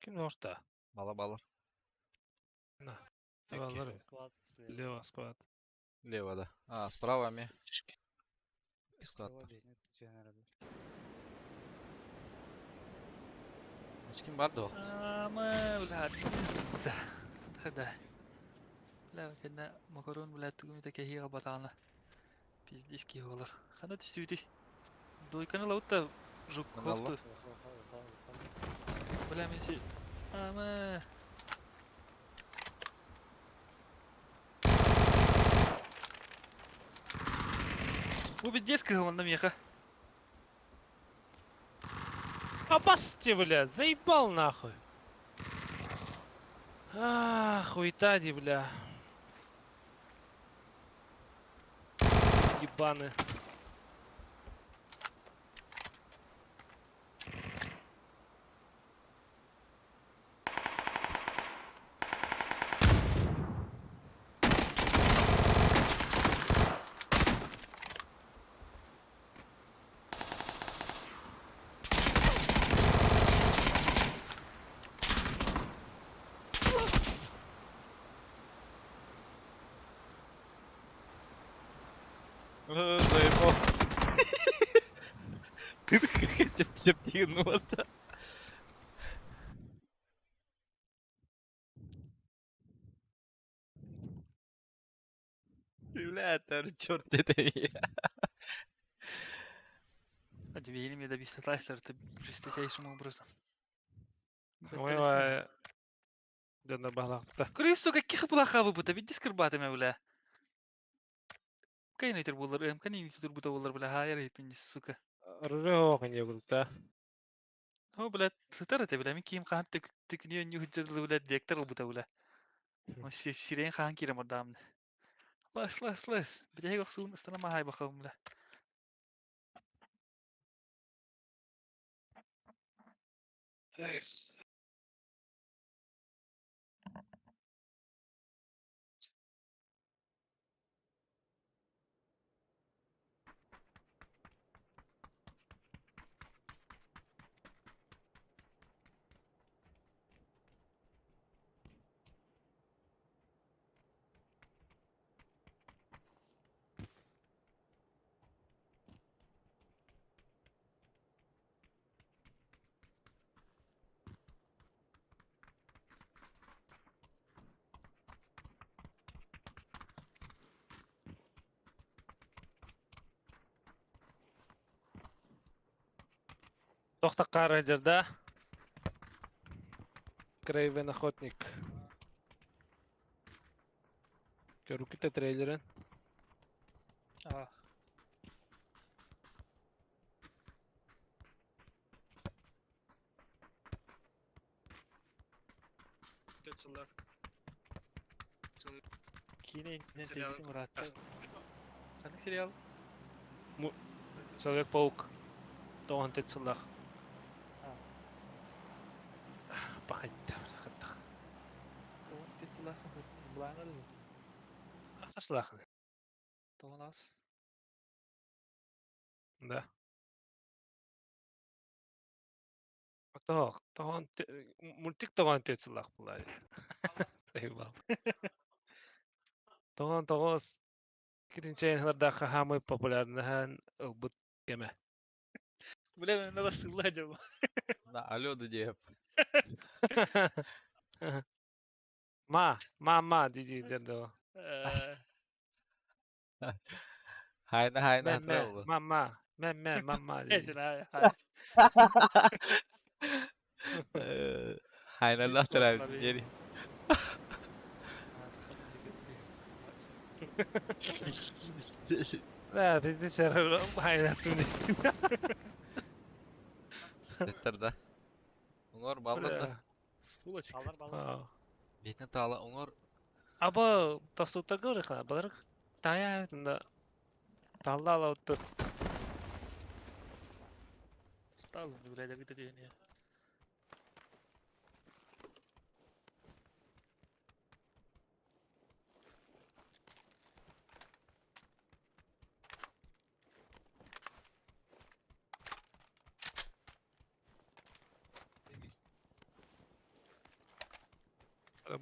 Ким орта? Бала бала. На. Окей. Балары. Склад слева. Лево склад. Лево, да. А, справа ми. Склад. Слева жизнь, это чё, наверное. Ким бар да Ама, блядь. Да. Бля, кэннэ макарон, блядь, тугум кэһиэҕэ батаана. Пиздец киһи буолар. Хана түстүүтүй? Дойканы лаута Мыналла. жукковту. Бля, мен си... Ама... Бу пиздец кыһыланна миэхэ. Абасте, бля, заебал нахуй. А, хуета ди, бля. Ебаны. Заебал. Септигнул это. Бля, это черт это я. Удивили меня добиться это жесточайшим образом. Ой, Дьоннор баһалаахпыта. Крыс, сука, ких булаха бу бит дискырбатыма бля. Кайнайтер булар, эм канин тур бута булар бля, хайр хипин, сука. Рыры оох инье курдук. О, блядь, сытар этэ, бля, мин киим хаан түкүнүөн ньүһүддьэр блядь, вектор ылбыта, бля. Сирейин хаан киирэн бардаамны. Лас, лас, лас. Бүтэһик охсуун ыстана маһай бахабым, бля. Туох таккаара сылдьар Крейвен Охотник. Көрүкүтэ трейлерин. А. Киинэ иннинэн тэйбитим ыраатта. Ханнык сериал? Человек-паук. Тоҕон тэт сыллаах. Пахайта. Тоҕон тэт сыллаах былааҥа дуу? Хас сыллаах? Тоҕон аас. Да. Тоох, тоҕон мультик тоҕон тэт сыллаах булаа. Заебал. Тоҕон тоҕос киринчэйин хаамай популярныһан ылбыт кэмэ. Бля, надо сылла дьома. Да, алло, да диэп. Ма, ма, ма, диди дердо. Хайна, хайна, Мэ, мэ, ма, ма, мэ, мэ, ма, ма, диди. Хайна лахтара диэри. Да, ты все хайна туни. Сестер да. Уҥор баллар да. Баллар, баллар. Бетин таала уҥор. Аба тастыта көрөхна, балар тая да талла алаутту. Стал, бля, где ты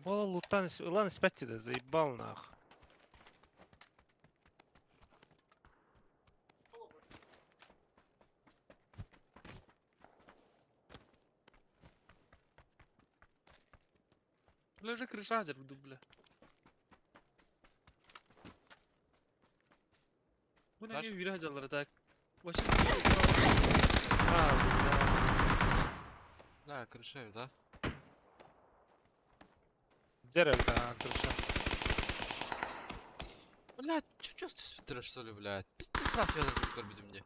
Бола лутан, ылан испэтти да, заебал нах. Бля, уже крыша буду, бля. Bu ne viraj alır так. Вообще. А, бля. Да, крыша, да? Дерево, да, крыша. Блядь, чё чё ты что ли, блядь? Пиздец раз я көрбүтүм дии.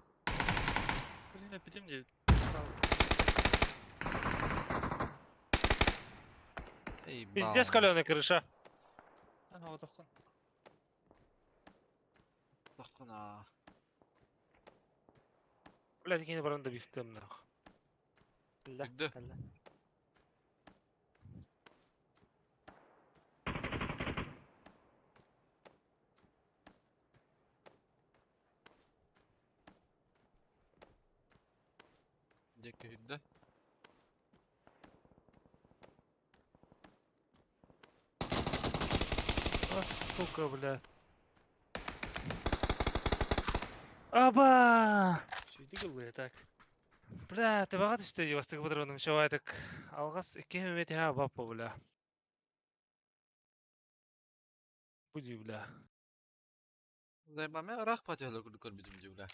Блин, опять мне. Эй, Пиздец каленая крыша. Ана вот охун. Тохуна. Блядь, кини баран да бифтем нах. Кэллэ, кэллэ. Декке хүдді. А, сука, блядь. Аба! Сүйді кылбы так. Бля, ты багат истеди бастыгы патроным шавайтык. Алгас икки ха баппа, бля. Буди, бля. Зайбаме ырах патялар күрдүк көрбүтүм дии, бля.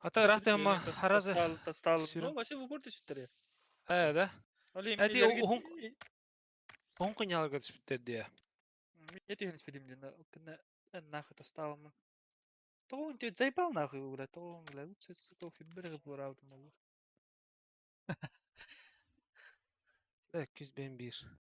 Ата рахты амма харазы. Тастал. Ну, вообще в упор түшүттер. Э, да? Оли, Эти ухун ухун кынялга түшүптер дия. Мен түһэн испедим дин. Кына нахуй тасталмын. Тоон ты заебал нахуй, бля, тоон, бля, лучше сука фибер буралдым. 251.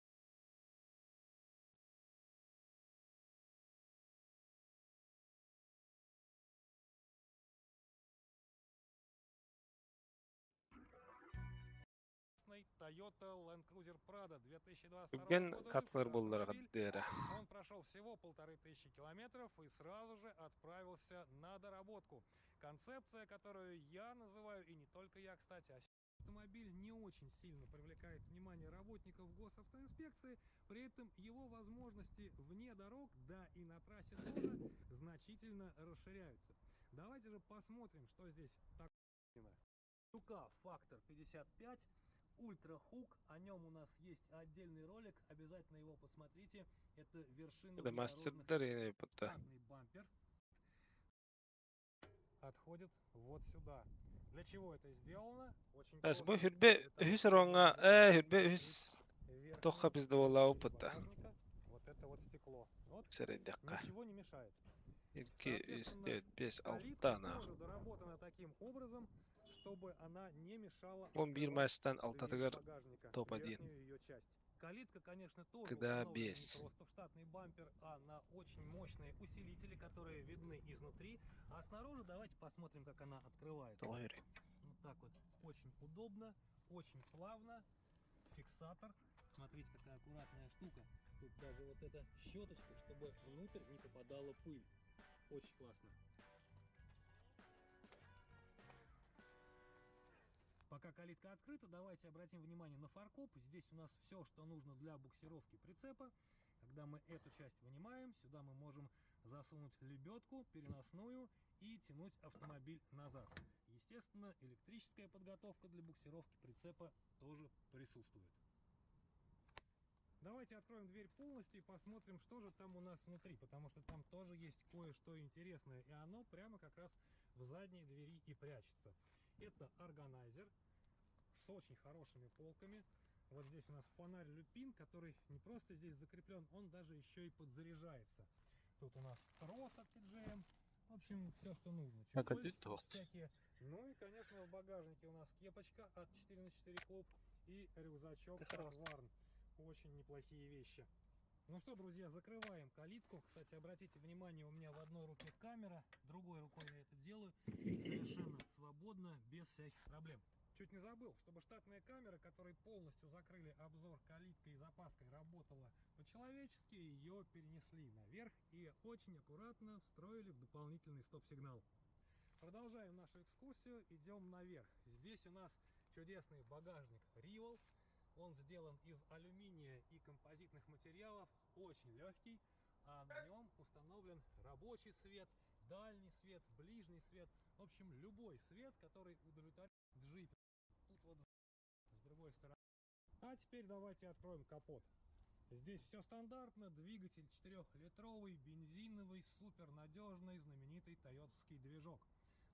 Toyota Land Cruiser Prado 2022 Түргэн года катлар выпуска буоллар автомобиль. дыра. Он прошел всего 1500 километров и сразу же отправился на доработку. Концепция, которую я называю, и не только я, кстати, а Автомобиль не очень сильно привлекает внимание работников госавтоинспекции, при этом его возможности вне дорог, да и на трассе тоже, значительно расширяются. Давайте же посмотрим, что здесь такое. Рука Фактор 55, Ультра Хук, о нем у нас есть отдельный ролик, обязательно его посмотрите. Это вершина Это внедорожных мастер бұтта. штатный бампер отходит вот сюда. Для чего это сделано? Очень Әс бу просто. хүрбе Для того, үһүс чтобы оронга можно э было хүрбе открыть үһүс верхнюю тохха пизде буолла дверь опытта. багажника. Вот это вот стекло. Вот Сэрэйдэххэ. ничего не мешает. 2, 3, Соответственно, 4, 5, калитка 6 нах. тоже доработана таким образом, чтобы она не мешала 11 открывать матчтан дверь алтатыгар багажника, топ-1. верхнюю ее часть. Калитка, конечно, тоже КДА установлена не 5. просто в штатный бампер, а на очень мощные усилители, которые видны изнутри. А снаружи давайте посмотрим, как она открывается. Лойри. Вот так вот. Очень удобно, очень плавно. Фиксатор. Смотрите, какая аккуратная штука. Тут даже вот эта щеточка, чтобы внутрь не попадала пыль. Очень классно. Пока калитка открыта, давайте обратим внимание на фаркоп. Здесь у нас все, что нужно для буксировки прицепа. Когда мы эту часть вынимаем, сюда мы можем засунуть лебедку переносную и тянуть автомобиль назад. Естественно, электрическая подготовка для буксировки прицепа тоже присутствует. Давайте откроем дверь полностью и посмотрим, что же там у нас внутри, потому что там тоже есть кое-что интересное, и оно прямо как раз в задней двери и прячется. Это органайзер с очень хорошими полками. Вот здесь у нас фонарь Люпин, который не просто здесь закреплен, он даже еще и подзаряжается. Тут у нас трос от TJM. В общем, все, что нужно. Так, а Чехольчики ты торт. всякие. Ну и, конечно, в багажнике у нас кепочка от 4 на 4 клуб и рюкзачок Ты от хорош. Варн. Очень неплохие вещи. Ну что, друзья, закрываем калитку. Кстати, обратите внимание, у меня в одной руке камера, другой рукой я это делаю совершенно свободно, без всяких проблем. Чуть не забыл, чтобы штатная камера, которой полностью закрыли обзор калиткой и запаской, работала по-человечески, ее перенесли наверх и очень аккуратно встроили в дополнительный стоп-сигнал. Продолжаем нашу экскурсию, идем наверх. Здесь у нас чудесный багажник Rival. Он сделан из алюминия и композитных материалов, очень легкий, а на нем установлен рабочий свет, дальний свет, ближний свет, в общем, любой свет, который удовлетворяет джип. Тут вот с другой стороны. А теперь давайте откроем капот. Здесь все стандартно, двигатель 4-литровый, бензиновый, супернадежный, знаменитый тойотовский движок.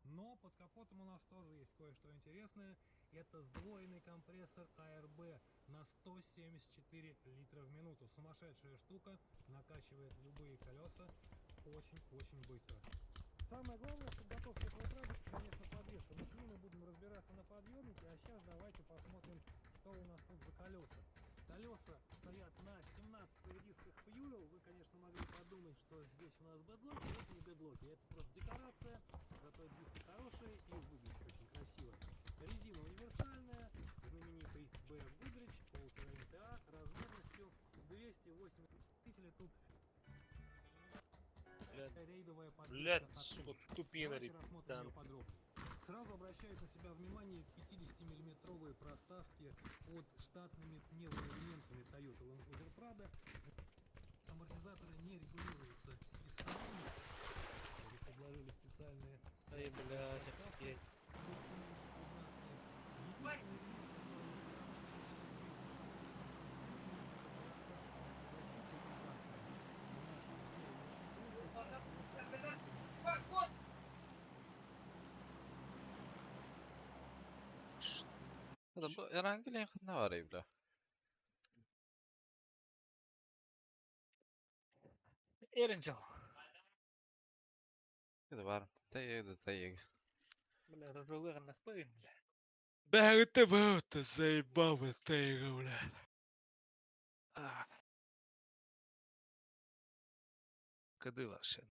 Но под капотом у нас тоже есть кое-что интересное. Это сдвоенный компрессор АРБ на 174 литра в минуту. Сумасшедшая штука, накачивает любые колеса очень-очень быстро. Самое главное в подготовке этого продукта, конечно, подвеска. Но с ней мы будем разбираться на подъемнике. А сейчас давайте посмотрим, что у нас тут за колеса. Колеса стоят на 17 дисках Fuel. Вы, конечно, могли подумать, что здесь у нас бедлоки. Но это не бедлоки, это просто декорация. Зато диски хорошие и выглядят очень красиво. Резина универсальная, знаменитый BF Goodrich, All Terrain TA, размерностью 208 или тут Блядь, рейдовая подвеска блядь, от сука, Ace. тупинери. Давайте рассмотрим Да. ее подробнее. Сразу обращают на себя внимание 50-миллиметровые проставки под штатными пневмоэлементами Toyota Land Cruiser Prado. Амортизаторы не регулируются из салона. Здесь подложили специальные Ай, блядь, проставки. охуеть. Это бу Эрангелин ханна бар бля. Эренджел. Это бар. Тайыг тайыг. Бля, разруган нахпын, бля. Бля, ты был, ты заебал, ты, бля. Кыдылашин.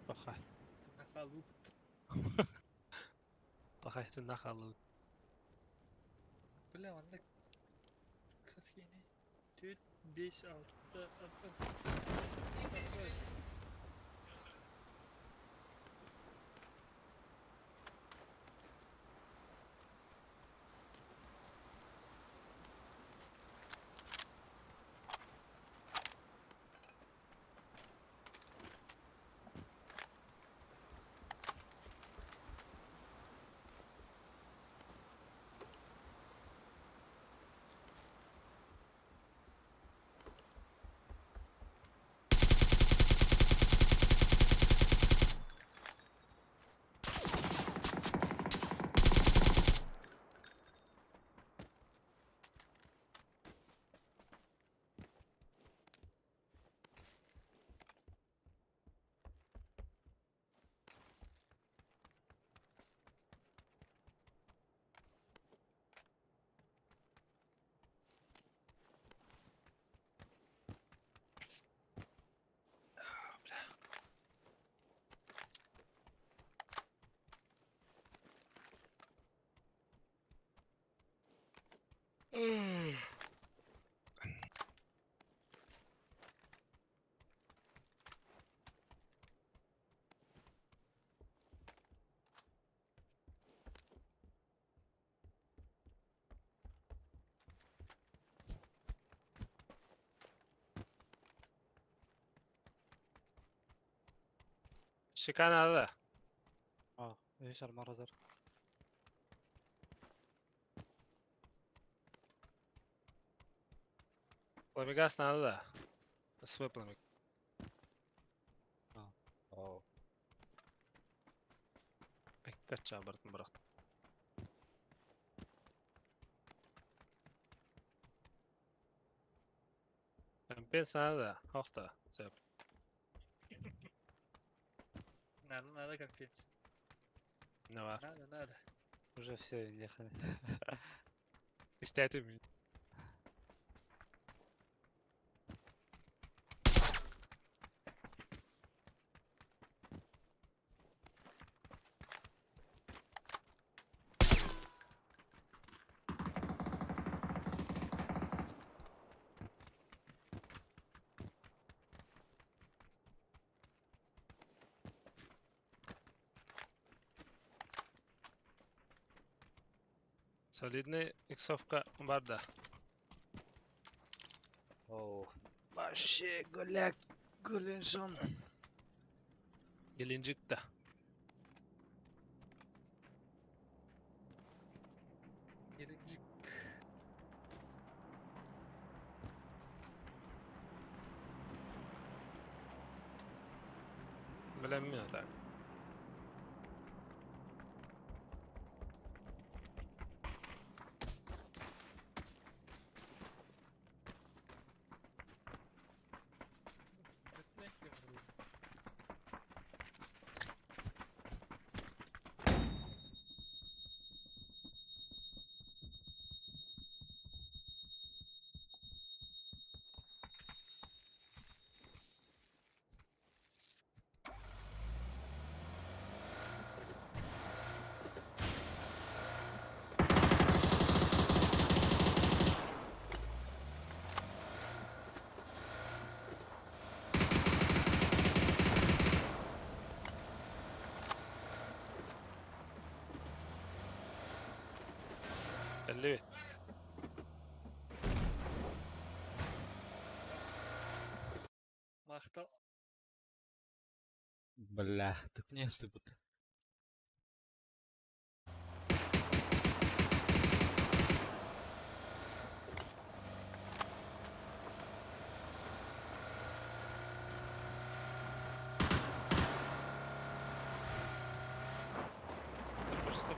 Паха. Паха, это нахалу. Бля, онно хас киһини? Түөрт, биэс, алта, аҕыс, аҕыс. Шиканада. А, видишь, армаразер. Пламегас надо, да. Свой пламег. Оу. Кача бартын бірақ. Компенс надо, охта, цеп. Надо, надо компенс. Давай. Надо, надо. Уже все, ехали. Истятый ми. Солидный иксовка барда. Оу. Вообще голяк, голенжон. Геленджик-то. Геленджик. Бля, меня так. Леви. Махтал. Бля, так не сыпут.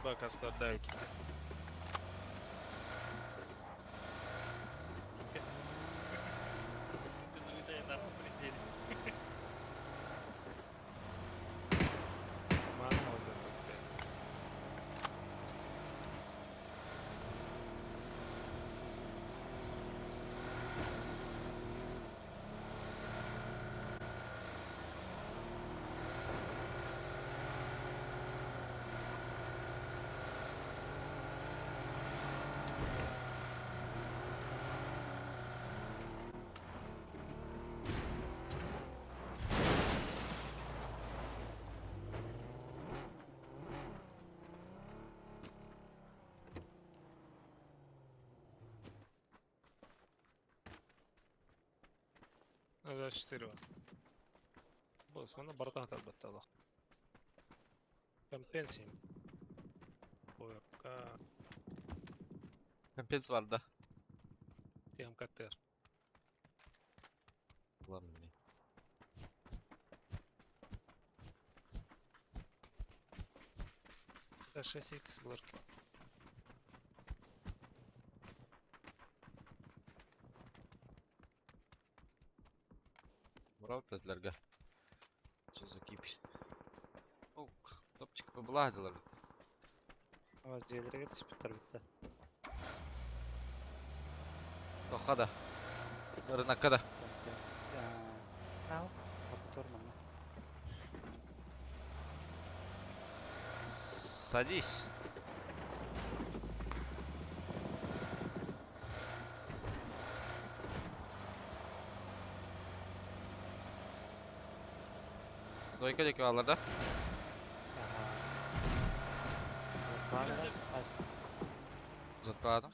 Арба каскарда Ты залетай нахуй пределе. Мана вот это. 24. Босс, она бортан отбаттала. Компенсием. ОРК. Компенс бар да. ТМКТ. Ладно мне. Это 6х блорки. Брал тетлерге. Что за кипиш? О, топчик побладилар. Дьиэлэригэр түспүттэр бүттэ. Тоха да. Рынокка да. Ау, мотор манна. Садись. Дойка деки алар да. Затталадым.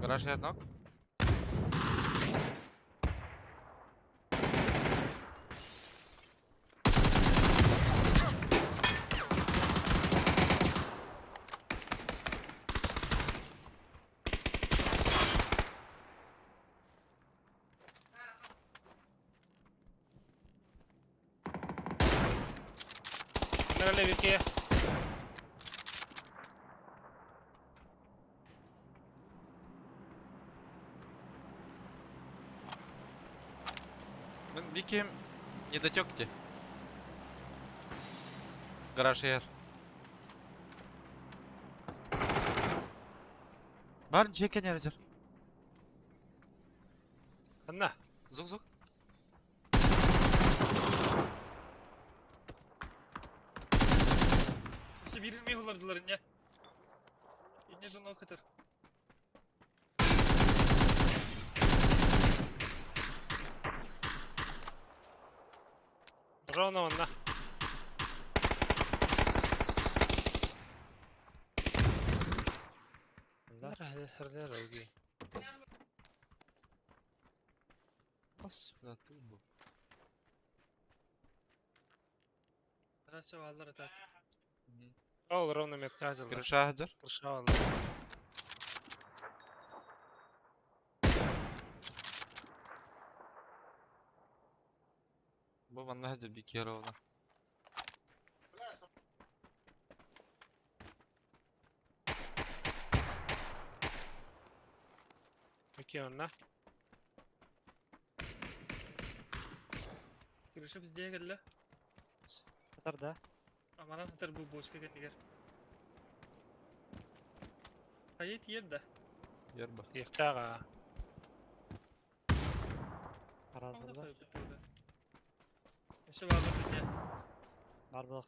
Гараж ярнок. Нереле Вики. Мен Вики не дотек где. Гараж яр. Бар жеке нердер. Анна. Звук звук. Все бирилмей олардылар не. Ине жона кытыр. Ровно онна. Да. Роги. Бас на тумбу. Здравствуйте, аллар так. Ол ровно метка жыл. Крыша хадыр. Крыша алла. Бу манна хадыр Вики ровно. Вики онна. Крыша везде келді. Татар да. Амаран хатар бу бочка кендигер. Хайет ер да. Ерба. Ехтага. Аразында. Еще бар не. Бар было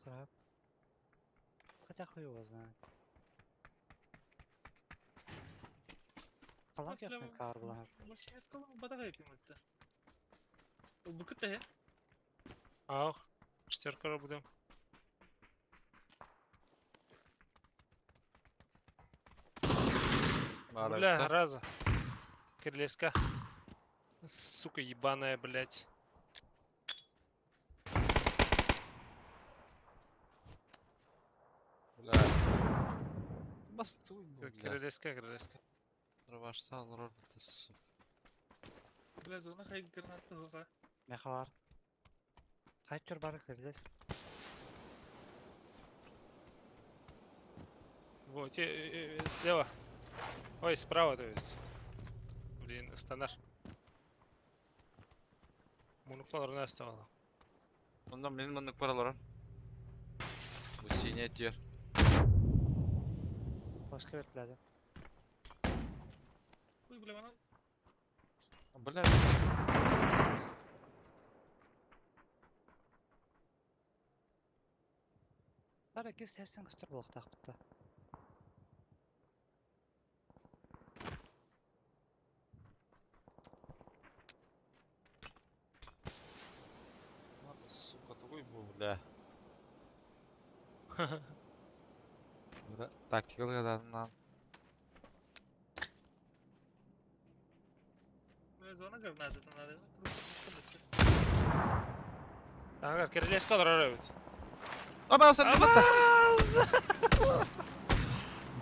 Хотя хуй его знает. Қалан кехмет кар была. Букыт да Ах, шестерка будем. Бля, раза. Кирилеска. Сука ебаная, блядь. Бля. Бастуй, бля. Кирилеска, Кирилеска. Рвашта олорор бутас. Бля, зона хай граната хуга. Меха бар. Хайчер бар кирилес. Вот, слева. Ой, справа, то есть. Блин, станар. Мунукталар не оставала. Онда мен мындык бар олорор. Бу синий тер. Башка бертләде. Ой, бля, манан. Бля. Бар эки сәсен көстөр булактак битте. Сука, такой был, бля. Тактикал гаданнан. Бля, зона граната надо. Ага, Кирилеска олорор эбит. Абас, Абас!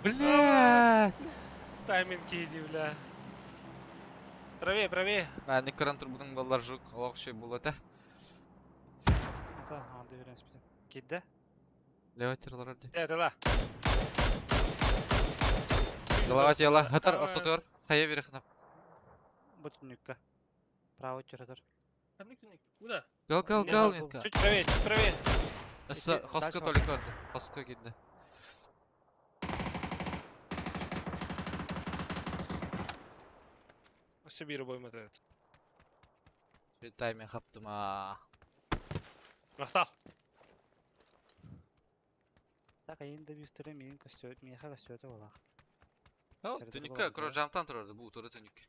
Бля! Тайминг иди, бля. Правее, правее. А, не кран турбудың баллар жук, алак шей булат, ә. Ата, анда береміз бит. Кидде. Лева терлар ди. Э, тыла. Голова тела. Хатар ортотор. Хая берехна. Бу түнүккә. Правый түрөдөр. Ханнык түнүк. Куда? Гал гал гал нитка. Чуть правее, чуть правее. Эссе хоска толик барды. Хоска кидде. Сибирь боймат этот. Тайминг хаптым а. Махтал. Так, енді бүйістірі мен көстө, меха көстөтө болақ. Ал, түнүккә, кура жамтан турарды, бу туры түнүк.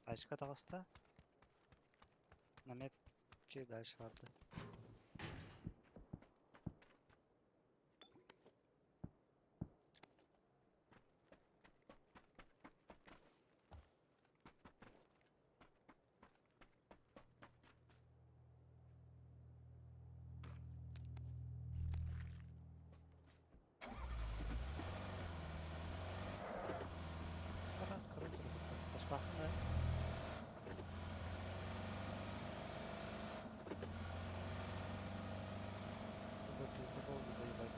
Тачка тағыста. Наметке дальше барды. Раз, короче, Башбахын да. Бу пизда болды да ебать.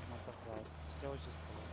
Мотор тварь. Стрелочный ствол.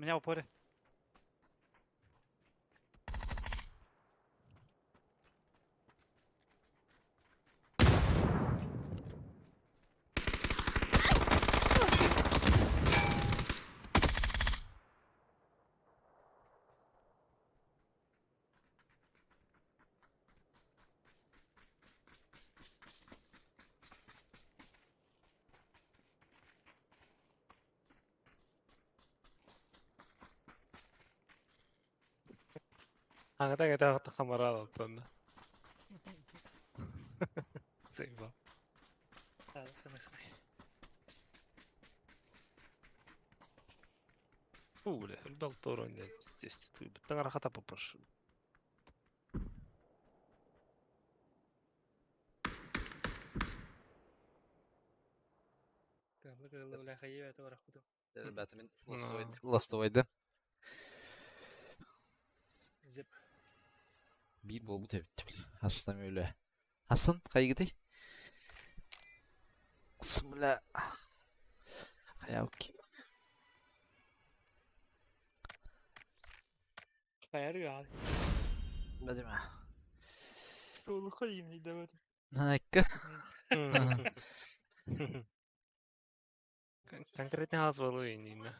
У меня в упоре. Аҥата кэтэх хамараал оттонно. Заебал. Фу, бля, өлбел торон здесь. Таҥара хата попрошу. Ребята, мин ластовайды. Биир буолбут эбит. Астам өлө. Асын хайгыты? Бля. Хаявки. Хайарга. Бадима. Улухайын идэбэт. Найка. Конкретно азвалы инна.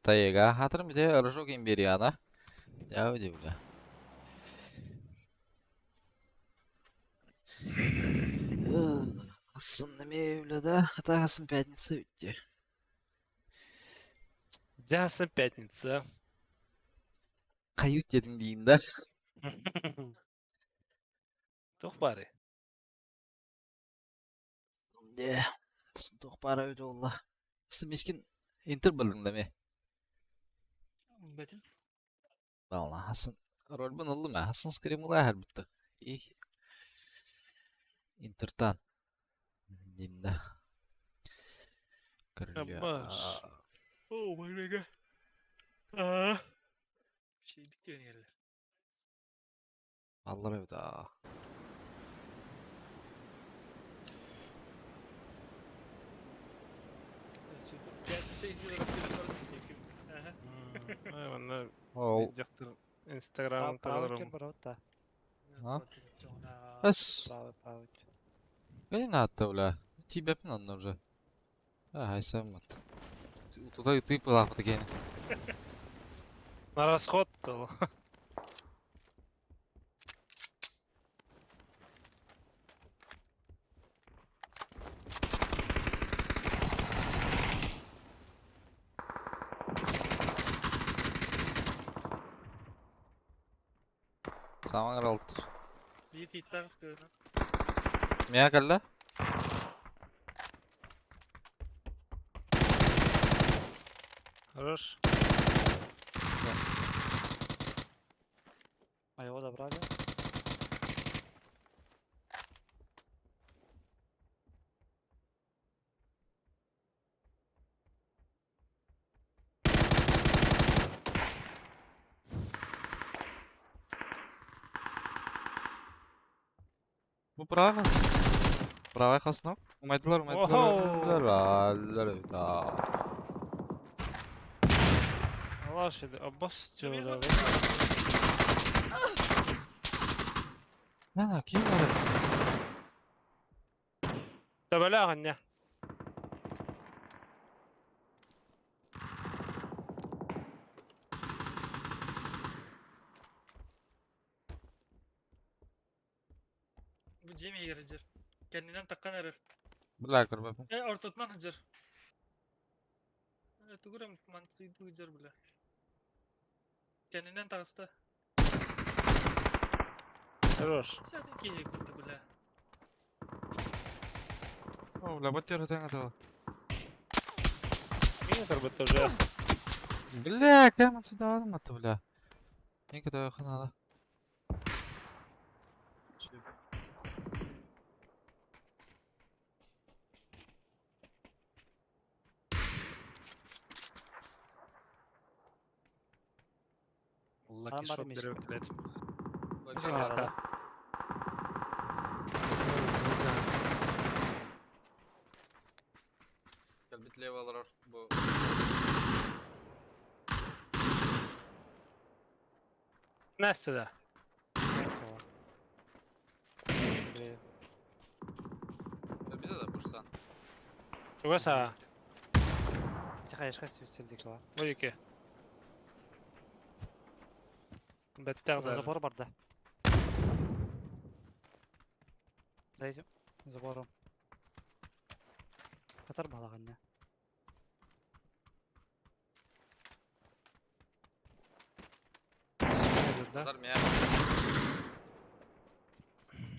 Тайга. Хатырым бите рожок империяна. Я удивля. Асын неме да? Хата асын пятница үтте. Дясын пятница. Кайют дедин дейін да. Тух бары. Де. Тух бары өте олла. Асын мешкин интер білдің да ме? Бәтин. Валла, Хасын роль бун ыллым ә. Хасын скримула хәр битте. И Интертан. Динда. Көрүлү. Абаш. О, мага. Аа. Şeydik diyen yerler. Аллар эбит аа. Ол. Инстаграм Правый барот, А? Эс. Правый, правый. Кайын атты бля. Тибепин анна уже. А, хайсам. Туда ты была такие. На расход был. Саман аралт. Bir titan sıkıyor. Мия калла? Хорош. Моего добрали. Бу право. Правый хоснок. Умайдылар, умайдылар. Аллар, да. Лошади, обостюрали. Мана, ким бар? Табаляҕын не. Bu Cem'e yarıcır. Kendinden takkan erer. Бля, көрбөппүн. Ортотунан hıcır. Тугурам мансыйды hıcır бля. Kendinden тағысты. Хорош. Сәтін кейек бітті бля. О, бля, бот территен этого. Метр бы тоже. Бля, кем отсюда алматы, бля. Никогда ханала. Лаки Там бар шоп емес. беріп келеді. Бар, Кэлбит левалар бу. Настя да. Кэлбит да бурсан. Чугаса. Тихо, сүтселдик бар. Ойеке. Бәттәг За забор бар да. За этим забором. Катар балаганна. Да? Дар меня.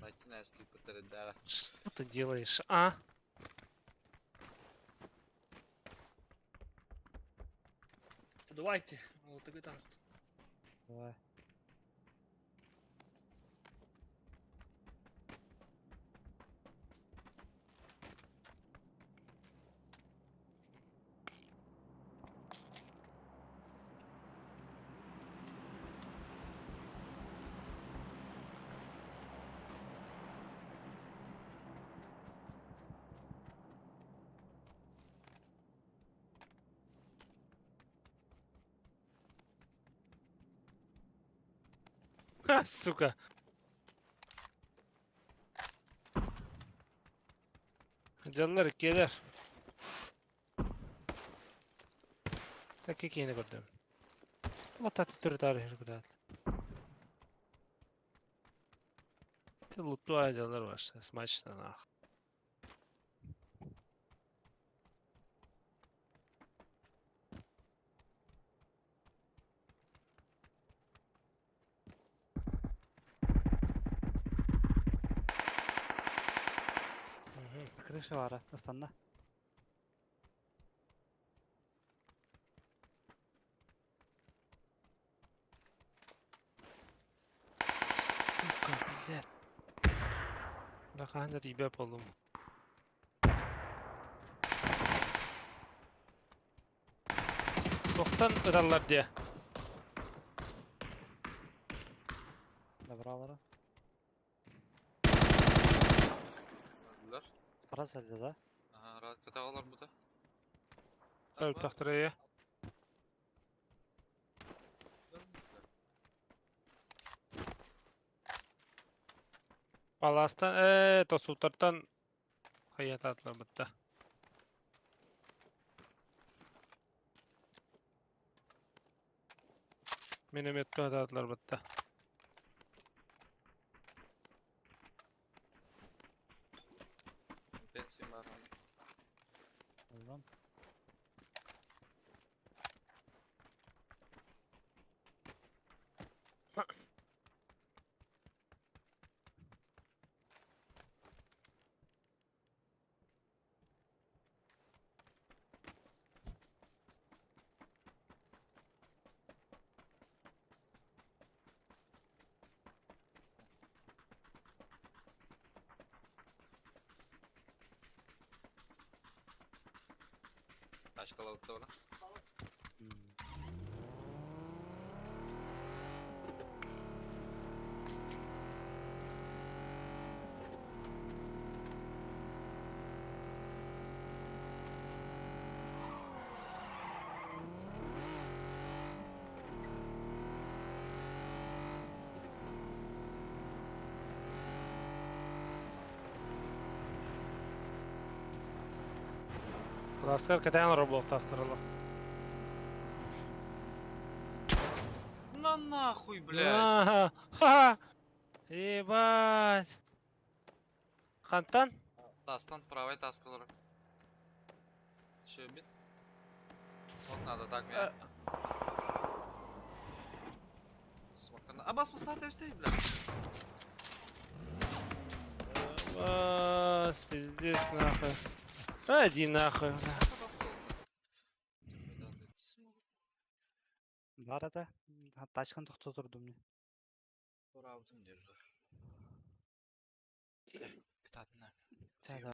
Найти Настя да. Что ты делаешь, а? Давайте. Молотыгы тағысты. Давай. Ха, сука. Canlar gelir. Такие кейini көрдüm. Вот так түр тарих көрдüm. Ты луту айдалар var. Смачно нах. Крыша бара, останна. Сука, блядь. Раханда тебя полум. Тоқтан ыраллар де. Добралара. Öldüler. Раз әлде да? Ага, катагалар бу да. Тәү тақтырая. Паластан, тосутартан хаятатлар бітті. Минометтен ататлар бітті. Пенсия бар. Алдан. Тачкалабытта бана. Ласкар кэтээн олорор буолуохтаахтар олох. На нахуй, блядь! Ага, ха! Ебать! Хантан? Тастан правай таскалары. Шөбит. Смок надо, так меня. Смок надо. А бас поставь ты, блядь. Бас, пиздец нахуй. Иди нахуй. Бар это. Тачкан тохтотурдум не. Тураутым держу. Кытатына. Ча,